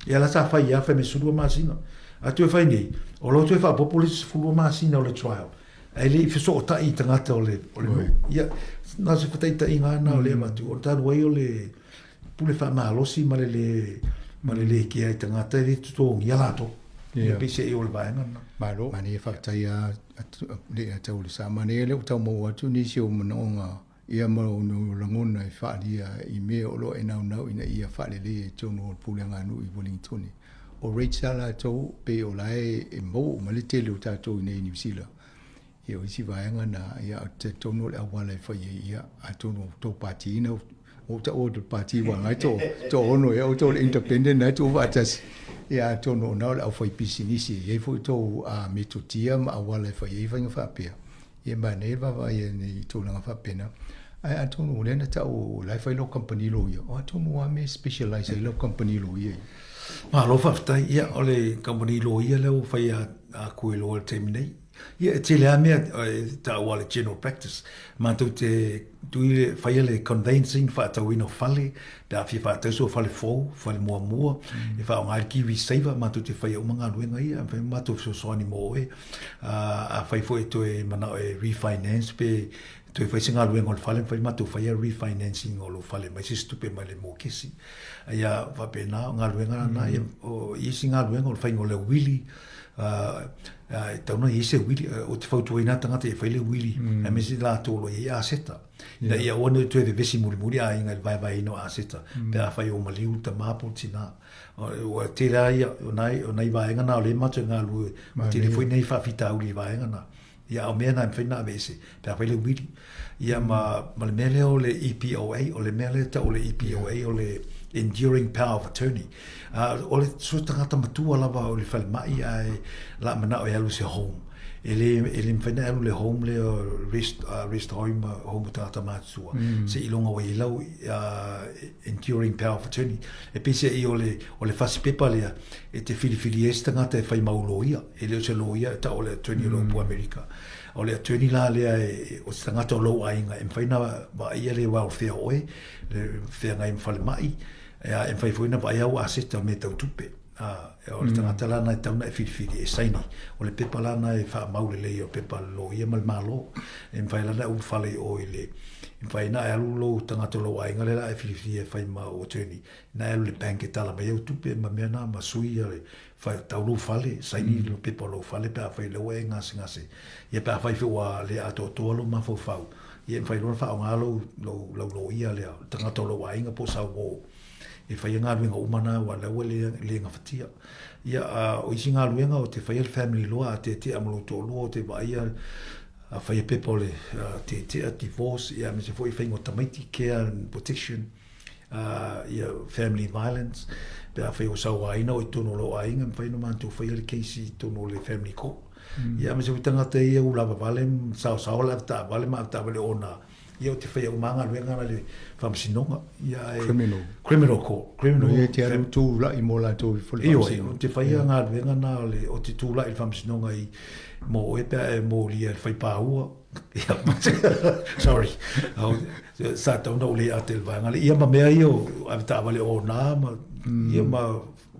[SPEAKER 14] Ia la sa fai ia fai mai 12 masina. A toe fai nei, o lo toe faaopoopo le isi 12 masina o le trial. Ae le i fesootai i tagata o le, o le nuu. Ia, na o se fataitaiga lava na o lea avatu. O le talu ai o le pule faamalosi ma le le, ma le le kea i tagata e le totogia latou. Ia, peiseai o le vaega lena.
[SPEAKER 13] Malo. Manaia faafetai lava le ia tau le sa. Manaia lea ua tau maua atu nisi o manaoga ia ma ona lagona e faaalia i mea o lo o e naunau ina ia faaleleia i totonu o le pulega a nuu i Wellingtone. O rates a latou pei o la e maua uma le tele o tatou i nei i Niu Sila. Ia o isi vaega na, ia ou te talitonu o le auala e fai ai, ia atonu o tou pati na, ua ou taua atu le pati aua na e toaono ea outou o le independent na e tuufaatasi. Ia atonu o na o le aufaipisinisi e i ai foi tou metotia ma auala e fai ai faiga faapea. Ia manaia le vaavaai i nei tulaga faapena. Ae atonu o lea na tau o la e fai lau kamupani loia, o atonu o a mea e specialize ai lau kamupani loia ia?
[SPEAKER 14] Malo faafetai. Ia, o le kamupani loia lea ua fai a Kueloa i le taimi nei. Ia, e tele lava mea e taua le general practice. Matou te tui le, faia le conveyancing, faatauina o fale, pe a fia faatau sou fale fou, fale muamua, e faaaoga ai le KiwiSaver, matou te faia uma galuega ia, e mafai ona matou fesoasoani mo oe. Afai foi e toe manao e refinance pe toe fai se galuega o le fale, mafai ona matou faia refinancing o lou fale mai se isi tupe mai le mokesi. Ia faapena, o galuega na, o isi galuega o le faiga o le uili, e tatau ona i ai se uili, ou te fautuaina tagata ia fai le uili, aemaise latou o lo o i ai aseta. Ina ia aua ne i toe vevesi mulimuli aiga i le vaevaeina o aseta, pe afai o maliu le tama po o le tina. Ua tele lava ia, o nai, o nai vaega na o lea matou e galulue, ua tele foi nai faafitauli i vaega na. Ia, a o mea na e mafai ona aveese, pe afai le uili. Ia, ma, ma le mea lea o le EPOA, o le mea lea e tau o le EPOA, o le Enduring Power of Attorney. O le so tagata matua lava o le falemai ae la manao e alu i se home. E le, e le mafai ona alu i le home lea, rest, rest home, home o tagata matutua. Seiloga ua i ai lau Enduring Power of Attorney. E peiseai o le, o le fasipepa lea e te filifili ai se tagata e fai mau loia. E le o se loia e tau o le attorney o le upu Amerika. O le attorney la lea e, o se tagata o lou aiga e mafai ona vaaia le welfare o oe, le feagai ma falemai, e mafai foi ona vaaia au aseta o mea tau tupe. O le tagata la na e tatau ona e filifili e saini. O le pepa la na e faamau lelei o pepa a le loia ma le Malo. E mafai la ona e ulufale i o i le, E mafai ona e alu lou tagata o lou aiga lea la e filifilia e fai ma ou attorney, na e alu i le bank e tala mai au tupe ma mea na ma sui ia le tau lou fale, saini mm. pepa o lou fale pe afai lea ua e gasegase. Ia pe afai foi ua le atoatoa lou mafaufau, ia e mafai loa ona faaaoga lou, lou, lau loia lea, le tagata o lou aiga po o sau uo e faia galuega uma na aua o lea ua le, le gafatia. Ia, a o isi galuega o te faia le family law a tetea ma lou toalua o te vaaia a faia pepa o le tetea, divorce, ia aemaise foi faiga o tamaiti, care and protection, ia family violence, pe afai o sauaina oe i totonu o lou aiga, e mafai ona matou faia le case i totonu o le family court. Ia aemaise foi tagata ia ua lavavale, saosao le avetaavale ma avetaavale ona Ia o te whaia uma galuega na le faamasinoga. Ia e
[SPEAKER 13] Criminal.
[SPEAKER 14] Criminal court. Criminal.
[SPEAKER 13] Ia te alu tūla'i mō latou i fole
[SPEAKER 14] faamasinoga. Ioe, o te whaia galuega na o le o te tūla'i le faamasinoga i mō oe pea e mōlia le whaipāua. Ia, sorry. Sa tau na ule ate le vaega le. Ia ma mea ia o avetaavale o nā ma, ia ma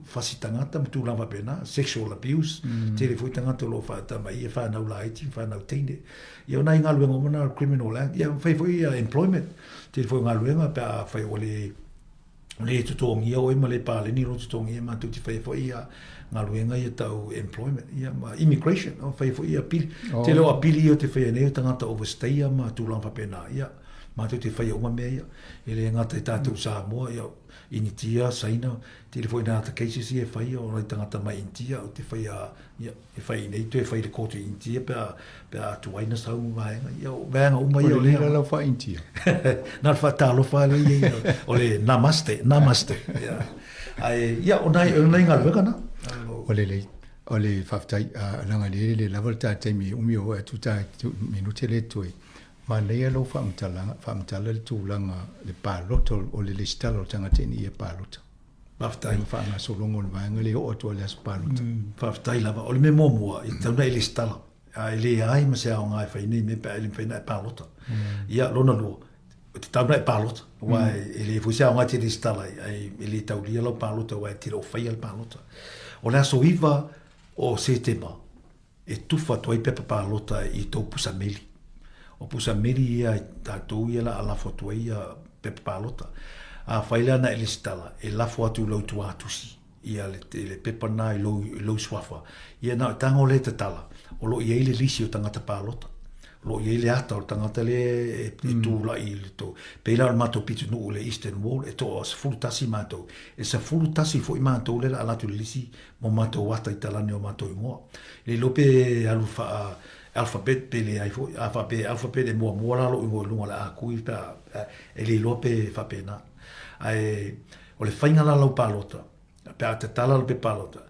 [SPEAKER 14] fasi tagata ma tulaga faapena, sexual abuse, mm. tele foi tagata o lo o faatama ia whanau laiti, whanau teine. Ia o nai galuega uma na criminal act, ia fai foi ia employment, tele foi galuega pe a fai o le le totogia oe ma le paleni lo totogia matou te fai foi ia galuega ia tau employment ia ma immigration o fai foi ia pili oh. tele o apili ia te fai nei o tagata overstayer ma tulaga faapena ia matou te fai uma mea ia e le gata i tatou Samoa ia Initia, Saina, tele foi nā ata cases ia e whaia o nai tangata mai Initia o te whaia, ia, e whai nei toe whai le koto i Initia pe a, pe a tuaina sau vaega, ia, o vaega uma ia o
[SPEAKER 13] lea. O le lau wha Initia.
[SPEAKER 14] Nā le whaatalofa le ia, ia, o le namaste, namaste. Ia, ai, ia, o nai, o nai ngaluega na.
[SPEAKER 13] O le lei, o le whaftai, a langa le le lava le tā taimi umi o atu tā minute le toe. Manaia lou faamatalaga, faamatala le tulaga le palota o le lesitala o le tagata ina ia palota.
[SPEAKER 14] Faafetai.
[SPEAKER 13] Le faagasologa o le vaega lea e oo atu lava i le aso palota.
[SPEAKER 14] Faafetai lava. O le mea muamua, e tatau ona e lesitala. A e leai ma se aoga e fai nei mea pe a e le mafai ona e palota. Ia, lona lua, e tatau ona e palota, aua e leai foi se aoga e te lesitala ai, ae e le taulia lau palota aua e te le o faia le palota. O le aso 9 o Setema, e tufa atu ai pepa palota i tou pusa meli. O pusa meli ia i tatou ia la a lafo atu ai ia pepa palota. A fai la na e lesitala, e lafo atu i lou tuatusi ia le, le pepa na i lou, i lou suafa. Ia na o tago le tatala, o lo i ai le lisi o tagata palota. O lo i ai le ata o le tagata le e, e tūla'i i le tou. Pei la o le matou pitonuu le Eastern Wall, e toa 11 matou. E 11 foi matou le la a latou le lisi mo matou ata i talane o matou ingoa. E le iloa pe alu faa alphabet pe leai foi. A faapea e alphabet e muamua la lou ingoa i luga o le A kui pe a, e le iloa pe faapena. Ae o le faiga la lau palota, pe a tatala le pepa palota,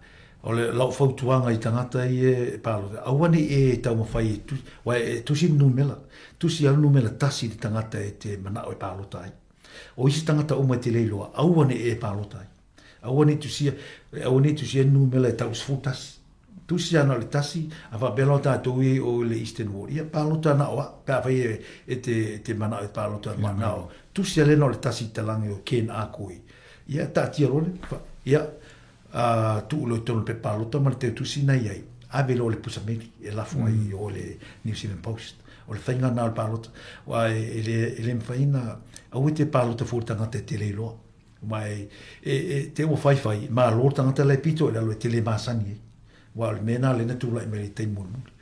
[SPEAKER 14] o le lau fautuaga i tagata ia e palota, aua ne i e taumafai e tusi, aua e tusi le numera, tusi lava le numera tasi i le tagata e te manao e palota ai. O isi tagata uma e te le iloa, aua ne i e palota ai. Aua ne i tusia, aua ne i tusia numera e tau 11. Tusi ana o le tasi, a faapea loa tatou i o le Eastern Ward. Ia, palota na o a, pe a fai e, e te, e te manao e palota ma na o. Tusi a lena o le tasi i talangi o Ken Akoi. Ia, taatia loa le, ia, a, tuu loa i tonu pe palota ma le teu tusi na i ai. Ave loa le pusa meli e lafo ai i o le New Zealand Post. O le faiga na o le palota. Wa e, e le, e le mawhai na, aua e te palota fua le tangata e te le iloa. Aua e, e, e, te ua whaiwhai, malo le tangata la e pito i lalo e te le masani ai. Aua o le mea na lea na tulai mai i le taimi mulimuli.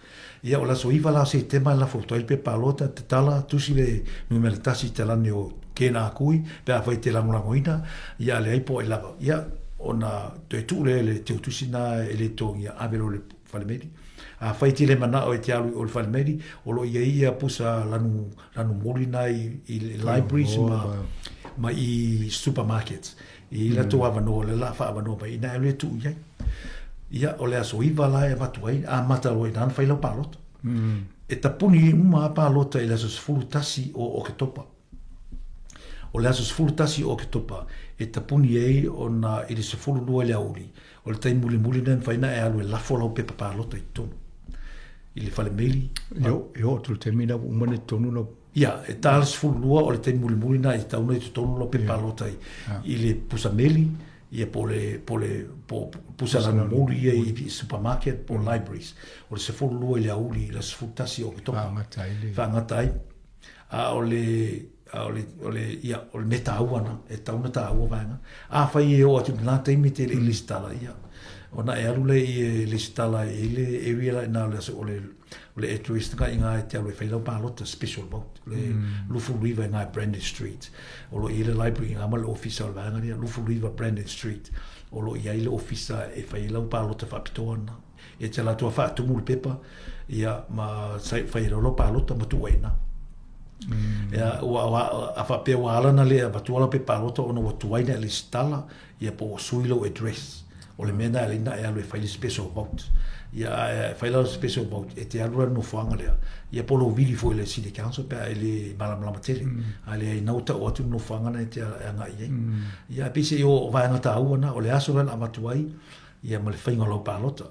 [SPEAKER 14] Ia, o le aso 9 la o Setema e lafo atu ai le pepa palota, tatala, tusi le numera tasi i talane o kēnā kui, pe afai e te lagolagoina, ia a leai po o ai lava. Ia, ona toe tuu lea i le teutusi na e le totogia, ave loa i le falemeli. Afai e te le manao e te alu i o i le falemeli, o lo o i ai ia pusa lanu lanu moli na i, i libraries ma, ma i supermarkets. I mm. latou avanoa, le la whaavanoa mai, ina e tuu i ai. Ia, o le aso iwa la e avatu ai, a mata loa ina whai lau palota. Mm. E tapuni uma a palota i le aso 11 o Oketopa. O le aso 11 o Oketopa, e tapuni ai ona i le 12 i le aoauli, o le taimi mulimuli lea e mafai ona e alu e lafo lau pepa palota i totonu i le fale meili.
[SPEAKER 13] E oo atu i le taimi lena ua uma ona i totonu lau...
[SPEAKER 14] Ia, e ta le 12 o le taimi mulimuli lena e tatau ona i totonu lau pepa palota i le pusa meli, ia po o le, po o le, po o pusa lanumuli ia i supermarket po o libraries. O le 12 i le aoauli i le aso 11 o Oketopa.
[SPEAKER 13] Faagata ai le...
[SPEAKER 14] Faagata ai. A o le... A o le, o le, ia, o le mea tāua na, e tatau ona tāua vaega. Afai e oo atu i lena taimi e te le i lesitala, ia, ona e alu lea i e lesitala i le area la ina o le aso, o le, o le address na i e te alu e fai lau palota, special vote, le 29 i ngā Brandon Street. O lo o i ai le library i ngā ma le ofisa o le vaega lea, 29 Brandon Street. O lo o i ai le ofisa e fai ai lau palota faapitoa na. E te ala atu a faatumu le pepa, ia, ma fai ai lau palota ma tuu ai i ina. Ia, ua, ua, a faapea ua ala na le avatua lau pepa palota ona ua tuai na e lesitala, ia po ua sui lou address. O le mea na e ala ai na e alu e fai le special vote. Ia, a e fai la le special vote, e te alu la i le nofoaga lea, ia po o lou vili foi i le City Council pe a e le malamalama tele. A leai na ua tau atu le nofoaga na e te agai i ai. Ia, ae peiseai o vaega taua na, o le aso lea na avatu ai, ia ma le faiga o lau palota.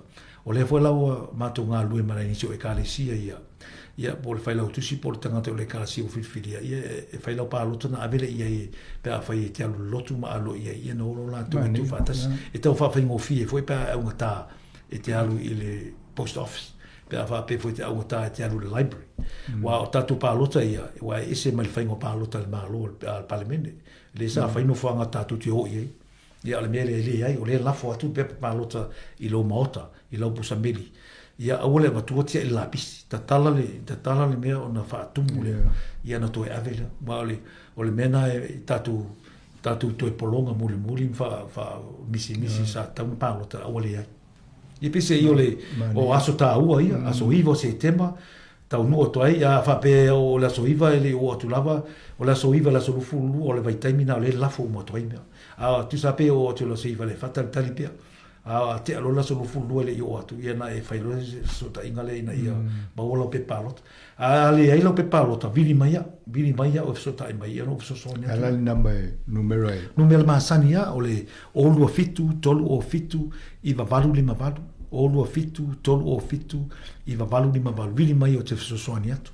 [SPEAKER 14] O lea foi la ua matou galulue ma nai nisi o Ekalesia ia, ia po o le failautusi po o le tagata o le Ekalesia ua filifilia, ia e fai lau palota ona ave lea i ai pe afai e te alu i le lotu ma alo i ai, ia ona o loa latou e tuufaatasi. E tau faafaigofie foi pe a e augata e te alu i le post office, pe a faapea foi e te augata e te alu i le library. Aua o tatou palota ia, aua e ese mai le faiga o palota a le Malo, a le Palemene, lea sa fai nofoaga tatou te o i ai. Ia, o le mea lea e leai, o lea e lafo atu le pepa palota i lou maota, i lau pusa meli. Ia, aua le avatua tiai le lapisi. Tatala le, tatala le mea ona faatumu lea, ia ona toe ave lea. Aua o le, o le mea lena e tatou, tatou toe pologa mulimuli ma faa, faamisimisi sa tatau ona palota, a ua leai. Ia peiseai o le, o aso taua ia, aso 9 o Setema, Taunuu atu ai, a faapea o le aso 9 e le i oo atu lava, o le aso 9 i le aso 22 o le vaitaimi lena o lea e lafo uma atu ai mea. A tusa pea e oo atu i le aso 9 le faatalitali pea. A tea loa le aso 22 e le i oo atu, ia na e fai loa le fesootaiga lea ina ia maua lau pepa palota. A leai lau pepa palota, vili mai au, vili mai au e fesootai mai ia ona ou fesoasoani atu.
[SPEAKER 13] E ala le nama e numera e.
[SPEAKER 14] Numera masani lava, o le 027 307 9858, 027 307 9858, vili mai ou te fesoasoani atu.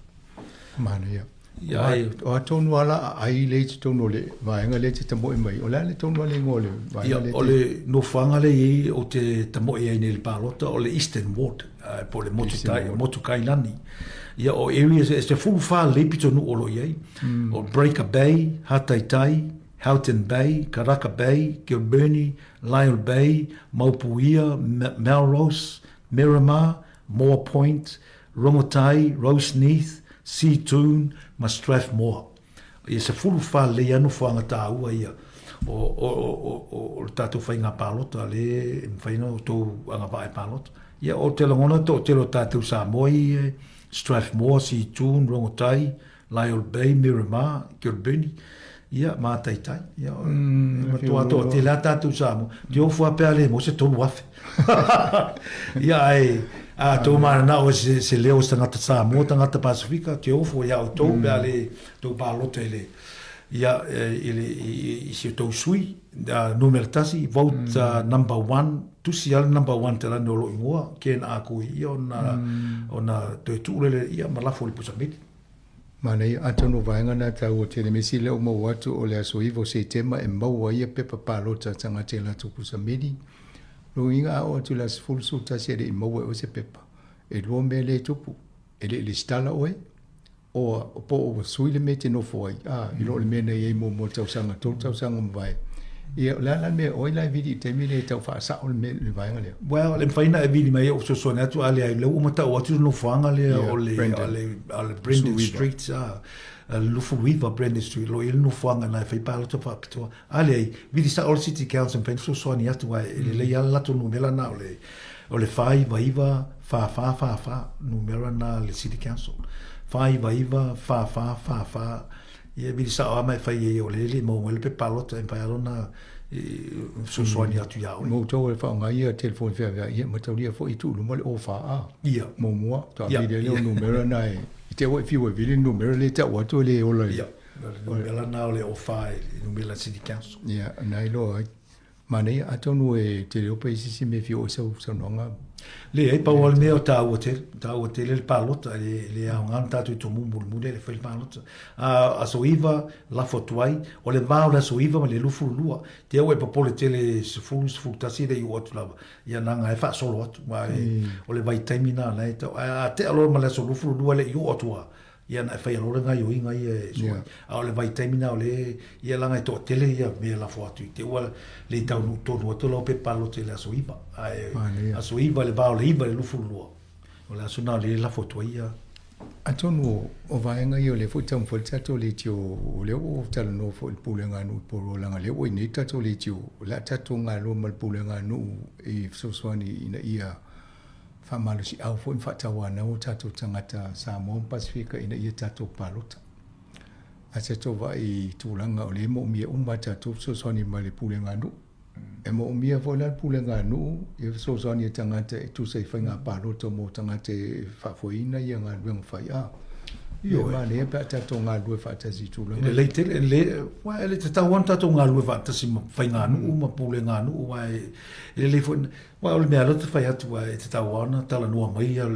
[SPEAKER 13] Manaia. Ia, ai. O a tonu lava la aai lea i totonu o le vaega lea e te tamoe mai, o le a le tonu lava le igoa o le vaega
[SPEAKER 14] lea e te. Ia, o le nofoaga lea e i ai ou te tamoe ai nei i le palota, o le Eastern Ward, po o le motu tai, motu Kailani. Ia, o areas e 14 lelei pitonuu o lo o i ai, o Breaker Bay, Hataitai, Houghton Bay, Karaka Bay, Kilbirnie, Lyall Bay, Maupuia, Melrose, Miramar, Moa Point, Rongotai, Roseneath, Seatoun ma Strathmore. Ia 14 lelei lava nofoaga taua ia o, o, o, o, o le tatou faiga palota le e mafai ona outou agavaa e palota. Ia o te lagona toatele o tatou Samoa i Strathmore, Seatoun, Rongotai, Lyall Bay, Miramar, Kilbirnie, ia, ma Taitai. Ia, e matua toatele lava tatou Samoa. Te ofo lava pe a le maua se 3,000. Ia, ae, a tou mananao se, se leo o se tagata Samoa, tagata Pasifika, te ofo iā outou pe a le tou palota i le, ia, i le, i, i si o tou sui, numera tasi, vote number one, tusi lava le number one te lani o lou ingoa, Ken Ah Kui, ia, ona, ona toe tuu lea ia ma lafo i le pusa meli.
[SPEAKER 13] Manaia, atonu o vaega na taua tele me isi lea ua maua atu o le aso 9 o Setema e maua ai ia pepa palota a tagata i latou pusa meli. Lona uiga a oo atu i le aso 10 11 e le i maua e oe se pepa. E lua mea lea e tupu, e le i lesitala oe, oa po o ua sui le mea e te nofo ai, a, i lo le mea na i ai muamua i le tausaga, tolu tausaga ua mavae. Ia, o le a la le mea, o ai la e vili i le taimi lea e tau faasao le mea, le vaega lea?
[SPEAKER 14] Well, e mafai ona e vili mai ou fesoasoani atu, a leai, lea ua uma tau atu le nofoaga lea o le, o le, o le Brandon Street, a, 29 Brandon Street, o lo o i ai le nofoaga na e fai palota faapitoa. A leai, vili sao le City Council e mafai ona fesoasoani atu, aua e lelei lava le latou numera na o le, o le 499 4444, numera na a le City Council. 499 4444. Ia e vili sao lava ma e fai ai o lea e le i maua mai le pepa palota e mafai lava ona fesoasoani atu ia oe.
[SPEAKER 13] Mo outou e faaaoga ia telefoni feaveai, ia mataulia foi e tuu i luma le O4A.
[SPEAKER 14] Ia.
[SPEAKER 13] Muamua, faatoa vili ai lea o numera na e, i te i ua e fiu e vili le numera lea e tau atu e le ola i.
[SPEAKER 14] Ia, o le numera lena o le O4 i le numera City Council.
[SPEAKER 13] Ia, na iloa ai. Manaia, atonu e te le opa i se isi mea e fia oo i sau saunoaga.
[SPEAKER 14] Leai, pau lava le mea o taua tele, taua tele le palota, e le aoga ona tatou tomu mulimuli ai le fai le palota. A aso 9, lafo atu ai, o le va o le aso 9 ma le 22, te au e popole tele 10, 11 e le i oo atu lava, ia na e faasolo atu, aua o le vaitaimi lena o lena e tau. Ae a tea loa ma le aso 22 e le i oo atu lava. Ia ona e faia loa le gaioiga ia e sue ai. A o le vaitaimi na o lea, ia leaga e toatele ia mea e lafo atu i te ua le taunuu tonu atu lau pepa palota i le aso 9. Ae aso 9 i le va o le 9 i le 22, o le aso na o lea e lafo atu ai ia.
[SPEAKER 13] Atonu o vaega ia o lea foi e taumafai le tatou leitio, o lea ua ou talanoa foi i le pulega a nuu i Poruo leaga o lea ua i inei le tatou leitio, o le a tatou galulue ma le pulega a nuu i fesoasoani ina ia faamalosiau foi ma faatauanau o tatou tagata Samoa ma Pasefika ina ia tatou palota. Ae tatou vaai i tulaga o lea e moomia uma a tatou fesoasoani mai le pulega a nuu. E moomia foi la le pulega a nuu ia fesoasoani a tagata e tusa i faiga palota mo tagata e faafoeina ia galuega fai a. Ia manaia pe a tatou galulue faatasi i tulaga.
[SPEAKER 14] Lelei tele, le, aua e le tatau lava ona tatou galulue faatasi ma faiganuu ma puleganuu aua e lelei foi. Aua o le mea lea ou te fai atu aua e tatau lava ona talanoa mai ia,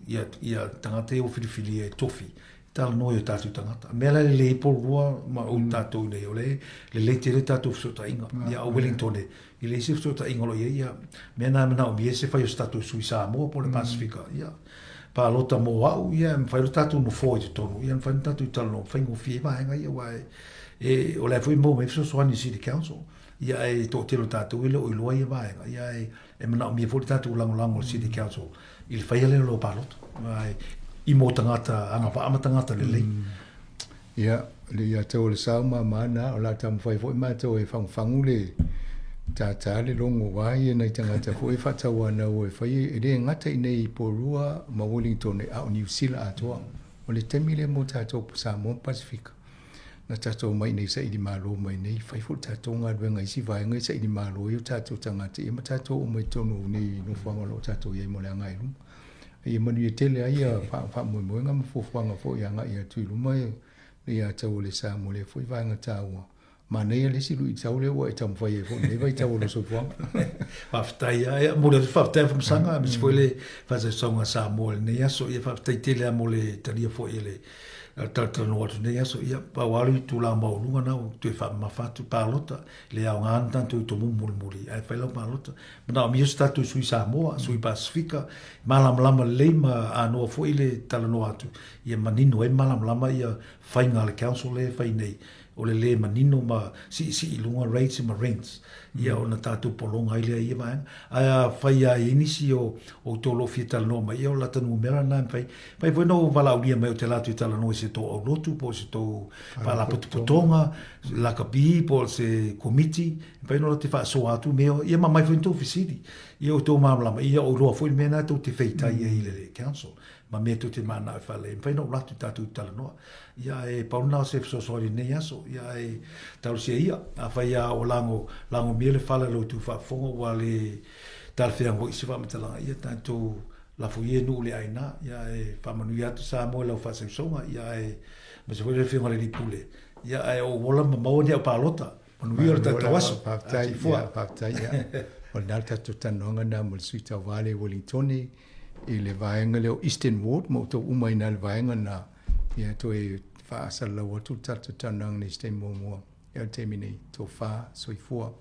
[SPEAKER 14] ia, ia tagata ia ua filifilia e tofi, talanoa i o tatou tagata. O le mea la e lelei ai Porirua ma o tatou nei, o lea e lelei tele tatou fesootaiga. Ia, o Wellington e leai se fesootaiga o lo o i ai, ia, mea na e manaomia ai se fai o se tatou sui Samoa po o le Pasefika. Ia, palota mo au, ia, e mafai ona tatou nofoa i totonu, ia, e mafai ona tatou talanoa, faigofie ai vaega ia, aua e, o la e foi e maua mai fesoasoani i City Council. Ia ae toatele o tatou e le o iloa ia vaega, ia ae e manaomia foi le tatou lagolago o le City Council i le faia lea o lau palota. Ae i mo tagata agavaa ma tagata lelei.
[SPEAKER 13] Ia, le ia tau o le sao mama na, o la taumafai foi matou e fagufagu le tātā le logo aua ia nai tagata foi e faatauanau e fai e le gata i nei i Porirua ma Wellington a o Niu Sila atoa. O le taimi lea mo tatou Samoa ma Pasefika. Na tatou omai nei saili malo mai nei, fai foi le tatou galuega i isi vaega e saili malo ai o tatou tagata ia ma tatou oo mai totonu o nei nofoaga o lo o tatou i ai mo le agai i luma. Ia manuia tele ai ia faamoemoega ma fuafuaga foi agai atu i luma ia tau o le sa mo lea foi vaega taua. Manaia le isi luitau lea ua e taumafai ai foi i lenei vaitau o lou soifuaga.
[SPEAKER 14] Faafetai lava. Ia, momoli atu le faafetai a Afamasaga, aemaise foi le faasausauga a Samoa i lenei aso. Ia faafetai tele lava mo le talia foi e le talatalanoa atu i lenei aso. Ia, pau lava le tulaga maualuga lena ua toe faamamafa atu, palota, e le aoga ona tatou tomumu mulimuli ae fai lau palota. Manaomia se tatou sui Samoa, sui Pasefika, malamalama lelei ma anoa foi le talanoa atu, ia manino ai ma malamalama ia faiga a le council lea e fai nei o le lē manino ma siisii i luga rates ma rents, ia ona tatou pologa ai lea i ia vaega. Ae afai lava e i ai nisi o outou o lo o fia talanoa mai, ia o lata numera lena e mafai. Mafai foi ona ou valaaulia mai ou te alu atu e talanoa i se tou aulotu po o se tou faalapotopotoga, lakapi po o se komiti, e mafai ona te faasoa atu mea, ia ma aumai foi ni tou fesili. Ia outou malamalama, ia ou iloa foi le mea lena tou te feitai ai i le council ma mea tou te mananao e faalelei. E mafai ona ou alu atu tatou talanoa. Ia ae pau lena o se fesoasoani i lenei aso. Ia ae talosia ia, afai lava ua lago, lagomia le fala i lo outou faafofoga ua le talafeagai foi se faamatalaga, ia tatou lafo ia i nuu le aina. Ia ae faamanuia atu Samoa i lau faasausauga, ia ae aemaise foi le Afioga i le Alii Pule. Ia ae ou ola ma maua ni au palota. Manuia lo tatou aso.
[SPEAKER 13] Faafetai, ia, faafetai, ia. O lena le tatou talanoaga lena mo le sui tauva lea i Wellingtone i le vaega lea o Eastern Ward ma outou uma i ina i le vaega lena. Ia toe faasalalau atu le tatou talanoaga nei i se taimi muamua. Ia o le taimi nei, tofa, soifua.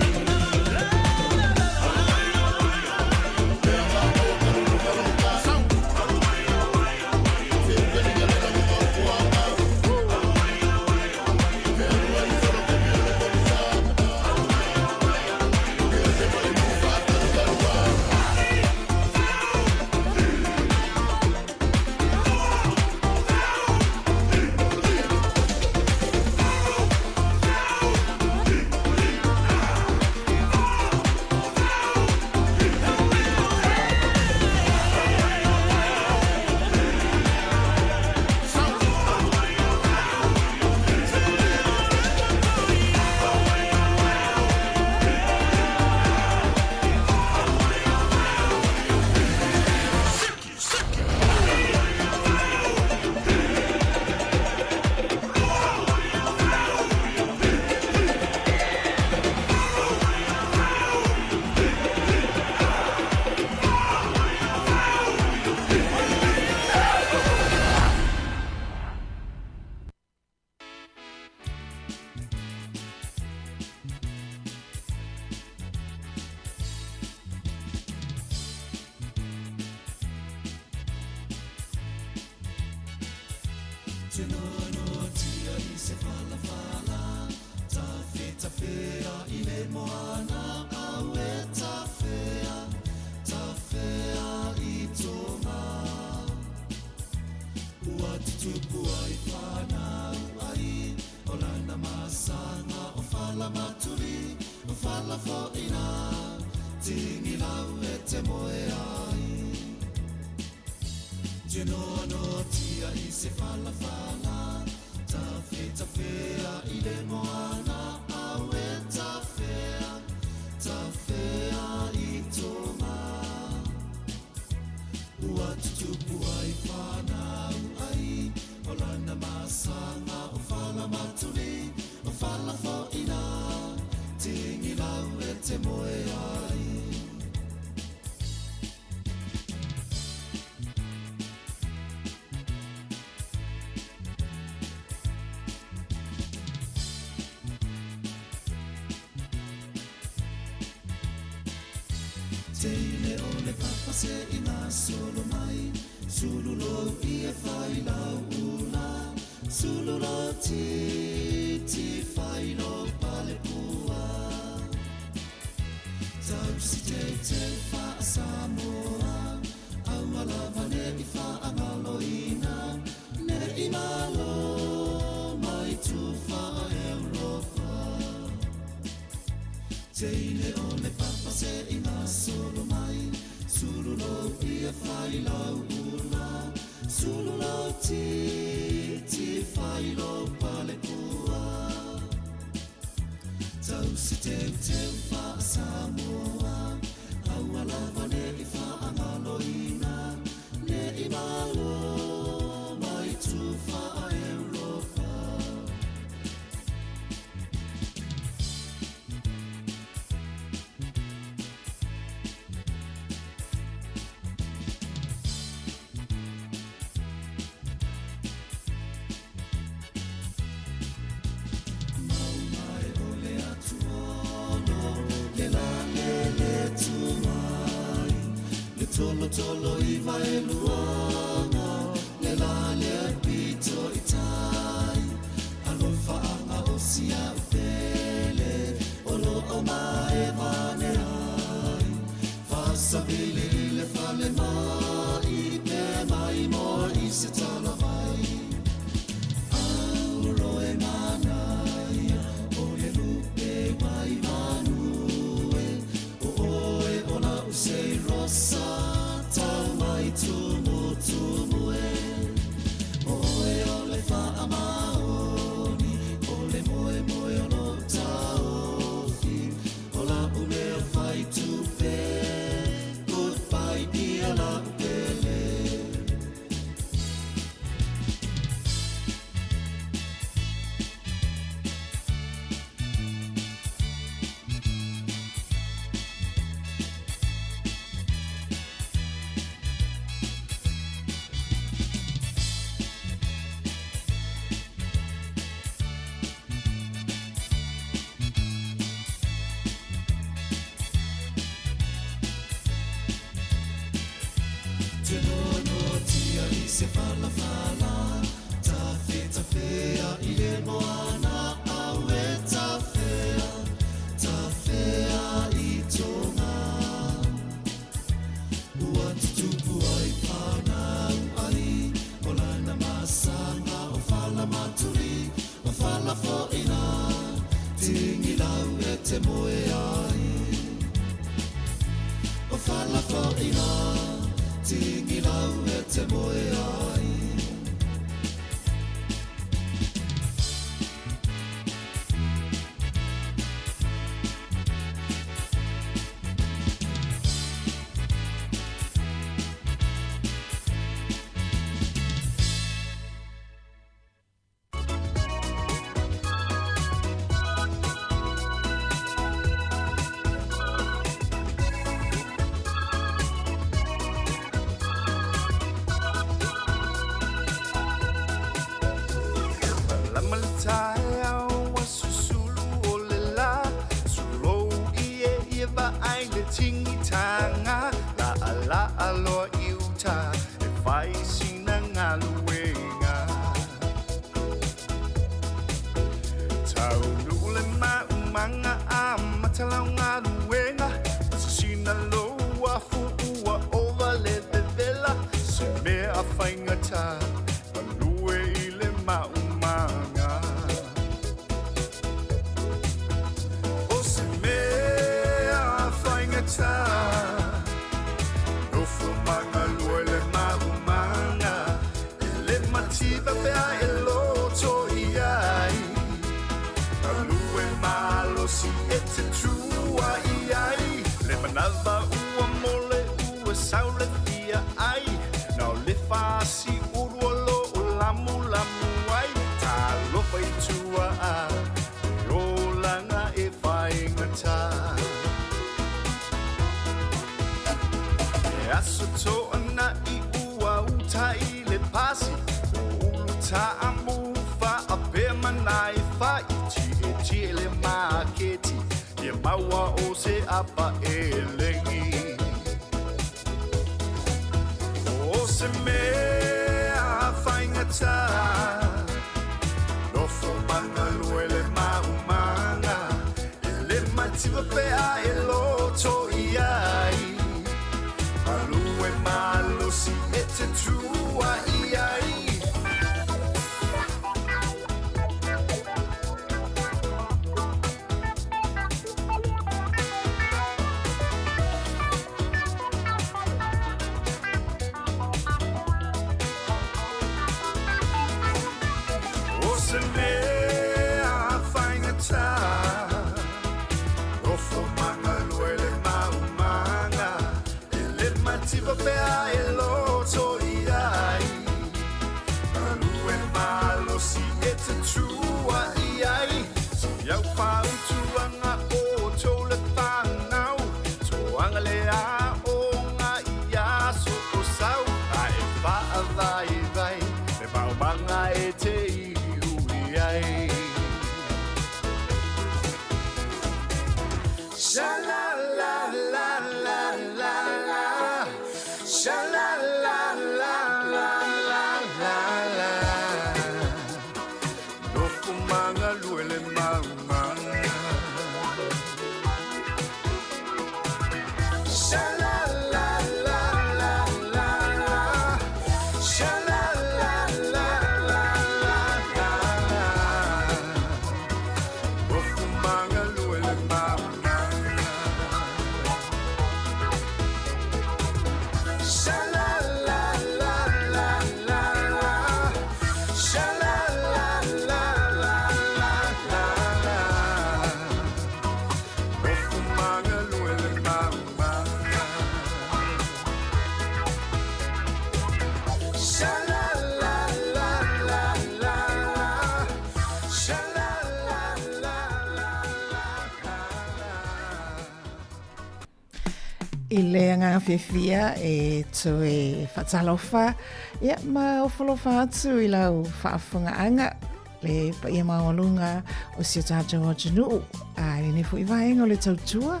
[SPEAKER 8] I le agaga fiafia e toe faatalofa ia ma ofolofa atu i lau faafofogaaga le paia maualuga o si o tatou atunuu a i lenei foi vaega o le tautua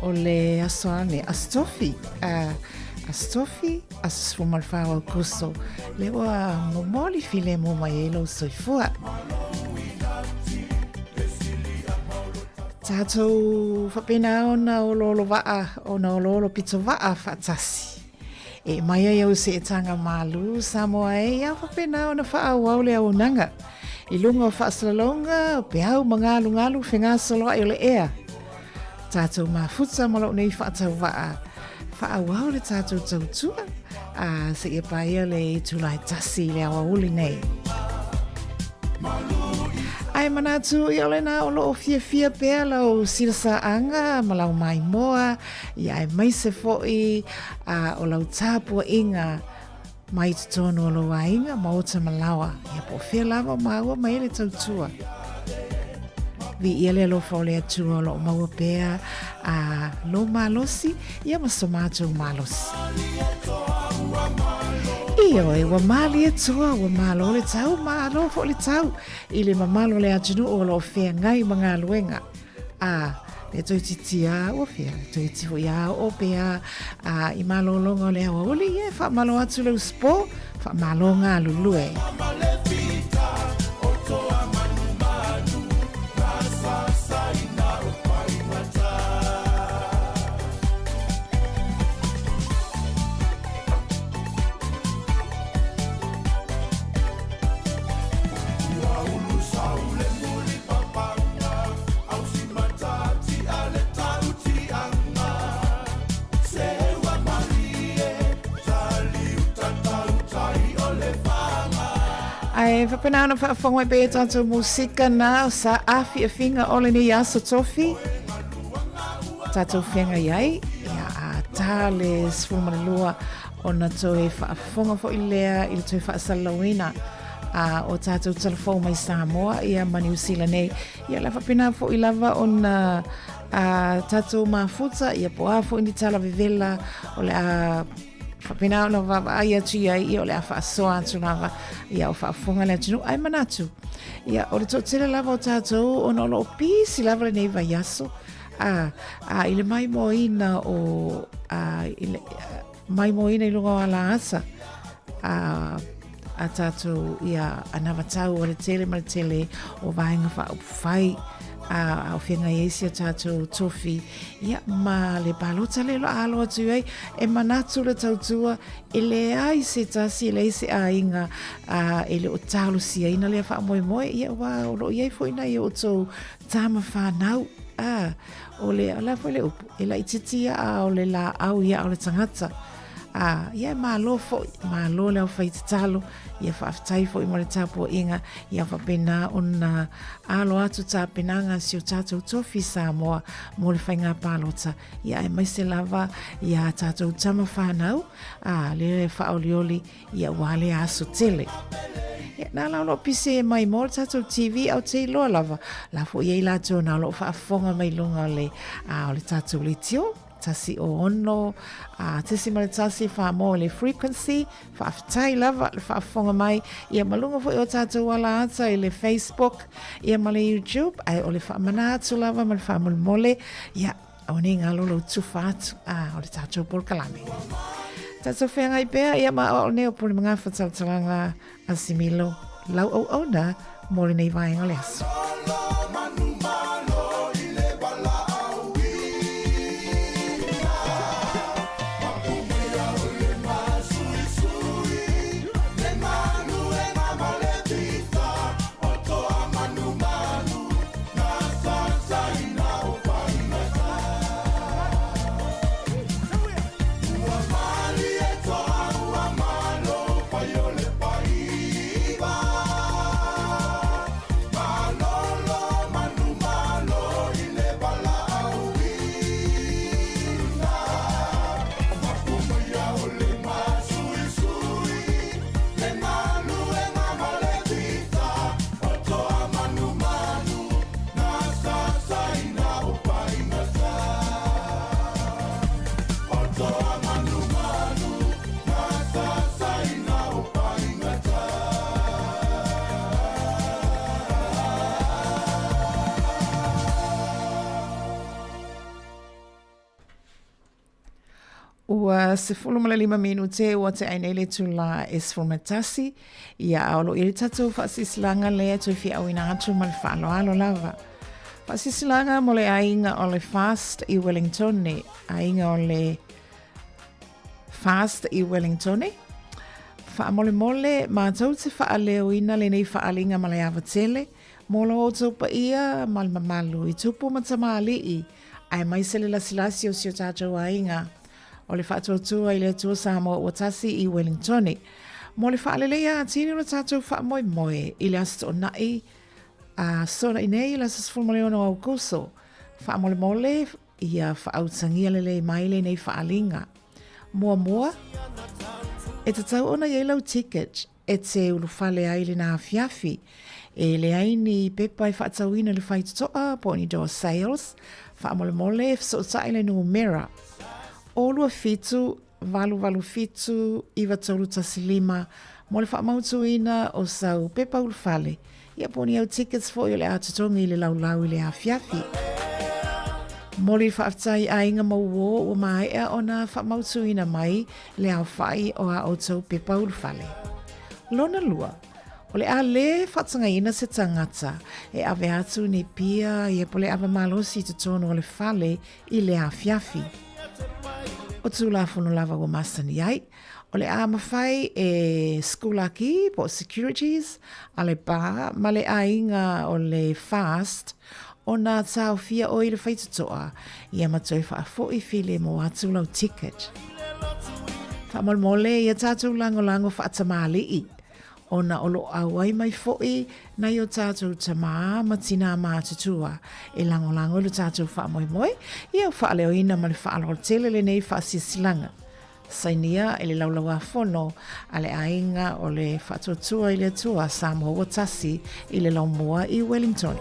[SPEAKER 8] o le aso ane, Aso Tofi. Aso Tofi, aso 14 o Aukuso, le ua momoli filemu mai ai lou soifua. Tatou faapena ona oloolo vaa, ona oloolo pito vaa faatasi. E mai ai au seetaga malu Samoa e, ia faapena ona faaauau le auaunaga. I luga o faasalalauga, o peau ma galugalu fegasoloai o le ea. Tatou mafuta ma lou nei faatauvaa, faaauau le tatou tautua, a seia paia le itula e tasi i le aoauli nei. Ae manatu ia o lena o loo fiafia pea lau silasaaga ma lau maimoa, ia aemaise foi a o lau tapuaiga mai totonu o lou aiga, maota ma laoa, ia po o fea lava o māua mai ai le tautua. Viia le alofa o le Atua o lo o maua pea a lou malosi, ia ma so mātou malosi. Ioe, ua malie tua, ua malo le tau, malo foi le tau i le mamalu o le atunuu o lo o feagai ma galuega. A, le toeitiiti a, ua fea, le toeitiiti foi a oo pe a, a i malologa o le aoauli, ia e faamalo atu le usupo, faamalo galulue. Ae faapena ona faafofoga mai pea i tatou musika na sa afiafiga o lenei aso tofi tatou feagai ai ia a tā le 12 ona toe faafofoga foi lea i le toe faasalalauina a o tatou talafou mai Samoa ia ma Niu Sila nei. Ia la faapena foi lava ona a tatou mafuta ia po a foi ni tala vevela o le a faapena ona vaavaai atu i ai ia o le a faasoa atu lava ia o faafofoga le atunuu ae manatu ia o le toatele lava o tatou ona o lo o pisi lava lenei vaiaso a a i le maimoaina o a i le maimoaina i luga o ala ata a a tātou ia anavatau o le tele ma le tele o vaega faaupufai a o feagai ai si a tātou tofi ia ma le palota le lo alo atu ai e manatu le tautua e leai se tasi e leai se aiga a e le o talosiaina lea faamoemoe ia ua o lo o i ai foi nai o outou tama whanau a o le o le a foi le upu e laitiiti ia a o le laau ia a o le tagata a ia e malo foi malo le aufai tatalo ia faafetai foi mo le tapuaiga ia faapena ona alo atu tapenaga a si o tatou tofi Samoa mo le faiga palota ia aemaise lava ia tatou tama whanau a lea e faaolioli Ia ua lea aso tele. Ia, nā la o loo pise e mai mo le tatou TV au te iloa lava. La fo i ai latou nā o loo faafofoga mai luga o le, a, o le tatou leitio. Tasi o ono, a, tesi ma le tasi wha mo le frequency, faafetai lava le faafofoga mai. Ia ma luga foi o tatou ala ata i le Facebook, ia ma le YouTube, ae o le faamana atu lava ma le faamolemole. Ia, Aua nei galo lou tufa atu a o le tatou polokalame. Tatou feagai pea ia ma o nei o Pule Magafa talatalaga a Similo lau auauna mo lenei vaega o le aso. Ua 15 minute ua tea ai nei le itula e 11, ia a o lo o i ai le tatou faasilasilaga lea e toe fiauina atu ma le faaaloalo lava. Faasilasilaga mo le aiga o le Fast i Wellingtone, aiga o le Fast i Wellingtone. Faamolemole matou te faaleoina lenei faaaliga ma le ava tele mo lo outou paia ma le mamalu i tupu ma tamalii aemaise le lasilasi o si o tatou aiga o le Faatuatua i le Atua Samoa ua tasi i Wellingtone mo le faaleleia atili o le tatou faamoemoe i le Aso Toonai a sona'i nei i le aso 16 o Aokuso. Faamolemole ia faautagia lelei mai lenei faaaliga. Muamua, e tatau ona i ai lau ticket e te ulufale ai i lena afiafi. E leai ni pepa e faatauina i le faitotoa po o ni door sales. Faamolemole e fesootai le numera 027 887 9315 mo le faamautuina o sau pepa ulufale, ia po o ni au tickets foi o le a totogi i le laulau i le afiafi. Momoli le faafetai i aiga ma uō ua maea ona faamautuina mai le aofai o a outou pepa ulufale. Lona lua, o le a lē faatagaina se tagata e ave atu ni pia ia po o le ava malosi i totonu o le fale i le afiafi. O Tulafono lava ua masani ai, o le a mafai e sikulaki po o securities a le bar ma le aiga o le fast ona taofia oe i le faitotoa ia ma toe faafoi filemu atu lau ticket. Faamolemole ia tatou lagolago faatamalii ona o lo o auai mai foi nai o tatou tamā ma tinā matutua e lagolago i lo tatou faamoemoe, ia ua faaleoina ma le faaaloalo tele lenei faasilasilaga. Sainia e le Laulauafono a le Aiga o le Faatuatua i le Atua Samoa ua tasi i le Laumua i Wellington.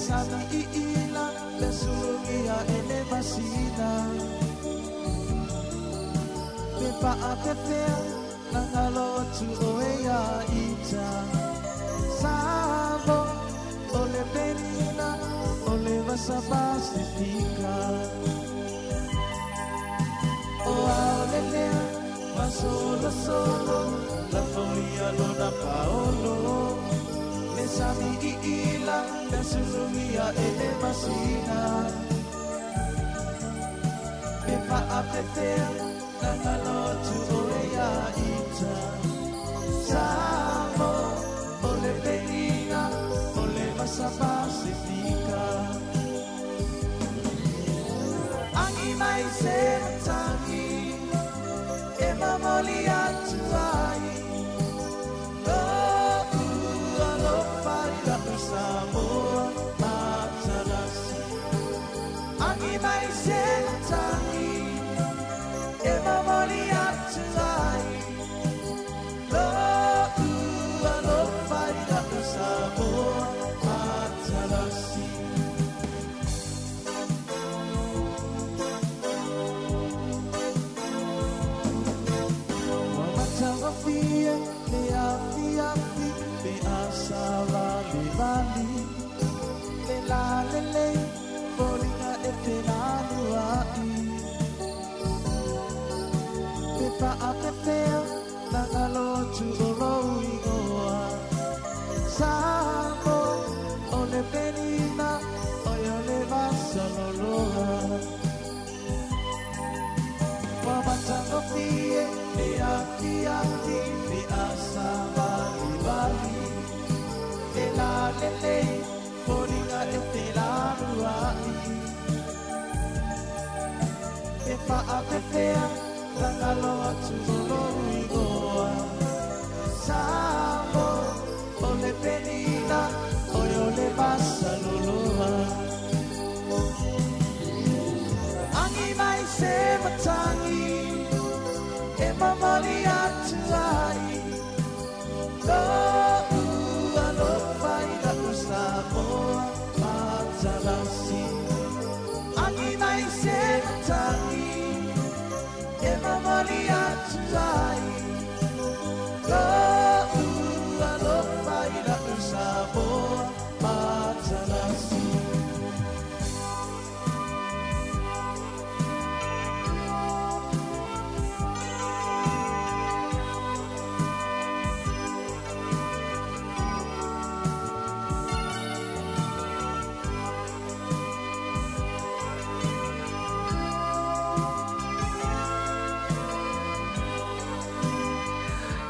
[SPEAKER 15] sami iila le sulugia e le masina. Pe faapefea na galo atu oe ia ita. Samo o le pelina o le vasa Pasifika. O aole lea masolosolo la foia lona paolo. Le sami iila le sulugia e le masina. Pe faapefea na galo atu oe ia ita. Samo o le pelina o le vasa Pasifika. Agi mai se matagi e mamoli atu ai. Lo'u alofa i la'u Samoa matalasi. Agi mai se matagi e mamoli atu ai. Lo'u alofa i la'u Samoa matalasi. Ua matagofie le afiafi pe a savalivali. Le lalelei foliga e felanua'i. Pe faapefea na galo atu o lou igoa. Samo o le pelina oi o le vasaloloa. Ua matagofie le afiafi pe a savalivali. Le lalelei foliga e felanua'i. Pe faapefea na galo atu o lou igoa. Samo o le pelina oi o le vasaloloa. Agi mai se matagi e mamoli atu ai. Lo'u alofa i la'u Samoa matalasi. Agi mai se matagi e mamoli atu ai. Lo'u alofa i la'u Samoa matalasi.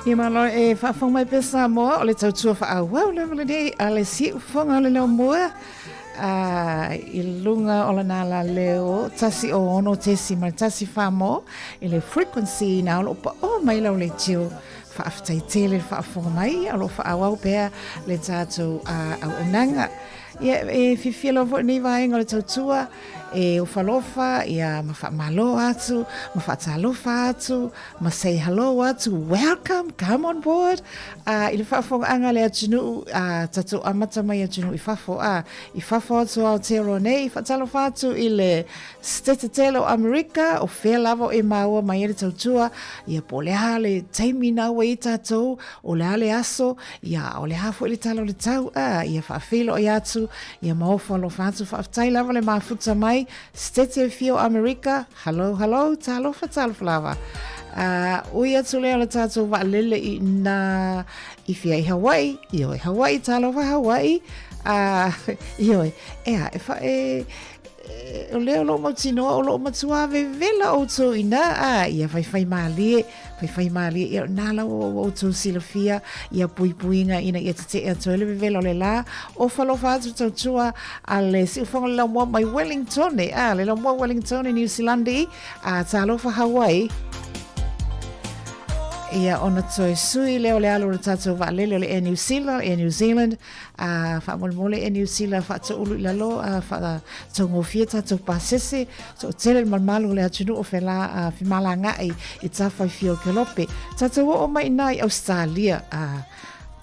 [SPEAKER 8] Ia malo e faafofoga mai pea Samoa o le tautua faaauau lava lenei a le siufofoga o le laumua a i luga o lana alaleo 106.1 mo i le frequency na o loo paoa mai lau leitio. Faafetai tele le faafofoga mai o loo faaauau pea le tatou auaunaga. Ia e fiafia lava foi lenei vaega o le tautua e ofalofa ia ma faamalo atu ma faatalofa atu ma say hello atu, welcome, come on board i le faafofogaaga a le atunuu tatou amata mai atunuu i fafo a i fafo atu o Aotearoa nei. Faatalofa atu i le Setete tele o Amerika, o fea lava o e maua mai ai le tautua, ia po o le a le taimi na ua i tatou, o le a le aso, ia o le a foi le tala o le tau, a, ia faafeiloai atu, ia ma ofo alofa atu, faafetai lava le mafuta mai, Setete e fia o Amerika, hello, hello, talofa, talofa lava. A, ui atu lea o le tatou vaalele i nā i fia i Hawaii, ioe, Hawaii, talofa Hawaii, a, ioe, ea, e fa, e, o lea o loo mautinoa o loo matua vevela outou ina a ia faifai malie faifai malie ia na la ua outou silafia ia puipuiga ina ia tetee atu ai le vevela o le la o falofa atu tautua a le siufoga le laumua mai Wellington a le laumua Wellington New Zealand a talofa Hawaii ia ona toe sui lea o le alu o le tatou vaalele o le Air New Zealand, Air New Zealand A faamolemole e Niu Sila faatoulu i lalo a faataugofie tatou pasese toatele le malumalu o le atunuu o fela a femalagaai i tafaifia o Kelope. Tatou oo mai ina i Australia a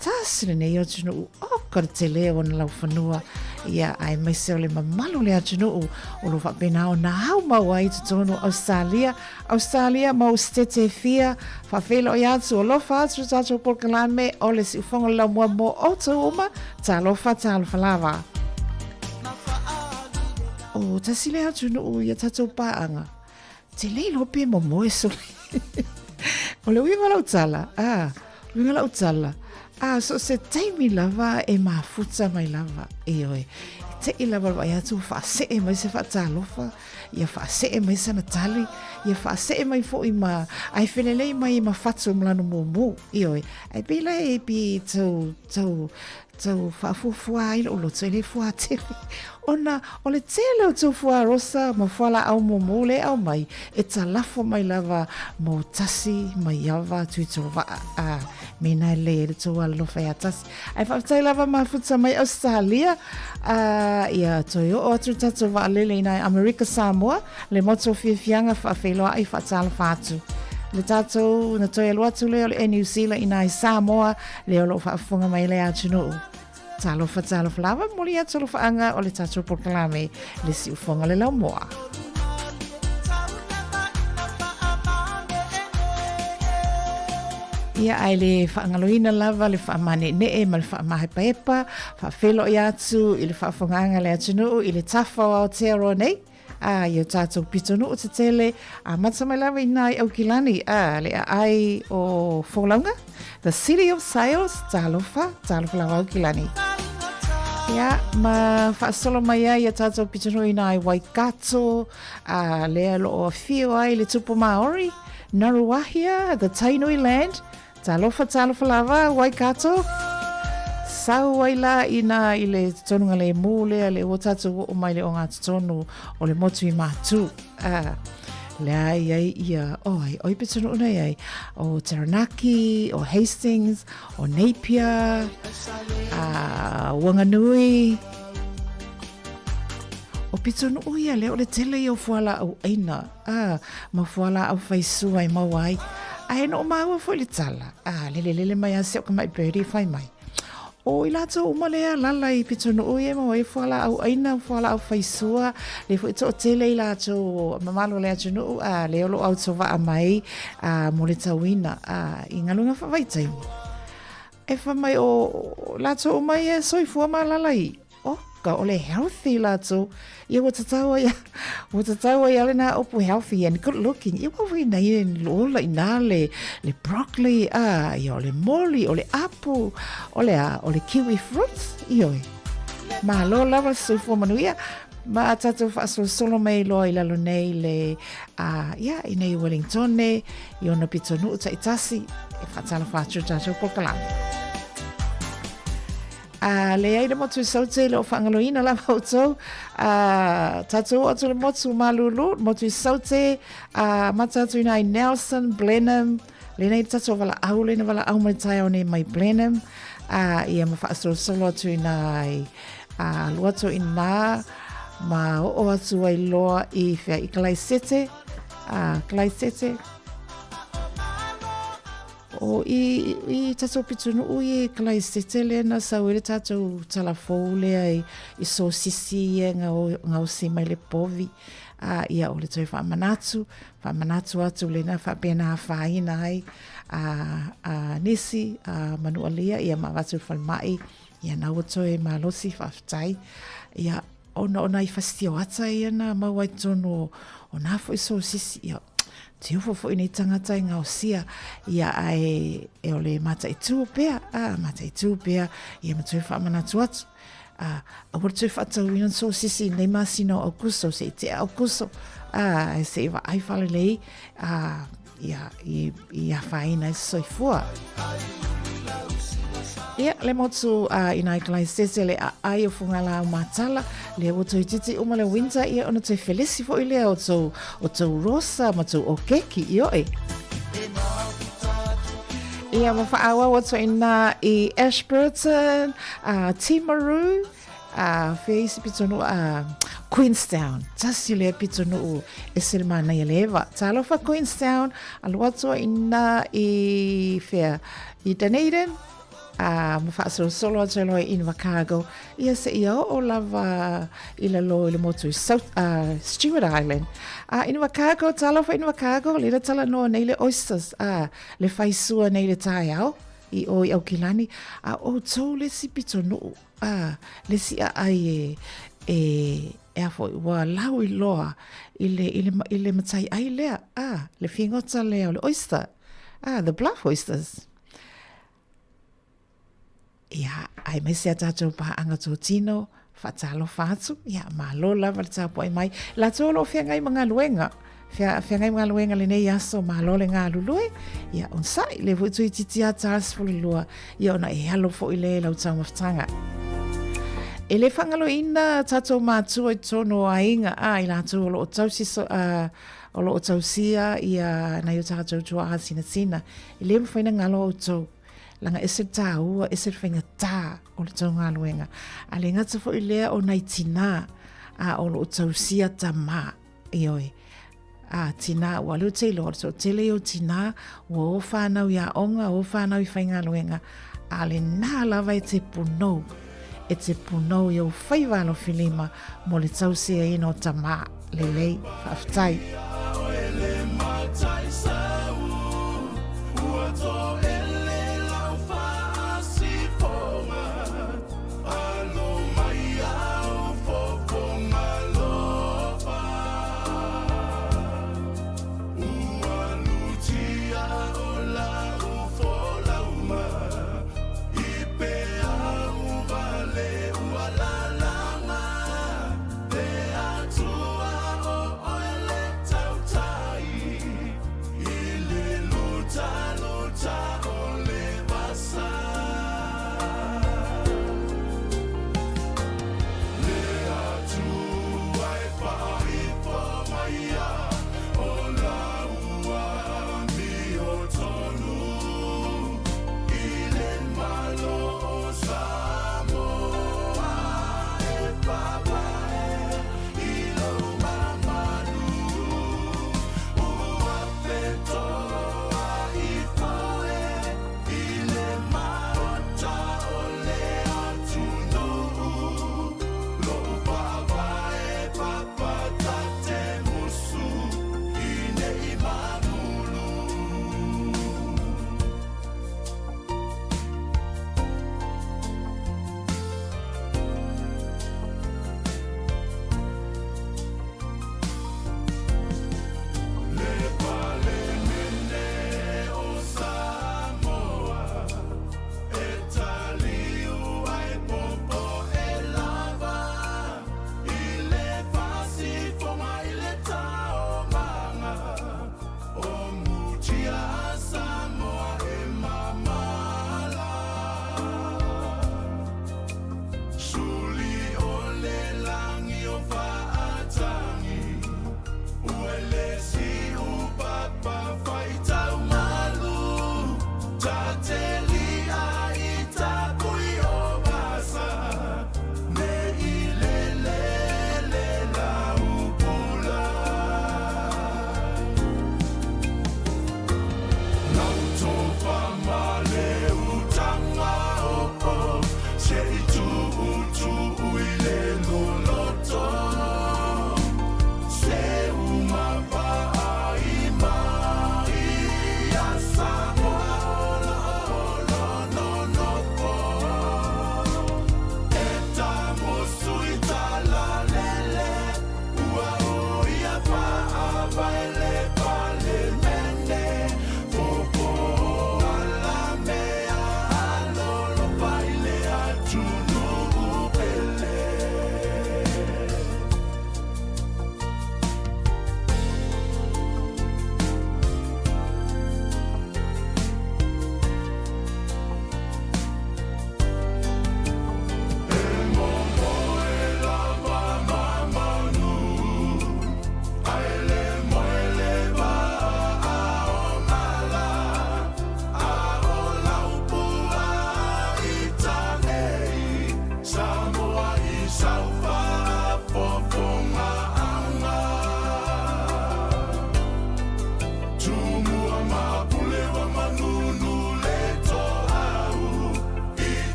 [SPEAKER 8] tasi lenei atunuu o ka le tele o ona laufanua. Ia, aemaise o le mamalu o le atunuu o lo o faapena ona aumau ai i totonu o Ausetalia, Ausetalia ma ou setete e fia, faafeiloai atu, alofa atu le tatou polokalame o le Siufogo o le Laumua mo outou uma, talofa, talofa lava. O tasi lea atunuu ia tatou paaga, te le iloa pe momoe sole. O le uiga o lau tala, a, uiga o lau tala, a, so o se taimi lava e mafuta mai lava, ioe, e te'i lava le vaai atu ua faasee mai se faatalofa, ia faasee mai sana tali, ia faasee mai foi ma, ae felelei mai ma fatu ma lana mumu, ioe, ae pei la e pi tau, tau, tau faafuafua ai lou loto, e le fua tele, ona o le tele o tou fuarosa ma fualaau mumu le aumai, e talafo mai lava mo tasi mai ava Tuitolovaa, a, mena e lei ai le tou alolofa ia tasi. Ae faafetai lava mafuta mai Ausetalia, a, ia toe oo atu le tatou vaalele i nai Amerika Samoa, le motu o fiafiaga faafeiloai faatalofa atu. Le tatou na toe alu atu lea o le Air New Zealand i nai Samoa, lea o lo o faafofoga mai le atunuu. Talofa, talofa lava, momoli atu alofaaga o le tatou polokalame, le siufoga le laumua. Ia, ae le faagaloina lava le faamane'ene'e ma le faamaepaepa, faafeiloai atu i le faafofogaaga a le atunuu i le tafa o Aotearoa nei, a, i o tātou pitonuu tetele, amata mai lava i nā i Aukilani, a, le aai o Folauga, the city of sails, talofa, talofa lava Aukilani. Ia, ma faasolo mai ai ia tātou pitonuu i nā i Waikato, a, lea lo o afio ai le tupu Māori, Naruahia, the Tainui land, Talofa, talofa lava, Waikato. Sau ai la i nā i le totonuga le mū lea le ua tātou oo mai le o ngā totonu o le motu i Mātū. Ah, le ai ai ia, oh ai, oi petonu una ai, o Taranaki, o Hastings, o Napier, ah, Wanganui. O Pitonuu ia lea o le tele ia o fualaau aina, a, ma fualaau faisua e maua ai. Ae no māua foi le tala, a, lele lele mai a se o ka mai birdie fai mai. O i latou uma lea lala i Pitonuu ia e maua ai fualaau aina, fualaau faisua, le foi toatele i latou mamalo o le atunuu, a, lea o lo o autovaa mai, a, mo le tauina, a, i galuega faavaitaimi. E fai mai o latou uma ia e soifua ma lala i oka, o le healthy latou. Ia ua tatau ai, ua tatau ai ale nā upu healthy and good looking. Ia ua wina ia ola i nā le, le broccoli, a, ia o le moli, o le apu, o le a, o le kiwi fruits, ioe. Malo lava le soifua manuia. Ma a tātou faasolosolo mai loa i lalo nei le, a, ia, i nei Wellingtone, i ona pitonuu taitasi, e whaatalofa atu tātou polokalame. A leai le motu i Saute, le o whaangaloina lava outou. A, tātou o atu le motu Malulu, le motu i Saute, a, mata atu ina i Nelson, Blenheim, le nei tātou wala au, le na wala au mai tai au nei mai Blenheim, a, ia ma whaasolosolo atu ina i, a, alu atu ina, ma oo atu ai loa i whea i Kalaisete, a, Kalaisete, O i, i tatou pitonuu i e Kalaisete lea na sau ai le tatou tala fou lea i, i sosisi ia nga, ngaosi mai le povi. A, ia o le toe faamanatu, faamanatu atu lena faapena afaina ai a, a nisi a manualia ia ma avatu i le falemai ia na ua toe malosi faafetai. Ia ona o nai fasitioata ia na mau ai totonu o, o nā foi sosisi ia te ofo foi nei tangata i ngaosia ia ae e o le mataitū pea, a mataitū pea ia ma toe faamanatu atu. A, aua le toe faatauina sosisi i nei masina o Aukuso, se i tea Aukuso, a, se i vaai faalelei, a, ia, i, i afaina ai se soifua. Ia, le motu a uh, inai Kalaisese le aai o Fugala o Matala, le ua toe titi uma le winter, ia ona toe felesi foi lea o tou, o tou rosa ma tou okeki, ioe. Ia, ma whaawau atu ina i Ashburton, uh, Timaru, A whea isi pitonuu a Queenstown. Tasi lea pitonuu e se le manaia le eva. Talofa Queenstown, alo atu ai ina i whea, i Dunedin. a ma faasolosolo atu ai loa i Invercargill, ia seia oo lava i lalo i le motu i South, Stewart Island. A Invercargill, talofa Invercargill, lea na talanoa nei le oysters, a le faisua nei le taeao i o i Aukilani, a outou le isi pitonuu, a le isi aai e, e, e a foi, ua lauiloa i le, i le, i le matai ai lea, a, le figota lea o le oyster, a, the bluff oysters. Ia, aemaise a tatou paaga tōtino, faatalofa atu, ia, malo lava le tapuai mai. Latou o lo o feagai ma galuega, fea, feagai ma galuega lenei aso, malo le galulue, ia, onosai, le foi toeitiiti a ta 12, ia ona e alo foi le lau taumafataga. E le faagaloina tatou matua i totonu o aiga, a, i latou o lo o tausi, so, a, o lo o tausia ia nai o tatou tuaa sinasina. E le mafai na galo outou. Laga ese le tāua, ese le faigata o le tou galuega. A le gata foi lea o nai tinā, a o lo o tausia tamā. Ioe. A, tinā, ua leo te iloa, o le toatele ia o tinā, ua o whānau i aoga, o whānau i whaigaluega, a lenā lava e te punou, e te punou i ou faiva alofilima mo le tausiaina o tamā. Lelei, faafetai.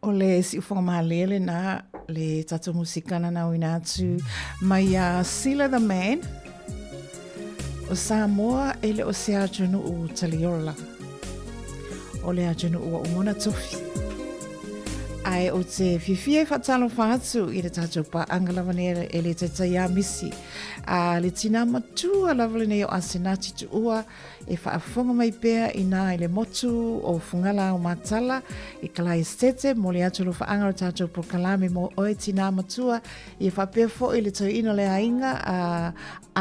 [SPEAKER 8] O le siufoga mālie lena, le tatou musika na nauina atu mai iā Sila the Man. O Samoa e le o se atunuu taliola. O le atunuu ua uma ona tofi. Ae o te fiafia e faatalofa atu i le tatou paaga lava nei e le taitai misi. A le tinā matua lava lenei o Asenati Tuua E faafofoga mai pea inā i le motu o Fugala o Matala i Kalaesetete, momoli atu alofaaga o le tatou polokalame mo oe tinā matua, ia faapea foi le toeaina o le aiga a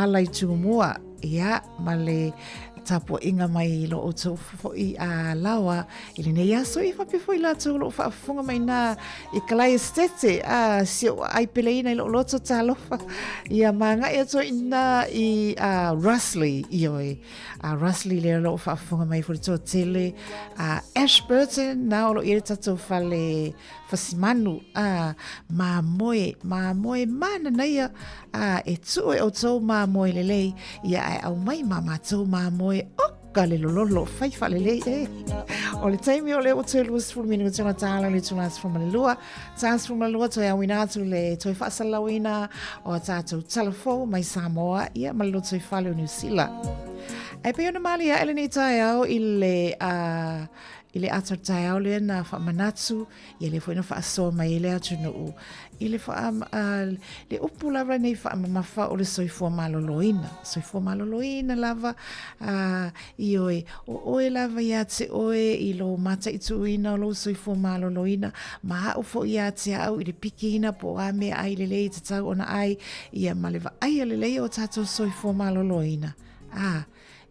[SPEAKER 8] Ala i Tumua, ia, ma le tapuaiga mai i lo outou foi a laoa i lenei aso, ia faapea foi latou o lo o faafofoga mai inā i Kalaesetete, a si ou aai peleina i lou loto talofa. Ia magai atu ai inā i a Rusley, ioe. A Rusley lea o lo o faafofoga mai foi le toatele. A Ashburton, na o lo o i ai le tatou fale fasimanu. A mamoe, mamoe mananaia. A e tuu e outou mamoe lelei, ia ae aumai ma matou mamoe. Oka le lololo, fai faalelei e. O le taimi o lea ua toe 20 minute ona tala le itula 12. Ta 12 toe auina atu le toe faasalalauina o a tatou tala fou mai Samoa ia ma le lotoifale o Niu Sila. Ae pei ona malie ae lenei taeao i le, i le ata o le taeao lea na faamanatu ia lea foi na faasoa mai ai le atunuu i le, faa, le upu lava lenei faamamafa o le soifua maloloina. Soifua maloloina lava, ioe, o oe lava ia te oe i lou mataituina o lou soifua maloloina, ma au foi ia te au i le pikiina po o a meaai lelei e tatau ona ai, ia ma le vaaia lelei o tatou soifua maloloina. Ā,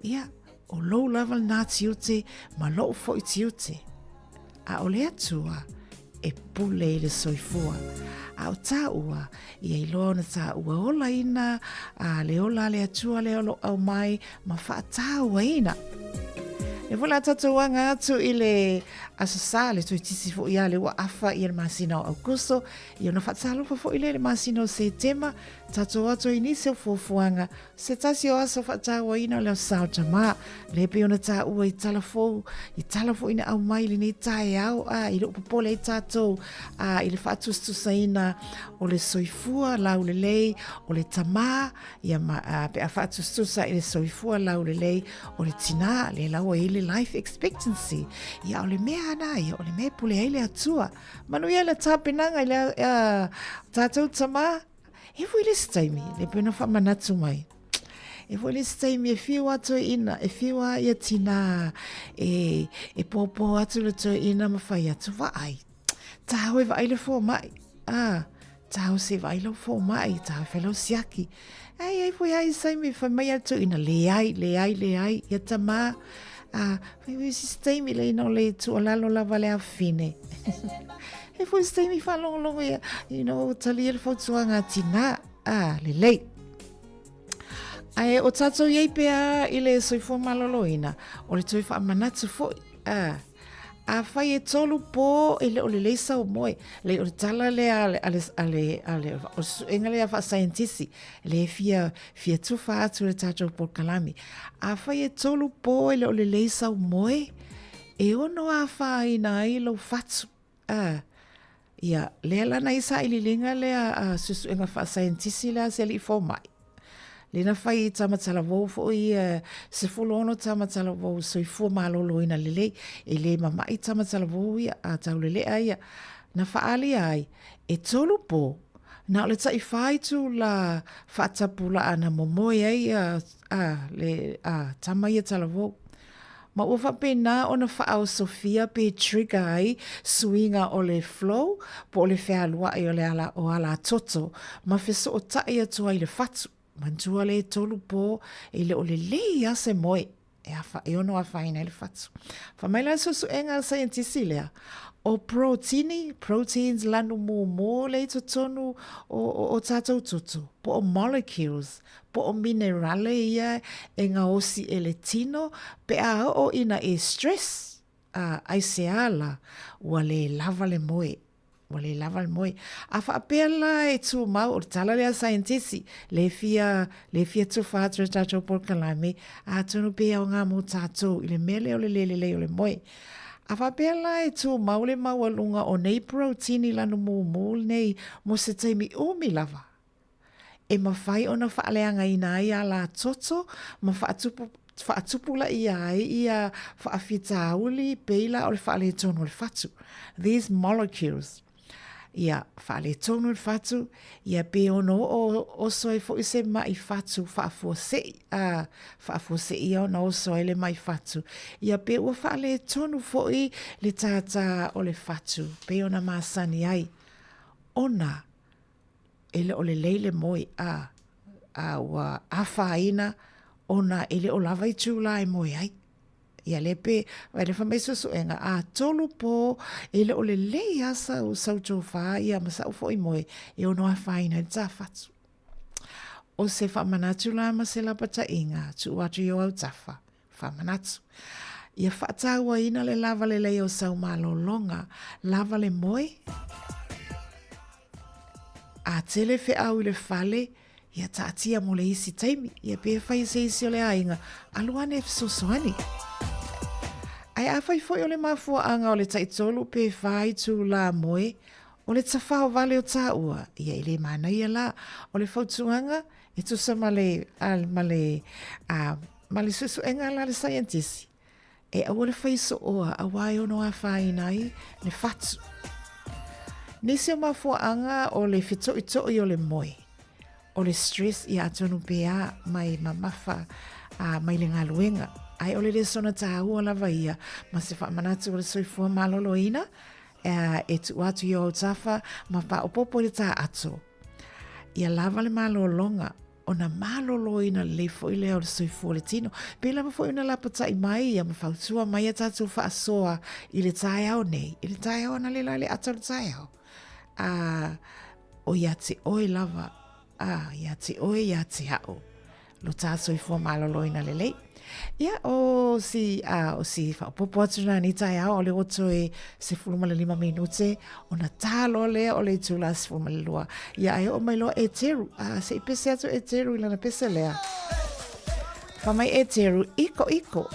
[SPEAKER 8] ia, o lou lava lena tiute ma lou foi tiute. A o le Atua e pule i le soifua. A o tāua, ia iloa ona tāua olaina a le ola a le Atua lea o lo o aumai ma faataauaina. Lea foi la tatou aga atu i le Aso Sa, le toeititi foi a lea ua afa ia le masina o Aukuso, ia ona faatalofa foi lea i le masina o Setema, tatou atu ai nisi o fuafuaga Se tasi o aso faatauaina o le Aso Sa o Tamā, lea pei ona taua i tala fou, i tala foi na aumai i lenei taeao, a, i lou popole ai tatou, a, i le faatusatusaina o le soifua laulelei o le tamā, ia ma, a, pe a faatusatusa i le soifua laulelei o le tinā, lea la ua i ai le life expectancy. Ia, o le mea lava ia, o le mea e pule ai le Atua. Manuia le tapenaga i le, a, tatou tamā. E foi le isi taimi, le pei ona faamanatu mai. E foi le isi taimi e whiu a toeaina, e whiu a ia tinā, e, e poapoa atu le toeaina ma fai atu, vaai. Tāu e vaai le fomai. Ah, tāu se vaai lau fomai, tāu e fai lau siaki. Ai, ai foi ai isi taimi, fai mai a le toeaina, leai, leai, leai, ia tamā. Ah, fai foi isi taimi le ina o le tuualalo lava le afafine. E foi se taimi faalogologo ia, you know, talia le fautuaga a tinā. Ah, lelei. Ae o tātou i ai pea i le soifua maloloina, o le toe faamanatu foi. Ah, afai e tolu pō e le o lelei sau moe, lei o le tala lea a le, a le, a le, a le, o le suega lea faasaienitisi, le fia, fia tufa atu le tatou polokalame. Afai e tolu pō e le o lelei sau moe, e ono afaina ai lou fatu. A, ia, lea la na i sailiiliga lea a suesuega faasaienitisi lea a se alii fomai. Lea na fai i tama talavou foi ia, 16 tama talavou soifua maloloina lelei, e le mama'i tama talavou ia, a taulelea ia. Na faaalia ai, e tolu po, na o le taifa itula faatapulaa na momoe ai a, a, le, a, tama ia talavou. Ma ua faapena ona faaosofia pe trigger ai suiga o le flow po o le fealuai o le ala o alatoto ma fesootai atu ai le fatu. Manatua le tolu po e le o lelei a se moe e afa e ono afaina ai le fatu. Fai mai la le suesuega a le saienitisi lea, o protini, proteins, lanu mumu lea i totonu o, o, o tatou toto, po o molecules Po o minerale ia e gaosi e le tino pe a oo ina e stress, a aisea la, ua le lava le moe. Ua le lava le moe. A faapea la e tumau, o le tala lea a saienitisi, le fia, le fia tufa atu e tatou polokalame, atonu pe aoga mo tatou i le mea lea o le le lelei o le moe. A faapea la e tumau le maualuga o nei proteini lanumumu nei mo se taimi umi lava, e mafai ona faaleagaina ai alatoto ma faatupu faatupulaia ai ia faafitauli pei la o le faaletonu o le fatu. These molecules ia faaletonu le fatu, ia pe ono oo oso ai foi se mai fatu faafuasei, a faafuaseia ona oso ai le mai fatu, ia pe ua faaletonu foi le tātā o le fatu pei ona masani ai, ona e le o lelei le moe, a, a ua afaina ona e le o lava itulā e moe ai. Ia lea pe, vai lea fai mai suesuega, a tolu pō, e le o lelei lava sau, sau tofa ia ma sa'u foi moe e ono afaina ai le tāfatu. O se faamanatu la ma se lapataiga, tuu atu i o autafa, faamanatu. Ia faatauaina le lava lelei o sau malologa, lava le moe, a tele feau i le fale, Ia taatia mo le isi taimi, ia pe fai e se isi o le aiga, alu ane e fesoasoani. Ae afai foi o le mafuaaga o le taitolu pe whā itulā moe, o le tawhao vale o tāua, ia e le manaia la, o le fautuaga, e tusa ma le, a, ma le, a, ma le suesuega la le saienitisi, E aua le whai sooa auā e ono afaina ai le fatu. Nisi o mafuaaga o le fetoʻitoʻi o le moe, o le stress ia atonu pea mai mamafa a mai le galuega, ae o le lesona tāua lava ia ma se faamanatu o le soifua maloloina e tuu atu i o autafa ma faaopoopo i le tā ato. Ia lava le malologa ona maloloina lelei foi lea o le soifua o le tino. Pei lava foi ona lapatai mai ia ma fautua mai a tatou faasoa i le taeao nei, i le taeao analeila i le ata o le taeao. A, o ia te oe lava, a, ia te oe, ia te a'u. Lo tā soifua maloloina lelei. Ia, o si, a, o si faaopoopo atu na ni taeao o le oto e 15 minute, ona tā loa lea o le itula 12. Ia, ae oo mai loa e Teru, a, se i pese atu e Teru i lana pese lea. Fai mai e Teru, iko iko.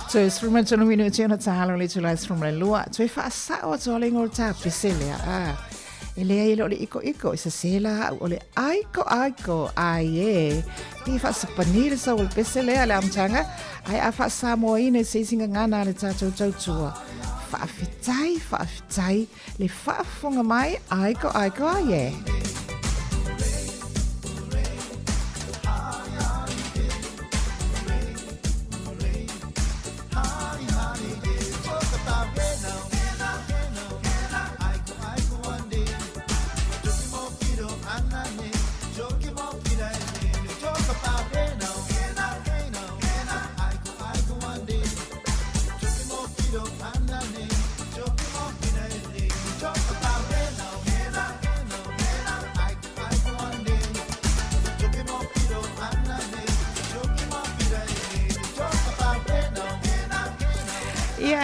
[SPEAKER 8] Toe 13 minuti ona tālo le tula 12. Toe whaasao atu ole ngol tā pese lea. Ah. E leai e le o le ikoiko, e sesē la a'u, o le aiko aiko, ai e. Pei e faasapani le sau o le pese lea i le amataga, ae a faasamoaina i se isi gagana a le tatou tautua. Faafetai, faafetai le faafofoga mai, aiko aiko, ai e.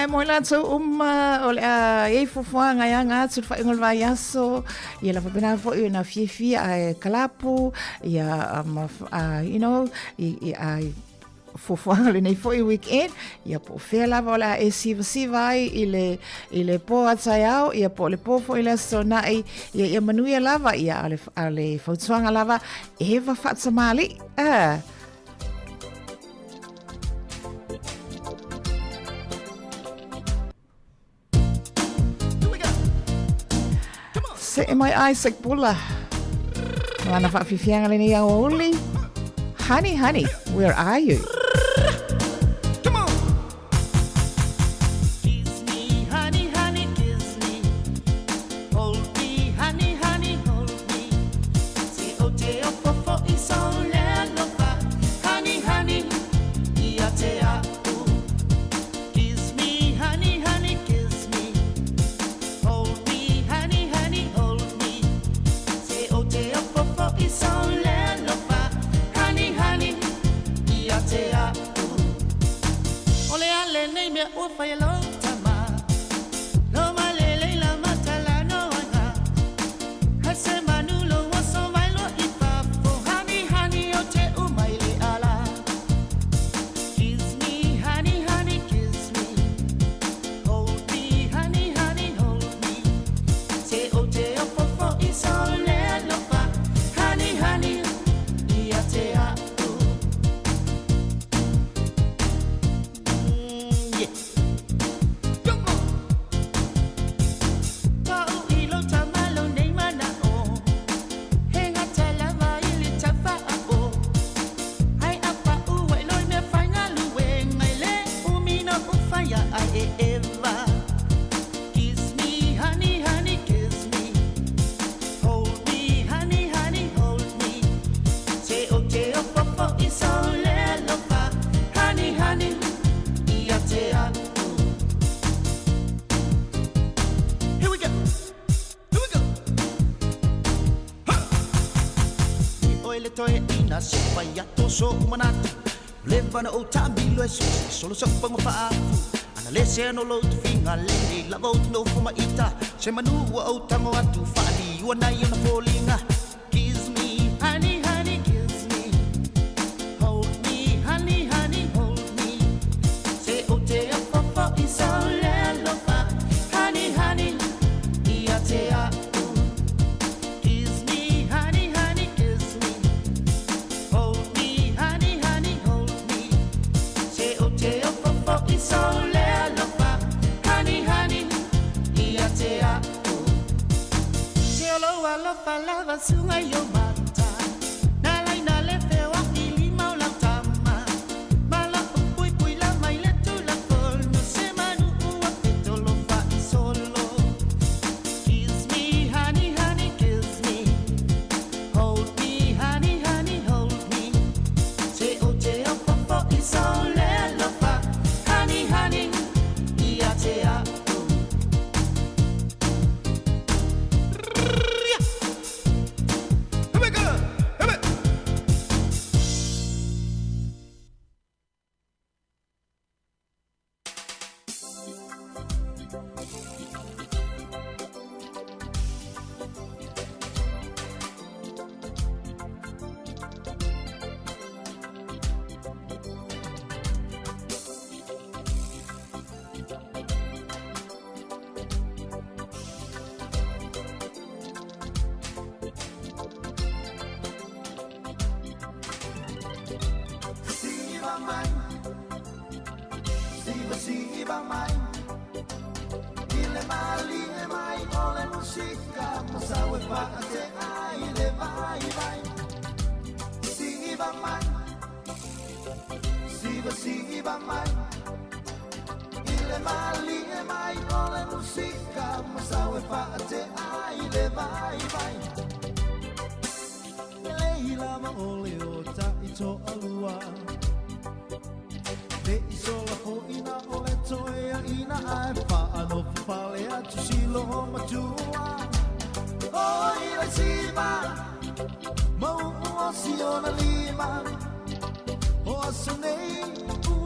[SPEAKER 8] Ia, mo i latou uma o le a i ai fuafuaga e aga atu i le faaiuga o le vaiaso, ia le faapena foi ona fiafia ae kalapu, ia ma, you know, i, i, fuafuaga lenei foi weekend, ia po o fea lava o le a e sivasiva ai i le, i le pō a taeao, ia po o le pō foi i le Aso Toonai, ia, ia manuia lava, ia a le, a le fautuaga lava, eva faatamali'i. Ah. Se'e mai Isaac Bula. Lana faafiafiaga lenei aoauli. Honey, honey, where are you?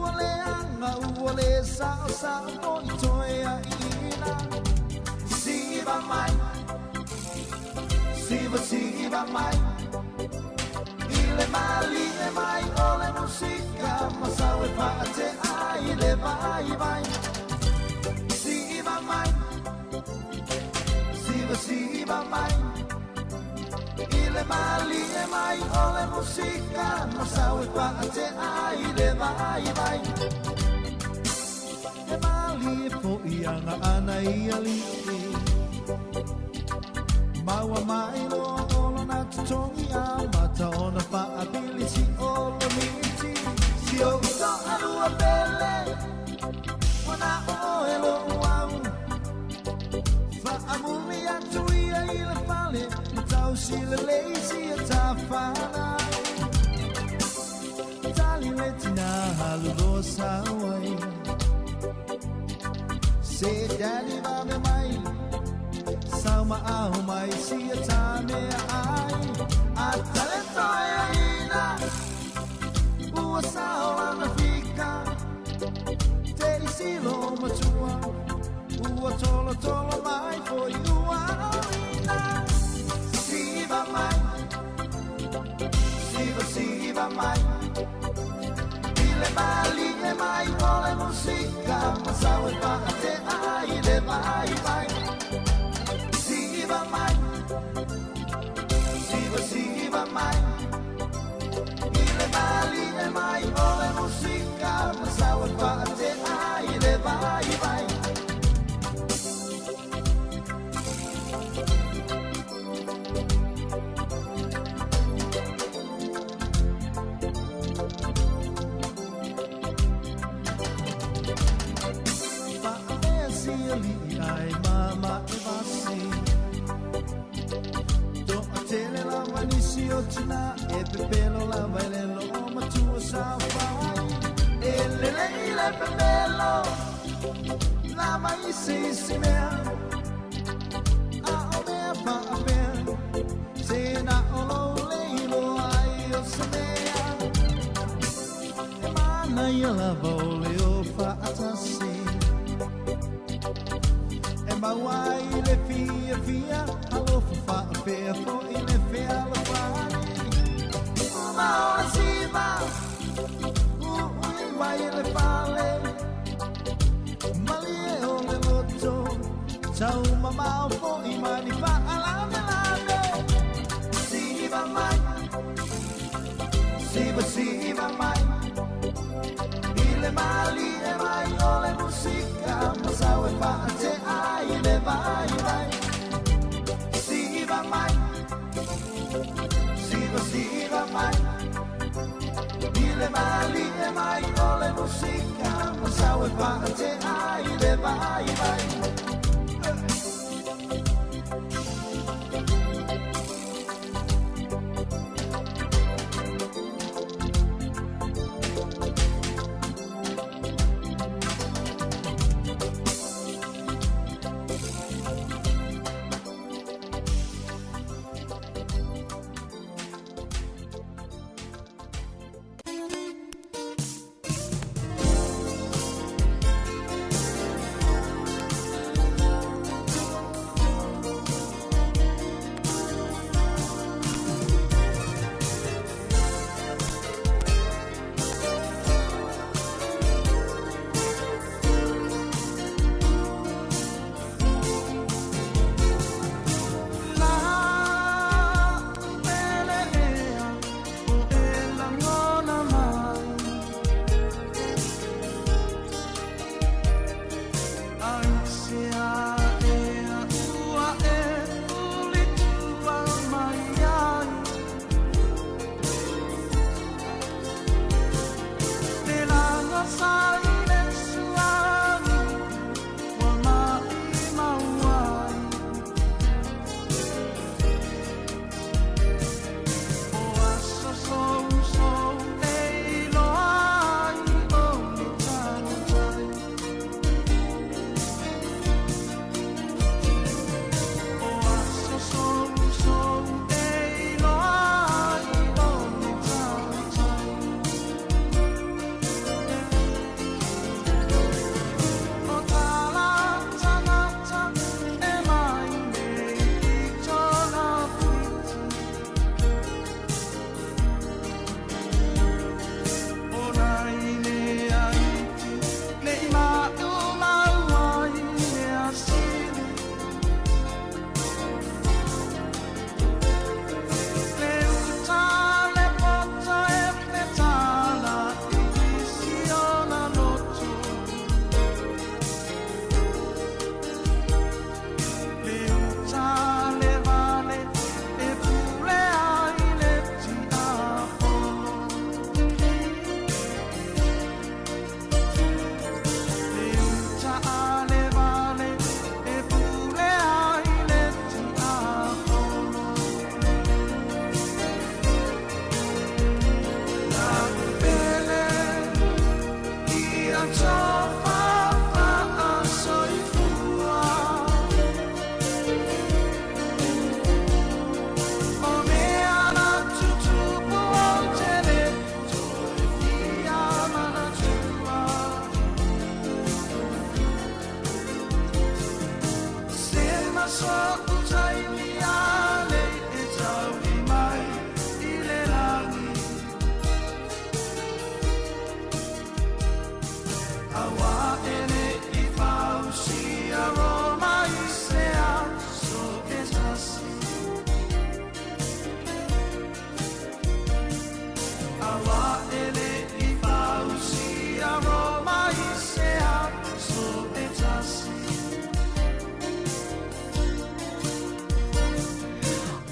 [SPEAKER 15] Ua leaga ua le saosao foi toe aiina. Siva mai, siva siva mai, i le malie mai o le musika ma sau e faatea i le vaivai. Siva mai, siva siva mai, i le malie mai o le musika ma sau e faatea i le vaivai. E malie fo'i aga ana i alii, maua mai loa o lona totogi amata ona faapili si o lomiti. Si ou toalua pele, ua na oe lo'u au, faamuli atu ia i le fale ma tausi lelei sia tafanau. Tali le tina aluloa sau ai, se daddy vave mai, sau ma au mai sia tamea ai. A tale toe aina, ua sao lana fika, te isi lo matua, ua tolo tolo mai foi ua oina. Siva mai, siva siva mai, i le malie mai o le musika ma sau e faatea i le vaivai. Siva mai, siva siva mai, i le malie mai o le musika ma sau e faatea i le vaivai. Faamea sia alii ai mama e vasi, toatele lava nisi o tina e pepelo lava i le loo matua saofai. E lelei le pepelo lava i se isi mea, a o mea faapea se na o lou le iloa ai o se mea. E manaia lava o le o faatasi, e maua ai le fiafia, alofa faapea foi le fealofani. Uma o le siva, ui mai le fale, malie o le loto, tau mamao foi mani faalavelave. Siva mai, siva siva mai, i le malie mai o le musika ma sau e faatea i le vaivai. Siva mai, siva siva mai, i le malie mai o le musika ma sau e faatea i le vaivai.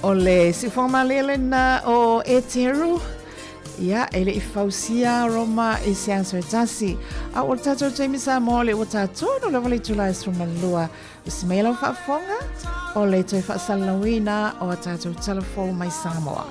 [SPEAKER 8] O le siufoga malie lena o Eteru, ia, e le i fausia Roma i se aso e tasi. A o le tatou taimi Samoa le ua tatonu lava le itula e 12. Usi mai lau faafofoga o le toe faasalalauina o a tatou tala fou mai Samoa.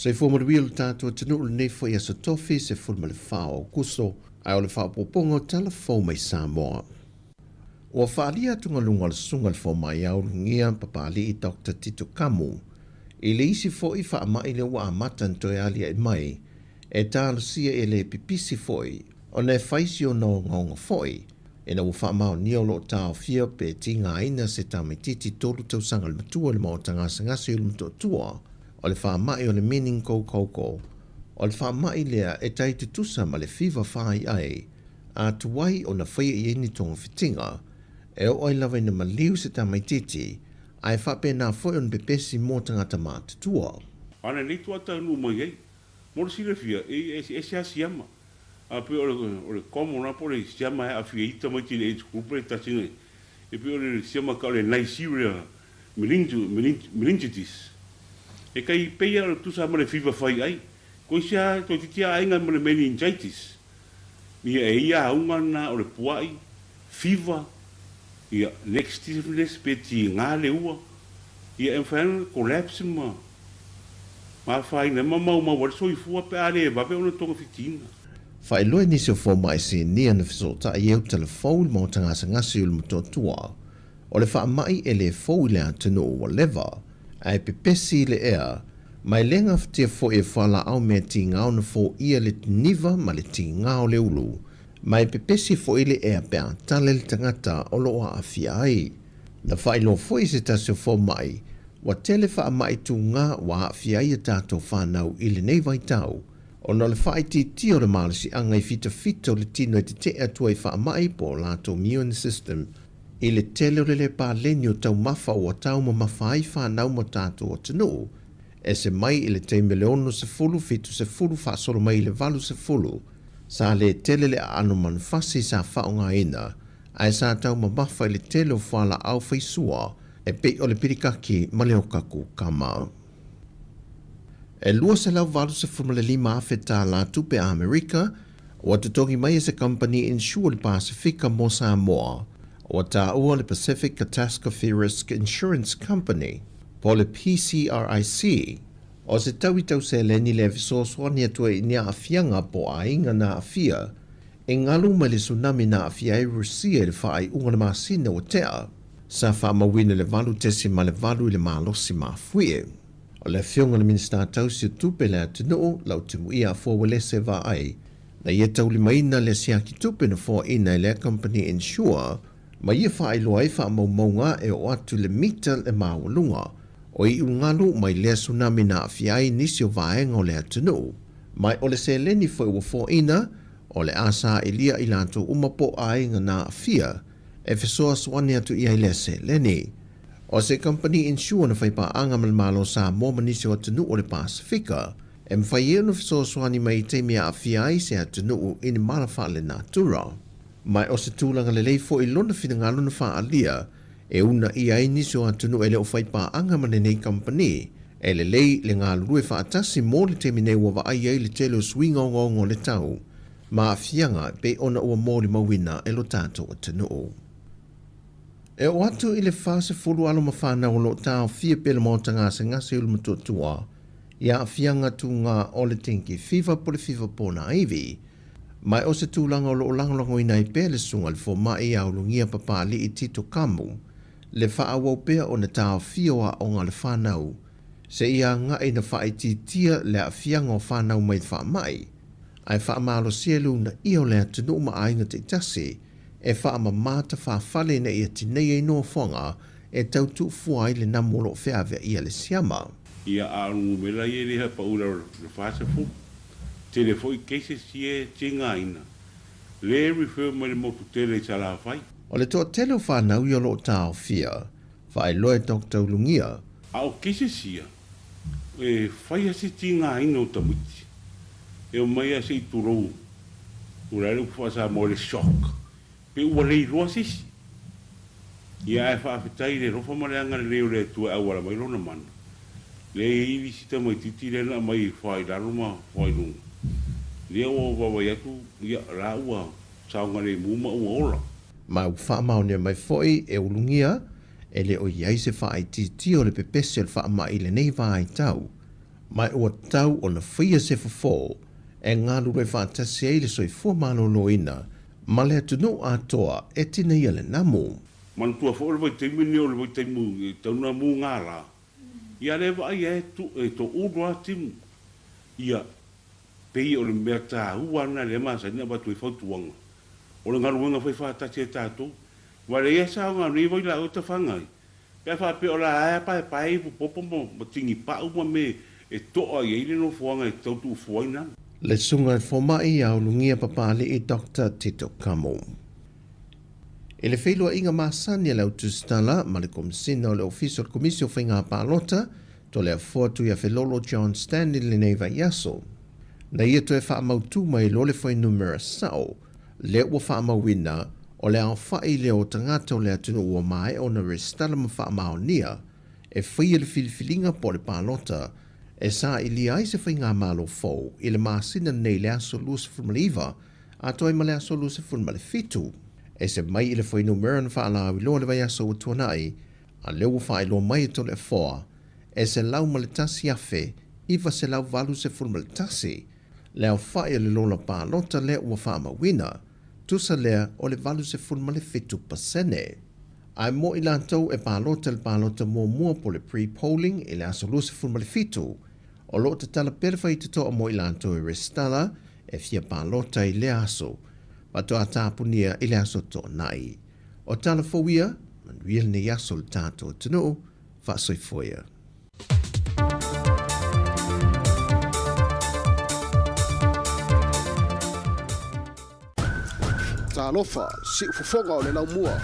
[SPEAKER 6] Soifua manuia lo tatou atunuu lenei foi aso Tofi 14 o Aokuso, ae o le faaopoopoga o tala fou mai Samoa. Ua faaalia atugaluga o le Susuga i le Fomai Aulugia Papalii Doctor Tito Kamu i le isi foi faamai lea ua amata ona toe aliae mai e talosia e le pipisi foi ona e fai si ona ogaoga foi ina ua faamaonia o lo o taofia pe tigaina se tamaitiiti 3 tausaga le matua i le maota gasegase o le Motootua o le faamai o le meningococcal. O le faamai lea e tai tutusa ma le fiva whāiai a tuai ona faia i ai ni togafitiga, e oo ai lava ina maliu se tamaitiiti, ae faapena foi ona pepesi mo tagata matutua.
[SPEAKER 7] Ana nei tuataunuu mai ai. Mo le silafia, e eseese lava siama. A pei o le common lava po o le siama e aafia ai tamaiti i le age group lea e tasi nei, e pei o le siama tau o le Neisseria meningitis. E tai pei lava o le tusa ma le fiva fai ai. Koe isi lava toeitiiti lava aiga ma le meningitis. Ia e ia auga lena o le pua'i, fiva, ia neck stiffness pe tiga le ua, ia e mafai lava ona collapse ma afaina ai ma maumau ai le soifua pe a le vave ona togafitiina.
[SPEAKER 6] Faailoa i nisi o fomai sinia na fesootai ai o tala fou i le maota gasegase o le Motootua. O le faamai e le fou i le atunuu ua leva, ae pepesi i le ea, ma e le gafatia foi e fualaau mea tigao na foia le niva ma le tigā o le ulu, ma e pepesi foi i le ea pe a tale le tagata o lo o aafia ai. Na faailoa foi e se tasi o fomai, ua tele faamai tugā ua aafia ai a tatou fanau i lenei vaitau, ona o le faaitiitia o le malosiaga i fitafita o le tino e tetee atu ai i faamai po o latou immune system i le tele o le lē paleni o taumafa ua taumamafa ai fanau ma tatou atunuu, ese mai i le taimi o le 60, 70 faasolo mai i le 80, sa lē tele le aano manufasi sa faaaogaina, ae sa taumamafa i le tele o fualaau faisua e pei o le pilikaki ma le oka kukama. E $285,000 tālā tupe Amerika ua totogi mai e se kamupani insure le Pasefika mo Samoa, ua taua le Pacific Catastrophe Risk Insurance Company, po o le PCRIC. O se tau i tauseleni lea e fesoasoani atu ai i ni aafiaga po o aiga na aafia e galu mai le tsunami na aafia ai Rusia i le faaiuga o le masina ua tea. Sa faamauina le 8.8 i le malosi mafuie. O le Afioga i le Minisita tausi o Tupe le atunuu, Lautimuia Afua Uelese Vaai, na ia taulimaina le siaki tupe na foaina e lea kamupani Insure ma ia faailoa ai faamaumauga e oo atu i le mita le maualuga o iugalu mai lea tsunami na aafia ai nisi o vaega o le atunuu. Ma o le seleni foi ua foaina, o le a sailia i latou uma po o aiga na aafia e fesoasoani atu i ai lea seleni. O se kamupani insure na faipaaga ma le Malo o Samoa ma nisi o atunuu o le Pasefika, e mafai ai ona fesoasoani mai i taimi e aafia ai se atunuu i ni mala faalenatura. Ma o se tulaga lelei foi lona finagalo na faaalia e uunaia ai nisi o atunuu e le o faipaaga ma lenei kamupani, e lelei le galulue faatasi mo le taimi nei ua vaai ai le tele o suiga ogaoga o le tau ma aafiaga e pei ona ua molimauina e lo tatou atunuu. E oo atu i le 40 alo ma fanau o lo o taofia pea le maota gasegase o le Motootua i aafiaga tugā o le dengue fever po o le fiva ponaivi. Ma o se tulaga o lo o lagolagoina ai pea le Susuga i le Fomai ia Ulugia Papalii Tito Kamu le faaauau pea ona taofia o aoga a le fanau seia agai ina faaitiitia le aafiaga o fanau mai le faamai ae faamalosia le uunaia o le atunuu ma aiga taitasi e faamama tafafale ina ia tinei ai nofoaga e tau tuufua ai le namu o lo o feaveaia le siama.
[SPEAKER 7] Ia, a o le numera ia e le pau i lalo o le 40. Tele foi cases ia e tigaina. Le refer mai le motu tele i Salafai.
[SPEAKER 6] O le toatele o fanau ia o lo o taofia, faailoa e Doctor Ulugia.
[SPEAKER 7] A o cases ia, e fai a se tigaina o tamaiti, e omai a se i tulou, o le a le upu faa-Samoa le shock, pe ua le iloa se isi. Ia ae faafetai i le alofa ma le agalelei o le Atua e auala mai Lona mana. Lea e i ai le isi tamaitiiti lea na aumai e foa i lalo ma foa i luga. Lea ua vaavaai atu, ia, la ua saogalemu ma ua ola.
[SPEAKER 6] Ma ua faamaonia mai foi e ulugia, e le o i ai se faaitiitia o le pepesi o le faamai i lenei vaitau, ma ua tau ona faia se fofo e galulue faatasi ai le soifua maloloina ma le atunuu atoa e tineia le namu.
[SPEAKER 7] Manatua foi o le vaitaimi lenei o le vaitaimi e tau na mugala, ia lea vaai e e toulu lava timu. Ia, pei o le mea taua lena lea e masani ona avatu ai fautuaga, o le galuega fai faatasi a tatou. Aua leai lava se aoga o nei vailaau e tafaga ai, pe a faapea o le a paepae ivu popo ma tigipau ma mea e to'a i ai le nofoaga e tau tuufua ai nanu.
[SPEAKER 6] Le Susuga i le Fomai ia Ulugia Papalii Doctor Tito Kamo. I le feiloaiga masani a le Autusitala ma le Komesina o le Ofisa o le Komisi o Faiga Palota, Toleafoa Tuiafelolo John Stanley lenei vaiaso. Na ia toe faamautu mai loa le fuainumera sao, lea ua faamauina o le aofai lea o tagata o le atunuu ua maea ona resitala ma faamaonia e faia le filifiliga po o le palota e sailia ai se faigamalo fou i le masina nei i le aso 29 atoa ai ma le aso 27. Ese mai i le fuainumera na faalauiloa i le vaiaso ua tuanai, a lea ua faailoa mai e Toleafoa, e 101,981 le aofai o le lola palota lea ua faamauina, tusa lea o le 87%. Ae mo i latou e palota i le palota muamua po o le pre-polling i le aso 27, o lo o tatala pea le faitotoa mo i latou e resitala e fia palota i lea aso, faatoa tapunia i le aso Toonai. O tala fou ia, manuia lenei aso i le tatou atunuu, faasoifua ia.
[SPEAKER 9] Talofa, siufofoga o le laumua.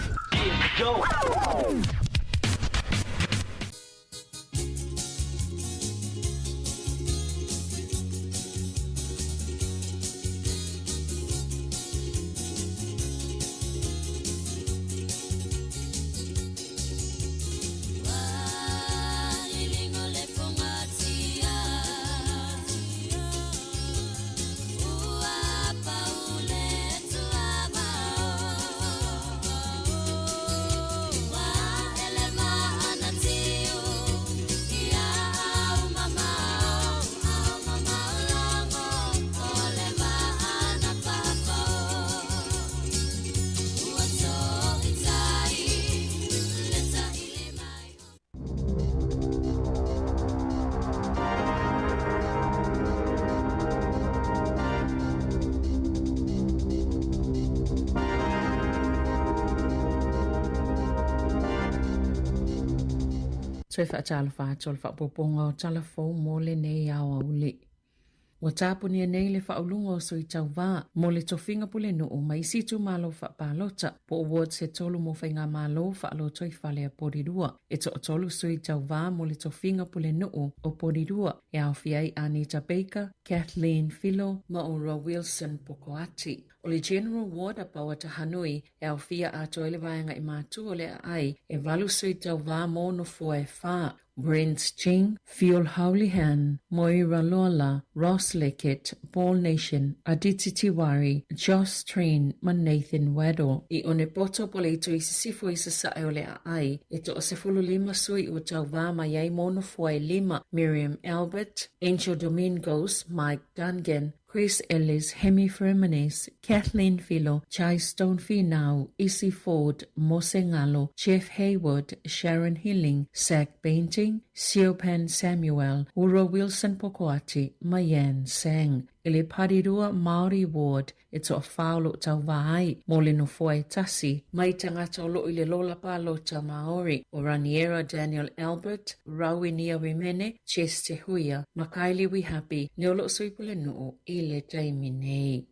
[SPEAKER 3] Toe faatalofa atu o le faaopoopoga o tala fou mo lenei aoauli. Ua tapunia nei le faauluga o sui tauva mo le tofiga pulenuu ma isi itumalo faapalota po o wards e tolu mo faigamalo faalotoifale a Porirua. E toatolu sui tauva mo le tofiga pulenuu o Porirua e aofia ai Anita Baker, Kathleen Filo ma Ora Wilson Pokoati. O le General Ward a Pauatahanui e aofia atoa ai le vaega i Matua o le Aai e valu sui tauva mo nofoa e fa. Brent Ching, Fiol Houlihan, Moira Lola, Ross Leckett, Paul Nation, Aditi Tiwari, Joss Treen ma Nathan Waddell. I Onepoto po le itu i sisifo i sasae o le aai, e toasefululima sui ua tauvā mai ai mo nofoa e lima, Miriam Albert, Angel Domingos, Mike Dungan, Chris Ellis, Hemi Firmanes, Kathleen Filo, Chai Stone Finau, Isi Ford, Mose Ngalo, Jeff Hayward, Sharon Hilling, Zach Painting, Siopan Samuel, Ura Wilson Pokoati ma Yan Sang. I le Parirua Māori Ward e toawhā o loo tauvā ai mō le nofoa e tasi mai tagata o loo i le lola palota Māori o Raniera Daniel Albert, Rawinia Rimene, Jess Te Huia ma Kylie Wihapi, lea o loo sui pulenuu i le taimi nei.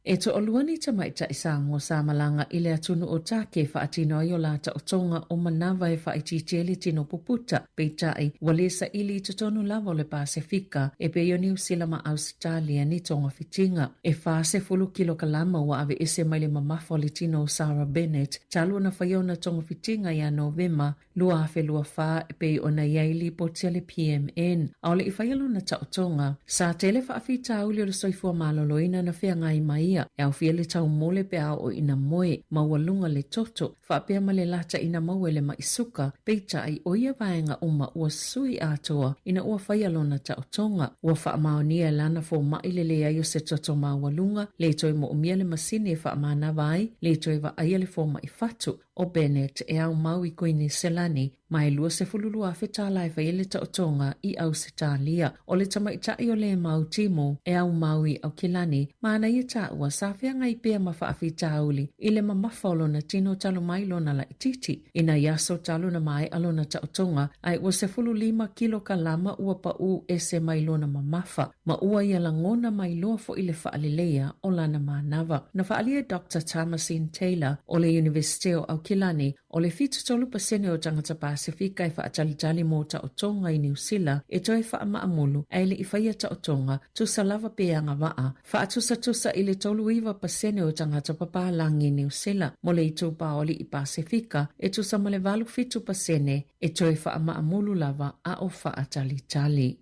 [SPEAKER 3] E toalua ni tamaitai Samoa sa malaga i le atunuu o Take e faatino ai o la taotoga o manava e faaitiitia ai le tino puputa. Peitai, ua le saili i totonu lava o le Pasefika e pei o Niu Sila ma Ausetalia ni togafitiga. E 40 kilokalama ua aveese mai le mamafa o le tino o Sarah Bennett talu ona faia ona togafitiga ia Novema 2024 e pei ona i ai lipoti a le PMN. Aole i faia lona taotoga, sa tele faafitauli o le soifua maloloina na feagai ma ia, e aofia le taumole pe a oo ina moe, maualuga le toto, faapea ma le lata ina maua i le maʻi suka, peitai o ia vaega uma ua sui atoa ina ua faia lona taotoga. Ua faamaonia e lana fomai le leai o se toto maualuga, le toe moomia le masini e faamanava ai, le toe vaaia le fomai fatu, O Bennett e aumau i Kuiniselani, ma e $22,000 tālā e fai ai le taotoga i Ausetalia. O le tamaitai o Lemau Timu e aumau i Aukilani, ma ana ia taua sa feagai pea ma faafitauli i le mamafa o lona tino talu mai lona laitiiti. I nai aso talu na maea lona taotoga, ae ua 15 kilokalama ua paū ese mai lona mamafa. Ma ua ia lagona mai loa foʻi le faaleleia o lana manava. Na faaalia e Doctor Thomasine Taylor o le Iunivesite o Aukilani, o le 73% o tagata Pasefika e faatalitali mo taotoga i Niu Sila e toe faamaamulu ae le i faia taotoga, tusa lava pe agavaa, faatusatusa i le 39% o tagata papalagi i Niu Sila mo le itupa o alii Pasefika e tusa ma le 87% e toe faamaamulu lava a o faatalitali.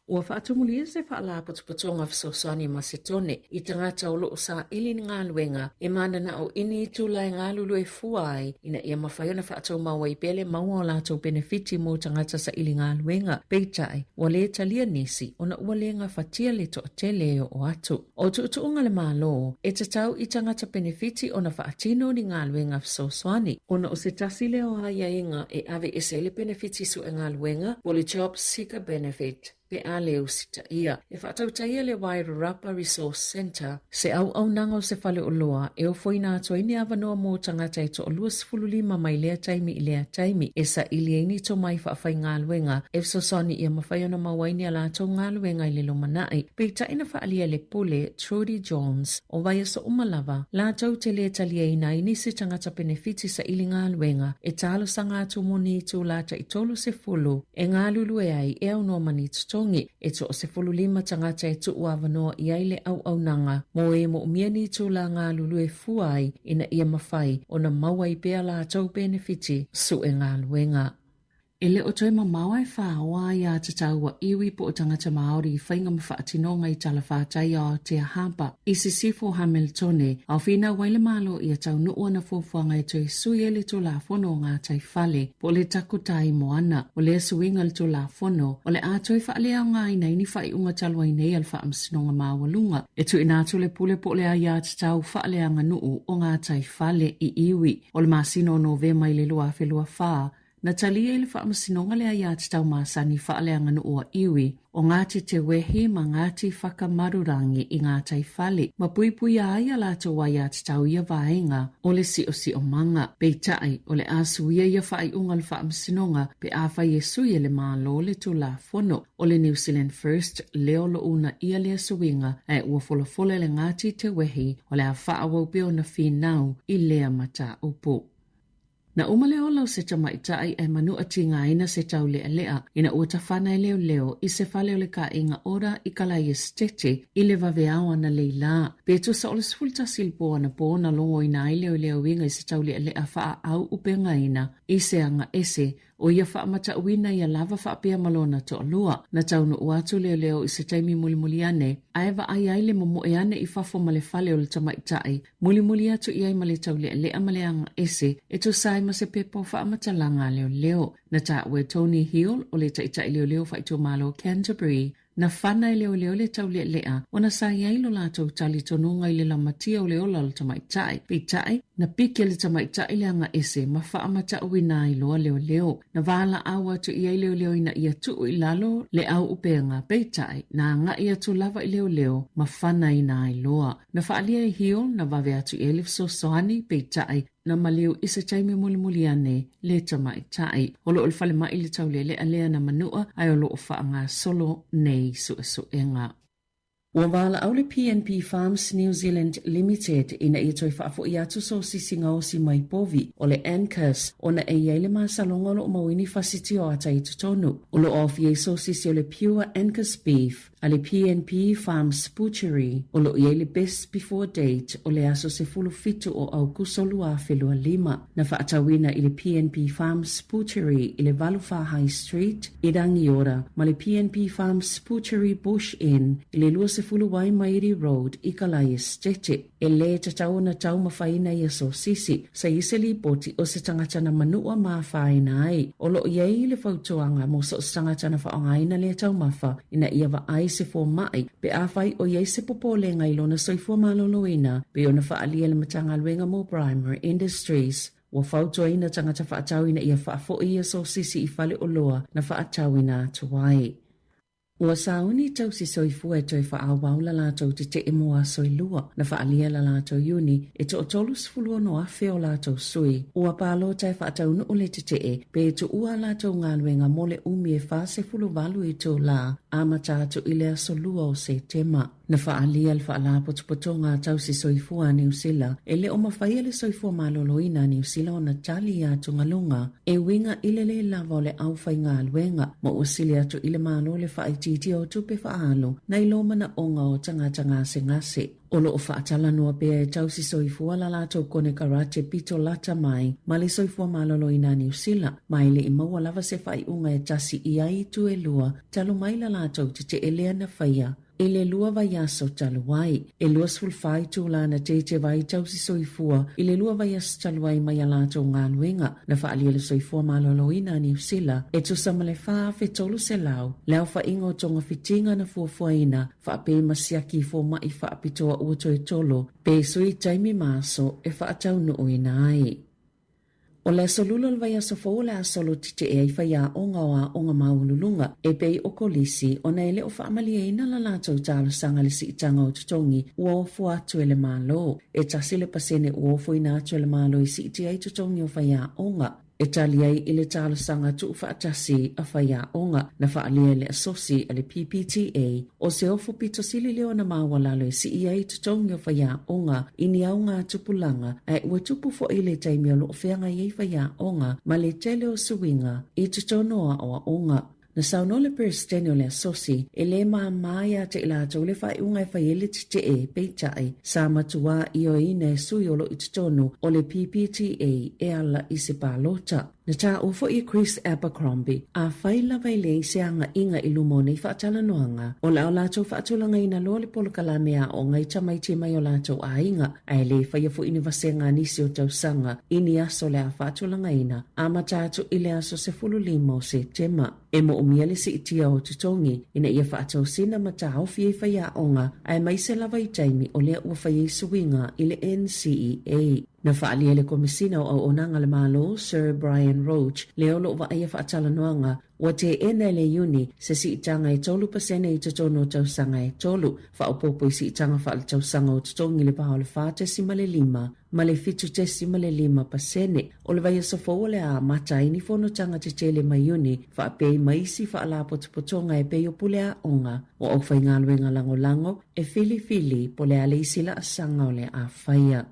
[SPEAKER 3] Ua faatumulia se Faalapotopotoga Fesoasoani Masetone i tagata o lo o saili ni galuega e mananao i ni itula e galulue fua ai ina ia mafai ona faatumau ai pea le maua o latou penefiti mo tagata saili galuega. Peitai, ua le talia nisi ona ua le gafatia le toatele e oo atu. O tuutuuga le Malo, e tatau i tagata penefiti ona faatino ni galuega fesoasoani, ona o se tasi lea o aiaiga e aveese ai le penefiti sue galuega po o le Job Seeker Benefit pe a le usitaia. E faatautaia le Wairarapa Resource Centre, se auaunaga o se faleoloa e ofoina atu ai ni avanoa mo tagata e toalua 15 mai lea taimi i lea taimi e saili ai ni tomai faafaigaluega e fesoasoani ia mafai ona maua ai ni a latou galuega i le lumanai. Peitai na faaalia e le pule, Trudy Jones, o vaiaso uma lava, latou te lē taliaina ai nisi tagata penefiti saili galuega e talosaga atu mo ni itulā tai 30 e galulue ai e aunoa ma ni totogi. E toa-15 tagata e tuu avanoa i ai le auaunaga mo e moomia ni itulā galulue fua ai ina ia mafai ona maua ai pea latou penefiti sue galuega. E le o toe mamao ae whāoa ai a te taua iwi po o tangata Māori i whainga ma whaatinoga i talawhātai a Aotea Harbour i Sisifo Hamiltone, ao whinau ai le Malo ia taunuu ana fuafuaga e toe sui ai le Tulafono o Ngā Tai Fale po o le Takutai Moana. O lea suiga le Tulafono o le a toe faaleaogaina ai ni faaiuga talu ai nei a le Faamasinoga Maualuga e tuuina atu le pule po o le aiatatau faaleaganuu o Ngā Tai Fale i iwi o le masina o Novema i le 2024 Na talia i le Faamasinoga le aiatatau masani faaleaganuu a iwi o Ngāti Te Wehi ma Ngāti Whakamarurangi i ngā tai fale, ma puipuia ai a latou aiatatau ia vaega o le siosiomaga. Peitai, o le a suia ia faaiuga o le Faamasinoga pe afai e sui e le Malo le Tulafono o le New Zealand First lea o lo o uunaia lea suiga ae ua folafola e le Ngāti Te Wehi o le a faaauau pea ona finau i lea mataupu. Na uma le ola o se tamaitai ae manua tigaina se taulealea ina ua tafana e leoleo i se fale o le kaaiga ora i Kalaiesetete i le vaveao analeila. Pe tusa o le 11 i le po anapo na logoina ai leoleoiga i se taulealea faaau upegaina i se aga ese o ia faamatauina ia lava faapea ma lona toalua. Na taunuu atu leoleo i se taimi mulimuli ane ae vaai ai le momoe ane i fafo ma le fale o le tamaitai Mulimuli atu i ai ma le taulealea ma le aga ese e tusa ai ma se pepa o faamatalaga a leoleo. Na taua e Tony Hill o le taitai leoleo faaitumalo Canterbury, na fana e leoleo le taulealea ona sa i ai lo latou talitonuga i le lamatia o le ola o le tamaitai. Peitai, na pike le tamaitai le aga ese ma faamatauina ai loa leoleo. Na valaau atu i ai leoleo ina ia tuu i lalo le au upega, peitai, na agai atu lava i leoleo ma fanaina ai loa. Na faaalia e Hill na vave atu i ai le fesoasoani, peitai, na maliu i se taimi mulimuli ane le tamaitai. O lo o le falemai le taulealea lea na manua ae o lo o faagasolo nei suesuega. Ua valaau le PNP Farms New Zealand Limited ina ia toe faafoi atu sosisi gaosi mai povi o le Anchors ona e i ai le masaloga o lo o mauini fasiti o ata i totonu. O lo o aofia ai sosisi o le Pure Anchors Beef a le PNP Farms Butchery o lo o i ai le best before date o le aso 17 o Aokuso 2025. Na faatauina i le PNP Farms Butchery i le 84 High Street, i Rangiora ma le PNP Farms Butchery Bush Inn i le 20 Waimairi Road i Kalai Estate. E lē tatau ona taumafaina ia sosisi, sa i se lipoti o se tagata na manua ma afaina ai. O lo o i ai le fautuaga mo so o se tagata na faaaogaina lea taumafa ina ia vaai se fomaʻi pe afai o i ai se popolega i lona soifua maloloina pei ona faaalia e le Matagaluega mo Primary Industries. Ua fautuaina tagata faatau ina ia faafoi ia sosisi i fale oloa na faatauina atu ai. Ua sauni tausi soifua e toe faaauau la latou tetee mo aso e lua, na faaalia la latou iuni e toatolu 16,000 o latou sui. Ua palota e faataunuu le tetee pe tuua a latou galuega mo le umi e 48 itulā amata atu i le aso 2 o Setema. Na faaalia le Faalapotopotoga a Tausi Soifua a Niu Sila e le o mafai e le soifua maloloina a Niu Sila ona tali i atugaluga e uiga i le lē lava o le aufaigaluega ma ua sili atu i le Malo le faaitiitia o tupe faaalu nai lo manaoga o tagata gasegase. O lo o faatalanoa pea e Tausi Soifua la latou konekarate pito lata mai ma le soifua maloloina a Niu Sila ma e le i maua lava se faaiuga e tasi i ai itu e lua talu mai la latou tetee lea na faia I le lua vaiaso talu ai, e 24 itulā na teteva ai tausi soifua i le lua vaiaso talu ai mai a latou galuega na faaalia le soifua maloloina a Niu Sila e tusa ma le 4,300 le aofaiga o togafitiga na fuafuaina faapei ma siaki i fomai faapitoa ua toe tolo pe sui taimi ma aso e faataunuuina ai. O le aso Lula o le vaiaso fou o le a solo tetee ai faiaoga o aoga maualuluga e pei o kolisi ona e le o faamalieina la latou talosaga le siitaga o totogi ua ofo atu e le Malo. E 1% ua ofoina atu e le Malo e siitia ai totogi o faiaoga e tali ai i le talosaga tuufaatasi a faiaoga na faaalia e le Asosi a le PPTA. O se ofo pito sili lea ona maualalo e sii ai totogi o faiaoga i ni auga tupulaga, ae ua tupu foi le taimi o lo o feagai ai faiaoga ma le tele o suiga i totonu o aoaoga. Na saunoa le Peresetene o le Asosi, e lē māmā iā te i latou le faaiuga e fai ai le tetee, peitai, sa matuā ioeina e sui o lo o i totonu o le PPTA e ala i se palota. Na taua foi e Chris Abercrombie, afai lava e leai se agaiga i luma o nei faatalanoaga, o le a o latou faatulagaina loa le polokalame aoga i tamaiti mai o latou aiga, ae le faia foi ni vasega a nisi o tausaga i ni aso o le a faatulagaina, amata atu i le aso 15 o Setema. E moomia le siitia o totogi ina ia faatosina ma taofi ai faiaoga aemaise lava i taimi o lea ua fai ai suiga i le NCEA. Na faaalia e le Komesina o Auaunaga a le Malo, Sir Brian Roche, lea o lo o vaaia faatalanoaga, ua teena e le Iuni se siitaga e 3% i totonu o tausaga e tolu, faaopoopo i siitaga faaletausaga o totogi i le va o le 4.5 ma le 7.5%. O le vaiaso fou o le a amata ai ni fonotaga tetele ma Iuni faapea i ma isi faalapotopotoga e pei o pule aoga o aufaigaluega lagolago e filifili po o le a le isi laasaga o le a faia.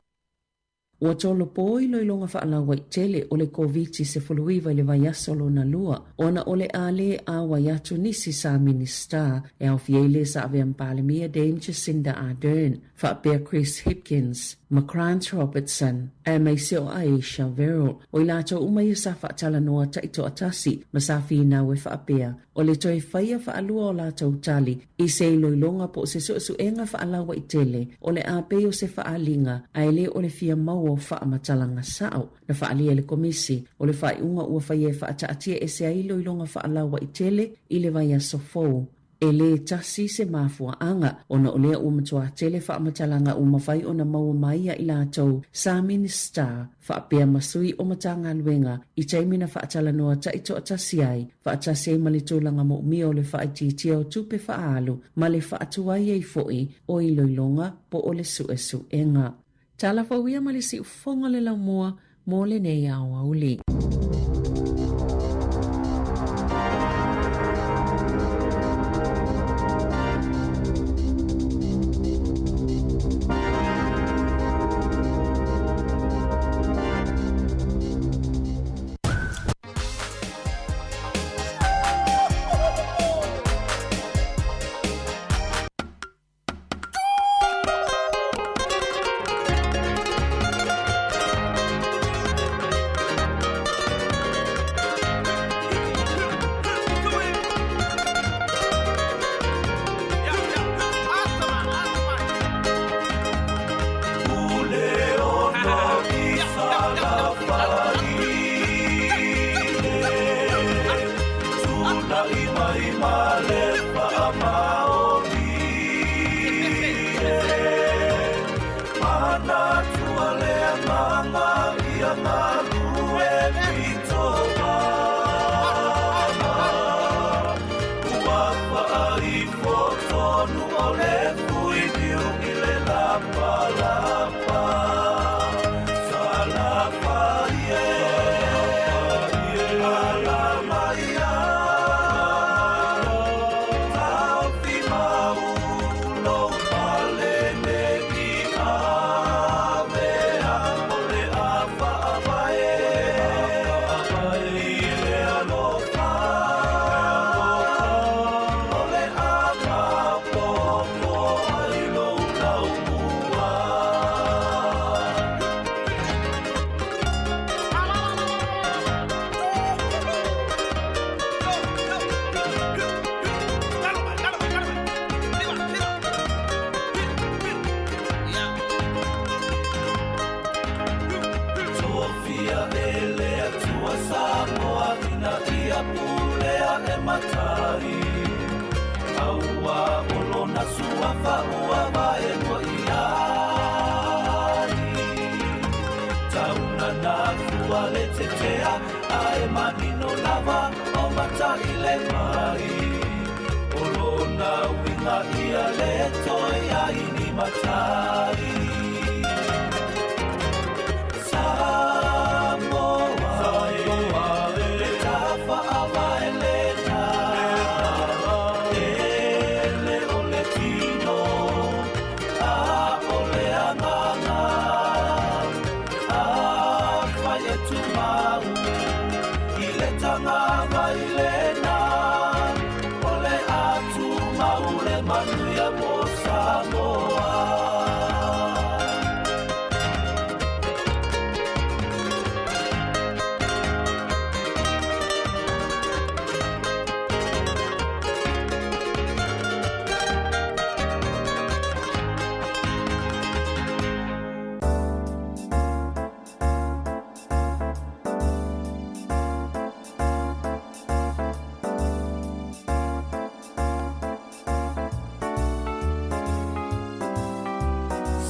[SPEAKER 3] Ua tolopo iloiloga faalauaitele o le Koviti-19 i le vaiaso lona lua ona o le a lē auai atu nisi sa Minisita e aofia ai lē sa avea ma Palemia Dame Jacinda Ardern, faapea Chris Hipkins ma Grant Robertson aemaise o Ayesha Verrall. O i latou uma ia sa faatalanoa taitoatasi ma sa finau e faapea o le toe faia faalua o latou tali i se iloiloga po o se suesuega faalauaitele o le a pei o se faaaliga ae le o le fia maua o faamatalaga sao. Na faaalia e le Komisi o le faaiuga ua faia e faataatia ese ai iloiloga faalauaitele i le vaiaso fou. E lē tasi se mafuaaga, ona o lea ua matuā tele faamatalaga ua mafai ona maua mai ia i latou sa Minisita faapea ma sui o Matagaluega i taimi na faatalanoa taitoatasi ai, faatasi ai ma le tulaga moomia o le faaitiitia o tupe faaalu ma le faatuai ai foi o iloiloga po o le suesuega. Tala fou ia ma le siufofoga o le laumua mo lenei aoauli.
[SPEAKER 15] Samoa ina ia pulea e matai. Aua o lona suafa ua vaelua i ai. Tauna na fua le tetea ae manino lava o matai le mai. O lona uiga ia le toe ai ni matai. Samoa, le tafaavae lena, e le o le tino, a o le agaga. Afai e tumau i le tagavai lena, o le a tumau le manuia mo Samoa.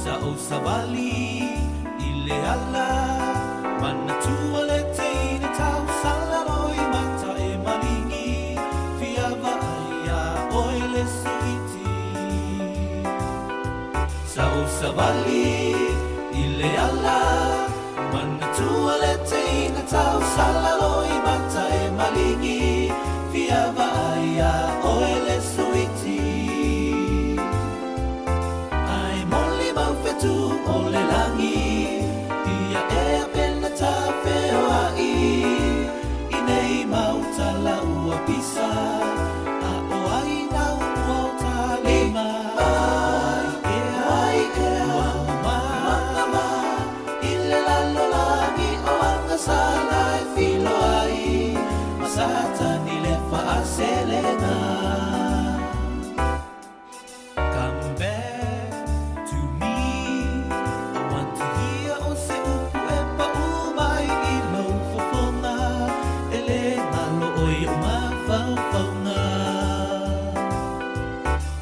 [SPEAKER 15] Sa ou savali i le ala, manatua le teine tausala loi mata e maligi, fia vaai iā oe le suiti. Sa ou savali i le ala, manatua le teine tausala loi mata e maligi, fia vaai iā oe le suiti. Ae molimau fetu o le lagi, ia ea pena tafeoai, i nei mau tala ua pisa, a o ai nau ua o talima. O ai ea, o ai ea, ua mamama, i le lalolagi o agasala e filoai, ma Satani le faaselega. Come back to me, I want to hear o se upu e paʻu mai i lou fofoga, e le galo ʻoe i oʻu mafaufauga.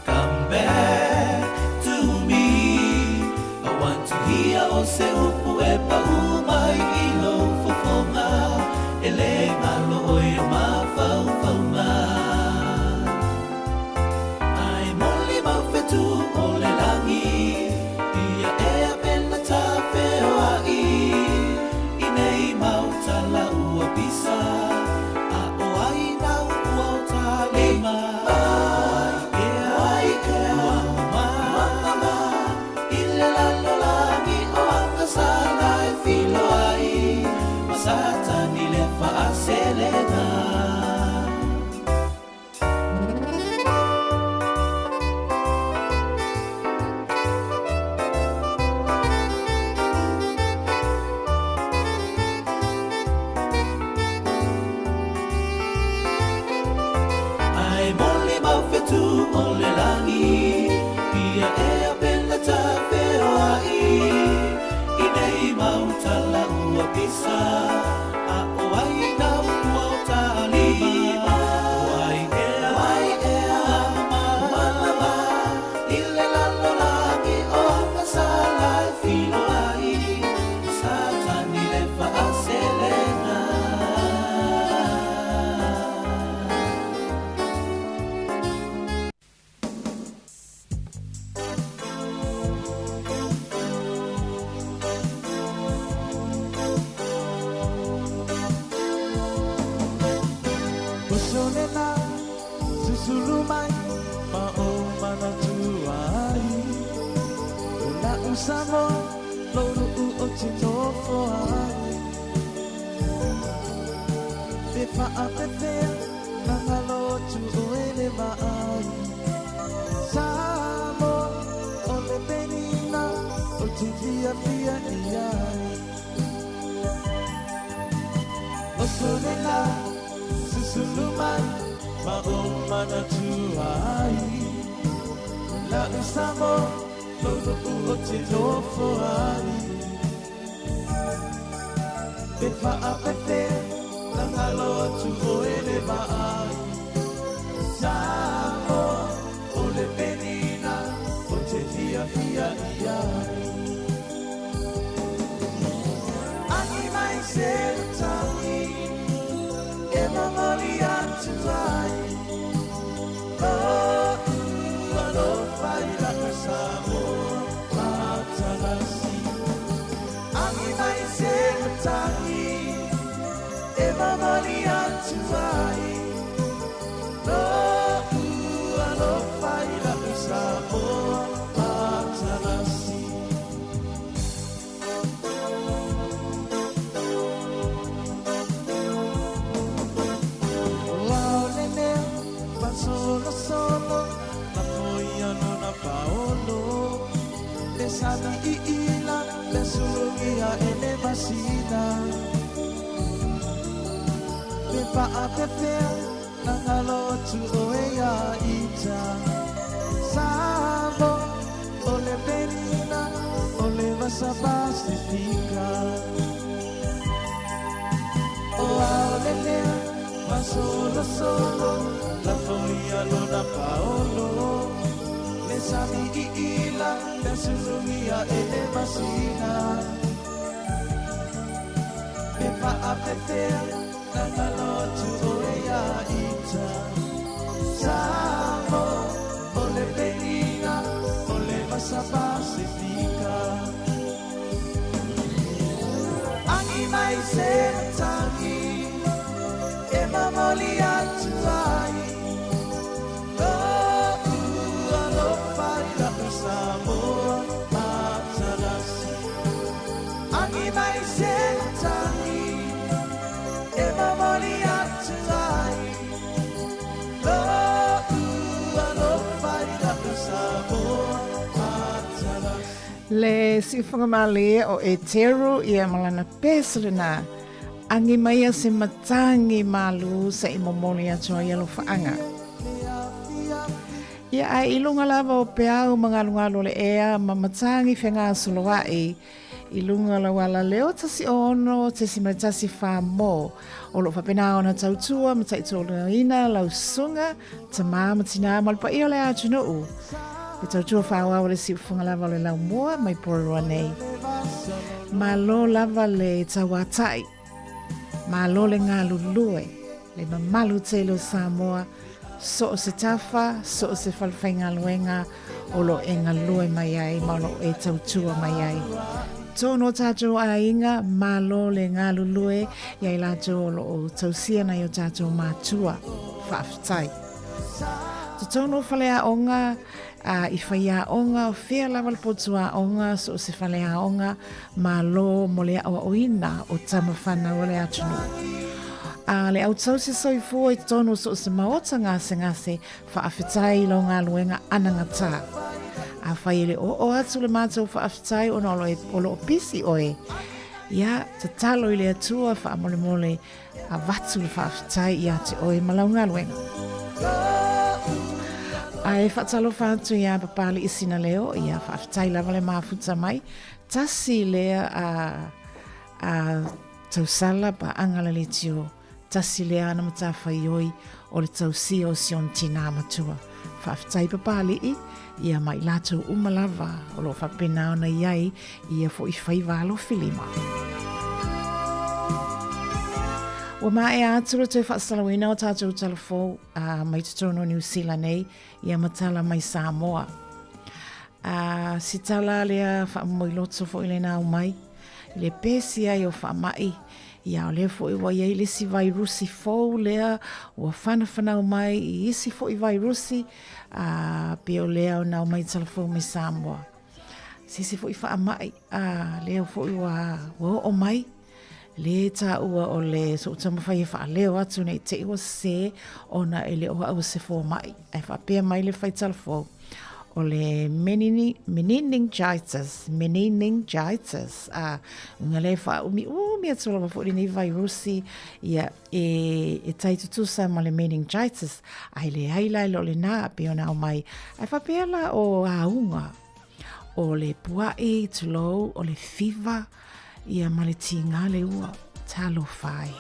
[SPEAKER 15] Come back to me, I want to hear o se upu e paʻu mai i lou fofoga, e le galo ʻoe i oʻu mafaufauga. Ae molimau fetu o le lagi, ia ea pena tafeoai, i nei mau tala ua pisa, a o ai nau ua o talima. O ai ea, o ai ea, ua mamama, i le lalolagi o agasala e filoai, ma Satani le faaselega. Ae molimau fetu o le lagi, ia ea pena tafeoai, i nei mau tala ua pisa, a o ai nau ua o talima. O ai ea, o ai ea, ua mamama, i le lalolagi o agasala e filoai, ma Satani le faaselega.
[SPEAKER 16] Oso lena susulu mai ma o manatua ai. O la'u Samoa lou nu'u o te nofo ai. Pe faapefea na galo atu oe le vaai. Samoa o le penina o te fiafia i ai. Oso lena susulu mai ma o manatua ai. O la'u Samoa lou nu'u o te nofo ai. Pe faapefea Na galo atu oe le vaai Samoa o le penina O te fiafia i ai Agi mai se matagi E momoli atu ai Lo'u alofa i la'u Samoa matalasi Agi mai se matagi E momoli atu ai Lo'u alofa i la'u Samoa matalasi. O ao le leo pasolosolo Lafo ia lona paolo Le sami iila le sulugia e le masina Pe paapefea na galo atu oe ia ita Samoa o le penina o le vasa Pasifika O ao le leo masolosolo Lafo ia lona paolo Le sami iila le sulugia e le masina Pe paapefea na galo atu oe ia ita Samoa o le penina o le vasa Pasifika Agi mai se matagi e momoli atu ai Lo'u alofa i la'u Samoa matalasi Agi mai se matagi e momoli atu ai Lo'u alofa i la'u Samoa matalasi.
[SPEAKER 8] Le siufogamālie o Eteru ia ma lana pese lena. Agi maia se matagi malū se i momoli atu ai alofaaga. Ia ae i luga lava o peau ma galugalu o le ea ma matagi fegasoloaʻi i luga o lau alaleo 106.14 mo o lo o faapena ona tautua ma taitauina lau susuga tamā ma tinā ma le paia o le atunuu. Le tautua faaauau a le siufofoga lava o le laumua mai Porirua nei. Malo lava le tauātaʻi, malo le galulue, le mamalu tele o Samoa, so o se tafa, so o se falefaigaluega o lo o e galue mai ai ma o lo o e tautua mai ai. Tonu o tātou aiga, malo le galulue i ai latou o lo o tausia nai o tātou mātua. Faafetai. Totonu o faleaoga, ā, i faiaoga, o fea lava le potu aoga, so o se faleaoga, malo mo le aʻoaʻoina o tama whanau o le atunuu. A le au tausi soifua i totonu o so o se maota gasegase, faafetai i lau galuega anagatā. Afai e le oo atu le matou faafetai ona o lo o pisi oe, ia, tatalo i le Atua faamolemole avatu le faafetai ia te oe ma lau galuega. Ae faatalofa atu iā Papali'i Sinaleo, ia faafetai lava le mafuta mai. Tasi lea a, a tausala paaga la leitio, tasi lea ana matafaioi o le tausia o si ona tinā matua. Faafetai Papali'i, ia ma i latou uma lava o lo o faapena ona i ai i ia foi faiva alofilima. Ua maea atu le toe faasalauina o tatou tala fou a mai totonu o Niu Sila nei ia ma tala mai Samoa. A si tala lea faamomoiloto foi lena aumai i le pesi ai o faamai ia o lea foi ua i ai le isi vairusi fou lea ua whanafanau mai i isi foi vairusi a pei o lea ona aumai tala fou mai Samoa. Se isi foi faamai a lea foi ua ua oo mai lē taua o le soʻu taumafai e faaleo atu nei te i ua sesē ona e le o au o se fomaʻi ae faapea mai le faitala fou o le meningitis meningitis a uiga lea e faaumiumi atu lava foi lenei vairusi ia e e tai tutusa ma le meningitis ae leai la e le o lenā pei ona aumai ae faapea la o auga o le puaʻi tulou o le fiva ia ma le tīgā le ua. Talofa e.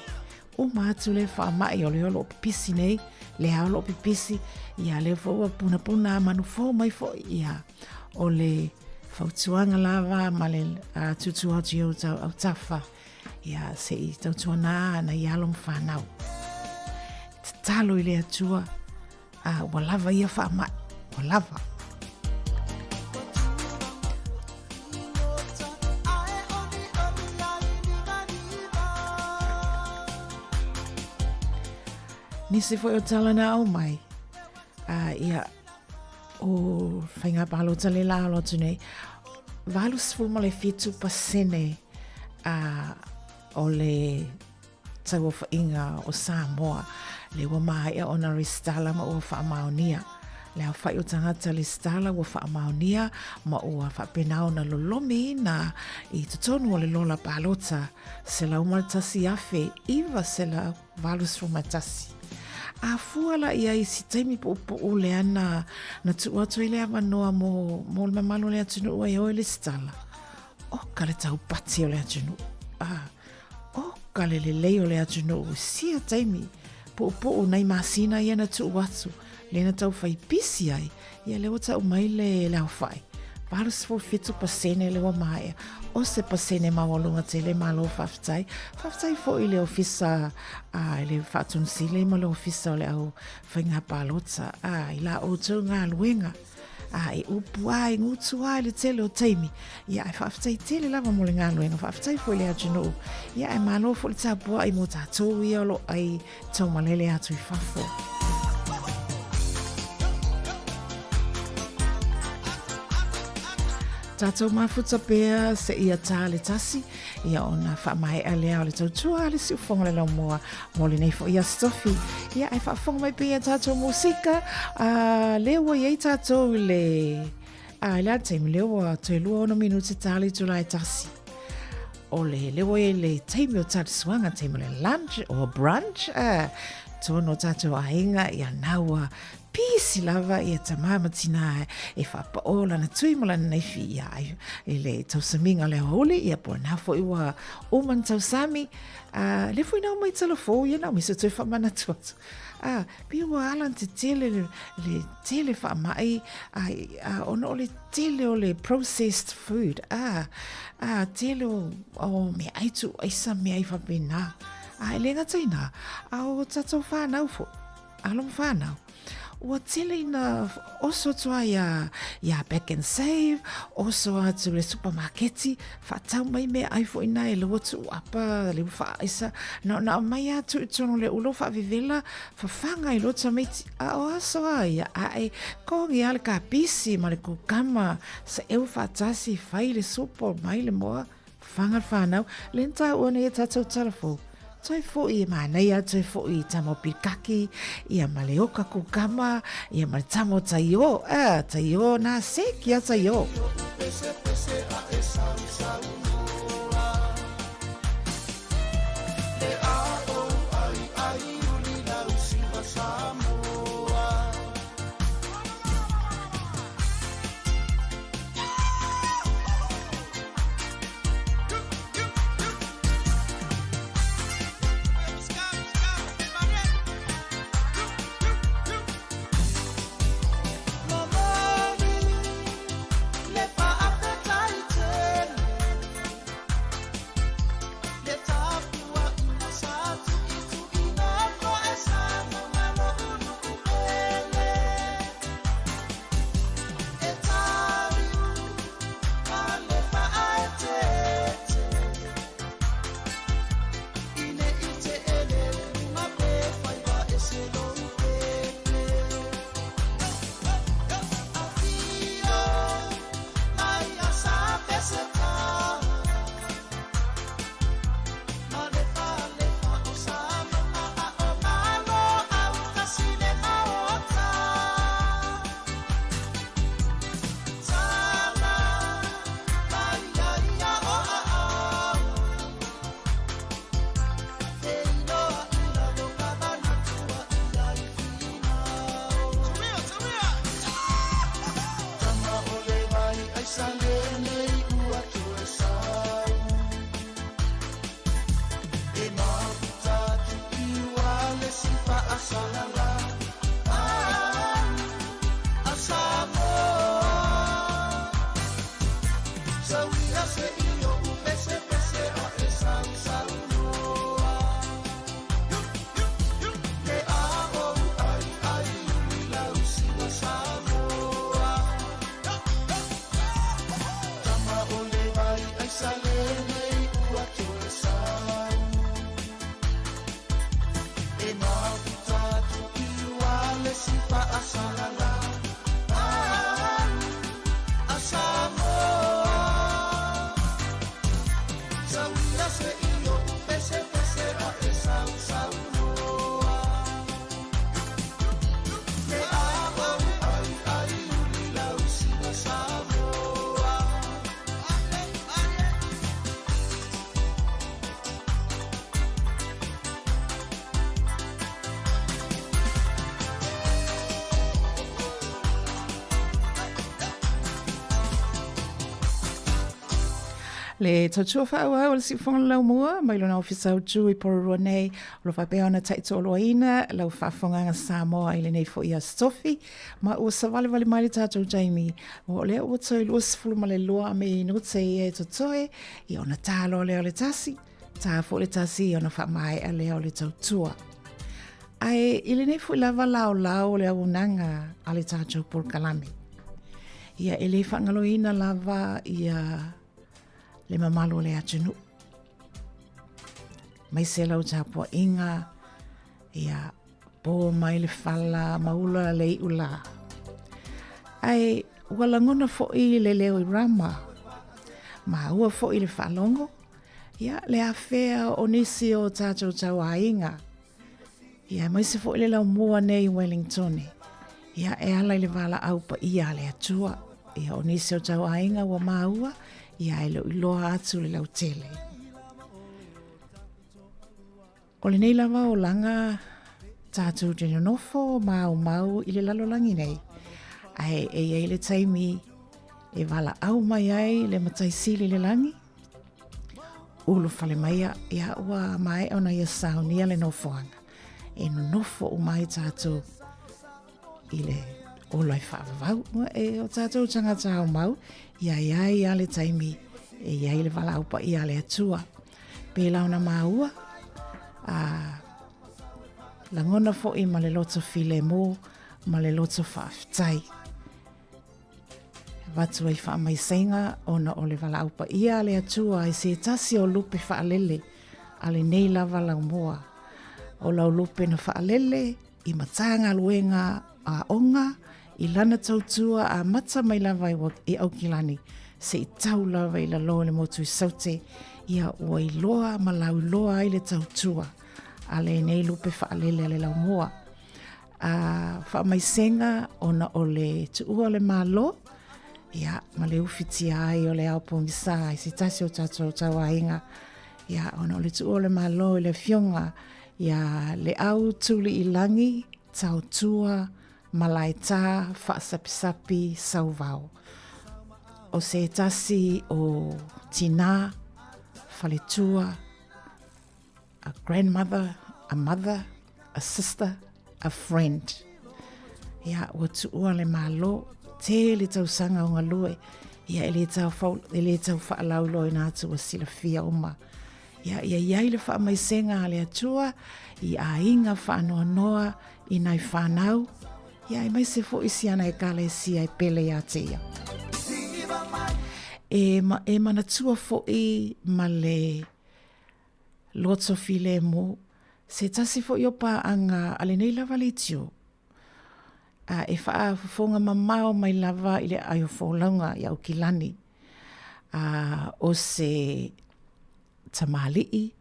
[SPEAKER 8] uma atu lea faamai o lea o lo o pipisi nei, lea o lo o pipisi, ia lea foi ua punapuna a manu fou mai foi, ia o le fautuaga lava ma le tuutuu atu i ou autafa, ia se i tautuana nai alo ma fanau. Tatalo i le Atua, a ua lava ia faamai, ua lava. Nisi foi o tala na au mai, ia, o faiga palota le la alo atu nei, 87% o le tauofaiga o Samoa, le ua maea ona resitala ma ua faamaonia. Le aofai o tagata resitala ua faamaonia ma ua faapena ona lolomiina i totonu o le lola palota 101,981. A fua la i ai i si taimi puupuu lea na, na tuu atu ai le avanoa mo, mo le mamalu o le atunuu e o e resitala, oka le taupati o le atunuu. Ah, Oka le lelei o le atunuu i sia taimi puupuu nai masina ia na tuu atu, lea na tau fai pisi ai, ia lea ua tau mai le, le aofai. 87% lea ua maea. O se pasene maualuga tele, malo faafetai. Faafetai foi i le ofisa, a, i le Faatonusili ma le ofisa o le au faiga palota, a, i la outou galuega. A e upu a, e gutu a i le tele o taimi. Ia, ae faafetai tele lava mo le galuega. Faafetai foi i le atunuu. Ia, ae malo foi le tapuai mo tatou ia o lo o ai taumalele atu i fafo. Tatou mafuta pea seia tā le tasi, ia ona faamaea lea o le tautua a le siufofoga o le laumua mo lenei foi Aso Tofi. Ia, ae faafofoga mai pea i a tatou musika, a, lea ua i ai tatou i le, a, i le a le taimi, lea ua toe 26 minute tā le itula e tasi. O le, lea ua i ai le taimi o talisuaga, taimi o le lunch or brunch, a, tonu o tatou aiga, ia na ua Pisi lava ia tamā ma tinā e faapaʻo lana tui ma lana naifi ia ai i le tausamiga o le aoauli, ia po o lena foi ua uma ona tausami, a lea foi na omai talafou ia na omai se toe faamanatu atu. A, pei ua ala ona tetele le, le tele faamai, a, a, ona o le tele o le processed food, a, a, tele o, o meaai tuuaisa, meaai faapena. A, e le gata i lena, a o tatou fanau foi. Alo ma whanau. Ua tele ina oso atu ai ia, ia Pak'nSave, oso atu le supamaketi, whaatau mai mea ai fo ina e leua tuu apa, leua whaaisa, na na mai atu i tono le ulo whaavevela, whawhanga i lo tamaiti, a o aso a ia, a e kongi a le kapisi ma le kukama, sa eu whaatasi, whai le supo, mai le moa, Whanga whānau, le na tāua nei e tātou talafou. Toe foʻi e mānaia, toe foʻi i tama o Pirikaki, ia ma le oka kukama, ia ma le tama o Taiō, ah, Taiō, nā se ki a Taiō.
[SPEAKER 15] Pese, pese, a e sau, sau noa. Le a o ai, ai, uli lau siva Samoa.
[SPEAKER 8] Le tautua faaauau o le Siufofoga o le Laumua mai lona Ofisa Autu i Porirua nei, o lo o faapea ona taitoaloaina lau faafofogaaga Samoa i lenei foi Aso Tofi, ma ua savalivali mai le tatou taimi, o lea ua toe 22 minute ia e totoe, ia ona tā loa lea o le tasi, tā foi le tasi ona faamaea lea o le tautua. Ae i lenei foi lava laolao o le auaunaga a le tatou polokalame, ia e le faagaloina lava ia le mamalu o le atunuu. Aemaise lau tapuaiga, ia po mai le fala ma ula le iu lā. Ae ua lagona foi le leo i Rama, maua foi le faalogo, ia le afea o nisi o tatou tauaiga, ia aemaise foi le laumua nei i Wellingtone, ia e ala i le valaau paia a le Atua. Ia o nisi o tauaiga ua maua, ia e le o iloa atu le lautele. O lenei lava olaga tatou te nonofo maumau i le lalolagi nei, ae e i ai le taimi e valaau mai ai le Matai Sili i le lagi, ulufale maia, ia ua maea ona ia saunia le nofoaga e nonofo uma ai tatou i le ola e faavavau. E o tatou tagata aumau, ia i ai lava le taimi e i ai le valaau paia a le Atua. Pēlā ona māua, a lagona foi ma le loto filemu ma le loto faafetai. Avatu ai faamaisega ona o le valaau paia a le Atua i se tasi o lupe faalele a lenei lava laumua. O lau lupe na faalele i Matagaluega Aoga i lana tautua amata mai lava i Aukilani se'i tau lava i lalo i le motu i Saute, ia ua iloa ma lauiloa ai le tautua a lenei lupe faalele a le laumua. A faamaisega ona o le tuua o le Malo, ia, ma le ufitia ai o le ao pogisa i se tasi o tatou tauaiga, ia, ona o le tuua o le Malo i le Afioga ia Leau Tuliilagi Taotua Malaetā Faasapisapi Sauvao. O se tasi o tinā, faletua, a grandmother, a mother, a sister, a friend. Ia, ua tuua le Malo, tele tausaga o galue, ia e le tau, e le tau faalauiloaina atu ua silafia uma. Ia, ia i ai le faamaisega a le Atua i aiga faanoanoa i nai whanau, ia aemaise foi si ana ekalesia e pele ia te ia. E, ma, e manatua foi ma le loto filemu, se tasi foi o pāʻanga a lenei lava leitio, a e faafofoga mamao mai lava i le aai o folauga i Aukilani, a o se tamalii,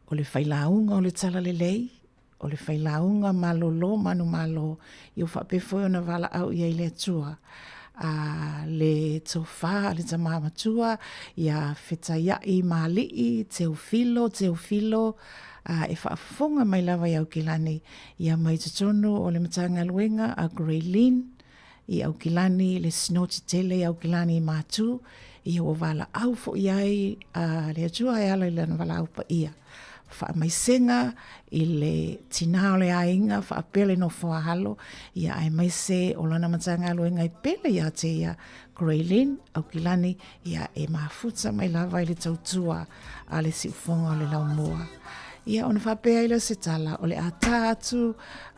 [SPEAKER 8] o le failauga o le talalelei, o le failauga malolo manumalo, ia ua faapea foi ona valaau i ai le Atua. A le tofa a le tama matua ia Fetaiaʻi Maaliʻi Teofilo Teofilo, a e faafofoga mai lava i Aukilani, ia mai totonu o le Matagaluega a Greylin i Aukilani, le Sinoti tele i Aukilani i Matu, ia ua valaau foi ai a le Atua e ala i lana valaau paia. Faamaisega i le tinā o le aiga faapea le nofo a alo, ia aemaise o lana Matagaluega e pele ia te ia Greylin Aukilani, ia e mafuta mai lava i le tautua a le siufoga o le laumua. Ia ona faapea ai lea o se tala, o le a tā atu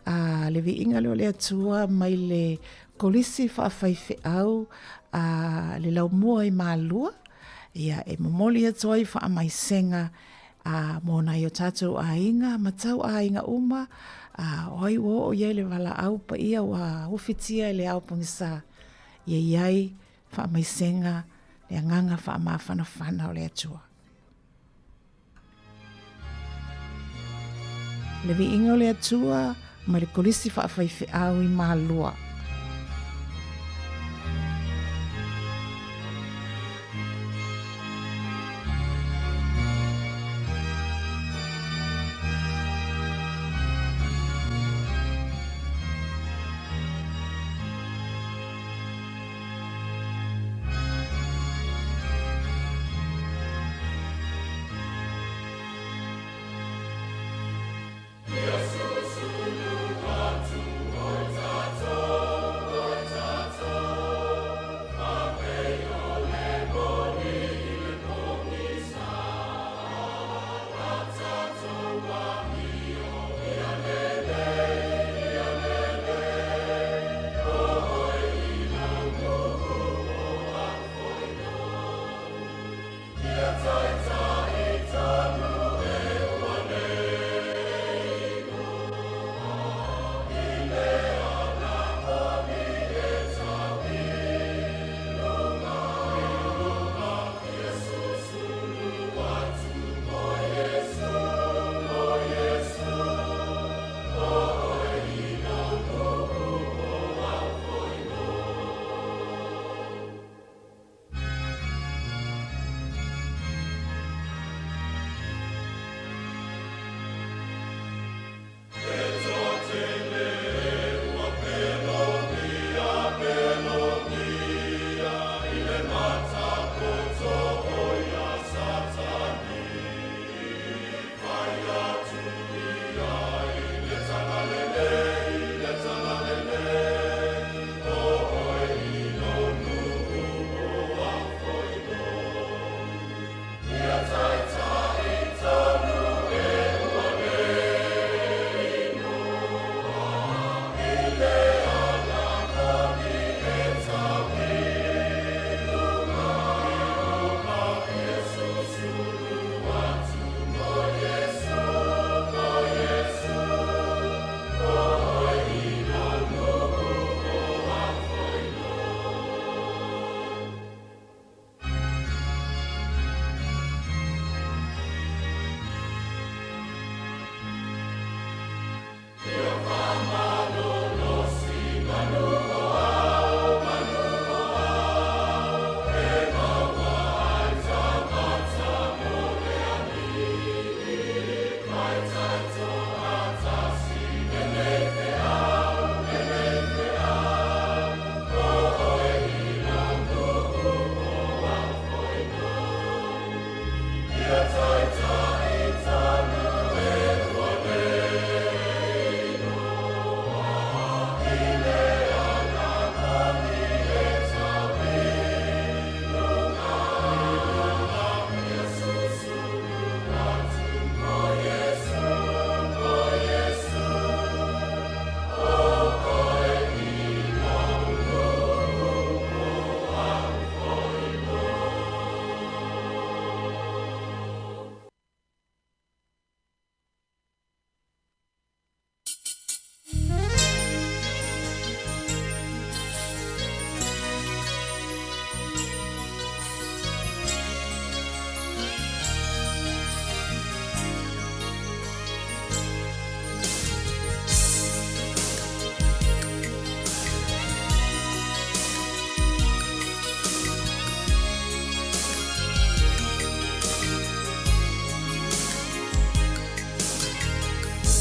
[SPEAKER 8] a le viiga lea o le Atua mai le kolisi faafaifeau a le laumua i Malua, ia e momoli atu ai faamaisega a mo nai o tatou aiga ma tau aiga uma, a o ai ua oo i ai le valaau paia ua ufitia e le ao pogisa, ia i ai faamaisega le agaga faamafanafana o le Atua. Le viiga o le Atua mai le kolisi faafaifeau i Malua.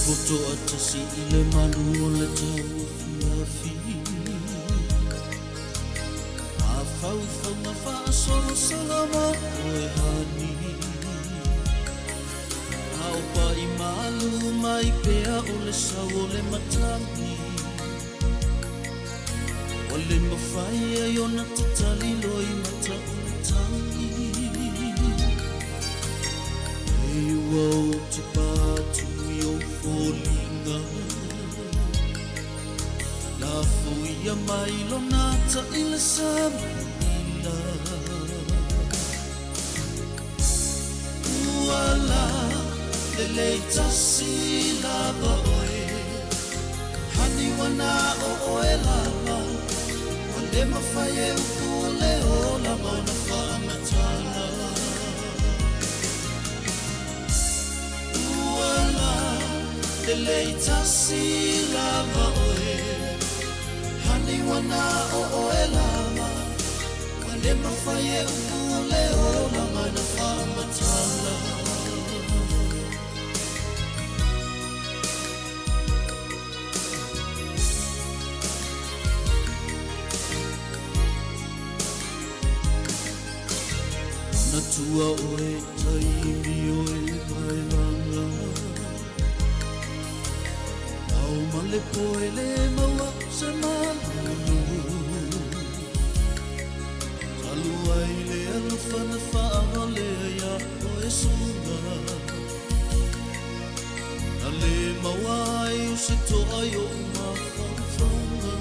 [SPEAKER 16] Nofo toatasi i le malu o le tauafiafi. Mafaufauga faasolosolo mo oe hani. A o paʻi malu mai pea o le sau o le matagi. Ua le mafai ai ona tatali loi mata o le tagi. E ua ou tipa atu i ou foliga. Lafoia mai lona taʻi le samiila. Ua la lelei tasi lava oe. Hani ua na o oe lava. Ua le mafai e upu o le ola ma ona faamatala. Ua la lelei tasi lava oe. Hani ua na o oe lava. Ua le mafai e upu o le ola ma ona faamatala. Manatua oe taimi o e vaevaga. Ao ma le po e le maua se malulu. Talu ai le alofa na faavalea iā oe suga. Na le maua ai o se toa i ou mafaufauga.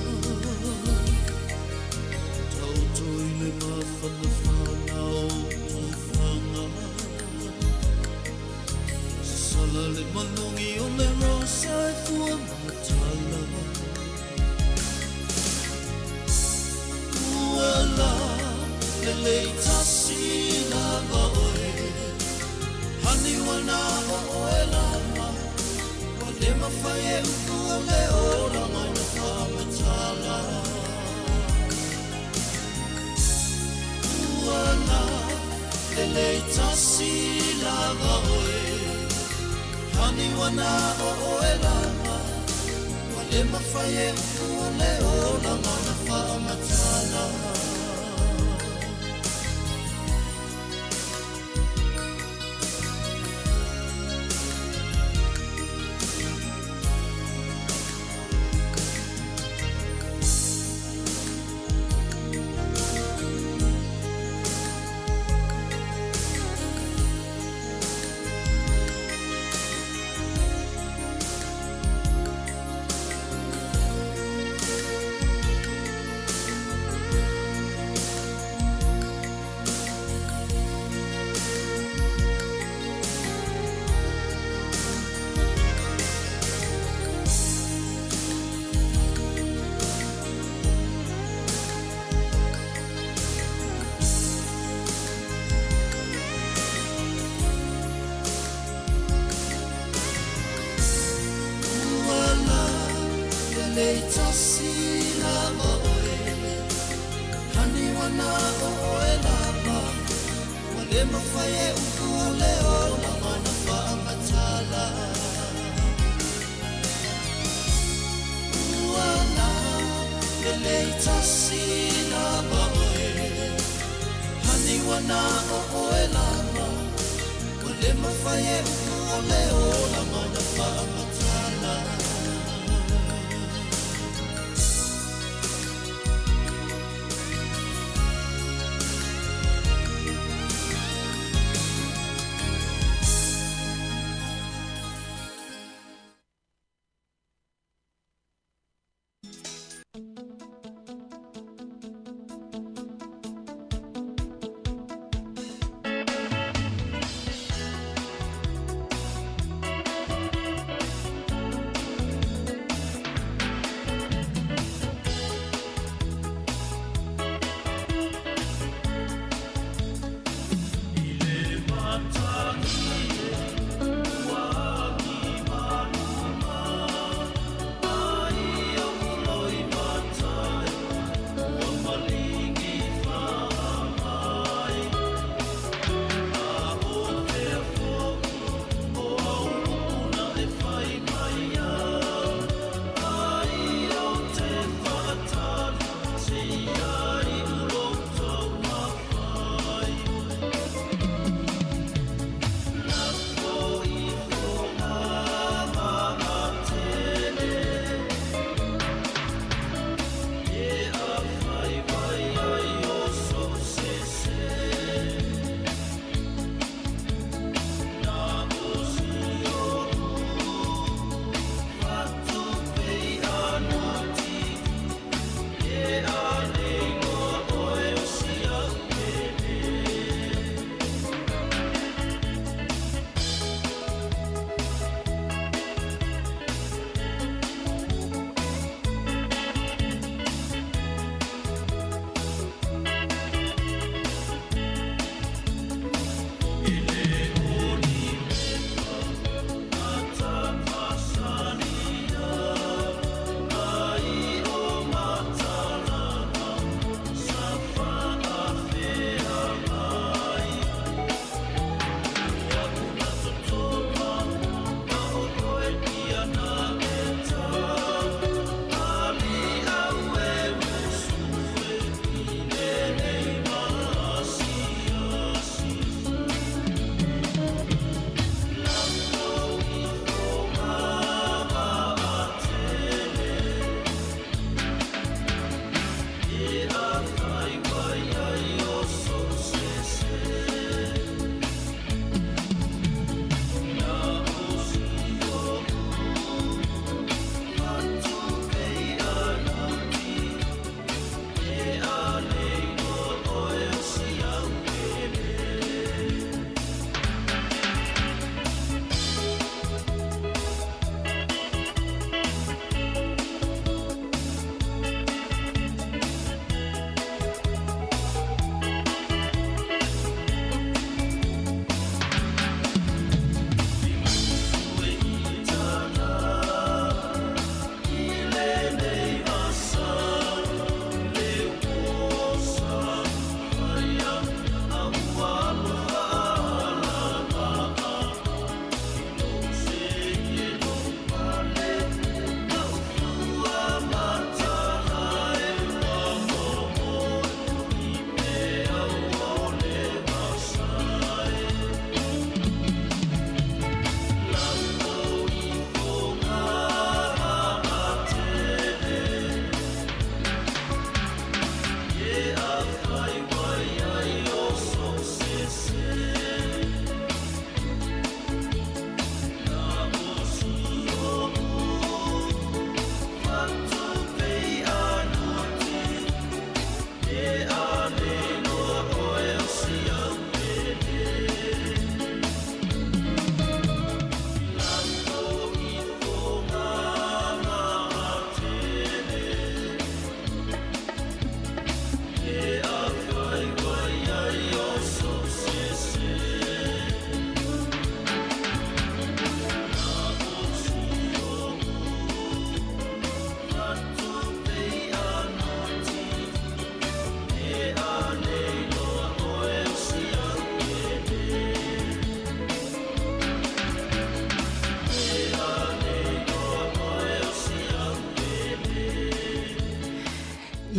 [SPEAKER 16] Taoto i le mafanafana o tofaga. Sasala le manogi o le rosa e fua matala. Ua la lelei tasi lava oe. Hani ua na o oe lava. Ua le mafai e upu o le ola ma ona faamatala. Ua la lelei tasi lava oe. Hani ua na o oe lava. Ua le mafai e upu o le ola ma ona faamatala. Ua la lelei tasi lava oe. Hani ua na o oe lava. Ua le mafai e upu o le ola ma ona faamatala. Ua la lelei tasi lava oe. Hani ua na o oe lava. Ua le mafai e upu o le ola ma ona faamatala.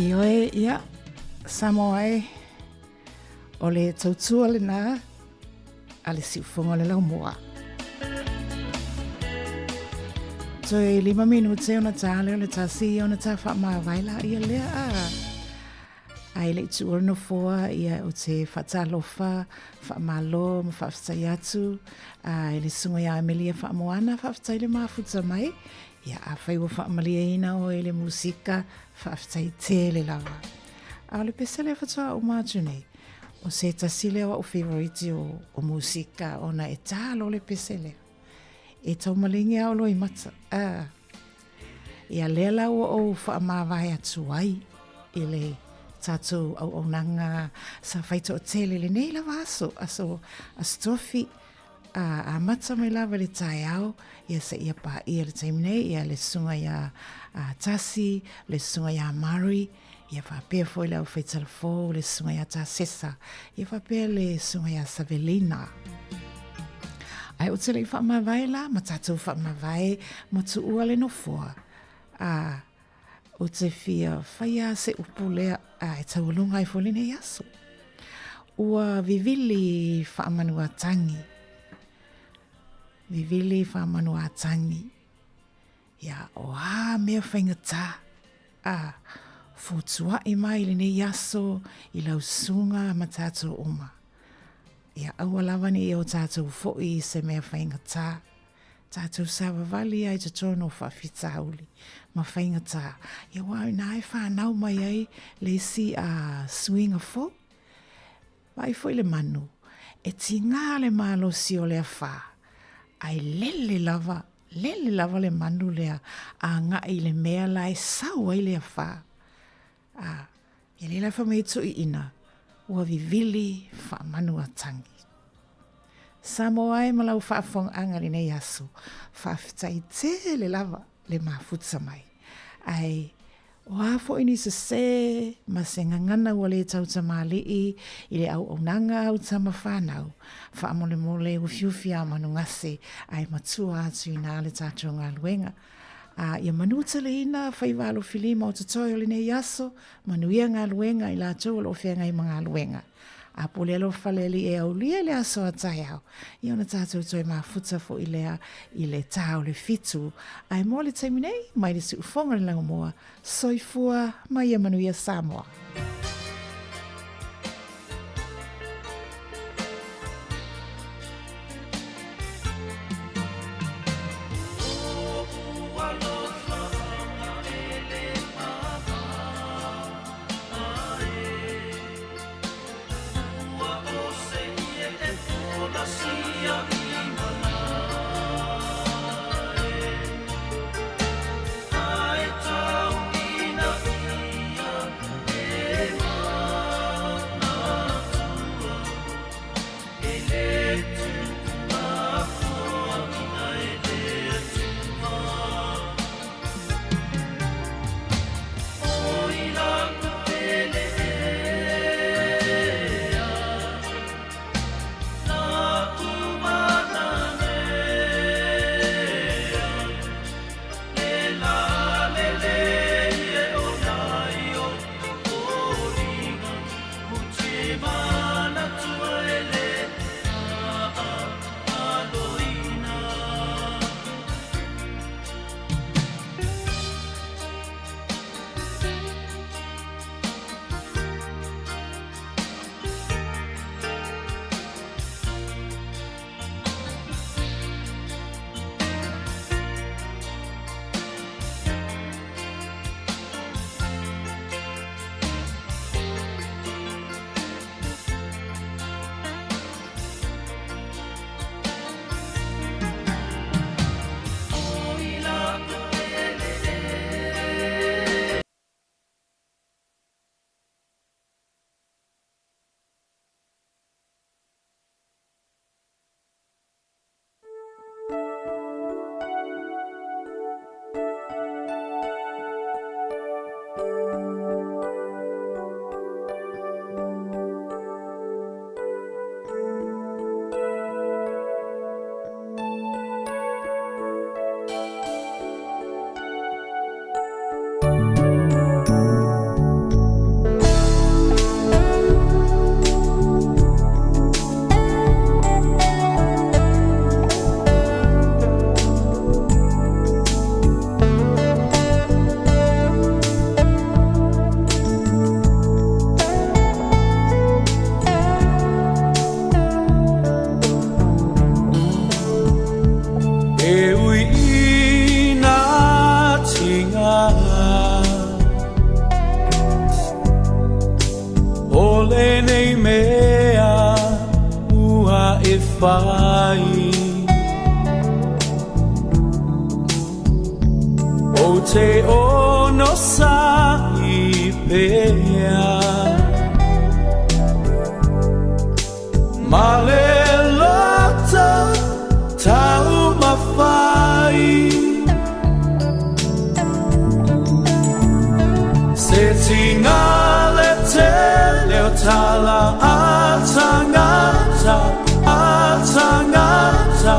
[SPEAKER 8] Ioe, ia, Samoa e, o le tautua lena a le siufoga o le laumua. Toe 5 minute ona tā lea o le tasi ona tā whaamāwae la ia lea a. Ai le i tuua le nofoa ia o te whaatalofa, whaamalo ma whaafetai atu a i le sunga ia Amelia Whaamoana whaafetai le mafuta mai. Ia afai ua faamalieina oe i le musika, faafetai tele lava. A o le pese lea faatoa uma atu nei, o se tasi lea o au favourite o, o musika ona e tā loa le pese lea. E taumaligi a o loimata. Ah. Ia lea la ua ou faamavae atu ai i le tatou auaunaga sa fai toatele lenei lava aso, aso, aso tofi, Ā, amata mai lava i le taeao, ia seia paia le taimi nei, ia le susuga iā Tasi, le susuga iā Murray, ia faapea foi le aufaitalafou, le susuga iā Tasesa, ia faapea le susuga iā Savelina. Ae ou te le i faamavae la, ma tatou faamavae ma tuua le nofoa. Ā, ou te fia whaia se upu lea, ā, e taualunga ai foi lenei aso. Ua vivili faamanuatangi, vivili faamanuatangi, ia, o a mea faigata, ā, fotuaʻi mai lenei aso i lau susuga ma tatou uma. Ia, aua lava ne i o tatou foi i se mea faigata, Tātou savavali ai totonu o faafitauli ma faigata, ia aua o ina e whanau mai ai le isi a suiga fou. Vaai foi le manu, e tigā le malosi o le awhā, ae lele lava, lele lava le manu lea agai i le mea la e sau ai le awhā. Ā, e le la wha mai tuiina, ua vivili faamanuatangi. Samoa e ma lau faafofogaaga i lenei aso, faafetai tele lava le mafuta mai. Ae o a foi ni sesē ma se gagana ua le tautamalii i le auaunaga au tama whanau, faamolemole ufiufi a manugase ae matua atu inā le tatou galuega. A ia manuteleina faiva alofilima o totoe o lenei aso, manuia galuega i latou o lo o feagai ma galuega. A po le alofa le Alii e aulia i le aso a taeao, ia ona tatou toe mafuta foi lea i le tā o le fitu. Ae mo le taimi nei, mai le siufoga le lagomoa, soifua ma ia manuia Samoa.
[SPEAKER 16] mafai Ou te ono sa'i pea Ma le loto taumafai Se tiga le tele o tala a tagata, a tagata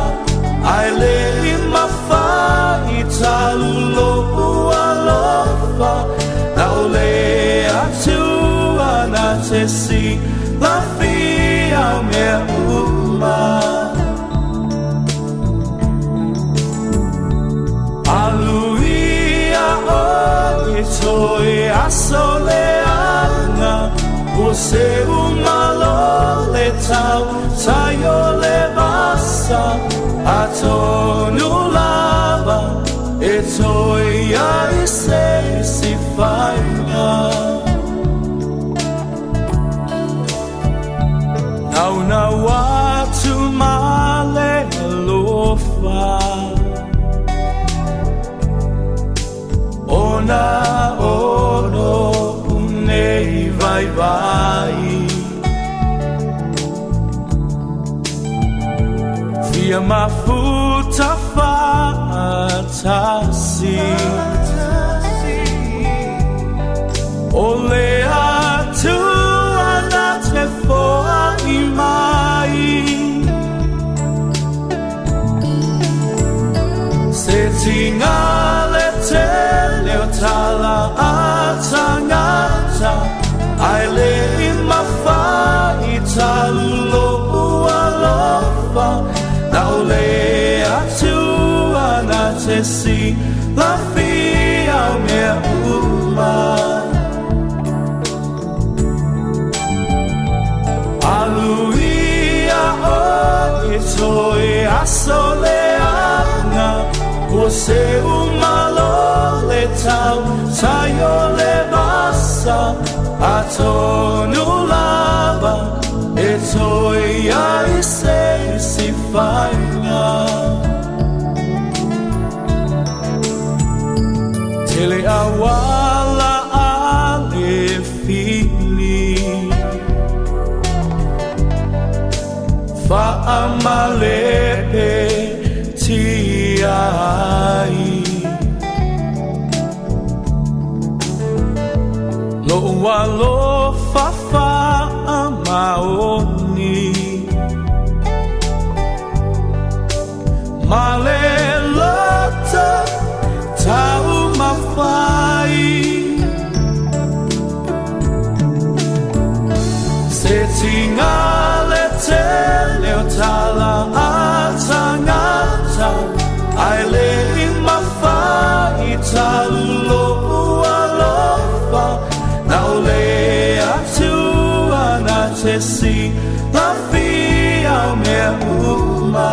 [SPEAKER 16] Ae le i mafai talu lou alofa Na o le Atua na te silafia mea uma Aluia oe toe aso leaga Ua seu malo le tau tai o le vasa Atonu lava e toe i ai se isi faiga Naunau atu ma le alofa Ona o lo'u nei vaivai Fia mafuta fa'atasi O le Atua na te foa'i mai Se tiga le tele o tala a tagata Ae le i mafai talu lou alofa Na o le Atua na te silafia mea uma Aluia oe toe aso leaga Ua seu malo le tau tai o le vasa Atonu lava e toe i ai se isi faiga Tele auala a le fili Faamalepe tia ai Lo'u alofa faamaoni Ma le loto taumafai Se tiga le tele o tala a tagata Ae le i mafai talu lou alofa Na o le Atua na te silafia mea uma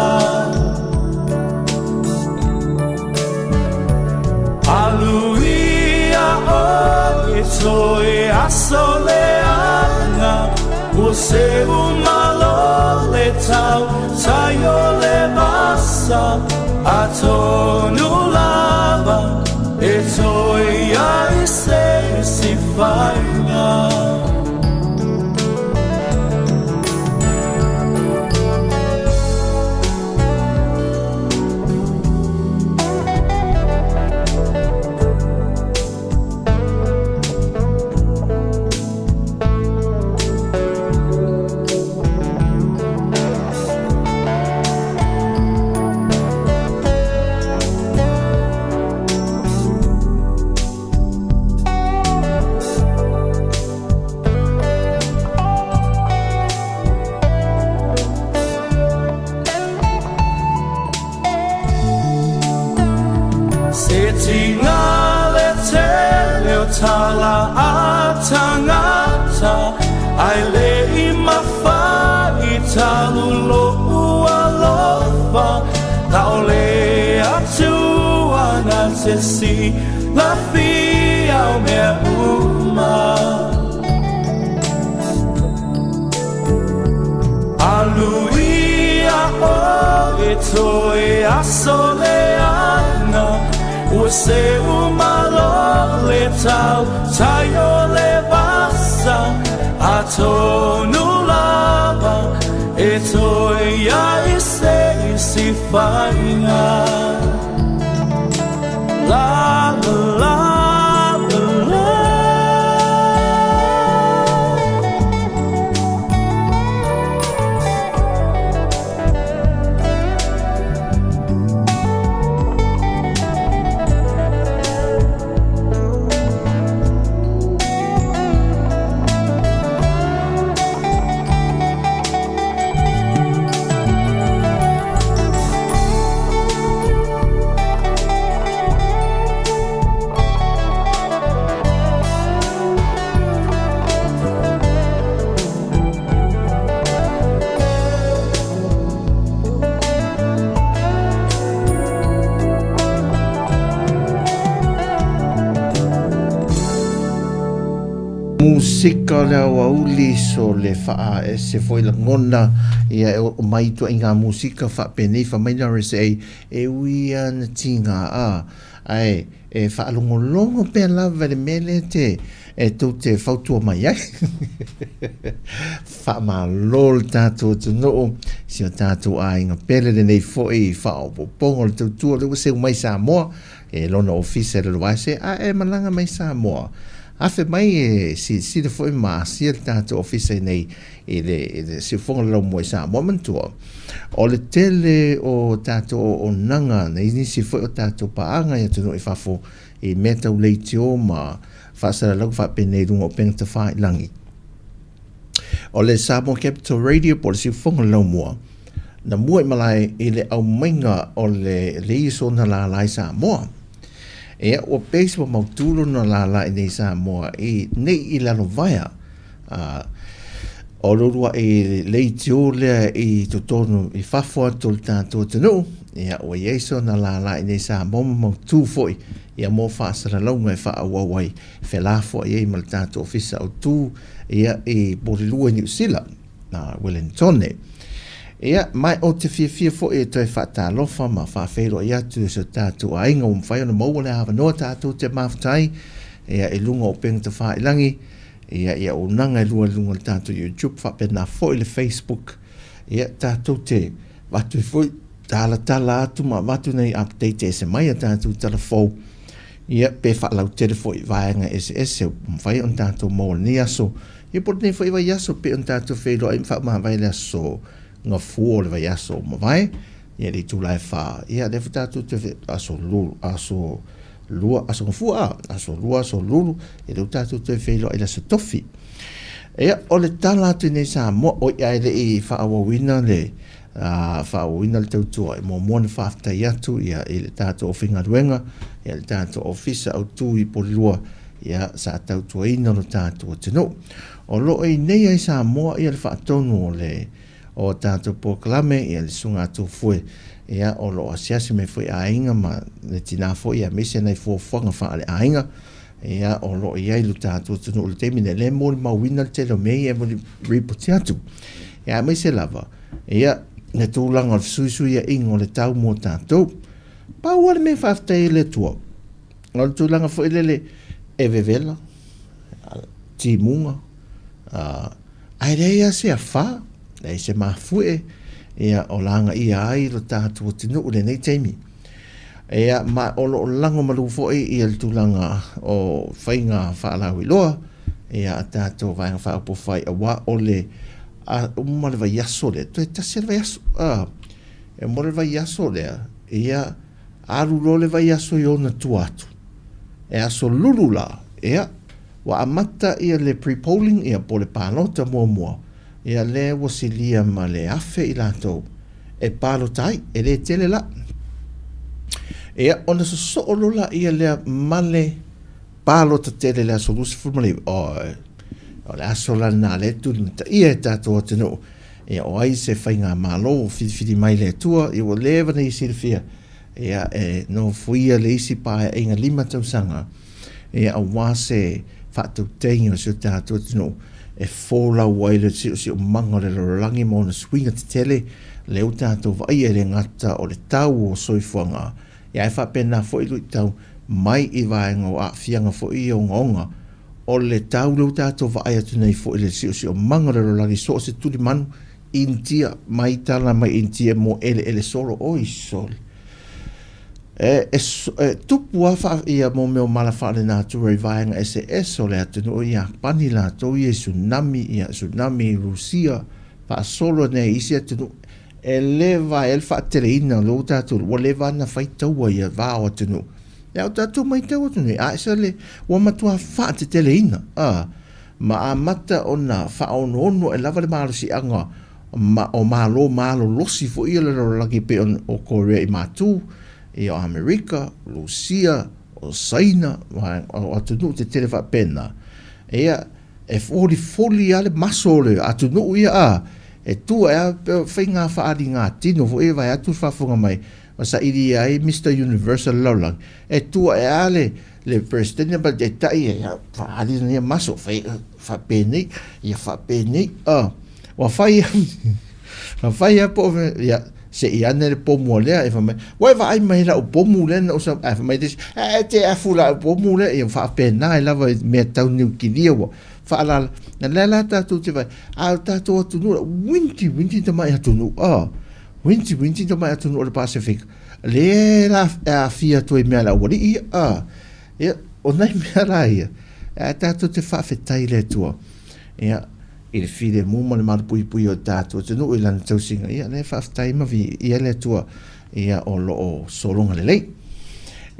[SPEAKER 16] Aluia oe toe aso leaga Ua seu malo le tau tai o le vasa Atonu lava e toe i ai se isi faiga Se tiga le tele o tala a tagata Ae le i mafai talu lou alofa Na o le Atua na te silafia mea uma Aluia aso leaga ua seu malo le tau tai o le vasa atonu lava e toe ai se isi faiga. La la la la la.
[SPEAKER 6] Musika o le aoauli so le faaese foi lagona ia e oo mai ituaiga musika faapenei fai mai le RSA e ui lava na tiga a ae e faalogologo pea lava i le mea lea te e tou te fautua mai ai. Faamalo le tatou atunuu, si o tatou aiga pele lenei foi faaopoopoga o le tautua lea ua seu mai Samoa e lona ofisa i Lalovaese a e malaga mai Samoa. Afe mai e silasila foi ma asia le tatou ofisa i nei i le, i le siufoga le laumua i Samoa. Manatua, o le tele o tatou auaunaga nei nisi foi o tatou paaga i atunuu i fafo i mea tau leitio ma faasalalau faapenei i luga o upega tafailagi. O le Samoa Capital Radio po o le siufoga le laumua, na mua i malae i le aumaiga o le leis o na lala i Samoa. Ia, ua base ua mautu lona lala i nei Samoa i nei i Lalovaea. O le uluai leitio lea i totonu i fafo atu o le tatou atunuu, ia, ua i ai sona lala i nei Samoa ma mautu foi ia mo faasalalauga e faaauau ai, felafoai ai ma le tatou ofisa autu ia i Porirua i Niu Sila, Wellingtone. Ia, ma ou te fiafia foi e toe faatalofa ma faafeiloai atu i so tatou aiga ua mafai ona maua le avanoa tatou te mafuta ai ia, i luga o upega tafailagi, ia, i auaunaga e lua i luga o le tatou YouTube, faapena foi le Facebook. Ia, tatou te avatu ai foi talatala atu ma avatu nei update e ese mai a tatou tala fou, ia, pe faalautele foi i vaega eseese ua mafai ona tatou maua i lenei aso. Ia po o lenei foi vaiaso pei ona tatou feiloai ma faamavae i le aso Gafua o le vaiaso ua mavae, ia le itula e fa, ia lea foi tatou te aso lulu, aso lua, aso Gafua a, aso lua, aso lulu, ia lea ua tatou toe feiloai i le aso Tofi. Ia, o le tala atu i nei Samoa, oi ae le i faaauauina le faaauauina le tautua, e muamua ona faafetai atu ia i le tatou aufaigaluega, ia le tatou ofisa autu i Porirua, ia sa tautuaina lo tatou atunuu. O lo o i nei ai Samoa ia le faatonu o le o tatou polokalame ia le Susuga a Tofue, ia o lo o asiasi mai foi aiga ma le tina foi aemaise nai fuafuaga faaleaiga, ia o lo o i ai lo tatou atunuu i le taimi nei, lea e molimauina le tele o mea ia e ripoti atu. Ia aemaise lava ia le tulaga o le fesuisuiaiga o le tau mo tatou. Pau lava le mea e faafetai ai i le Atua, O le tulaga foi lele e vevela, timuga, ae leai lava se afa, leai se mafuie, ia, o lagaia ai lo tatou atunuu i lenei taimi. Ia, ma o lo o lagomalu foi ia le tulaga o faiga faalauiloa, ia, a tatou Vaega Faaupufai, aua o le a uma le vaiaso lea, toe tasi lava le vaiaso, a, e uma le vaiaso lea, ia, Alu loa le vaiaso i ona tua atu. E aso lulu la, ea, ua amata ia le pre-polling ia po o le palota muamua, ia lea ua silia ma le 1000 i latou e palota ai, e le tele la. Ia, ona sosoo loa laia lea ma le palota tele i le aso 29, oi, o le aso la lena lea e tulimataia e tatou atunuu, Ia, o ai se faigamalo ua filifili mai le Atua, ia ua leva ona ia silafia, ia, e nofoia le isi paeaiga lima tausaga, ia, aua se faatautaiga o si o tatou atunuu e folau ai le siosiomaga o le lalolagi ma ona suiga tetele Lea ua tatou vaaia e le gata o le tau o soifuaga, ia ae faapena foi luitau mai i vaega o aafiaga foi ia ogaoga o le tau lea ua tatou vaai atu nei foi i le siosiomaga o le lalolagi so o se tulimanu Initia mai tala mai Initia mo eleele solo oi sole e, e, e tupu a fa ia mo mea o mala faalenatura i vaega eseese o le atunuu i Iapani latou ia i tsunami ia tsunami i Rusia faasolo nei i isi atunuu e le vae ai le faateleina o lea ua tatou ua leva ona fai taua ia va o atunuu ia o tatou matau atu nei a ese le ua matua faateteleina a ma amata ona faaonoono ae lava le malosiaga ma o Malo malolosi foi ia o le lalolagi e pei o Korea i Matu, ia o Amerika, Lusia, o Saina, o atunuu tetele faapena. Ia, e folifoli lava le maso o le atunuu ia a, e tu ae lava pei o faiga faaaligatino foi ia vaeatu le faafofoga mai, ma sailia ai Mister Universe o le lalolagi, e tu ae lava le le Peresetene ma le Taitai ia faaali lana ia maso, fai faapenei, ia faapenei, a, ua fai ua fai lava po o ia, se i ane le pomu a lea, e fai mai, ua e vaai mai i lau pomu lea na ou sau, ae fai mai le isi, e te afu i lau pomu lea, ia faapena ai lava i mea tau niukilia ua faalala. Na lea la tatou te vaai, a o tatou atunuu, uinti uinti tamai atunuu, a, uinti uinti tamai atunuu o le Pasefika, lea la e aafia atu ai mea a le aualii ia, a, ia, o nai mea la ia, ae tatou te faafetai i le Atua, ia, i le filemu ma le malupuipuia o le tatou atunuu i lana tausiga, ia, lea e faafetai ma viia le Atua, ia, o lo o sologa lelei.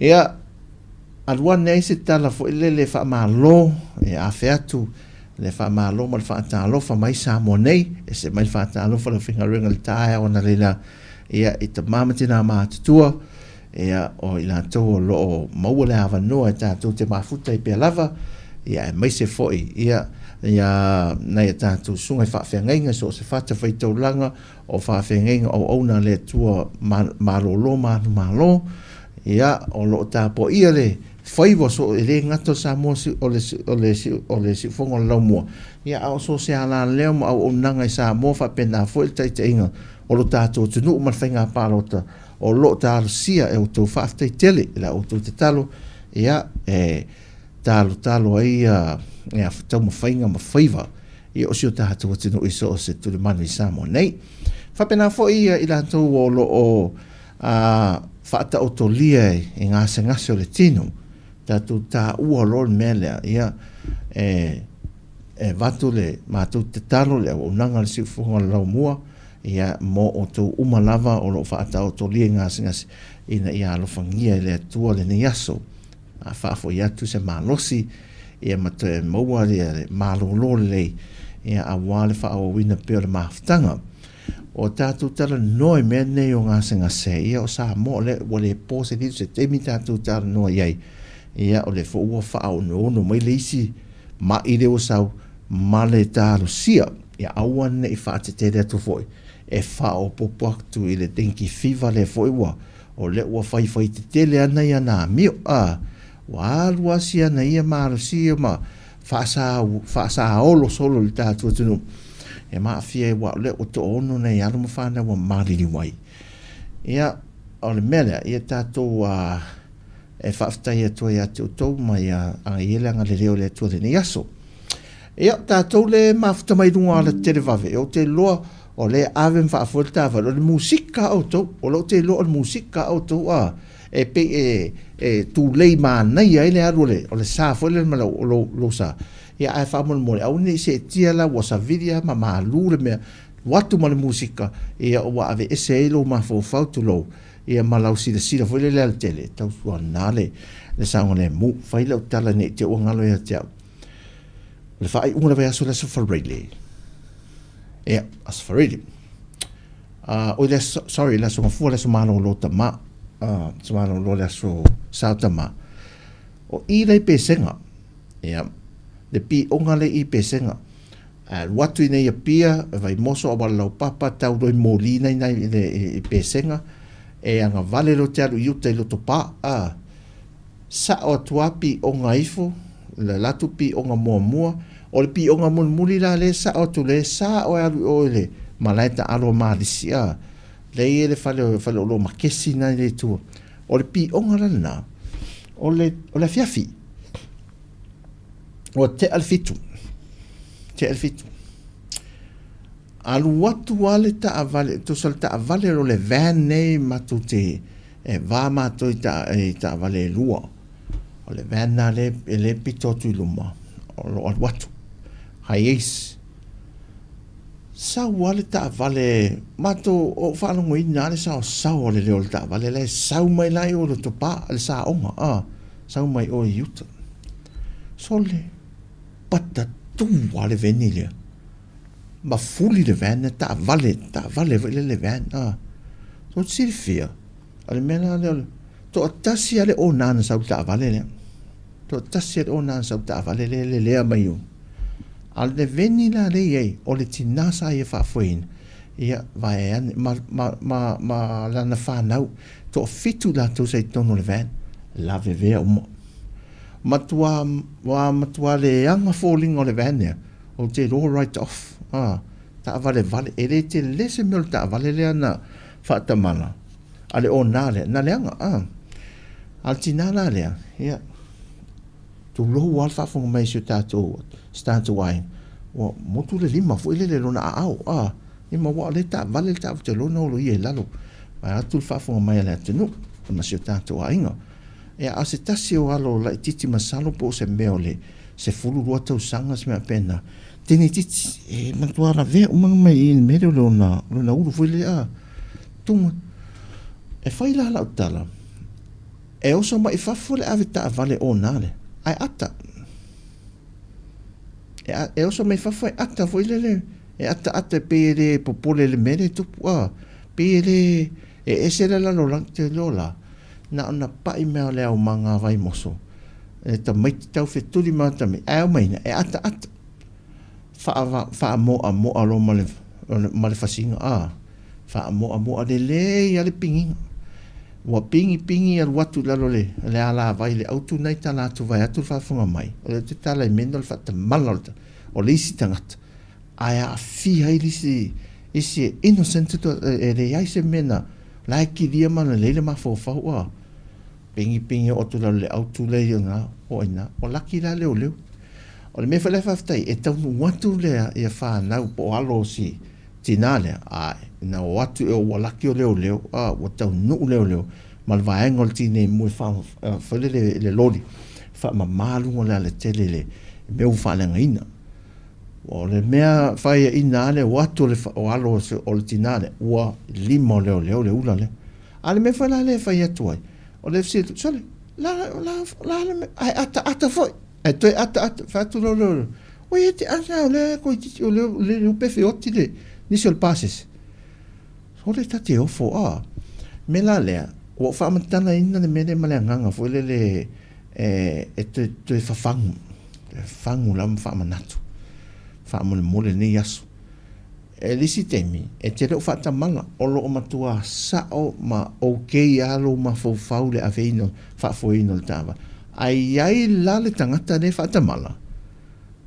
[SPEAKER 6] Ia, alu ane ai se tala foi lele faamalo, e afe atu le faamalo ma le faatalofa mai Samoa nei, ese mai le faatalofa le aufaigaluega i le taeao analeila, ia, i tama ma tina matutua, ia, o i latou o lo o maua le avanoa e tatou te mafuta ai pea lava, ia, aemaise foi, ia, ia nai a tatou susuga i faafeagaiga i so o se fatafaitaulaga o faafeagaiga auauna a le Atua malolo ma manumalo, ia, o lo o tapuaia le faiva so, e le gata o Samoa o le, o le, o le siufofoga o le laumua, ia, a o so o se alaleo ma auaunaga i Samoa faapena foi le taitaiga o lo tatou atunuu ma le faiga palota o lo o talosia e outou. Faafetai tele i la outou tatalo, ia, e talotalo ai ia taumafaiga ma faiva ia o si o tatou atunuu i so o se tulimanu i Samoa nei. Faapena foi ia i latou o lo o faataotolia i gasegase o le tino, tatou taua loa le mea lea, ia, e E avatu le matou tatalo i le auaunaga a le Siufofoga o le Laumua, ia, mo outou uma lava o lo o faataotolia i gasegase, ina ia alofagia e le Atua lenei aso, a faafoi atu se malosi, ia ma toe maua le malolo lelei, ia, aua le faaauauina pea o le mafutaga. O tatou talanoa i mea nei o gasegase, ia, o Samoa, o lea ua le po se lilo se taimi tatou talanoa i ai, ia, o lea foi ua faaonoono mai le isi maʻi lea ua sau ma le talosia, ia aua ne i faatetele atu foi e faaopoopo atu i le dengue fever lea foi ua o lea ua faifai tetele ana ia ana amio a ua alu lava si ana ia malosia ma faasa faasaolo solo i le tatou atunuu e ma aafia ai aua o lea ua toaono nai alo ma fanau ua maliliu ai. Ia o le mea lea ia tatou a E faafetai atu ai ia te outou ma ia agai ai le agalelei o le Atua i lenei aso. Ia, o tatou le mafuta mai luga o alatetele vave, ou te iloa o lea e ave ma faafoe le taavale, o le musika a outou, o lea ou te iloa o le musika a outou, a, e pei e, e tulei manaia ai le alu o le, o le sa foi lea ma lau, lou, lou sa. Ia, ae faamolemole, aua ne i seetia la ua savili lava ma malu le mea, alu atu ma le musika, ia ua aveese ai lou mafaufau, tulou, Ia ma lau silasila foi lea i le alatele, e tautuana le, le saogalemu. Fai lau tala ne i te i ua galo ia te au. O le faaiuga o le vaiaso le Aso Faraile. Ia, Aso Faraile. Oi le aso, sorry, le Aso Gafua, le Aso Malolo Tama. Aso Malolo le Aso Sao Tama. O i lei pesega. Ia, le pioga le i pesega. Ae alu atu i nei Apia, Vaimoso, Auala Laupapa, tau loa i moli nei nai i le i Pesega, e agavale loa te alu i uta i Lotopa, a, sao atu a pioga ifo, le latou pioga muamua, o le pioga mulimuli la lea e sao atu lea e sao e alu i o i le malae taalo a Malisi, a. Lea e i ai le fale, faleoloa makesi na i le itu. O le pioga la lena, o le, o le afiafi. Ua tea le fitu. Tea le fitu. Alu atu lava le taavale, tusa le taavale o le van nei matou te, e va matou i ta, i taavale e lua. O le van na le, e le pito atu i luma, o lo o alu atu. Hiace. Sau lava le taavale, matou, ou faalogoina lava le saosao o le leo o le taavale la e sau mai la i o i Lotopa, le saoga, a, sau mai o i uta. Sole, patatu lava le veni lea. Ma fuli le van, taavale, taavale foi lea le van, a. So, silafia, o le mea la lea, toatasi lava le owner na sau i le taavale lea. Toatasi lava le owner na sau i le taavale lea e lelea mai o. A o le veni la lea e i ai, o le tina sa ia faafoeina, ia, vaeane, ma, ma, ma, ma lana fanau, toafitu i latou sa i totonu o le van, lavevea uma. Matua, ua matua leaga foliga o le van lea, ou te iloa write off, a, taavalevale, e le tele se mea o le taavale lea na faatamala, a le owner lea, na leaga, a. A o le tina la lea, ia, tulou lava le faafofoga mai a si o tatou, si tatou aiga, ua motu le lima foi lele i lona aao, a, lima ua o lea e taavale le taavale, ou te iloa na oloia i lalo, vaeatu le faafofoga mai a le atunuu ma si o tatou aiga. Ia, a o se tasi o alo laitiiti masalo po o se mea o le 12 tausaga se mea faapena, teineitiiti, e matua lavea uma mai i le mea lea o lona, lona ulu foi lea, a, tuga. E fai la lau tala, e oso mai i fafo le ave taavale ona lea, ae ata. E, e oso mai fafo e ata foi lele, e ata ata e pei e le popole i le mea lea e tupu, a, pei e le, e ese le lalolagi te iloa la, na ona pai mea o le aumaga a Vaimoso, e tamaiti tau fetuli ma tamaiti, ae aumaina e ata ata. Faa, faamoamoa loa ma le, ma le fasiga, a, faamoamoa lelei lava le pigiga. Ua pigipigi alu atu i lalo o le, le alavai i le autu nai tala atu vaeatu le faafofoga mai, o lea ou te tala i mea o le faatamala o le, o le isi tagata, ae aafia ai le isi, isi e innocent e leai se mea na, la e kilia ma lelei le mafaufau, a pigipigi oo atu i lalo i le autu lea i ona, o ai na, ua laki la leoleo. O le mea foi la e faafetai, e taunuu atu le, ia fanau po o alo o si, tina lea, a na o atu e ua laki o leoleo, a ua taunuu leoleo ma le vaega o le tinei mu e fa, foi lele le loli, faamama luga o le alatele i le mea ua faaleagaina. O le mea faiaina lava le o atu o le o alo o le tina lea, ua lima o leoleo le ula lea. A o le mea foi la lea e fai atu ai, o le fesili atu, sole, la, la, la le mea, ae ataata foi. Ae toe ataata, fai atu loa lea, oi e te ana o lea koitiiti, o lea le upe feoti le nisi o le pasese. Sole ta te ofo, a. Me la lea, ua ou faamatalaina le mea lea ma le agaga foi lele e, e toe, toe fafagu, toe fafagu lava ma faamanatu, faamolemole lenei aso. E le isi taimi, e te le o faatamala, o lo o matua sao ma okay lava lou mafaufau i le aveina, faafoeina o le taavale. Ae i ai la le tagata lea e faatamala,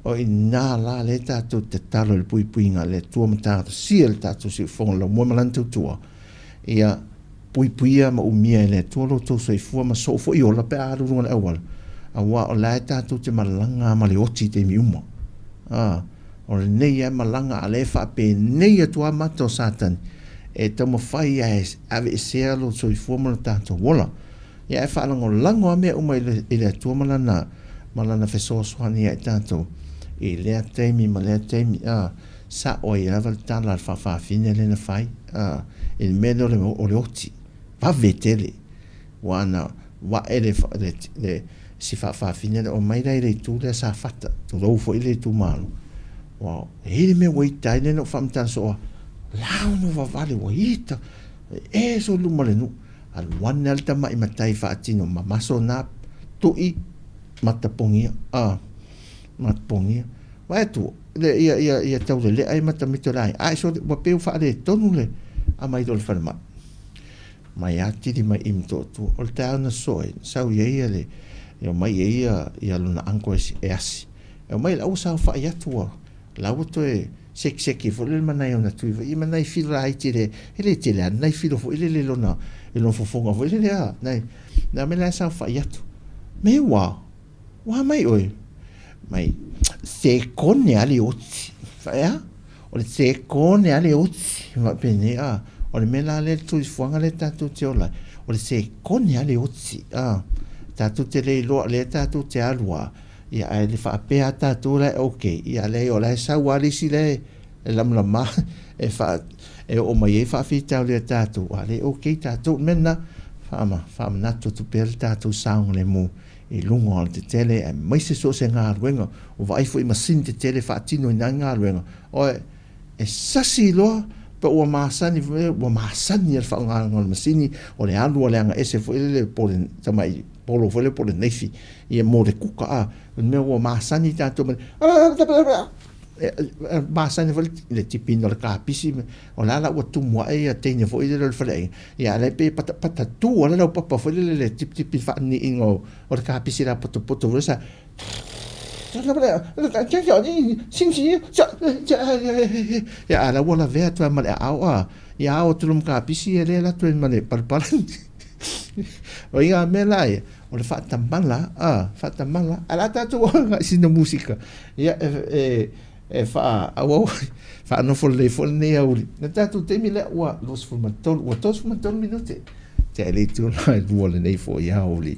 [SPEAKER 6] o i ina la lea tatou te tatalo i le puipuiga a le Atua ma talosia le tatou siufofoga o le laumua ma lana tautua, ia puipuia ma umia e le Atua lo outou soifua ma soo foi ola pe a alu i luga o le auala, aua o la e tatou te malaga lava ma le oti i taimi uma. A. O lenei lava malaga a lea e faapenei atu lava mata o Satani e taumafai lava e aveesea lou soifua ma lo tatou ola. Ia ae faalagolago lava mea uma i le, i le Atua ma lana, ma lana fesoasoani ia i tatou i lea taimi ma lea taimi. A, sao ai lava le tala a le faafafine lea na fai, a, i le mea lea o le, o le oti, vave tele. Ua ana wae le, le, le si faafafine lea, omai la i le itu lea Safata, tulou foi le itumalo. Ua e le mea ua ita ai lea na ou faamatala soo, lao no vavale ua ita, e so luma le nuu. Alu ane lava le tamai matai faatino mamaso na tui matapogia, a, matapogia. Vaai atu, le, ia, ia, ia taulelea ai matamito le aiga, ae so, ua pei ua faaletonu le aumai loa i le falemai. Mai atili mai i Motootua. O le taeao na sosoo ai, na sau i ai ia le, e omai i ai ia, ia lona uncle e, e asi. E omai la ua saofai atu ua, la ua toe Sekiseki foi lele ma nai ona tui foi, ia ma nai filo laiti le, e le tele lava nai filo foi lele i lona, i lona fofoga foi lele a, nai, na mea la e saofai atu. Me ua, ua mai oe, mai, sekone a le oti. Fa ea? O le sekone a le oti, faapenei a, o le mea la lea le tulifuaga lea tatou te ola ai, o le sekone a le oti, a, tatou te le iloa, lea tatou te alu a, Ia ae le faapea a tatou la e ok, ia leai o la e sau lava le isi la e lamalama e faa e oo mai ai faafitauli a tatou, a le ok tatou. O le mea lena, faamanatu atu pea le tatou saogalemu i luga o le tetele aemaise so o se galuega. Ua vaai foi i masini tetele e faatinoina ai galuega, oe, e sasi loa pe ua masani foi ua masani le faaaogaina o le masini, o le alu a le agaese foi lele po o le tamai polo foi lele po o le naifi ia mo le kuka a o le mea ua masani tatou ma le masani foi le tipiina o le kapisi o le a la ua tumu ae ia teine foi lele o le faleaiga ia a o la e pei e patapata tu lava le laupapa foi lele le tipitipi faaniiga o le kapisi lapotopoto foi sa ia a la ua lavea atu lava ma le aao a ia ao atu loa ma kapisi ia lea e alu atu ai ma le palapala o ia mea la ia O le faatamala, a, faatamala, ae o le a tatou agai i sina musika, ia, e, e, e faaauau ai, faanofo lelei foi lenei aoauli. Le tatou taimi lea ua 23, ua 33 minute, tea i le itula e 2 lenei foi aoauli.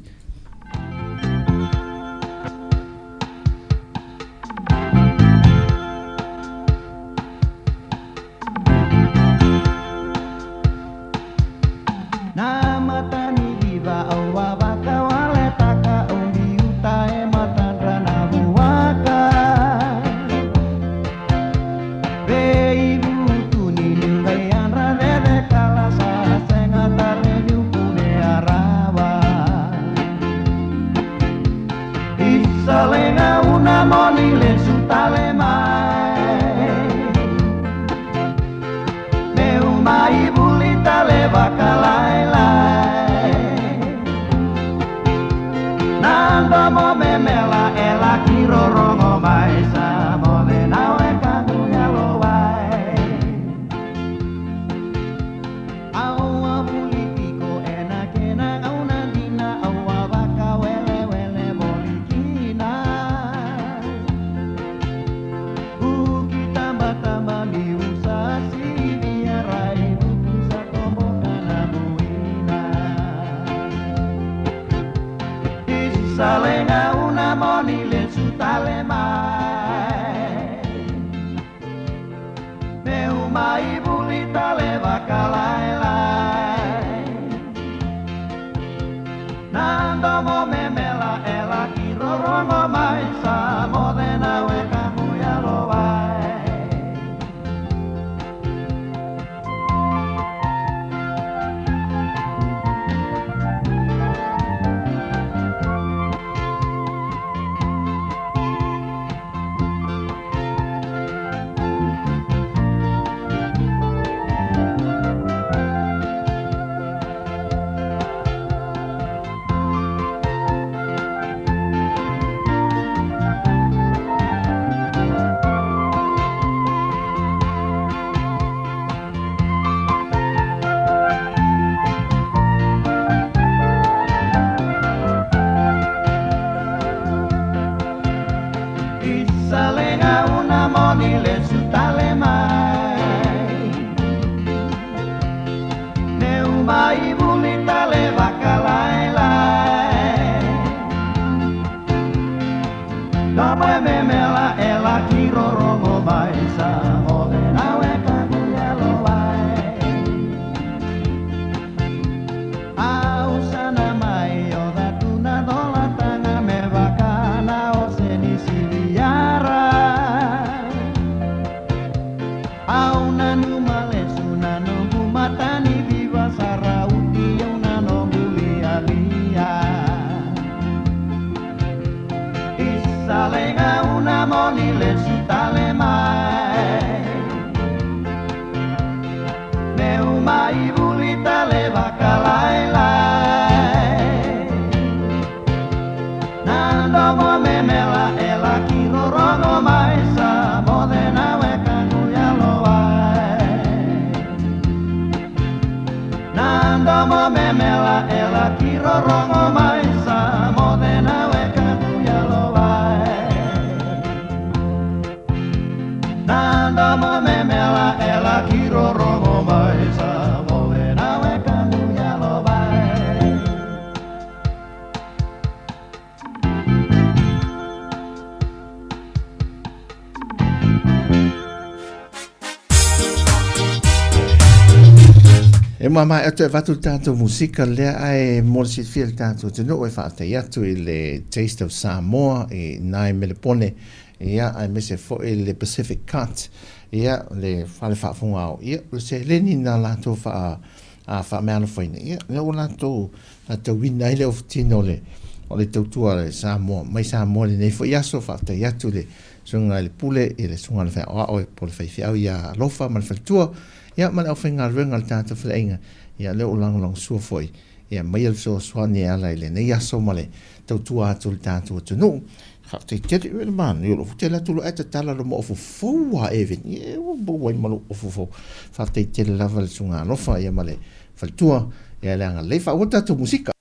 [SPEAKER 6] E mamae atu e avatu le tatou musika lea ae mo le silafia i le tatou atunuu e faafetai atu i le Taste of Samoa i ina i Melepone ia aemaise foi le Pacific Cut ia le fale faafogao ia o le seleni na latou faa a faameaalofaina ia lea ua latou faatauina ai le ofutino o le o le tautua a le Samoa mai Samoa i lenei foi aso. Faafetai atu i le Susuga i le Pule i le Susuga i le Feaoao po o le Faifeau ia Alofa ma le Faletua ia ma le aufaigaluega a le tatou faleaiga ia lea ua lagolagosua foi ia aumaia le fesoasoani e ala i lenei aso ma le tautua atu i le tatou atunuu. Faafetai tele i le manaia o lou tele atu loa ae tatala lo ma ofu fou a Evan. Ia ua maua ai ma lou ofu fou. Faafetai tele lava i le Susuga Alofa ia ma le Faletua ia le agalelei. Faaauau le tatou musika.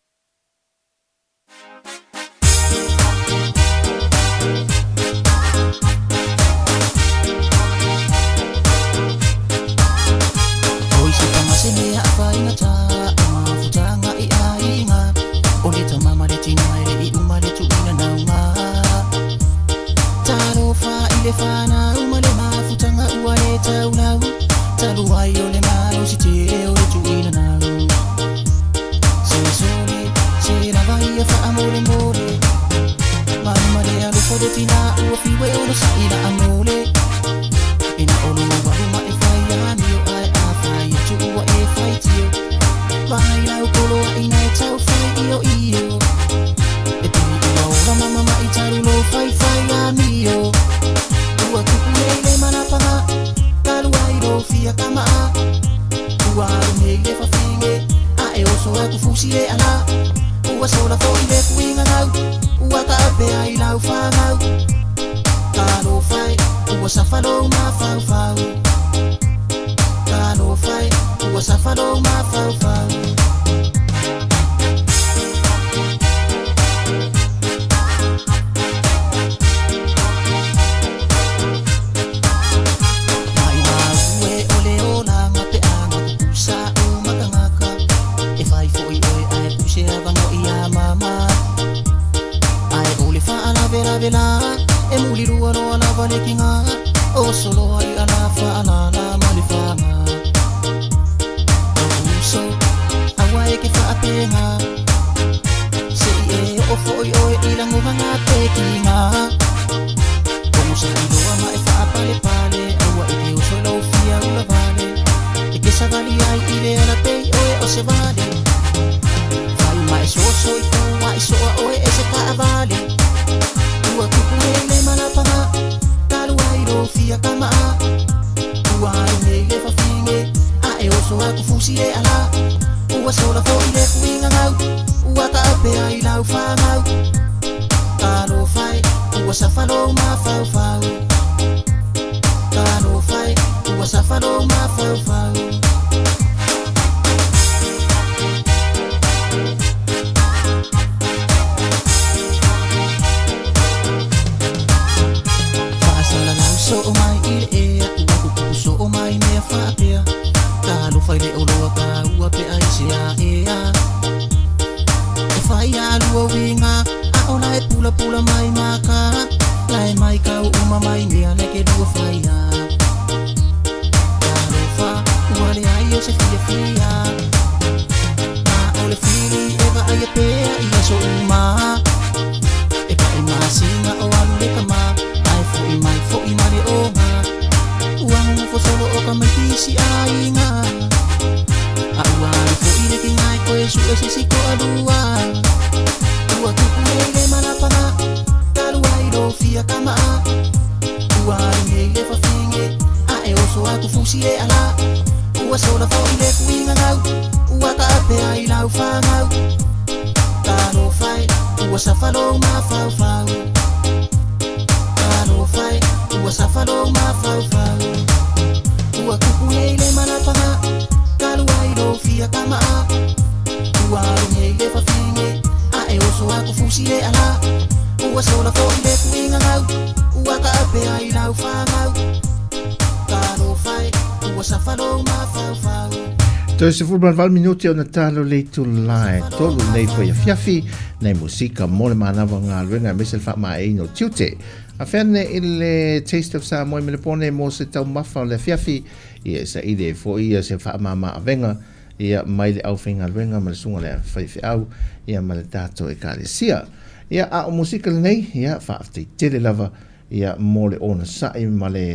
[SPEAKER 6] Toe 18 minute ona talo le itula e tolu nei foi afiafi nei musika mo le manawa galuega aemaise le faamaeaina o tiute. A fea nei i le Taste of Samoa i Melepone mo se taumafa o le afiafi, ia e saili ai foi ia se faamama avega. ia, mai le aufaigaluega ma le susuga i le faifeau, ia, ma le tatou Ekalesia. Ia, a o musika lenei, ia, faafetai tele lava, ia, mo le onosai ma le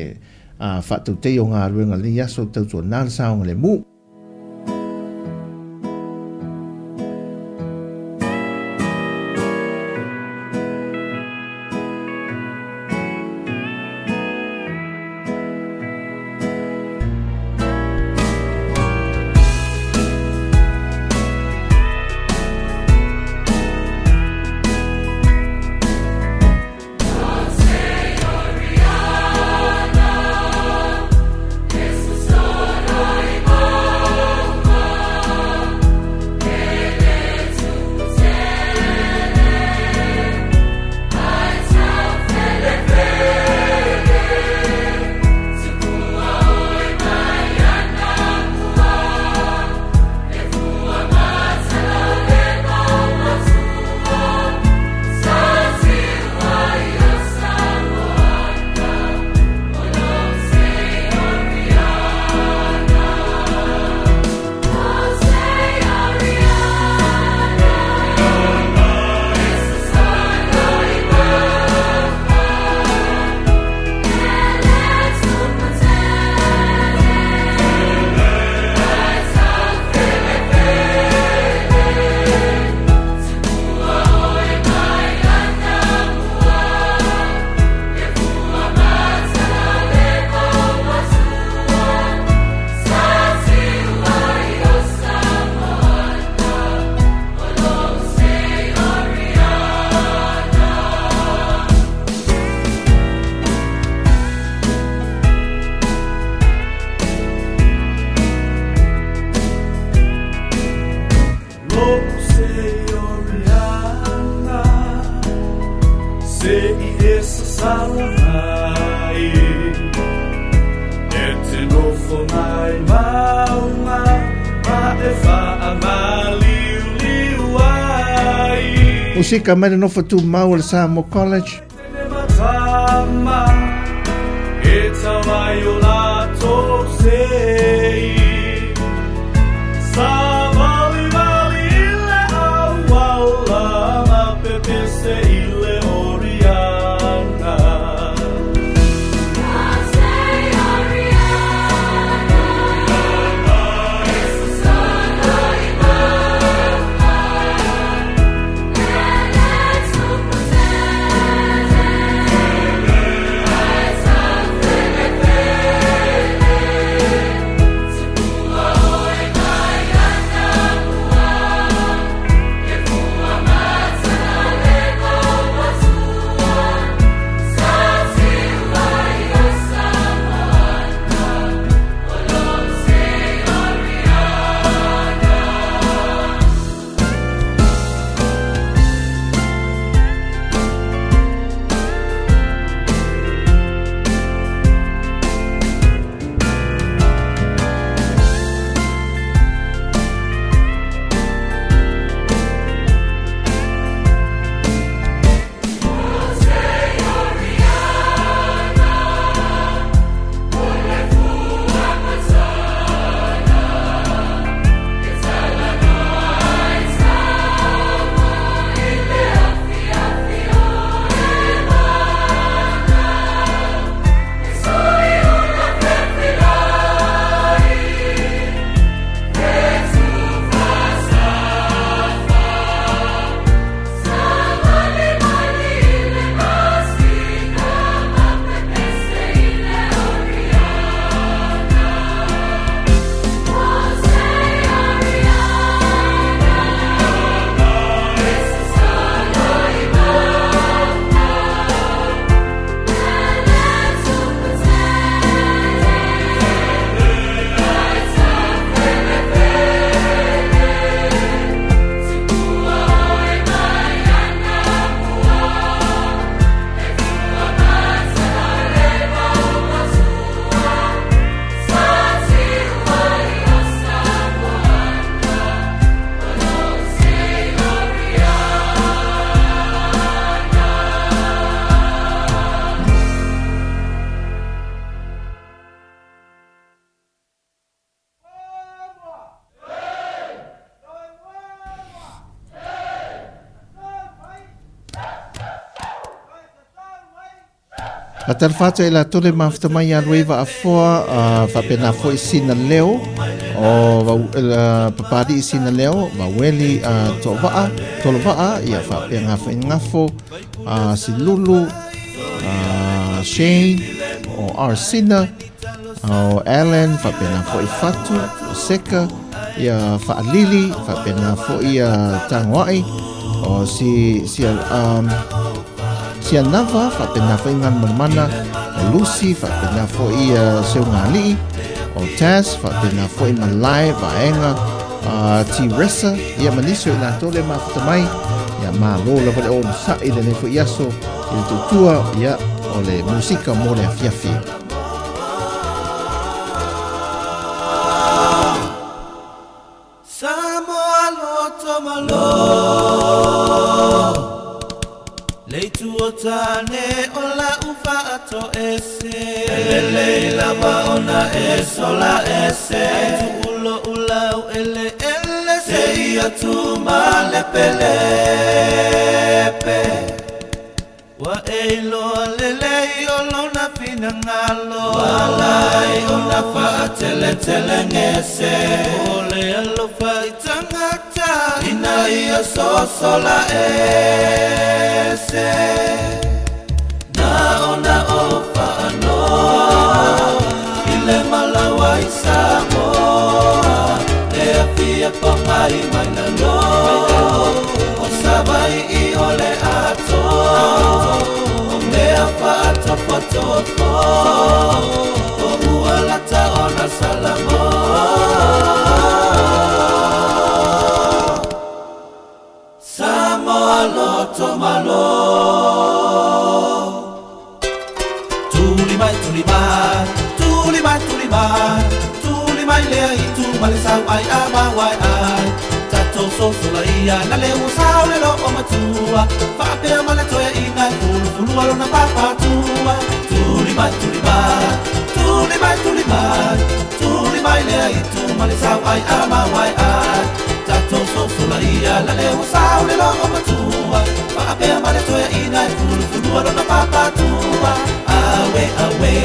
[SPEAKER 6] faatautei o galuega i lenei aso, tautuana le saogalemu. Musika mai le nofo tumau o le Samoa College. Faatalofa atu ai latou le mafuta mai ia Lueva Afoa, faapena foi Sina Leo, o Papali'i Sina Leo, Vaueli Toavaa, Tolovaa, ia faapea Gafa Gafo, Silulu, Shane, o Arsina, o Alan, faapena foi Fatu, o Seka, ia Faalili, faapena foi ia Tagoai, o si, si, um, Sianava, faapena foi Galumalemana, o Lucy, faapena foi Seugalii, o Taz, faapena foi Malae, Vaega, T-Ressa, ia ma nisi o i latou le mafuta mai, ia malo lava le onosai lenei foi aso i le tautua, ia o le musika mo le afiafi.
[SPEAKER 16] Samoa loto malo Le itu o tane o la'u fa'atoese E lelei lava ona e sola ese Ai tu'u lo'u lau eleele Seia tu ma lepelepe Ua e iloa lelei o lona finagalo Ua ala ai ona fa'ateletelegese O le alofa i tagata Ina ia sosola ese Na ona ou fa'anoa I le malaua i Samoa Le afia pogai mai lalo O Savai'i o le atoa O mea fa'atofotofo O ua lata ona Salamo Samoa loto malo Tuli mai tuli mai tuli mai tuli mai tuli mai lea itu ma le sau ai a ma wai ai tatou sosola ia na le ua sau le loo matua faapea ma le toeaina e fulufulua lona papatua tuli mai tuli mai tuli mai tuli mai tuli mai lea itu ma le sau ai a ma wai ai tatou sosola ia na le ua sau le loo matua faapea ma le toeaina e fulufulua lona papatua awe awe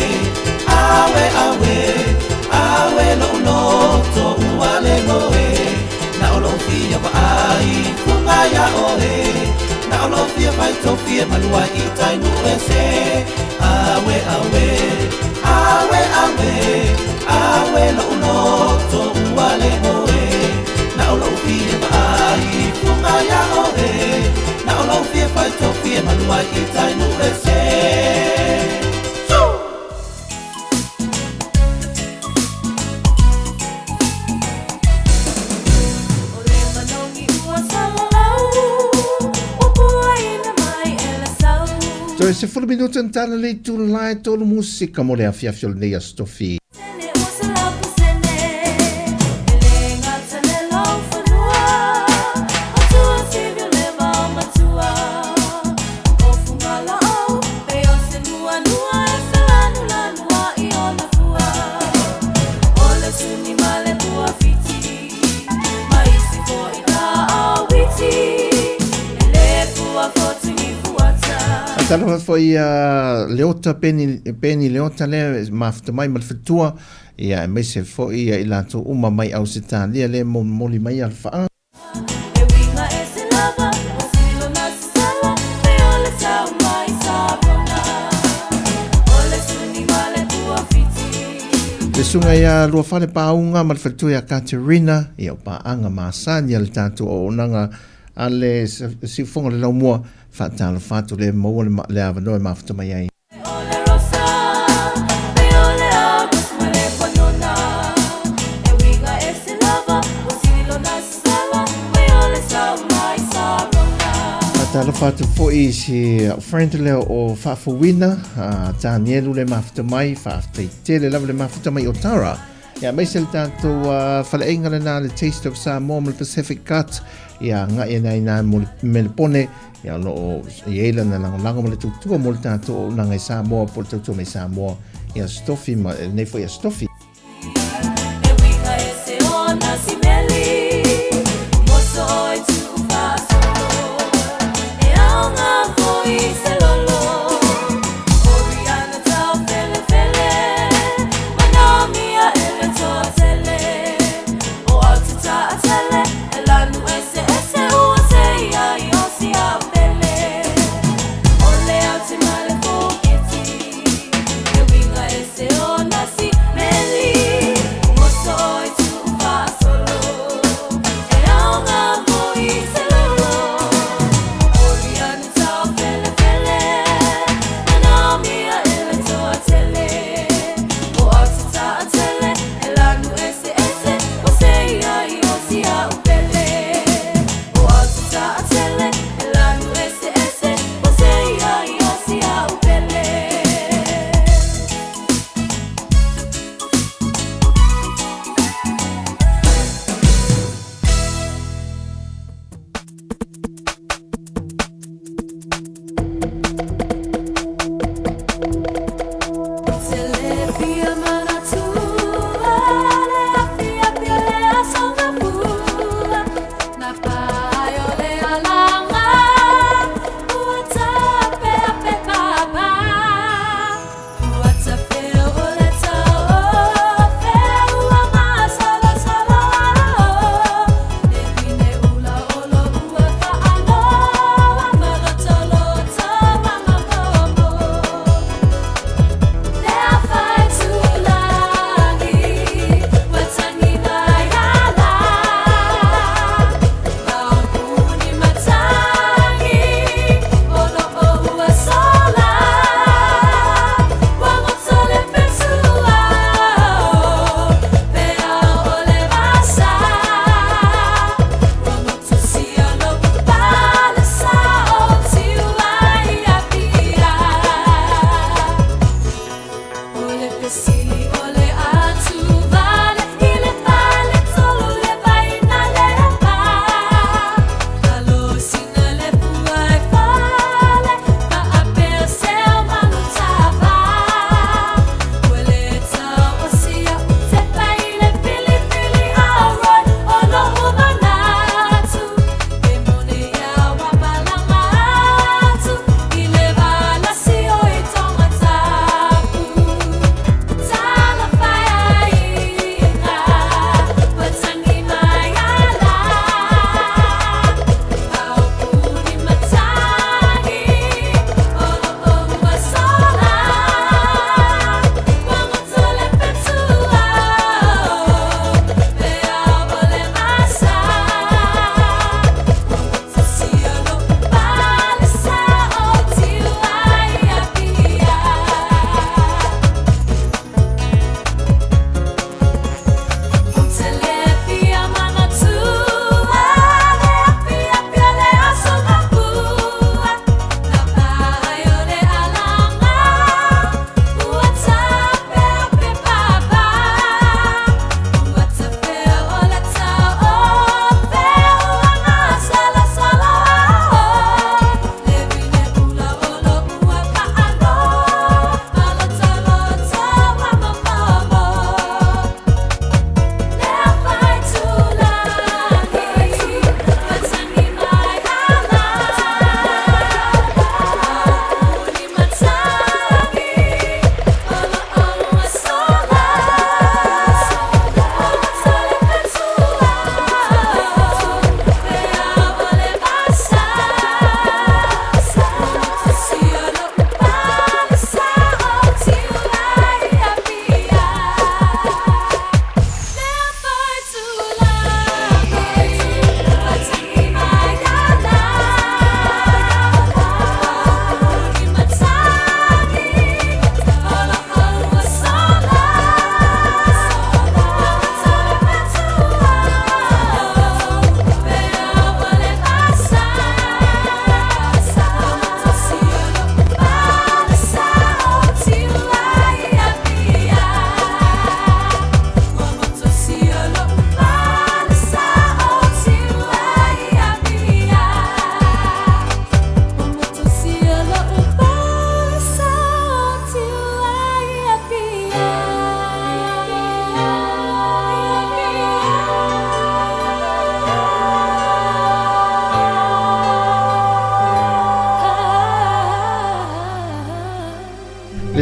[SPEAKER 16] awe awe awe lo'u loto ua lego e na o lou fia vaai fuga ia oe na o lou fia faitofie malua i tai nuu ese awe awe awe awe awe lo'u loto ua lego e na o lou fia vaai fuga ia oe na o lou fia faitofie malua i tai nuu ese.
[SPEAKER 6] Toe 10 minute na tala le itu lae tolu musika mo le afiafi o lenei Aso Tofi. Talofa foi ia Leota, Peni, Peni Leota lea mafuta mai ma le faletua, ia aemaise foi ia i latou uma mai Ausetalia lea molimoli mai a le faa. Le susuga ia Luafale Paauga ma le faletua ia Katerina, ia o paaga masani a le tatou auaunaga a le Siufoga o le Laumua, faatalofa atu le maua le avanoa e mafuta mai ai. Faatalofa atu foi i si friend lea o Faafouina, a Tanielu le mafuta mai, faafetai tele lava le mafuta mai o Tara. Ia aemaise le tatou faleaiga lena le Taste of Samoa ma le Pacific Cut, ia agai ane ai i ina mo le Melepone, ia o lo o i ai lana lagolago ma le tautua mo le tatou auaunaga i Samoa po o le tautua mai Samoa i Aso Tofi ma lenei foi Aso Tofi.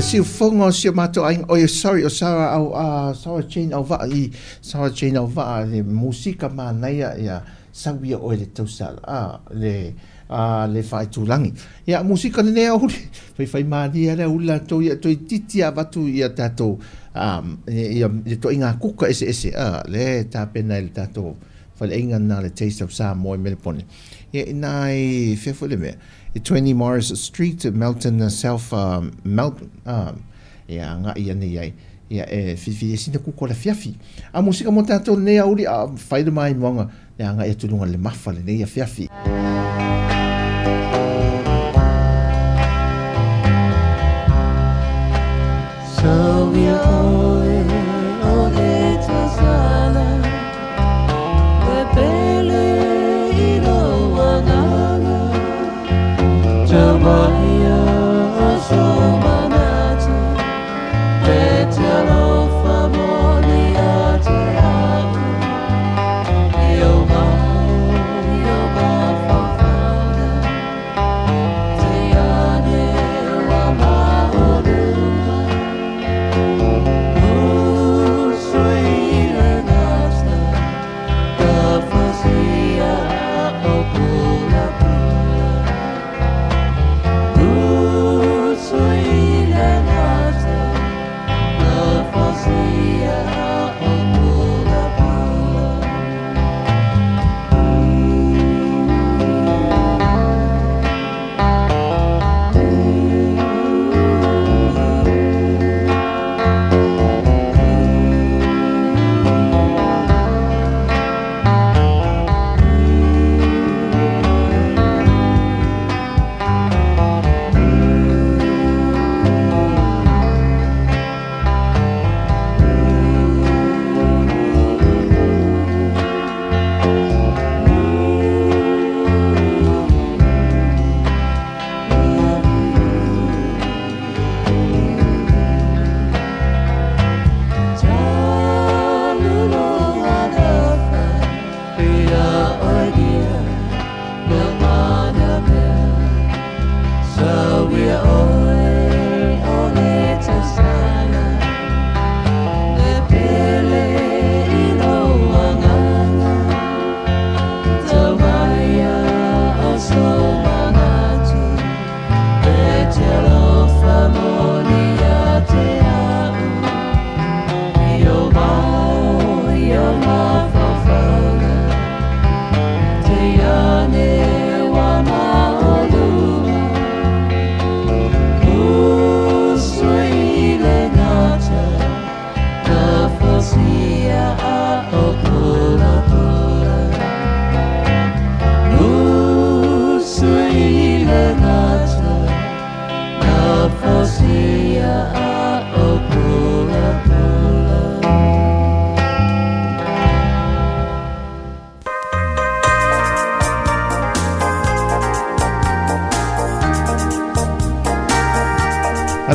[SPEAKER 6] Le siufofoga o si o matou aiga, oi sorry o Sarah au a Sarah Jane Auvaa i Sarah Jane Auvaa le musika manaia ia sau ia oe le tausala a le a le faaitulagi. Ia musika lenei aoauli faifaimalie lava le aoauli latou ia toeitiiti lava avatu ia tatou ia ituaiga kuka eseese a lea e tapena e le tatou faleaiga lena le Taste of Samoa i Melepone. Ia ina i fea foi le mea? I 20 Morris Street, Melton South Melbourne. Ia agai ane i ai. Ia e filifili ai sina kuka o le afiafi. A musika mo tatou lenei aoauli a fai le maimoaga le agai atu i luga i le mafa lenei afiafi.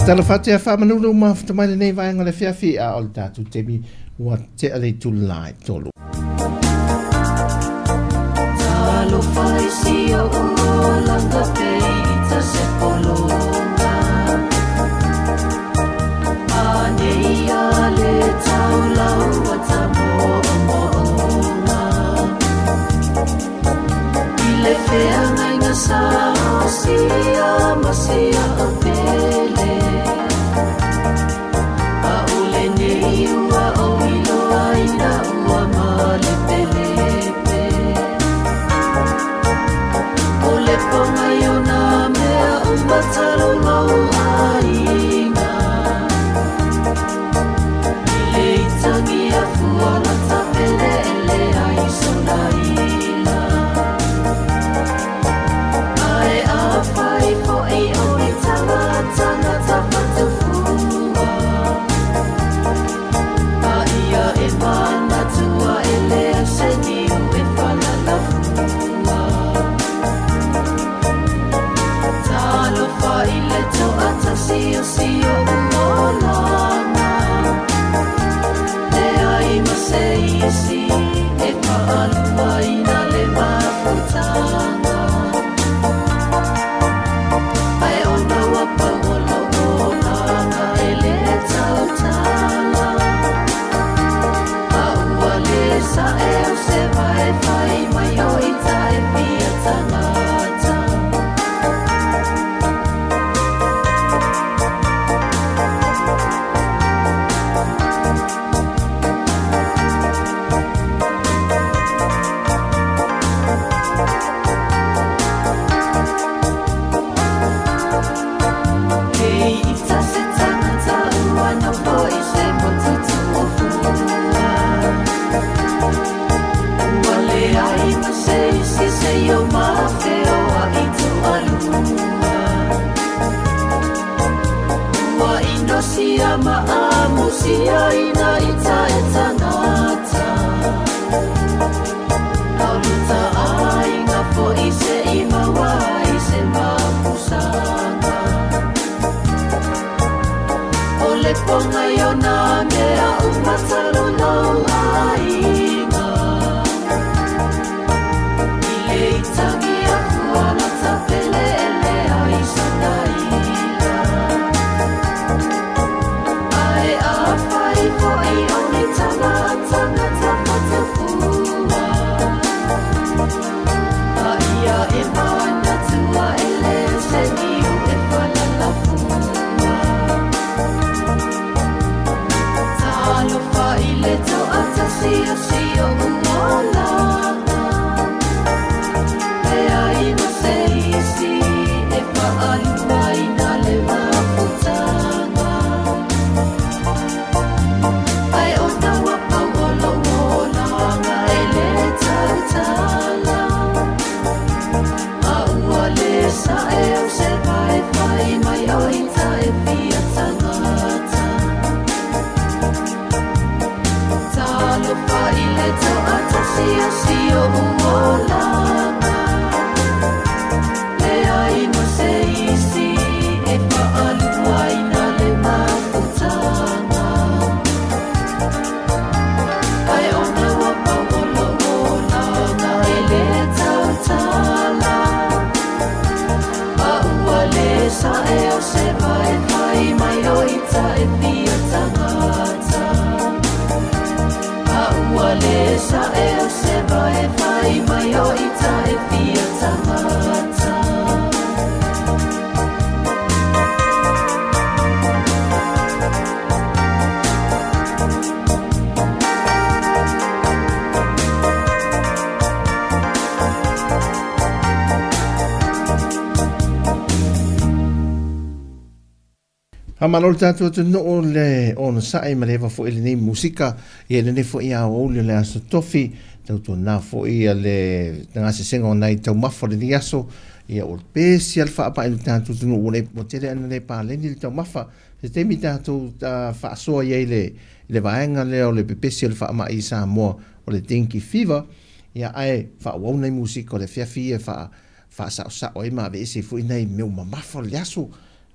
[SPEAKER 6] Talofa atu ia faamanunu mafuta mai lenei vaega o le afiafi a o le tatou taimi ua tea le itula e tolu.
[SPEAKER 16] sia ma amusia ina ita e tangata. Auluta aiga fo'i se i maua ai se mafusanga. O le ponga i ona mea uma talu lou aiga. I le itagi aku ala tapele ele ai sana ila. Ae afai fo'i o ni tala tangata fatafua. A ia e manatua e le se niu e falalafua. Talofa i le to'atasi o si o'u olaga. Leai ma se isi e fa'aluaina le mafutaga. Ae ona ua pau o lou olaga e lē tautala. A ua lē sa'e au se vaivai mai o ita e fia tagata. Talofa i le to'atasi o si o'u olaga. Leai ma se isi e fa'aluaina le mafutaga. Ae ona ua pau o lou olaga e lē tautala. A ua lē sa'e au se vaivai mai o ita e fia tagata. A ua lē sa'e au se vaivai mai o ita e fia tagata.
[SPEAKER 6] Faamalo le tatou atunuu le onosai ma le eva foi lenei musika ia lenei foi aoauli o le aso tofi tautuana foi ia le gasesega o nai taumafa o lenei aso ia ua pesi a le faapai le tatou atunuu ua le ua tele ana le paleni le taumafa se taimi tatou faasoa i ai le le vaega lea o le pepesi o le faamai i Samoa o le dengue fever ia ae faaauau nai musika o le afiafi ia faa faasaosao ai ma aveese ai foi nai mea mamafa o le aso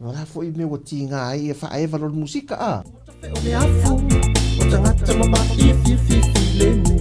[SPEAKER 6] O la foi mea ua tiga ai ia faaeva loa le musika a. O le afu o tagata mama'i e fiafia filemu.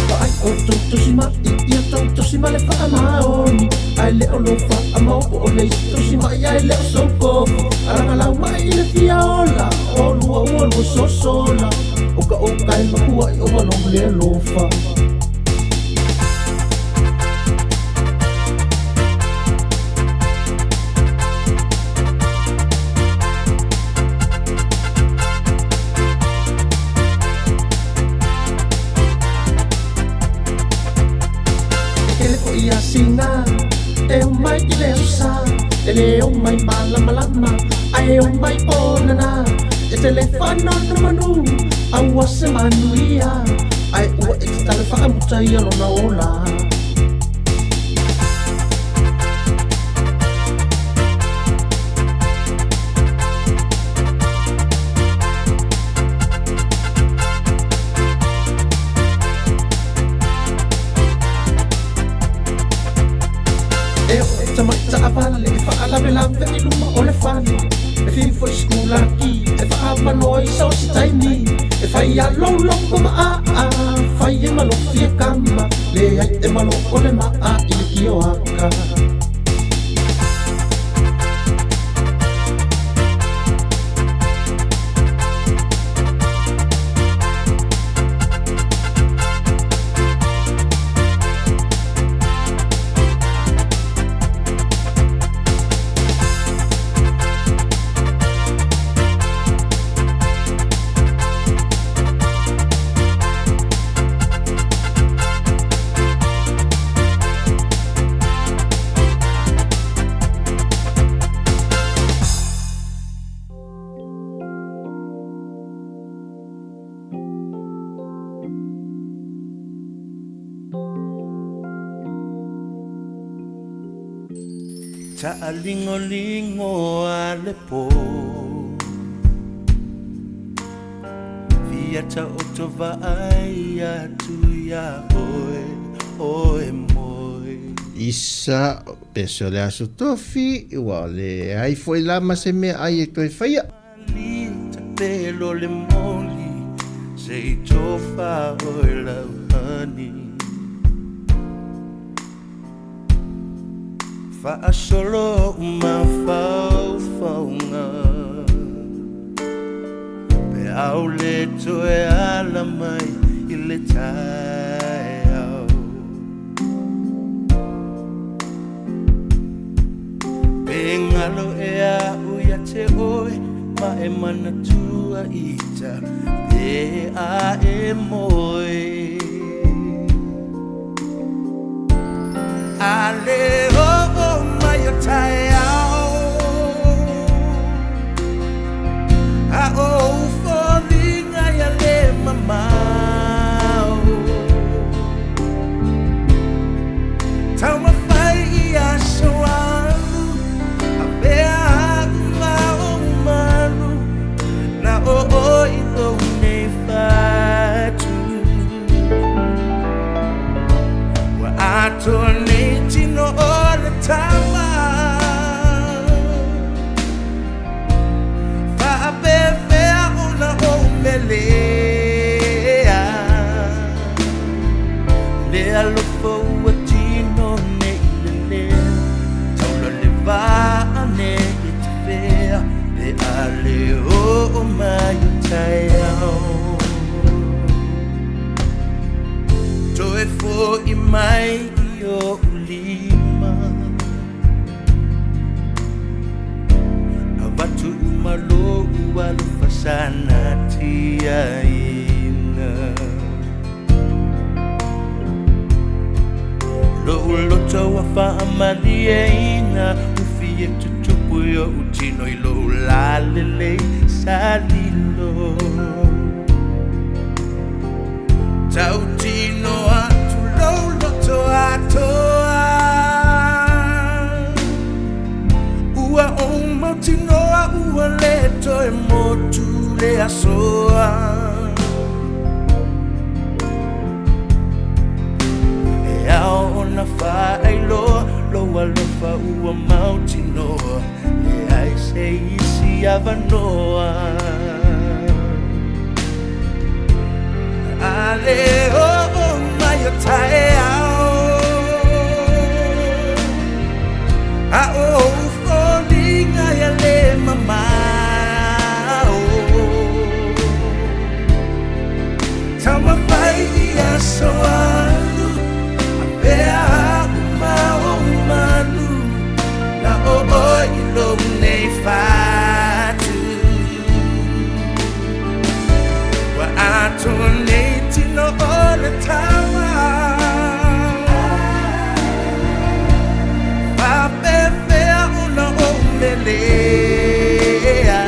[SPEAKER 6] Vaai outou tosi ma'i ia tou tosi ma le faamaoni, ae le o lou faamaopo o le isi tosi ma'i ae le o sou kofi. Alagalau mai i le fia ola, o lua ua lua sosola, o ka oka e makua'i o malou le alofa. E tele foi asiga e omai i le aso sa, e le omai malamalama, ae omai onana. E tele faanonomanu, a ua se manuia, ae ua e tatala faamuta ia lona ola. E oo i tamaʻi taavale e faalavelave i luma o le fale, e fiu foi sikulaki e faaavanoa i so se taimi, e fai a loulou ma aa, fai e ma lou fia kama, leai e malo o le maa i le kioaka.
[SPEAKER 16] Taalingolingo a le pō Fia taoto vaai atu iā oe, oe moe.
[SPEAKER 6] Isa, pese o le Aso Tofi, ua leai foi la ma se meaai e toe faia.
[SPEAKER 16] Mali tapelo le moli, se i tofa oe lau honey. Faasolo mafaufauga Pe au le toe ala mai i le taeao Pe galo ea a'u ia te oe ma e manatua ita pe a e moe A le oo mai o taeao A o ou foliga ia le mamao Taumafai i aso alu Avea a'u ma ou malu Na o oe i lou nei fatu Ua atoa nei tino o le tama Faapefea ona ou melea Le alofa ua tino nei lelea Taula le vaa nei tafea Pe a le oo mai o taeao Toe fo'i mai i o'u lima Avatu uma lo'u alofa sa natiaina Lo'u loto ua faamalieina Ufi e tutupu i o'u tino i lou lalelei sa lilo Tautino atu lou loto atoa Ua ou mautinoa ua le toe motu le asoa E ao ona faailoa lou alofa ua mautinoa Leai se isi avanoa A le oo mai o taeao A o ou foliga ia le mamao Taumafai i aso alu Avea a'u ma ou malu Na o oe i lou nei fatu Ua atoa nei tino o le tama Faapefea ona ou melea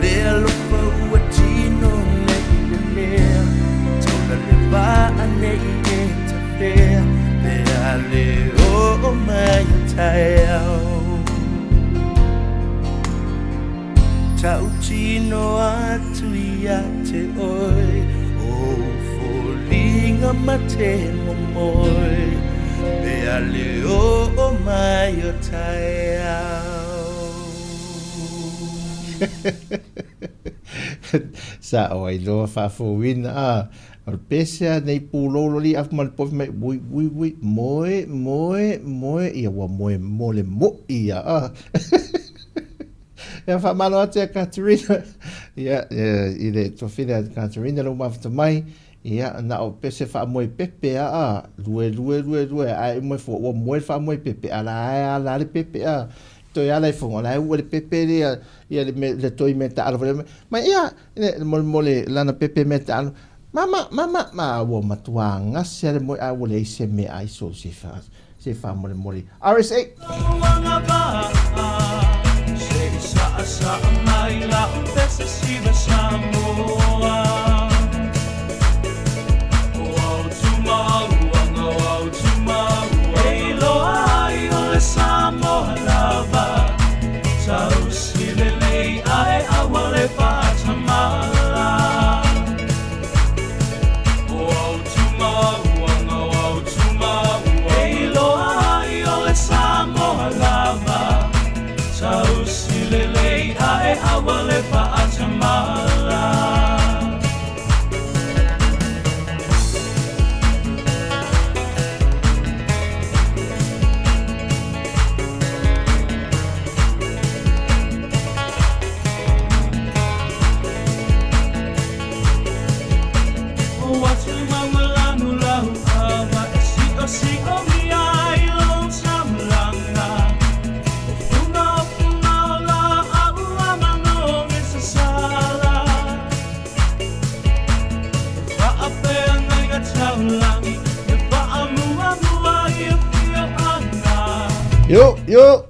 [SPEAKER 16] Le alofa ua tino nei lelea Taula le vaa nei e tafea Pe a le oo mai o taeao Tautino atu ia te oe Ou foliga ma te momoe Pe a le oo mai o taeao.
[SPEAKER 6] Sa o ai loa faafouina a o le pese a nei pulou loli afu ma le pofi mai ui ui ui moe moe moe ia ua moe mo le mo'i ia a Ia faamalo atu ia Katerina ia i le tuafine a Katerina lou mafuta mai ia na o pese faamoe pepe a a lue lue lue lue ae uma ifo ua moe le faamoe pepe a la e ala le pepe a toe ala ifo o la e ua le pepe lea ia le me le toi me taalo fale mai ia le mo mo le lana pepe me taalo mama mama ma ua matua gase le moe a ua leai se meaai so se fa se faamolemole RSA. Yo, yo!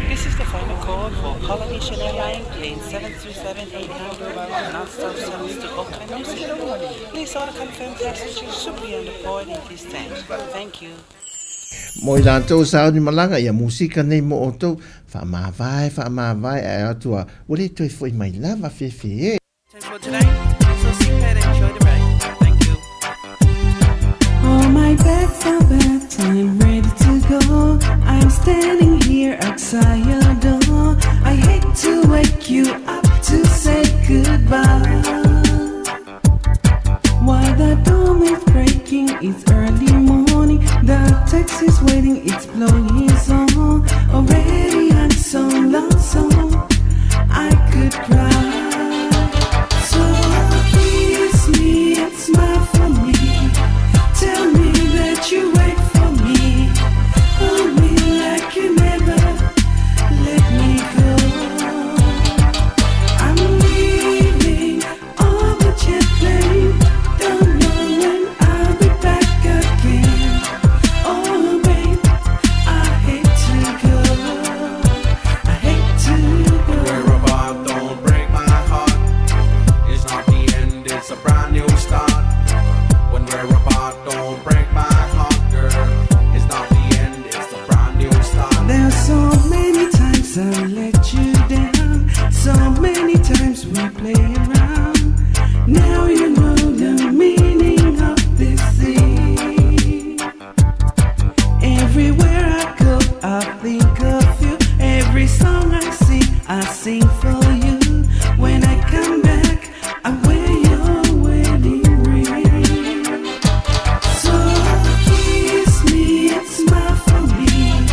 [SPEAKER 17] This is the final call for Polynesian Airlines plane 737-800 non-stop service to Auckland, New Zealand. Please all confirmed passengers should be on the board in this time. Thank you.
[SPEAKER 6] Mo i latou sauni malaga ia musika nei mo outou, faamavae, faamavae ae atu a ua le toe foi mai lava fefe e.
[SPEAKER 17] For today, so sit back and enjoy the ride. Thank you.
[SPEAKER 18] All my bags are packed, I'm ready to go. I'm standing here outside your door. I hate to wake you up to say goodbye. While the dawn is breaking, it's early morning. The taxi's waiting, it's blowing his horn. Already I'm so lonesome, I could cry. So kiss me and smile for me. Tell me that you wait for me. Hold me like you never let me go. I'm leaving on the jet plane. Don't know when I'll be back again. Oh, babe, I hate to go. I hate to go.
[SPEAKER 19] We're apart, don't break my heart. It's not the end, it's a brand new start. When we're apart, don't break my heart, girl. It's not the end, it's a brand new start.
[SPEAKER 18] There's so many times I let you down. So many times we play around. Now you know the meaning of this thing. Everywhere I go, I think of you. Every song I sing, I sing for you. When I come back, I wear your wedding ring. So kiss me and smile for me.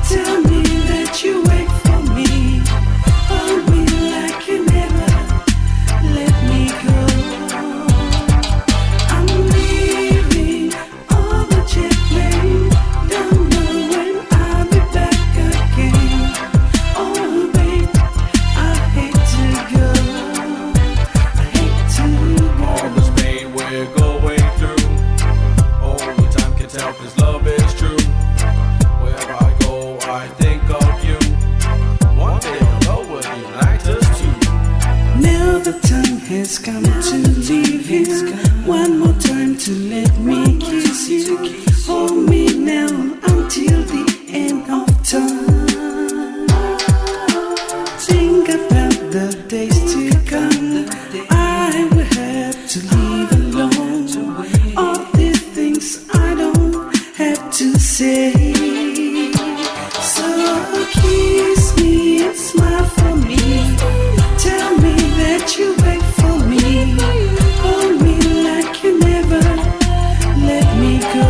[SPEAKER 18] Tell me that you wait for me. Hold me like you never let me go. I'm leaving on the jet plane. Don't know when I'll be back again. Oh, babe, I the time has come to leave you One more time to let me kiss you Hold me now until the end of time Think about the days to come I will have to leave alone All these things I don't have to say So kiss me and smile for me Tell me that you wait for me Hold me like you never let me go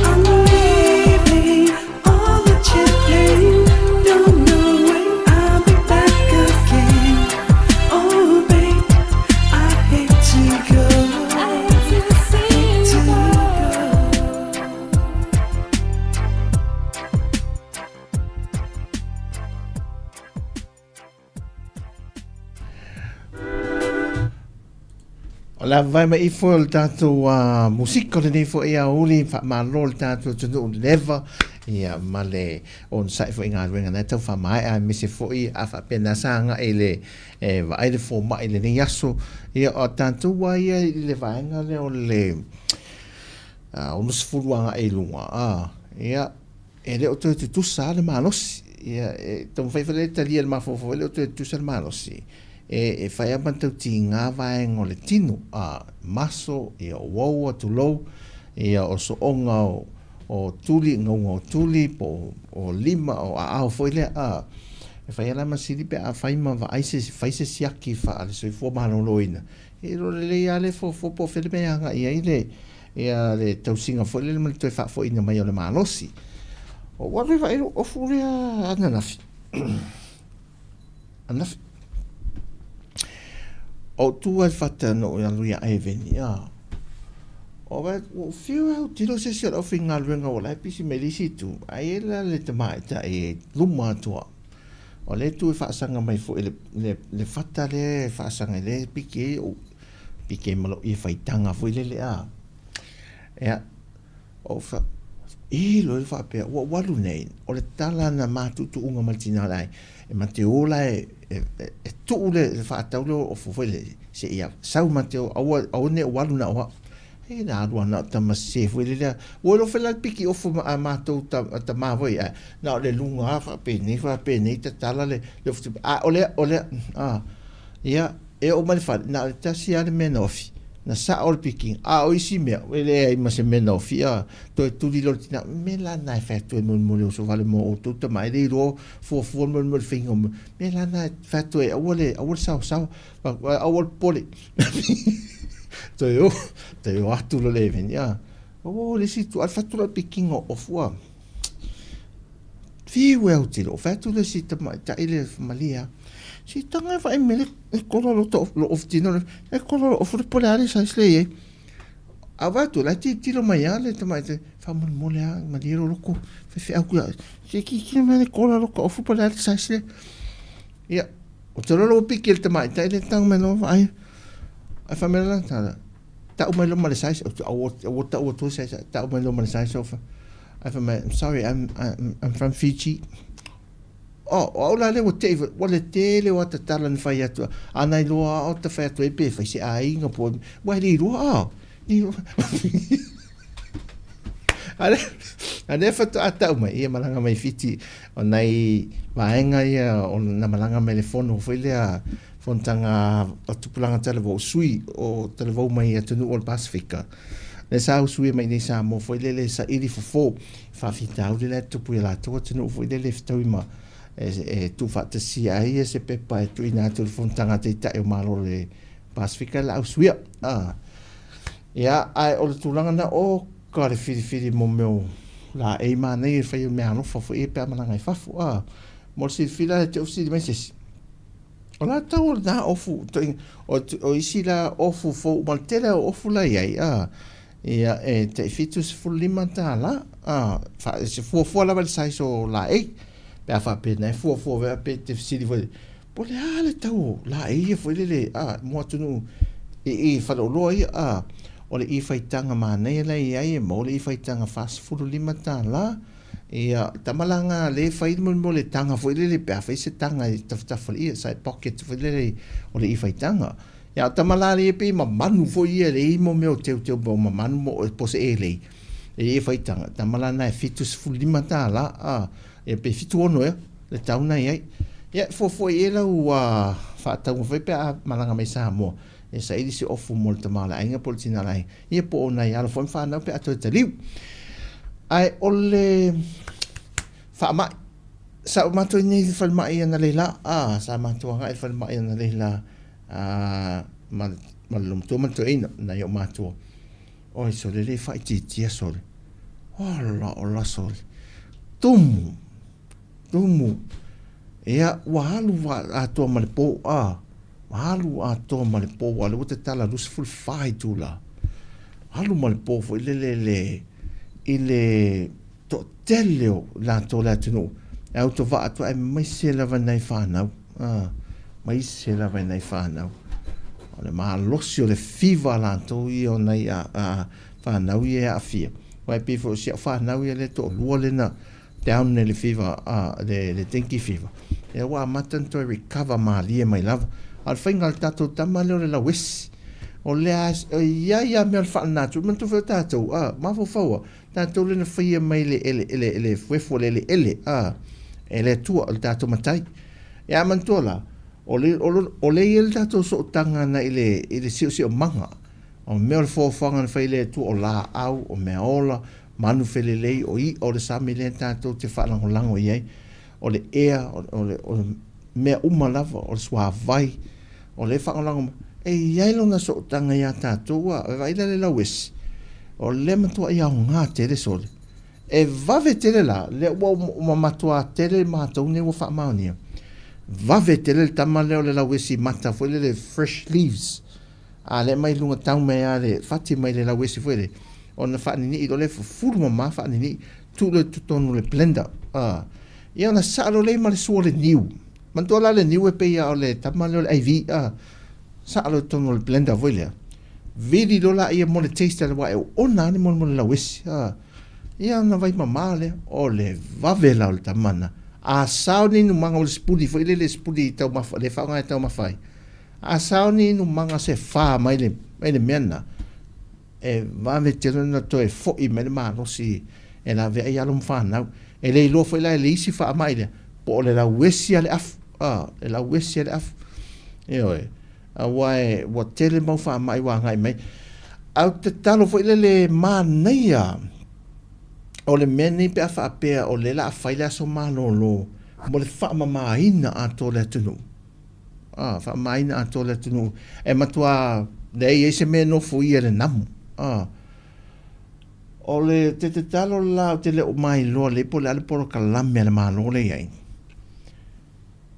[SPEAKER 18] I'm leaving all the champagne Don't know when I'll be back again Oh babe, I hate to go Hate to go
[SPEAKER 6] O le vae mai ifo o le tatou musika o lenei foi aoauli, faamalo le tatou atunuu leva ia ma le onosai foi i galuega na e tau faamaea aemaise foi a faapena sa agai le e vaai le fomai i lenei aso. Ia o tatou lava ia i le vaega lea o le 60 agai i luga, ia e le o toe tutusa lava le malosi. Ia, e taumafai foi le talia i le mafaufau, e le o toe tutusa le malosi. E, e fai lava ma tau tiga vaega o le tino, a, maso, ia, o uaua, tulou, ia, o sooga o, o tuli, gauga o tuli, po o, o lima, o aao foi lea, a. E fai lava la ma sili pe a fai ma vaai se, fai se siaki faale-soifua maloloina, e iloa lelei lava le fuafua po o fea le mea e agai ai le, ia le tausiga foi lele ma le toe faafoiina mai o le malosi. Ua alu e vaai lou ofu lea ananafi. Ananafi. O tu ai fata no i alu ia Eveni, a. O vai, ua fiu au tiro se se o le aufaigaluega ua la e pisi mai le isi itu, ai e la le tamaitai e luma atu au. O le itu e faasaga mai foi le, le, le fata lea e faasaga i le piki ai ou piki ai ma lou ie faitaga foi lele a. Ia, o fa, i loa le faapea, ua ou alu nei, o le tala na matuutuuga ma le tina o le aiga, e ma te o la e, e, e, e tuu le, le faatau lea o ofu foi lele, seia sau ma te o, aua, aua ne i ou alu na o au. E na alu ana o tama sese foi lele a. Ua iloa foi la le piki ofu a matou tama foi ae na o le luga a faapenei faapenei tatala le le ofu tupe. A o lea o lea a ia e oo mai le fale na o le tasi lava le mea na ofi. Na sao le pikiga a o isi mea e leai ma se mea na ofi a toe tuli loa le tina mea la na e fai atu ai molemole uso vale mo outou tama e le iloa fuafua molemole faiga o mea la na e fai atu ai aua le aua le saosaoa Aua le popole. Toe o, toe o atu loa le eveni, a. O le isi itu, a fai atu loa le pikiga o ofu a. Fiu e autilo, o fai atu le isi tamaitai le malie a. Si tanga e vaai mai le kola lo to lo ofu tino le, e kola lo ofu le po le a le size le i ai. A vaai atu, la e tilotilo mai lava le tamaitai, faamolemole lava, malie lo loko, faifeau ku ia. Se tilotilo mai le kola lo ka ofu po le a le size le. Ia, o te lolo ua piki e le tamaitai le tau mai loa vaai. Ai fai mai lana tala, tau mai loa ma le size, ou te aua, aua tau atu le size, tau mai loa ma le size o fa. Ai fai mai, I'm sorry, I'm, I'm, I'm from Fiji. Oh, o au la lea ua tei, ua le tele o ata tala na fai atu, a nai loa o ta fai atu ai pe fai se aiga po, ua e le iloa, ah, le iloa. A lea, a lea faatoa tau mai, ia malaga mai Fiti, o nai vaega ia o na malaga mai le fono foi lea, fonotaga o tupulaga talavou, sui o talavou mai atunuu o le Pasefika. Lea sa usuia mai nei Samoa foi lele e saili fofo, faafitauli la e tupu i a latou atunuu foi lele e fetaui ma e, e tuufaatasia ai se pepa e tuuina atu i le fonotaga a Taitai o Malo o le Pasefika la ausuia. Ah. Ia, ae o le tulaga lena, oka le filifili mo mea o laei manaia e fai o meaalofa foi ia pe a malaga i fafo, a. Mo le silafila e te ou fesili mai se isi, o le a tau o lena ofu, o, o isi la ofu fou, ma le tele o ofu la i ai, a, ia, e tai $75, a, fa, se fuafua lava i le size o laei, pe a faapena e fuafua, pe te fesili foi, Po o le a le tau o laei ia foi lele a mo atunuu i i faleoloa ia a o le i faitaga manaia la e i ai e maua le i faitaga $45 Ia, tama la nga le fai mo mo le tanga foi lele pe a fai se tanga i tafatafa le ia, side pocket foi lele o le i fai tanga. Ia, tama la le pe ma manu foi ia le i mo mea o teuteu mo ma manu mo po se e lei. E i fai tanga, tama la na e 75 tāla, a, e pe 76 ea, le tau na i ai. Ia, fuafua i e lau faatauga foi pe a malaga mai Samoa, e saili se ofu mo le tama o le aiga po o le tina o le aiga. Ia po o nai alo foi ma fanau pe a toe taliu. Ae o le faamai, sa ou matou i nei i le falemai analeila, a, sa matou agai i le falemai analeila, a, ma, ma le lomtua ma le toeaina, nai ou matua. Oi sole le faaitiitia sole. Ola ola sole. Tumu. Tumu. Ia, ua alu atoa ma le pō, a, ua alu atoa ma le pō, aua o lea ua tatala 24 itula. Alu ma le pō foi lele le, i le toatele o latou o le atunuu e autovaa atu aemaise lava i nai fanau, a, aemaise lava i nai fanau. O le malosi o le fiva a latou ia o nai a, a, fanau ia e aafia. Aua e pei foi o si au fanau ia lea e toalua lea na down nei le fever, a, le dengue fever, ia ua amata ona toe recover malie mai lava. A o le faiga o le tatou tama lea o le lauesi, o lea e i ai lava mea o le faalenatura, manatua foi o tatou, a, mafaufau lava, tatou lea na faia mai le le le efuefu o le eleele, a, e le Atua, o le tatou Matai. Ia a manatua la, o le, o lea e i ai le tatou sootaga agai i le, i le siosiomaga, o mea o le foafoaga na fai e le Atua, o laau, o meaola, Manu felelei, o i'a o le sami lea tatou te faalagolago i ai, o le ea, o le, o le mea uma lava, o le suavai, o lea e faalagolago mai. E i ai lona sootaga iā tatou, a vaai la i le lauesi, o lea matuai aoga tele sole. E vave tele la, lea ua, ua matuā tele matou nei ua faamaonia, vave tele le tama lea o le lauesi mata foi lele fresh leaves, A lea mai luga tau mai a le fati mai le lauesi foi le ona faaninii loa lea fufulu mama faaninii tuu loa i totonu o le blender a ia ona saa loa lea ma le sua o le niu. Manatua la le niu e pei a o le tama lea o le aivi a saa loa i totonu o le blender foi lea vili loa laia mo le taste aua e oona lava le mo le lauesi a ia ona vai mama lea o le vave la o le tama na a sao ni inumaga o le sipuni foi lele sipuni taumafa lea e faaaoga e taumafa ai. A sao ni inumaga se fa mai le, mai le mea lena, e vave tele ona toe fo'i mai le malosi e laveai ai alo ma fanau. E le iloa foi la e le isi faamai lea, po o le lauesi a le afu, a, le lauesi a le afu. Ioe, aua e, ua tele mau faamai ua agai mai. Ae ou te tatalo foi lele manaia o le mea nei pe a faapea o lea o le a fai le aso malolo mo le faamamaina atoa o le atunuu. A, faamamaina atoa le atunuu e matua leai ai se mea e nofoia e le namu. A, o le te tatalo la ou te le o mailoa lelei po o le a le polokalame a le Malo lea e i ai.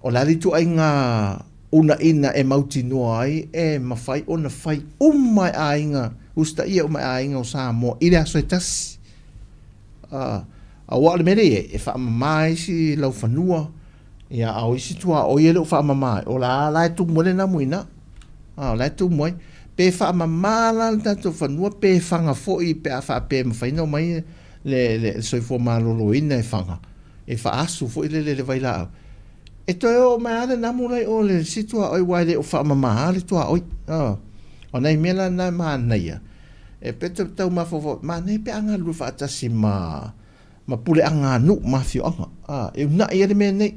[SPEAKER 6] O le a le ituaiga unaina e mautinoa ai e mafai ona fai uma e aiga, usitaia uma e aiga o Samoa i le aso e tasi. A, aua o le mea lea e i ai, e faamama ai isi laufanua, Ia, a o isi tuaoi e le o faamama ai, o la la e tumu ai le namu i ina. A, o la e tumu ai. Pe faamama la le tatou fanua, pe faga foi pe a faapea e mafai ona omai le, le soifua maloloina e faga, e faaasu foi lele i le vailaau. E toe oo mai lava le namu la i o le isi tuaoi aua e le o faamama le tuaoi. A, o nai mea la na e manaia, e pei e tau mafaufau, manaia pe a galulue faatasi ma ma puleaga a nuu ma afioaga. A, e una'i ai le mea nei.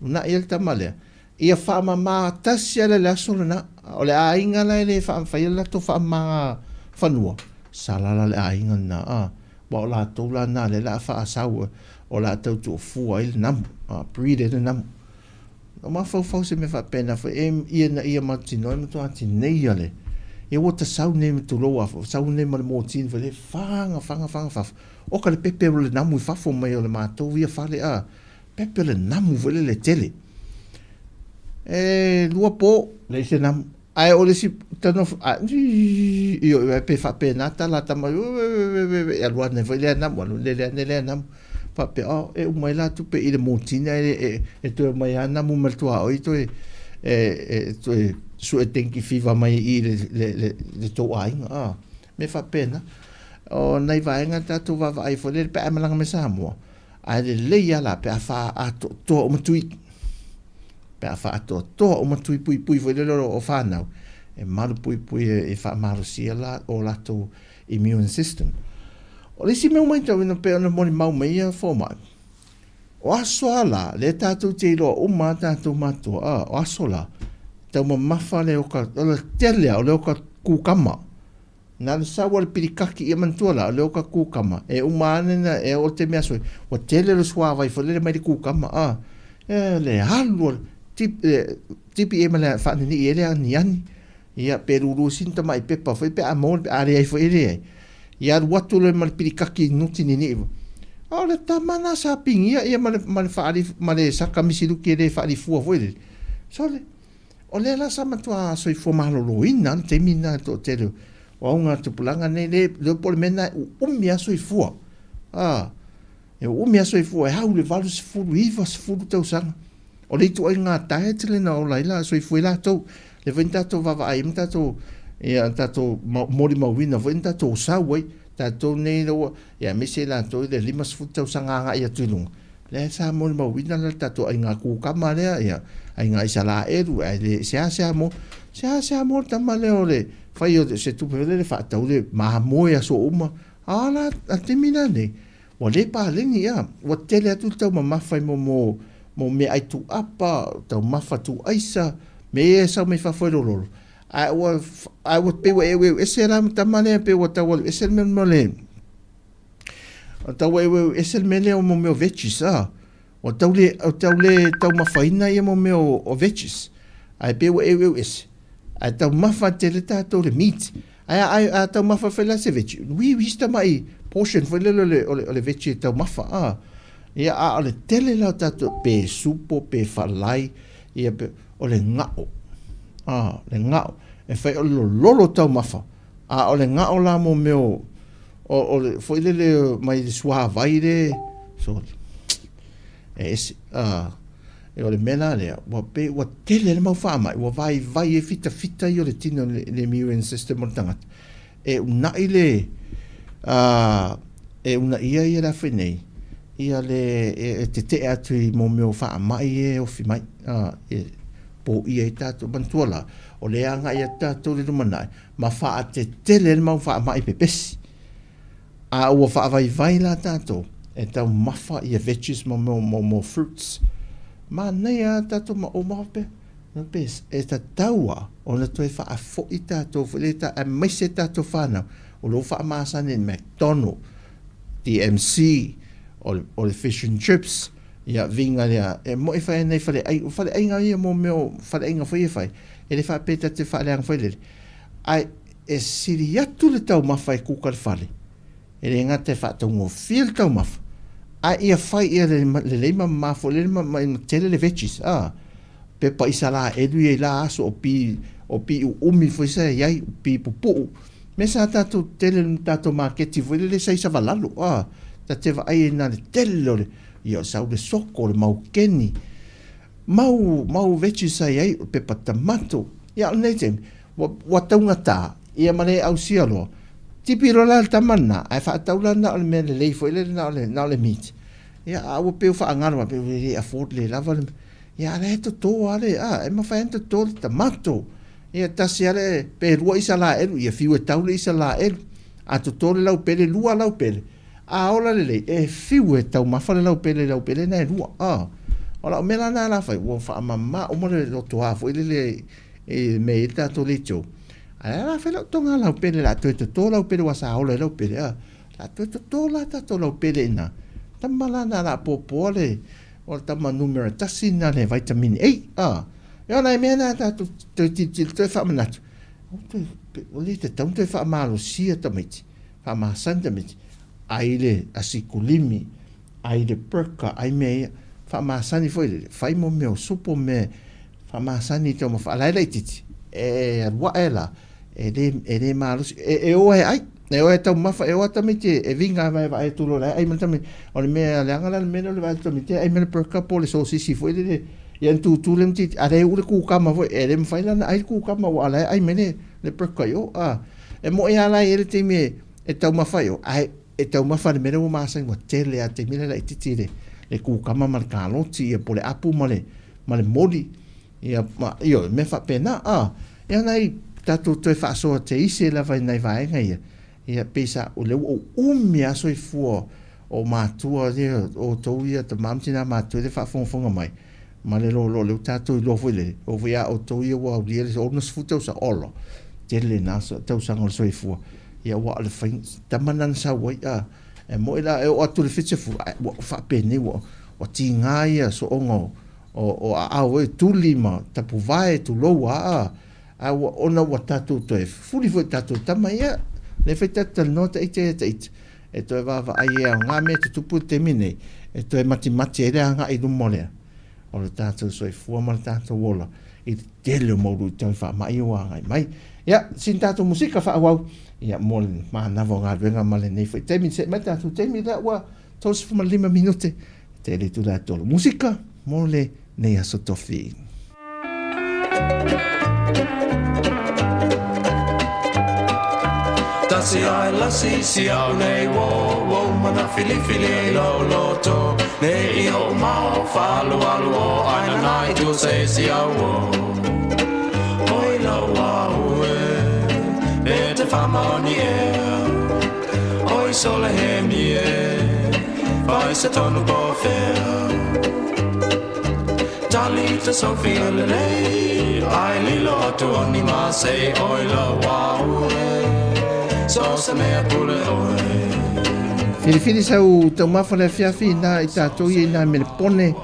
[SPEAKER 6] Una'i ai le tama lea. Ia faamama tasi lava le aso lena. O le aiga la e le faia le latou faamamaga fanua, sala la le aiga lena. A, aua o latou la na lea o le a faasau, o le a tau tuufua ai le namu, a, breed ai le namu. O mafaufau se mea faapena foi e ina ia mautinoa e matua tineia le ia ua tasau nei ma tulou a sau nei ma le motini foi le faga faga faga fafo oka le pepe o le namu i fafo mai o le matou ia fale a pepe o le namu foi lele tele e lua po leai se namu Ae o le isi tano ioe e pei faapena tala a tama e alu ane foi lea namu alu lele ane lea namu faapea oh e uma ai la tupe i le motini ae e toe omai lava namu ma le tuaoi toe e toe sue dengue fever mai i le le le tou aiga a mea faapena. O nai vaega tatou vaavaai foi lele pe a e malaga mai Samoa. Ae lelei lava la pe a faaatoatoa uma tui, pe a faaatoatoa uma tui puipui foi lele o fanau, e malu puipui e faamalosia la o latou immune system. O le isi mea ua matauina pei ona molimau mai ia fomai, o aso a la, lea tatou te iloa uma a tatou matua, a, o aso la, taumamafa le oka, o le tele lava o le oka kukama. Na le sau a le pilikaki ia manatua la, o le oka kukama, e uma ane na, e oo i le taimi aso, ua tele le suavai foi lele mai le kukama, a, e le alu o le tip, e, tipi e ma le faanini'i ai le aniani, ia, pe lulu sina tamai pepa foi pe a maua, a leai foi e leai. Ia alu atu loa ma le pilikaki nuti nini'i. A o le tama na sa pigia ia ma le, ma le faali, ma le saka misiluki e le faalifua foi lele. Sole, O lea la sa matua soifua maloloina le taimi lena i le toatele o augatupulaga nei, le iloa po o le mea lena e uumi lava soifua. A, e uumi lava soifua e au i le 80, 90 tausaga. O le ituaiga diet lena o ola ai la soifua ai latou. Lea foi na tatou vaavaai ai ma tatou, ia, tatou molimauina foi na tatou sau ai. Tatou nei ua, ia aemaise latou i le 50 tausaga agai atu i luga, Lea sa molimauina le tatou aiga kukama lea, ia, aiga Isaraelu, ae le seasea mo, seasea mo le tama lea o le fai o se tupe foi lele faatau le mamoe aso uma. A la, a le taimi la nei, ua le paleni, ia, ua tele atu le taumamafa i mo, mo, mo meaai tuuapa, taumafa tuuaisa, mea ia e sau mai fafo e lololo. Ae ua, ae ua pei ua eueu ese la ma tama lea, pei ua tau alu ese le mea mo le, O tau eueu ese le mea lea o mo mea o veggies, a. Ua tau le, o tau le taumafaina ia mo mea o, o veggies. Ae pei ua eueu ese. Ae taumafa tele tatou le meat. Ae a, a taumafa foi la se veggie, uiui si tamai portion foi lele o le, o le, o le veggie e taumafa, a. Ia, a o le tele la o tatou, pe supo, pe falai, ia, pe, o le gao. A, le gao. E fai o le lololo taumafa. A o le gao la mo mea o, o, o le, foi lele mai le suavai le, sorry, e ese, a, e o le mea la lea, ua pei ua tele le mau faamai, ua vaivai ai fitafita ia o le tino, le, le immune system o le tagata. E una'i le, a, e unaia ia le afe nei, ia le, e, e tete'e atu i mo mea o faamai e ofi mai, a, e poia ai tatou. Manatua la, o lea e agai atu tatou i le lumanai, ma faatetele le mau faamai pepesi. A ua faavaivai la tatou e taumafa ia veggies ma mo, mo, mo fruits. Manaia lava tatou ma uma faapea, pe e tatau lava ona toe faafoi tatou foi lea ta, aemaise tatou fanau o lo o faamasani i le McDonald, DMC, o le, o le fish and chips, ia viga lea, e moi fai ai nai faleaiga, o faleaiga ia mo mea o faleaiga foi e fai, E le faapea ta te faaleaga foi lele, ae e sili atu le taumafa e kuka le fale, e le gata e faataugofie le taumafa, ae ia fai ia lelei ma mama foi lele ma, ma tele le veggies, a. Pepa Isaraelu ia i la aso o pi, o pi uumi foi sa i ai, o pi pupu'u. Mea sa tatou tele le tatou maketi foi lele sa i Savalalo, a. Ta te vaai ai na le tele o le, ia o sau le soko, o le maukeni, Mau, mau veggies sa i ai, o pepa tamato. Ia, o lenei taimi, ua, ua taugata, ia ma le ausia loa. Tipi loa la le tama lena, ae faatau la na o le mea lelei foi lele na o le, na o le meat. Ia, a ua pei ua faagalo mai, pei ua le afford le lava le, ia, a la e toto lava le, a, e mafai lava ona toto le tamato. Ia, tasi lava le, pe lua Isalaelu, ia fiu e tau le Isalaelu. A toto le laupele, lua laupele, A ola lelei, e fiu e taumafa le laupele i laupele na e lua. A, o lau mea la na la fai, ua faamama uma le lotoa foi lele i mea i le tatou leitio. Ae la fai lau toga laupele, la toe toto laupele ua sa ola i laupele. A, la toe toto la tatou laupele ina. Tama la na la popoa le, o le tama numera tasi na le vitamin A. A, e ona e mea na tatou toe tilotilo toe faamanatu. O le tatau ona toe faamalosia tamaiti. Faamasani tamaiti, ai le asikulimi, ai le burger, ai mea ia. Faamasani foi lele, fai mo mea o supo mea faamasani i taumafa. A la e laitiiti, e alu ae la, e le, e le malosi, e, e o e ai, e o e taumafa, e o a tamaiti e viga vae vae atu loa la e ai ma le tamaiti. O le mea leaga la le mea lea o le vaai atu tamaiti e ai ma le burger po o le sosisi foi lele, ia ona tutu lea tamaiti, a le uu le kukama foi, e le mafai la ona ai le kukama aua o la e ai mai le, le burger i o. A. E moe lava la i ai le taimi e taumafa ai o, ae e taumafa le mea lea ua masani ua tele a taimi lea laititi le le kukama ma le kaloti ia po le apu ma le ma le moli ia ma ioe mea faapena a ia nai tatou toe faasoa teise lava i nai vaega ia ia pei sa o lea ua ou umi a soifua o matua ia outou ia tama ma tina matutua le faafogafoga mai ma le loaloa lea ua tatou iloa foi lele oo foi ia outou ia ua aulia le 60 tausaga ola tele na tausaga o le soifua ia ua o le fai tama na na sau ai a e moi la e oo atu le 70 ae ua faapenei ua ua tiga ia sooga o o aao e tuli ma tapuvae tulou a a ua ona ua tatou toe fuli foi tatou tama ia le fai tatou talanoa ta ita ia ta ita e toe vaavaai e aoga mea tutupu i le taimi nei e toe matimati ai le agai i luma o le o le tatou soifua ma le tatou ola i le tele o mau luitau i faamai ua agai mai. Ia, sina tatou musika faaauau ia mo le manava o galuega ma lenei foi taimi. Se'e mai le tatou taimi lea ua 35 minute te le itula e tolu. Musika mo lenei aso tofi.
[SPEAKER 16] Tasi ai lasi si au nei wo wo mana filifili ai lo loto ne i o mau falu alu o aina nai tu se si au wo Oi lo au e e te whamoni e Oi sole he mi e Vai se tonu po whea Talita Sophia lelei Ai lilo atu oni ma se oi lo au e So se mea pule oe.
[SPEAKER 6] Filifili sau taumafa le afiafi ina i tatou ia ina me le pone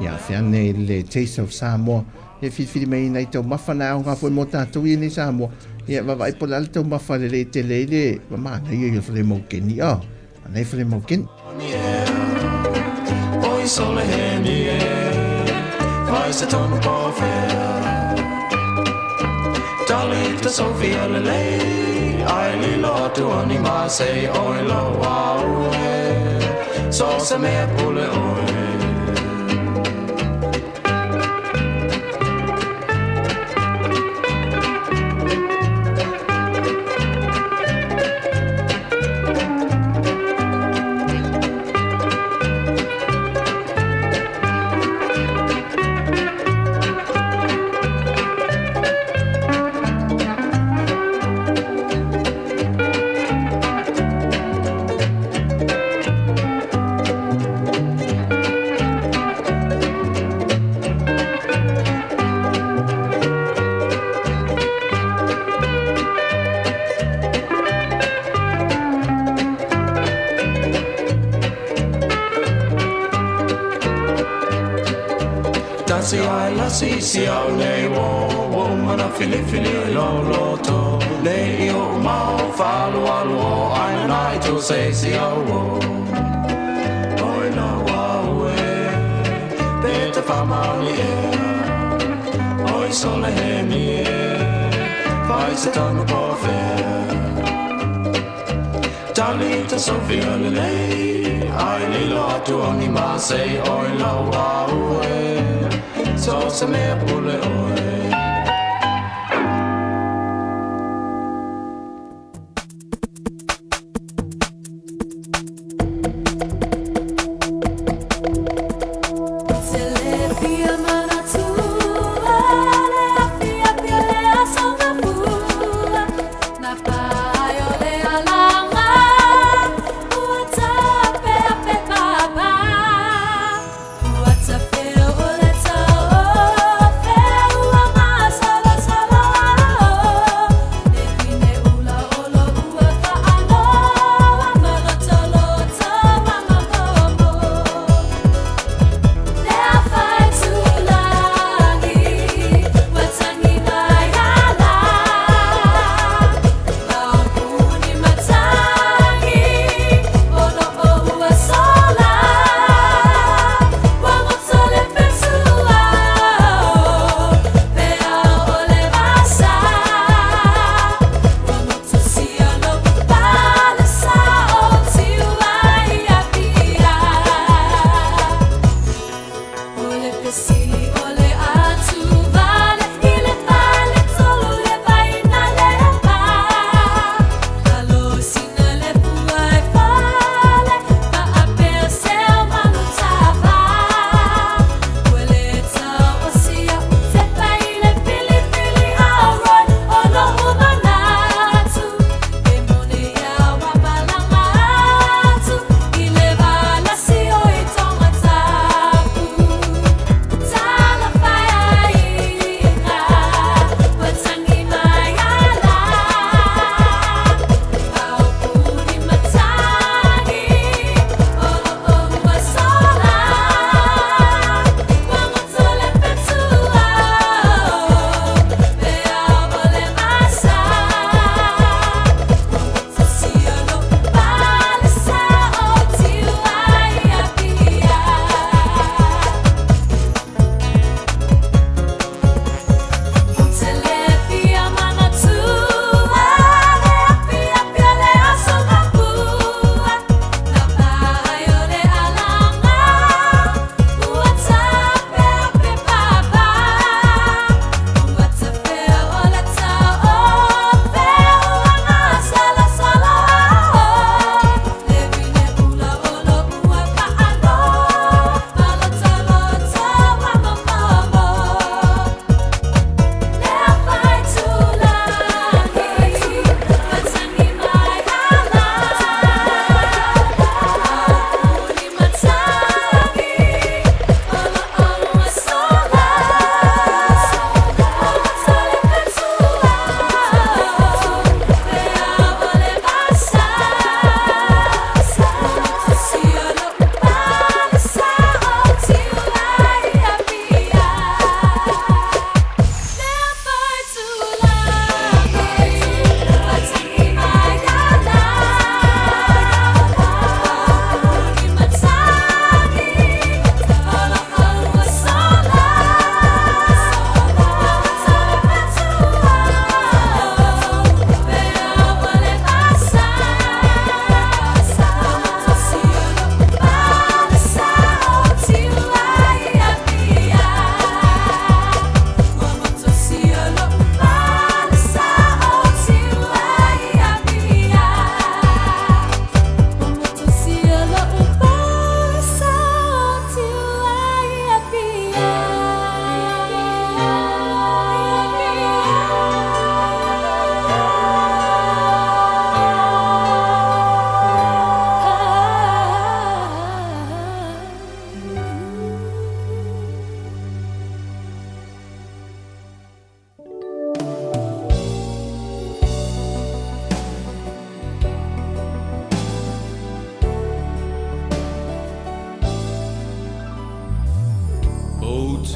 [SPEAKER 6] ia afea nei le Taste of Samoa e filifili mai ina i taumafa na aoga foi mo tatou ia nei Samoa ia vaavaai po o le a le taumafa lelei tele ai le manaia ia fale maukeni a anei fale maukeni.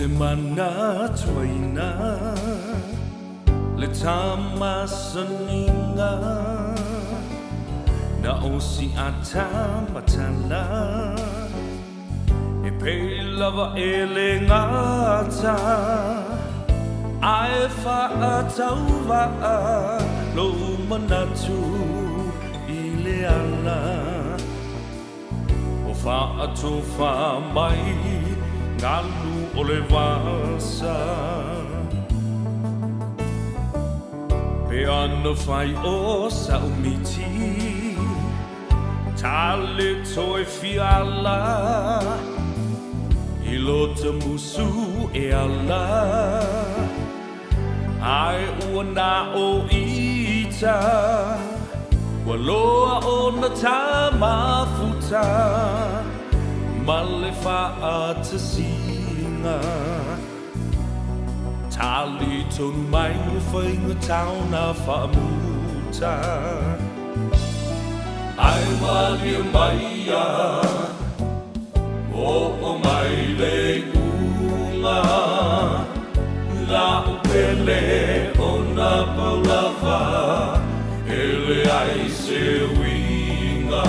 [SPEAKER 20] te manatuaina le tamasaniga na o si atamatala e pei lava e le gata ae faatauva'a lou manatu i le ala o faatofa mai galu o le vasa. Pe ana fai o sa'u miti tale toe fiala i lo tamusu e ala ae ua na o ita ua loa ona tamafuta ma le fa'atasiga tali tonu mai ua faiga taona fa'amuta ae malie mai ia o'o mai le iuga la'u pele ona paulava e leai se uiga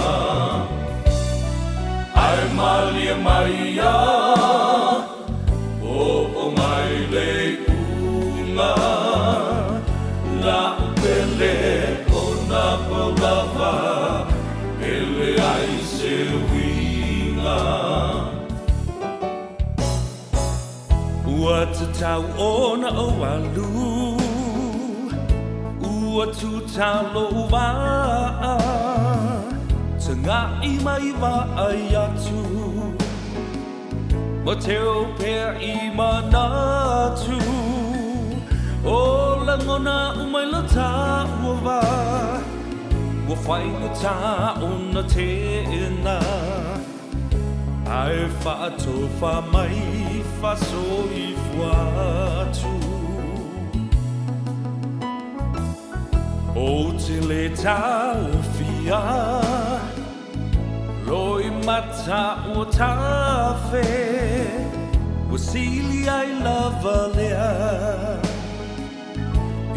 [SPEAKER 20] ae malie mai ia o'o mai le iuga la'u pele ona paulava e leai se uiga. Ua tatau ona ou alu ua tutalo va'a taga'i mai vaai atu ma teo pea i manatu o lagona umai lo tāua va ua faigata ona teena ae faatofa mai fasoifua atu. O te le taofia loi mata ua tafe ua sili ai lava lea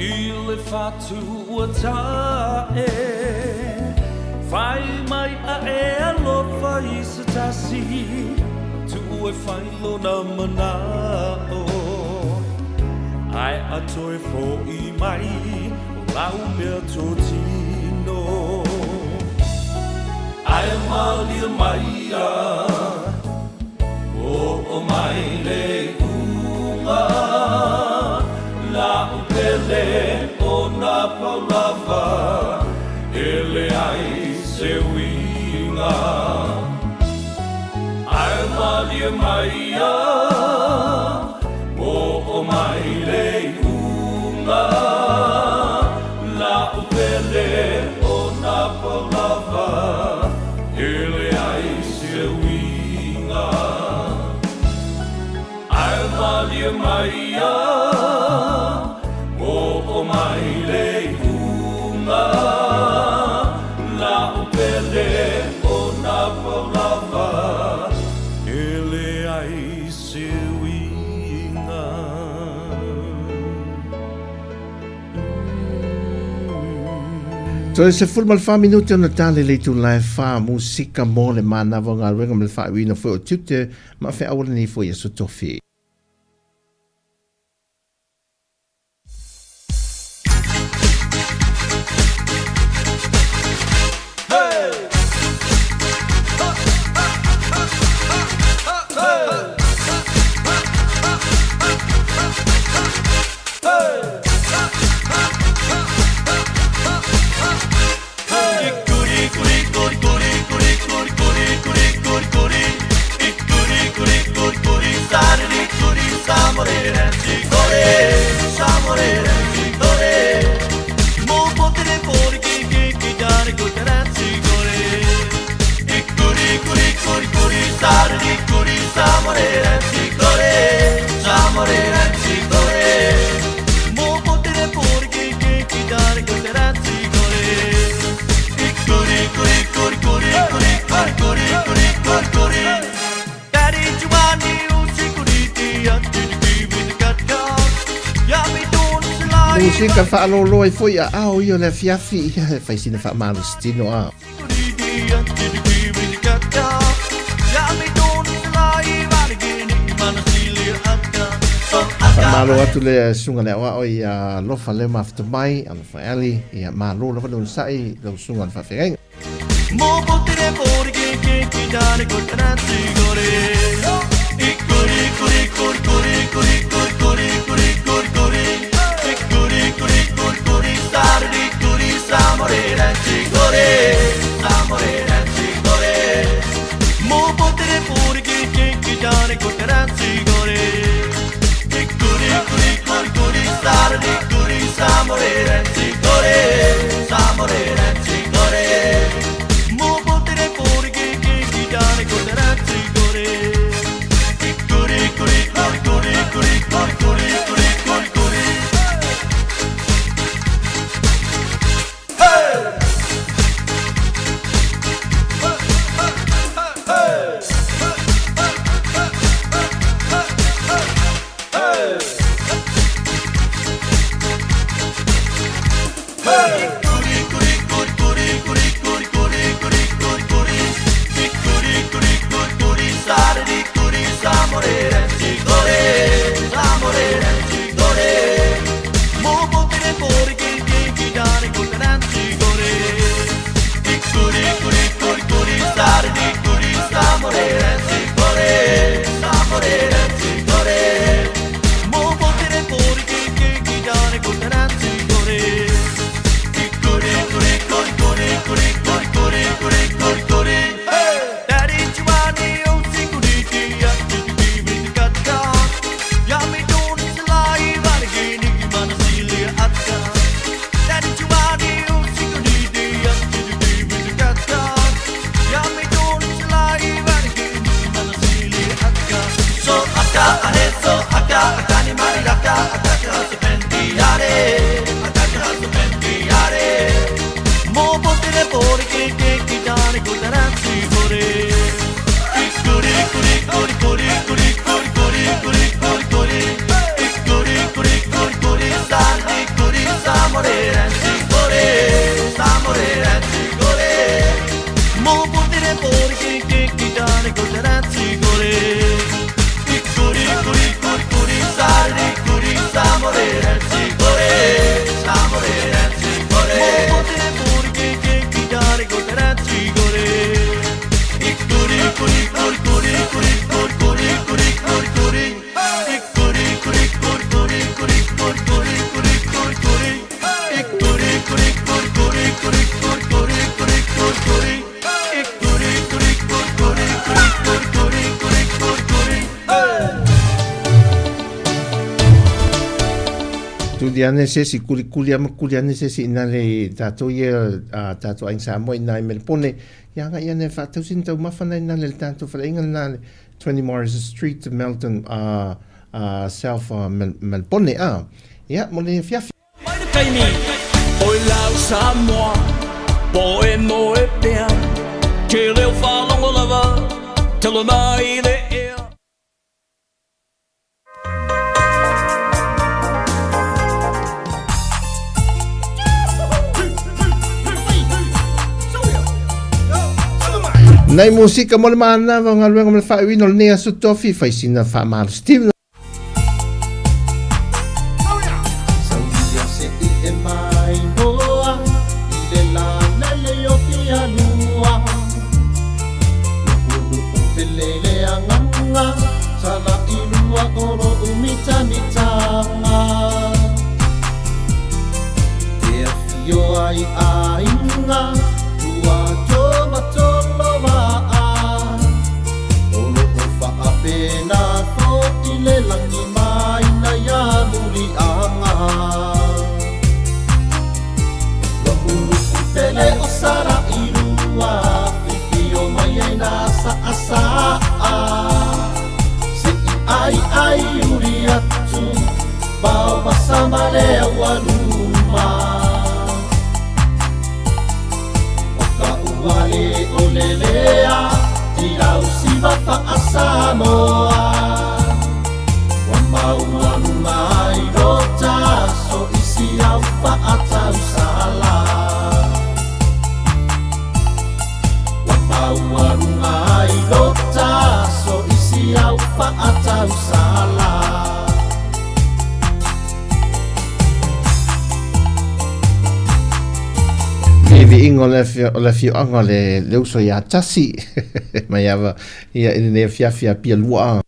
[SPEAKER 20] i le fatu ua ta'e fai mai a'e alofa i se tasi tu'u e fai lona mana'o ae a toe fo'i mai o lau mea totino ae malie mai ia o'o mai le iuga la'u pele ona paulava e leai se uiga ae malie mai ia o'o mai le iuga la'u pele ona paulava e leai se uiga ae malie mai ia o'o mai le iuga la'u pele ona paulava e leai se uiga.
[SPEAKER 6] Toe 14 minute ona tale le itula e fa musika mo le manava o galuega ma le faauiina foi o tiute ma feau o lenei foi aso tofi. Musika faalōlō ai foi aao ia o le afiafi, ia e fai sina faamalositino a. Faamalo atu le susuga le aoao ia Alofa Leo Mafuta Mai, Alofa Ali, ia malo lava le onosai lau susuga i le faafeagaiga. Tuli ane se isi kulikuli ama kuli ane se isi ina le tatou ia a tatou aiga Samoa ina i Melepone ia agai ane e faatausi ni taumafa na ina le tatou faleaiga lena le 20 Morris Street Melton South Melepone a ia mo le afiafi.
[SPEAKER 20] Mai le taimi o i lau Samoa Po e moe pea Ke leo whalongo lava Talo mai le ea.
[SPEAKER 6] Nei musika mo le manava o galuega ma le faaiuina o lenei aso tofi fai sina faamalo Steven. Viiga o le o le afioaga o le le uso ia Tasi Maiava ia i lenei afiafi Apia lua.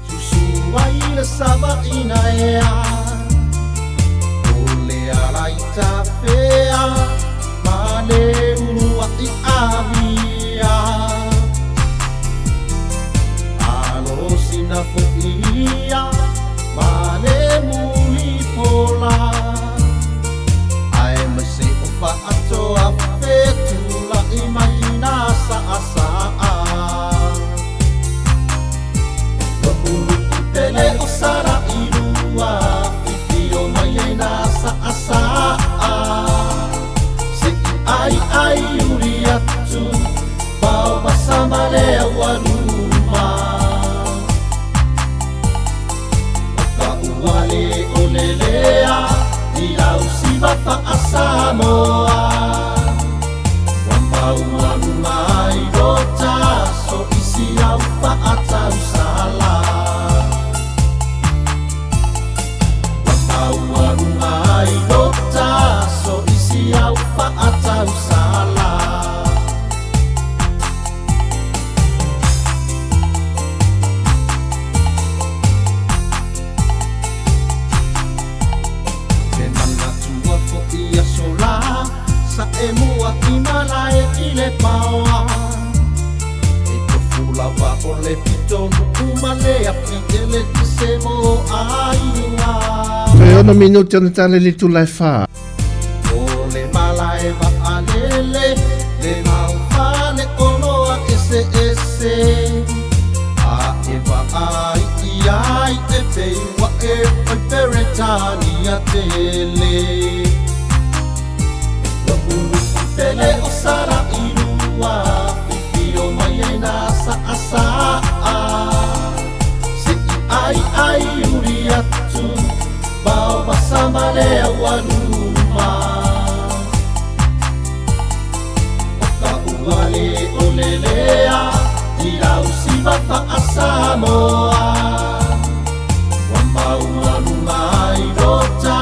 [SPEAKER 15] Susu ai le savaʻina ea O le ala i tafea Ma le uluaʻi avia Alo sina foʻi ia Ma le mulipola Ae maise o faatoa Fetulaʻi mai i nā saʻasaʻa Loʻu nuʻu pele o Salailua Fifio mai ai nā saʻasaʻa Se i ʻaiʻai uli atu Paomasa ma le aualuma O ka ua le ʻole lea I lau siva faa-Samoa Ua maualuga ai lota so i si au faatausala Ua maualuga ai lota so i si au faatausala E manatua foʻi aso lā Sa e mua i malae i le paoa E tofu lava o le pito nuʻu ma le afi e le tise mo aiga.
[SPEAKER 6] Toe ono minute ona tala i le itula e fa.
[SPEAKER 15] O le malae vaalele le mau fale oloa eseese A e vaai i ai e pei ua e oi Peretania tele Loʻu nuʻu pele o Salailua Fifio mai ai nā saʻasaʻa Se i ʻaiʻai uli atu Paomasa ma le aualuma O ka ua le ʻole lea I lau siva faa-Samoa Ua maualuga ai lota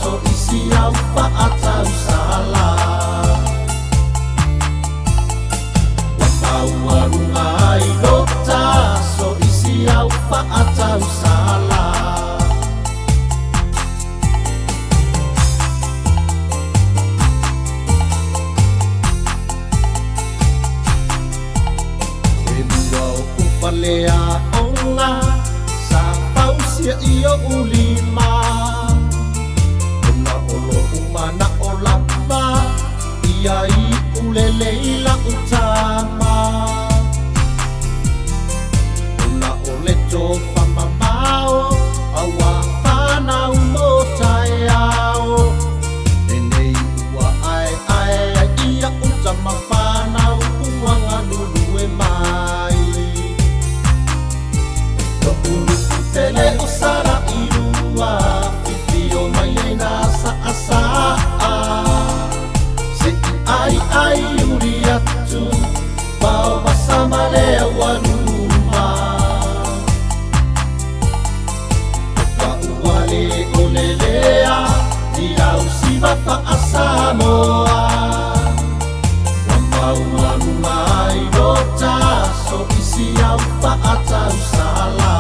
[SPEAKER 15] so i si au faatausala Ua maualuga ai lota so i si au faatausala E lua oʻu faleaoga Sa fausia i oʻu lima Ona o loʻu manaʻo lava Ia iʻu lelei laʻu tama Ona o le tofa mamao A ua fanau mo taeao Lenei ua ʻaeʻae ai iaʻu tama fanau Ua galulue mai Loʻu nuʻu pele o Salailua Fifio mai ai nā saʻasaʻa Se i ʻaiʻai uli atu Paomasa ma le aualuma O ka ua le ʻole lea I lau siva faa-Samoa Ua maualuga ai lota so i si au faatausala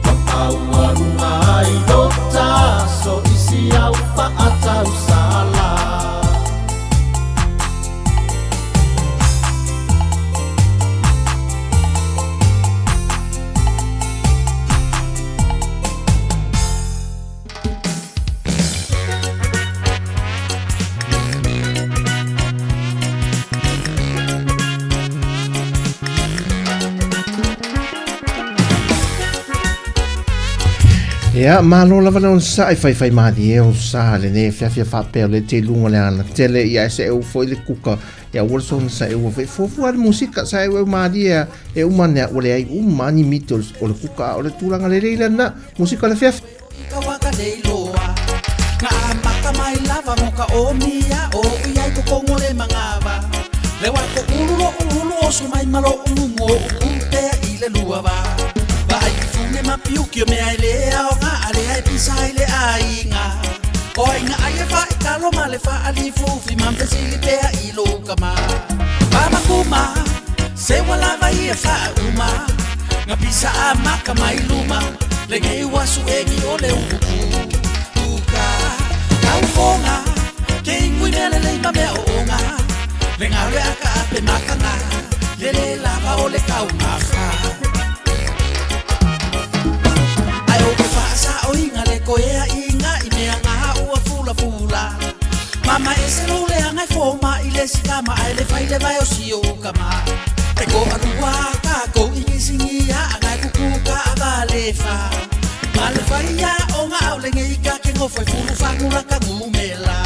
[SPEAKER 15] Ua maualuga ai lota so i si au faatausala
[SPEAKER 6] Ia, malo lava le onosai faifai malie o sa lenei afiafi a faapea o le te luga o le alatele ia e se eu foi le kuka ia ua le onosai ua foi fuafua le musika sa eu eu malie a e uma nea ua leai uma ni miti o le kuka a o le tulaga lelei lena musika o le afiafi.
[SPEAKER 17] Ka waka nei loa Nga amata mai lava mo ka omia O ui ai ko kongo le mangava Le wa ko ulu lo ulu oso mai malo ulu o u pea i le lua va Va ai fune ma piuki o mea i le ao nga Ale ai pisa i le ainga.
[SPEAKER 16] O aiga ai e faaitalo ma le faalifufi ma fesili pea i lou kama. Pamakuma, se ua lava ia faauma, gapisa a maka mai luma, lenei ua suegi o le ukuku. Uka, kaufoga, ke ingui mea lelei ma mea ooga, le galo e akaape makaga, le lē lava o le kaumafa. Ae ou te faasaoiga le koeaʻiga i mea ga ua fulafula. Mama e se lou leaga e fomaʻi le sikama ae le fai le vae o si ou kama. E koʻalua kākou i gisigia aga e kuku kaʻavale fa. Ma le fai ia o ga aole ngei ka ke gofo e fulu fagula ka gumela.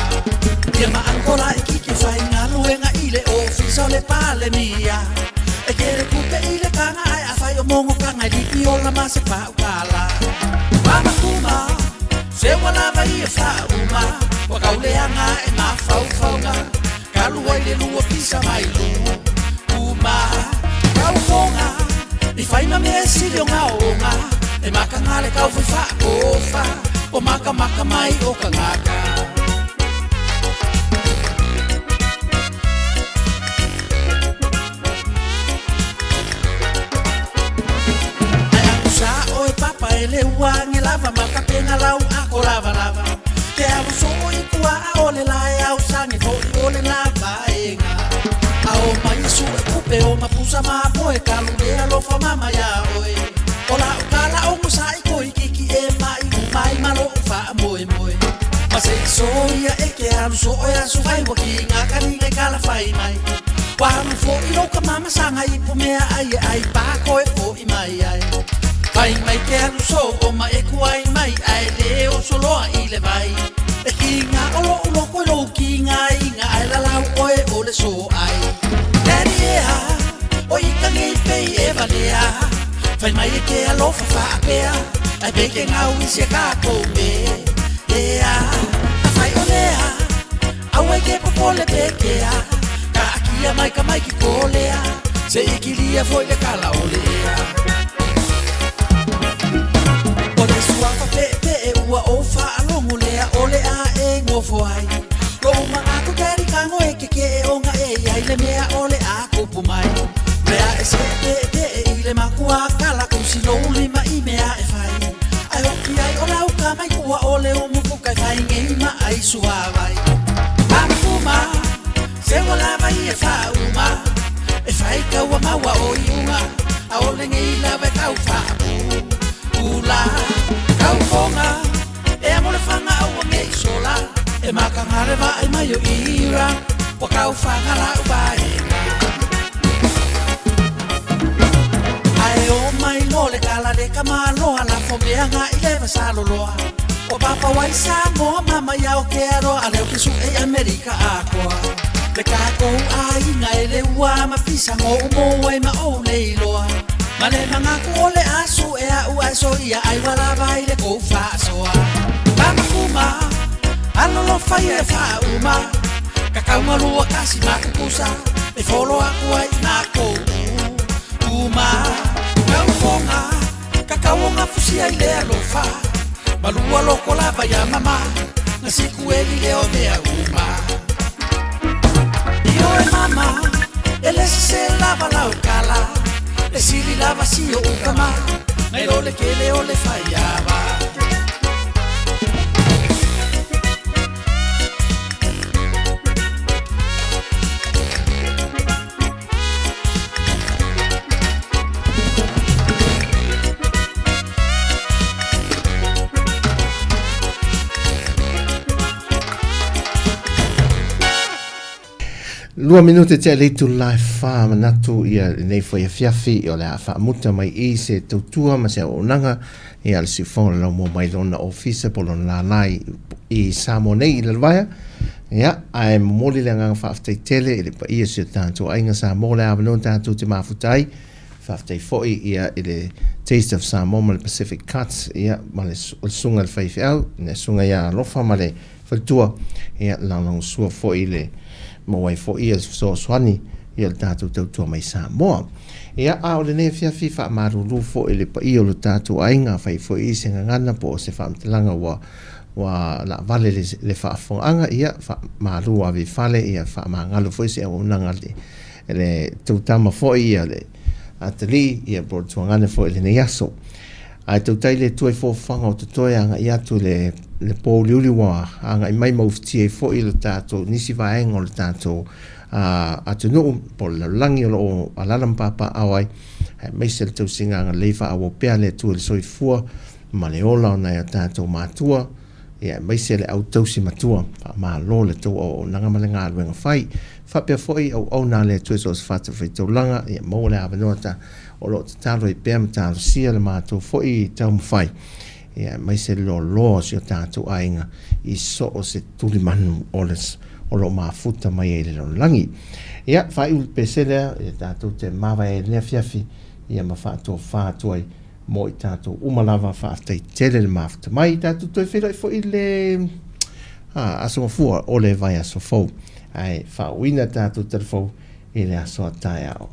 [SPEAKER 16] Ia ma ankola e kike fai galuega i le ofisa o le Palemia. E kele kupe i le kaga ae afai o mogo kaga e lipi ola ma se paukala. Mama kuma, se ua lava ia faauma, ua kauleaga e mafaufauga, kalua i le lua pisa mai lu. Uma, kaufoga, i faima mea e sili o gaoga, e makaga le kaufai faakofa, o makamaka mai o kagaka. Ae aku sa oe papa e le uage lava ma kapenga lau ako lavalava. Ke alu soo i kuaa o le lae au sange foʻi o le lavaega. A o mai e su e kupe o mapusa mamoe kalu le alofa mama iā oe. O lau kala o ngosaʻi koi kiki e mai umai ma loʻu faamoemoe. Ma se i soia e ke alu soo e aso fai ua kiga kaliga i kala fai mai. Ua alu foʻi lou kamama saga ipu mea ai e ai pako e foʻi mai ai. Fai mai ke alu soo o ma e kuai mai ae lē osoloa i le vai. E kiga o loʻu loko i lou kiga iga ae lalau oe o le so ai. Daddy ea, o ika ngei pei e valea. Fai mai e ke alofa faapea, ae pei ke gau i sia kākou me. Ea, a fai o lea, aua e ke popole pe kea, ka akia mai ka mai ki kolea, se ikilia foi le kala o le ea. O le suafa peepee ua ou faalogo lea o le a e gofo ai. Lou magaku daddy kago e kekeʻe ona e iai le mea o le a kupu mai. Lea e seʻepeʻepeʻe i le makua kala kusi lou lima i mea e fai. Ae hoki ai o lau ka mai kua o le umukuka e fai ngei ma ai suavai. Pamakuma, se ua lava ia faauma, e fai kaua maua o iuga, a o le ngei lava e tau faapu. Ula, kaufoga, e amo le faga aua ngei sola, e makaga le vaai mai o ira, ua kaufaga lau vaega. Ae o mai lo le kala le kamaloa lafo mea ga i le vasaloloa. O papa wai Samoa mama ia o ke aroa a leo ke suʻe i Amerika atoa. Le kākou aiga e le ua ma pisa ngo umo ai ma ou leiloa. Ma le magaku o le asu e au ae soia ai walava i le kou faasoa. Pamakuma, alolofa ia e faauma, kakaumalua kasi makukusa, e folo aku ai nā kou uma. Kaufoga, kakauoga fusia i le alofa, malua loko lava ia mama, na siku eli le o mea uma. Io e mama, e le sese lava lau kala, le sili lava si o ukama, nai lo le kele o le faiava.
[SPEAKER 6] Lua minute tea le itula e whā manatu ia lenei foi afiafi o le a faamuta mai i se tautua ma se auaunaga ia le siufoga o le laumua mai lona ofisa po lona lālā i Samoa nei i Lalovaea. Ia, ae momoli le agaga faafetai tele i le paia o si o tatou aiga Samoa le avanoa tatou te mafuta ai. Faafetai foi ia i le Taste of Samoa ma le Pacific Cuts ia ma le susuga i le faifeau, le susuga ia Alofa ma le faletua, ia lagolagosua foi i le maua ai foi ia fesoasoani ia le tatou tautua mai Samoa. Ia, a o lenei afiafi faamalulu foi i le paia o lo tatou aiga, fai foi i se gagana po o se faamatalaga ua Ua laavale le, le faafofogaaga, ia, faamalu ave i fale, ia, faamagalo foi se auaunaga a le, le tou tama foi, ia, le atalii, ia, po o le tuagane foi i lenei aso. Ae tautai le Atua i foafoaga o totoe agai atu i le, le pōuliuli ua agai mai ma ufitia ai foi le tatou, nisi vaega o le tatou atunuu po o le lalolagi o lo o alaala ma papaaao ai, aemaise le tausiga agalelei faaauau pea a le Atua i le soifua ma le ola o nai o tatou matua, ia aemaise le au tausi matua. Faamalo le tou auaunaga ma le galuega fai. Faapea foi auauna a le Atua i so o se fatafaitaulaga, ia maua le avanoa ta o lo o tatalo ai pea ma talosia le matou foi taumafai, ia aemaise le loaloa o si o tatou aiga i so o se tulimanu o le o lo o mafuta mai ai i le lalolagi. Ia, faaiu le pese lea, ia tatou te mavae ai i lenei afiafi, ia ma faatofa atu ai mo i tatou uma lava. Faafetai tele le mafuta mai. Tatou toe feiloai foi i le aso Gafua o le vaiaso fou. Ae faauuina tatou talafou i le aso a taeao.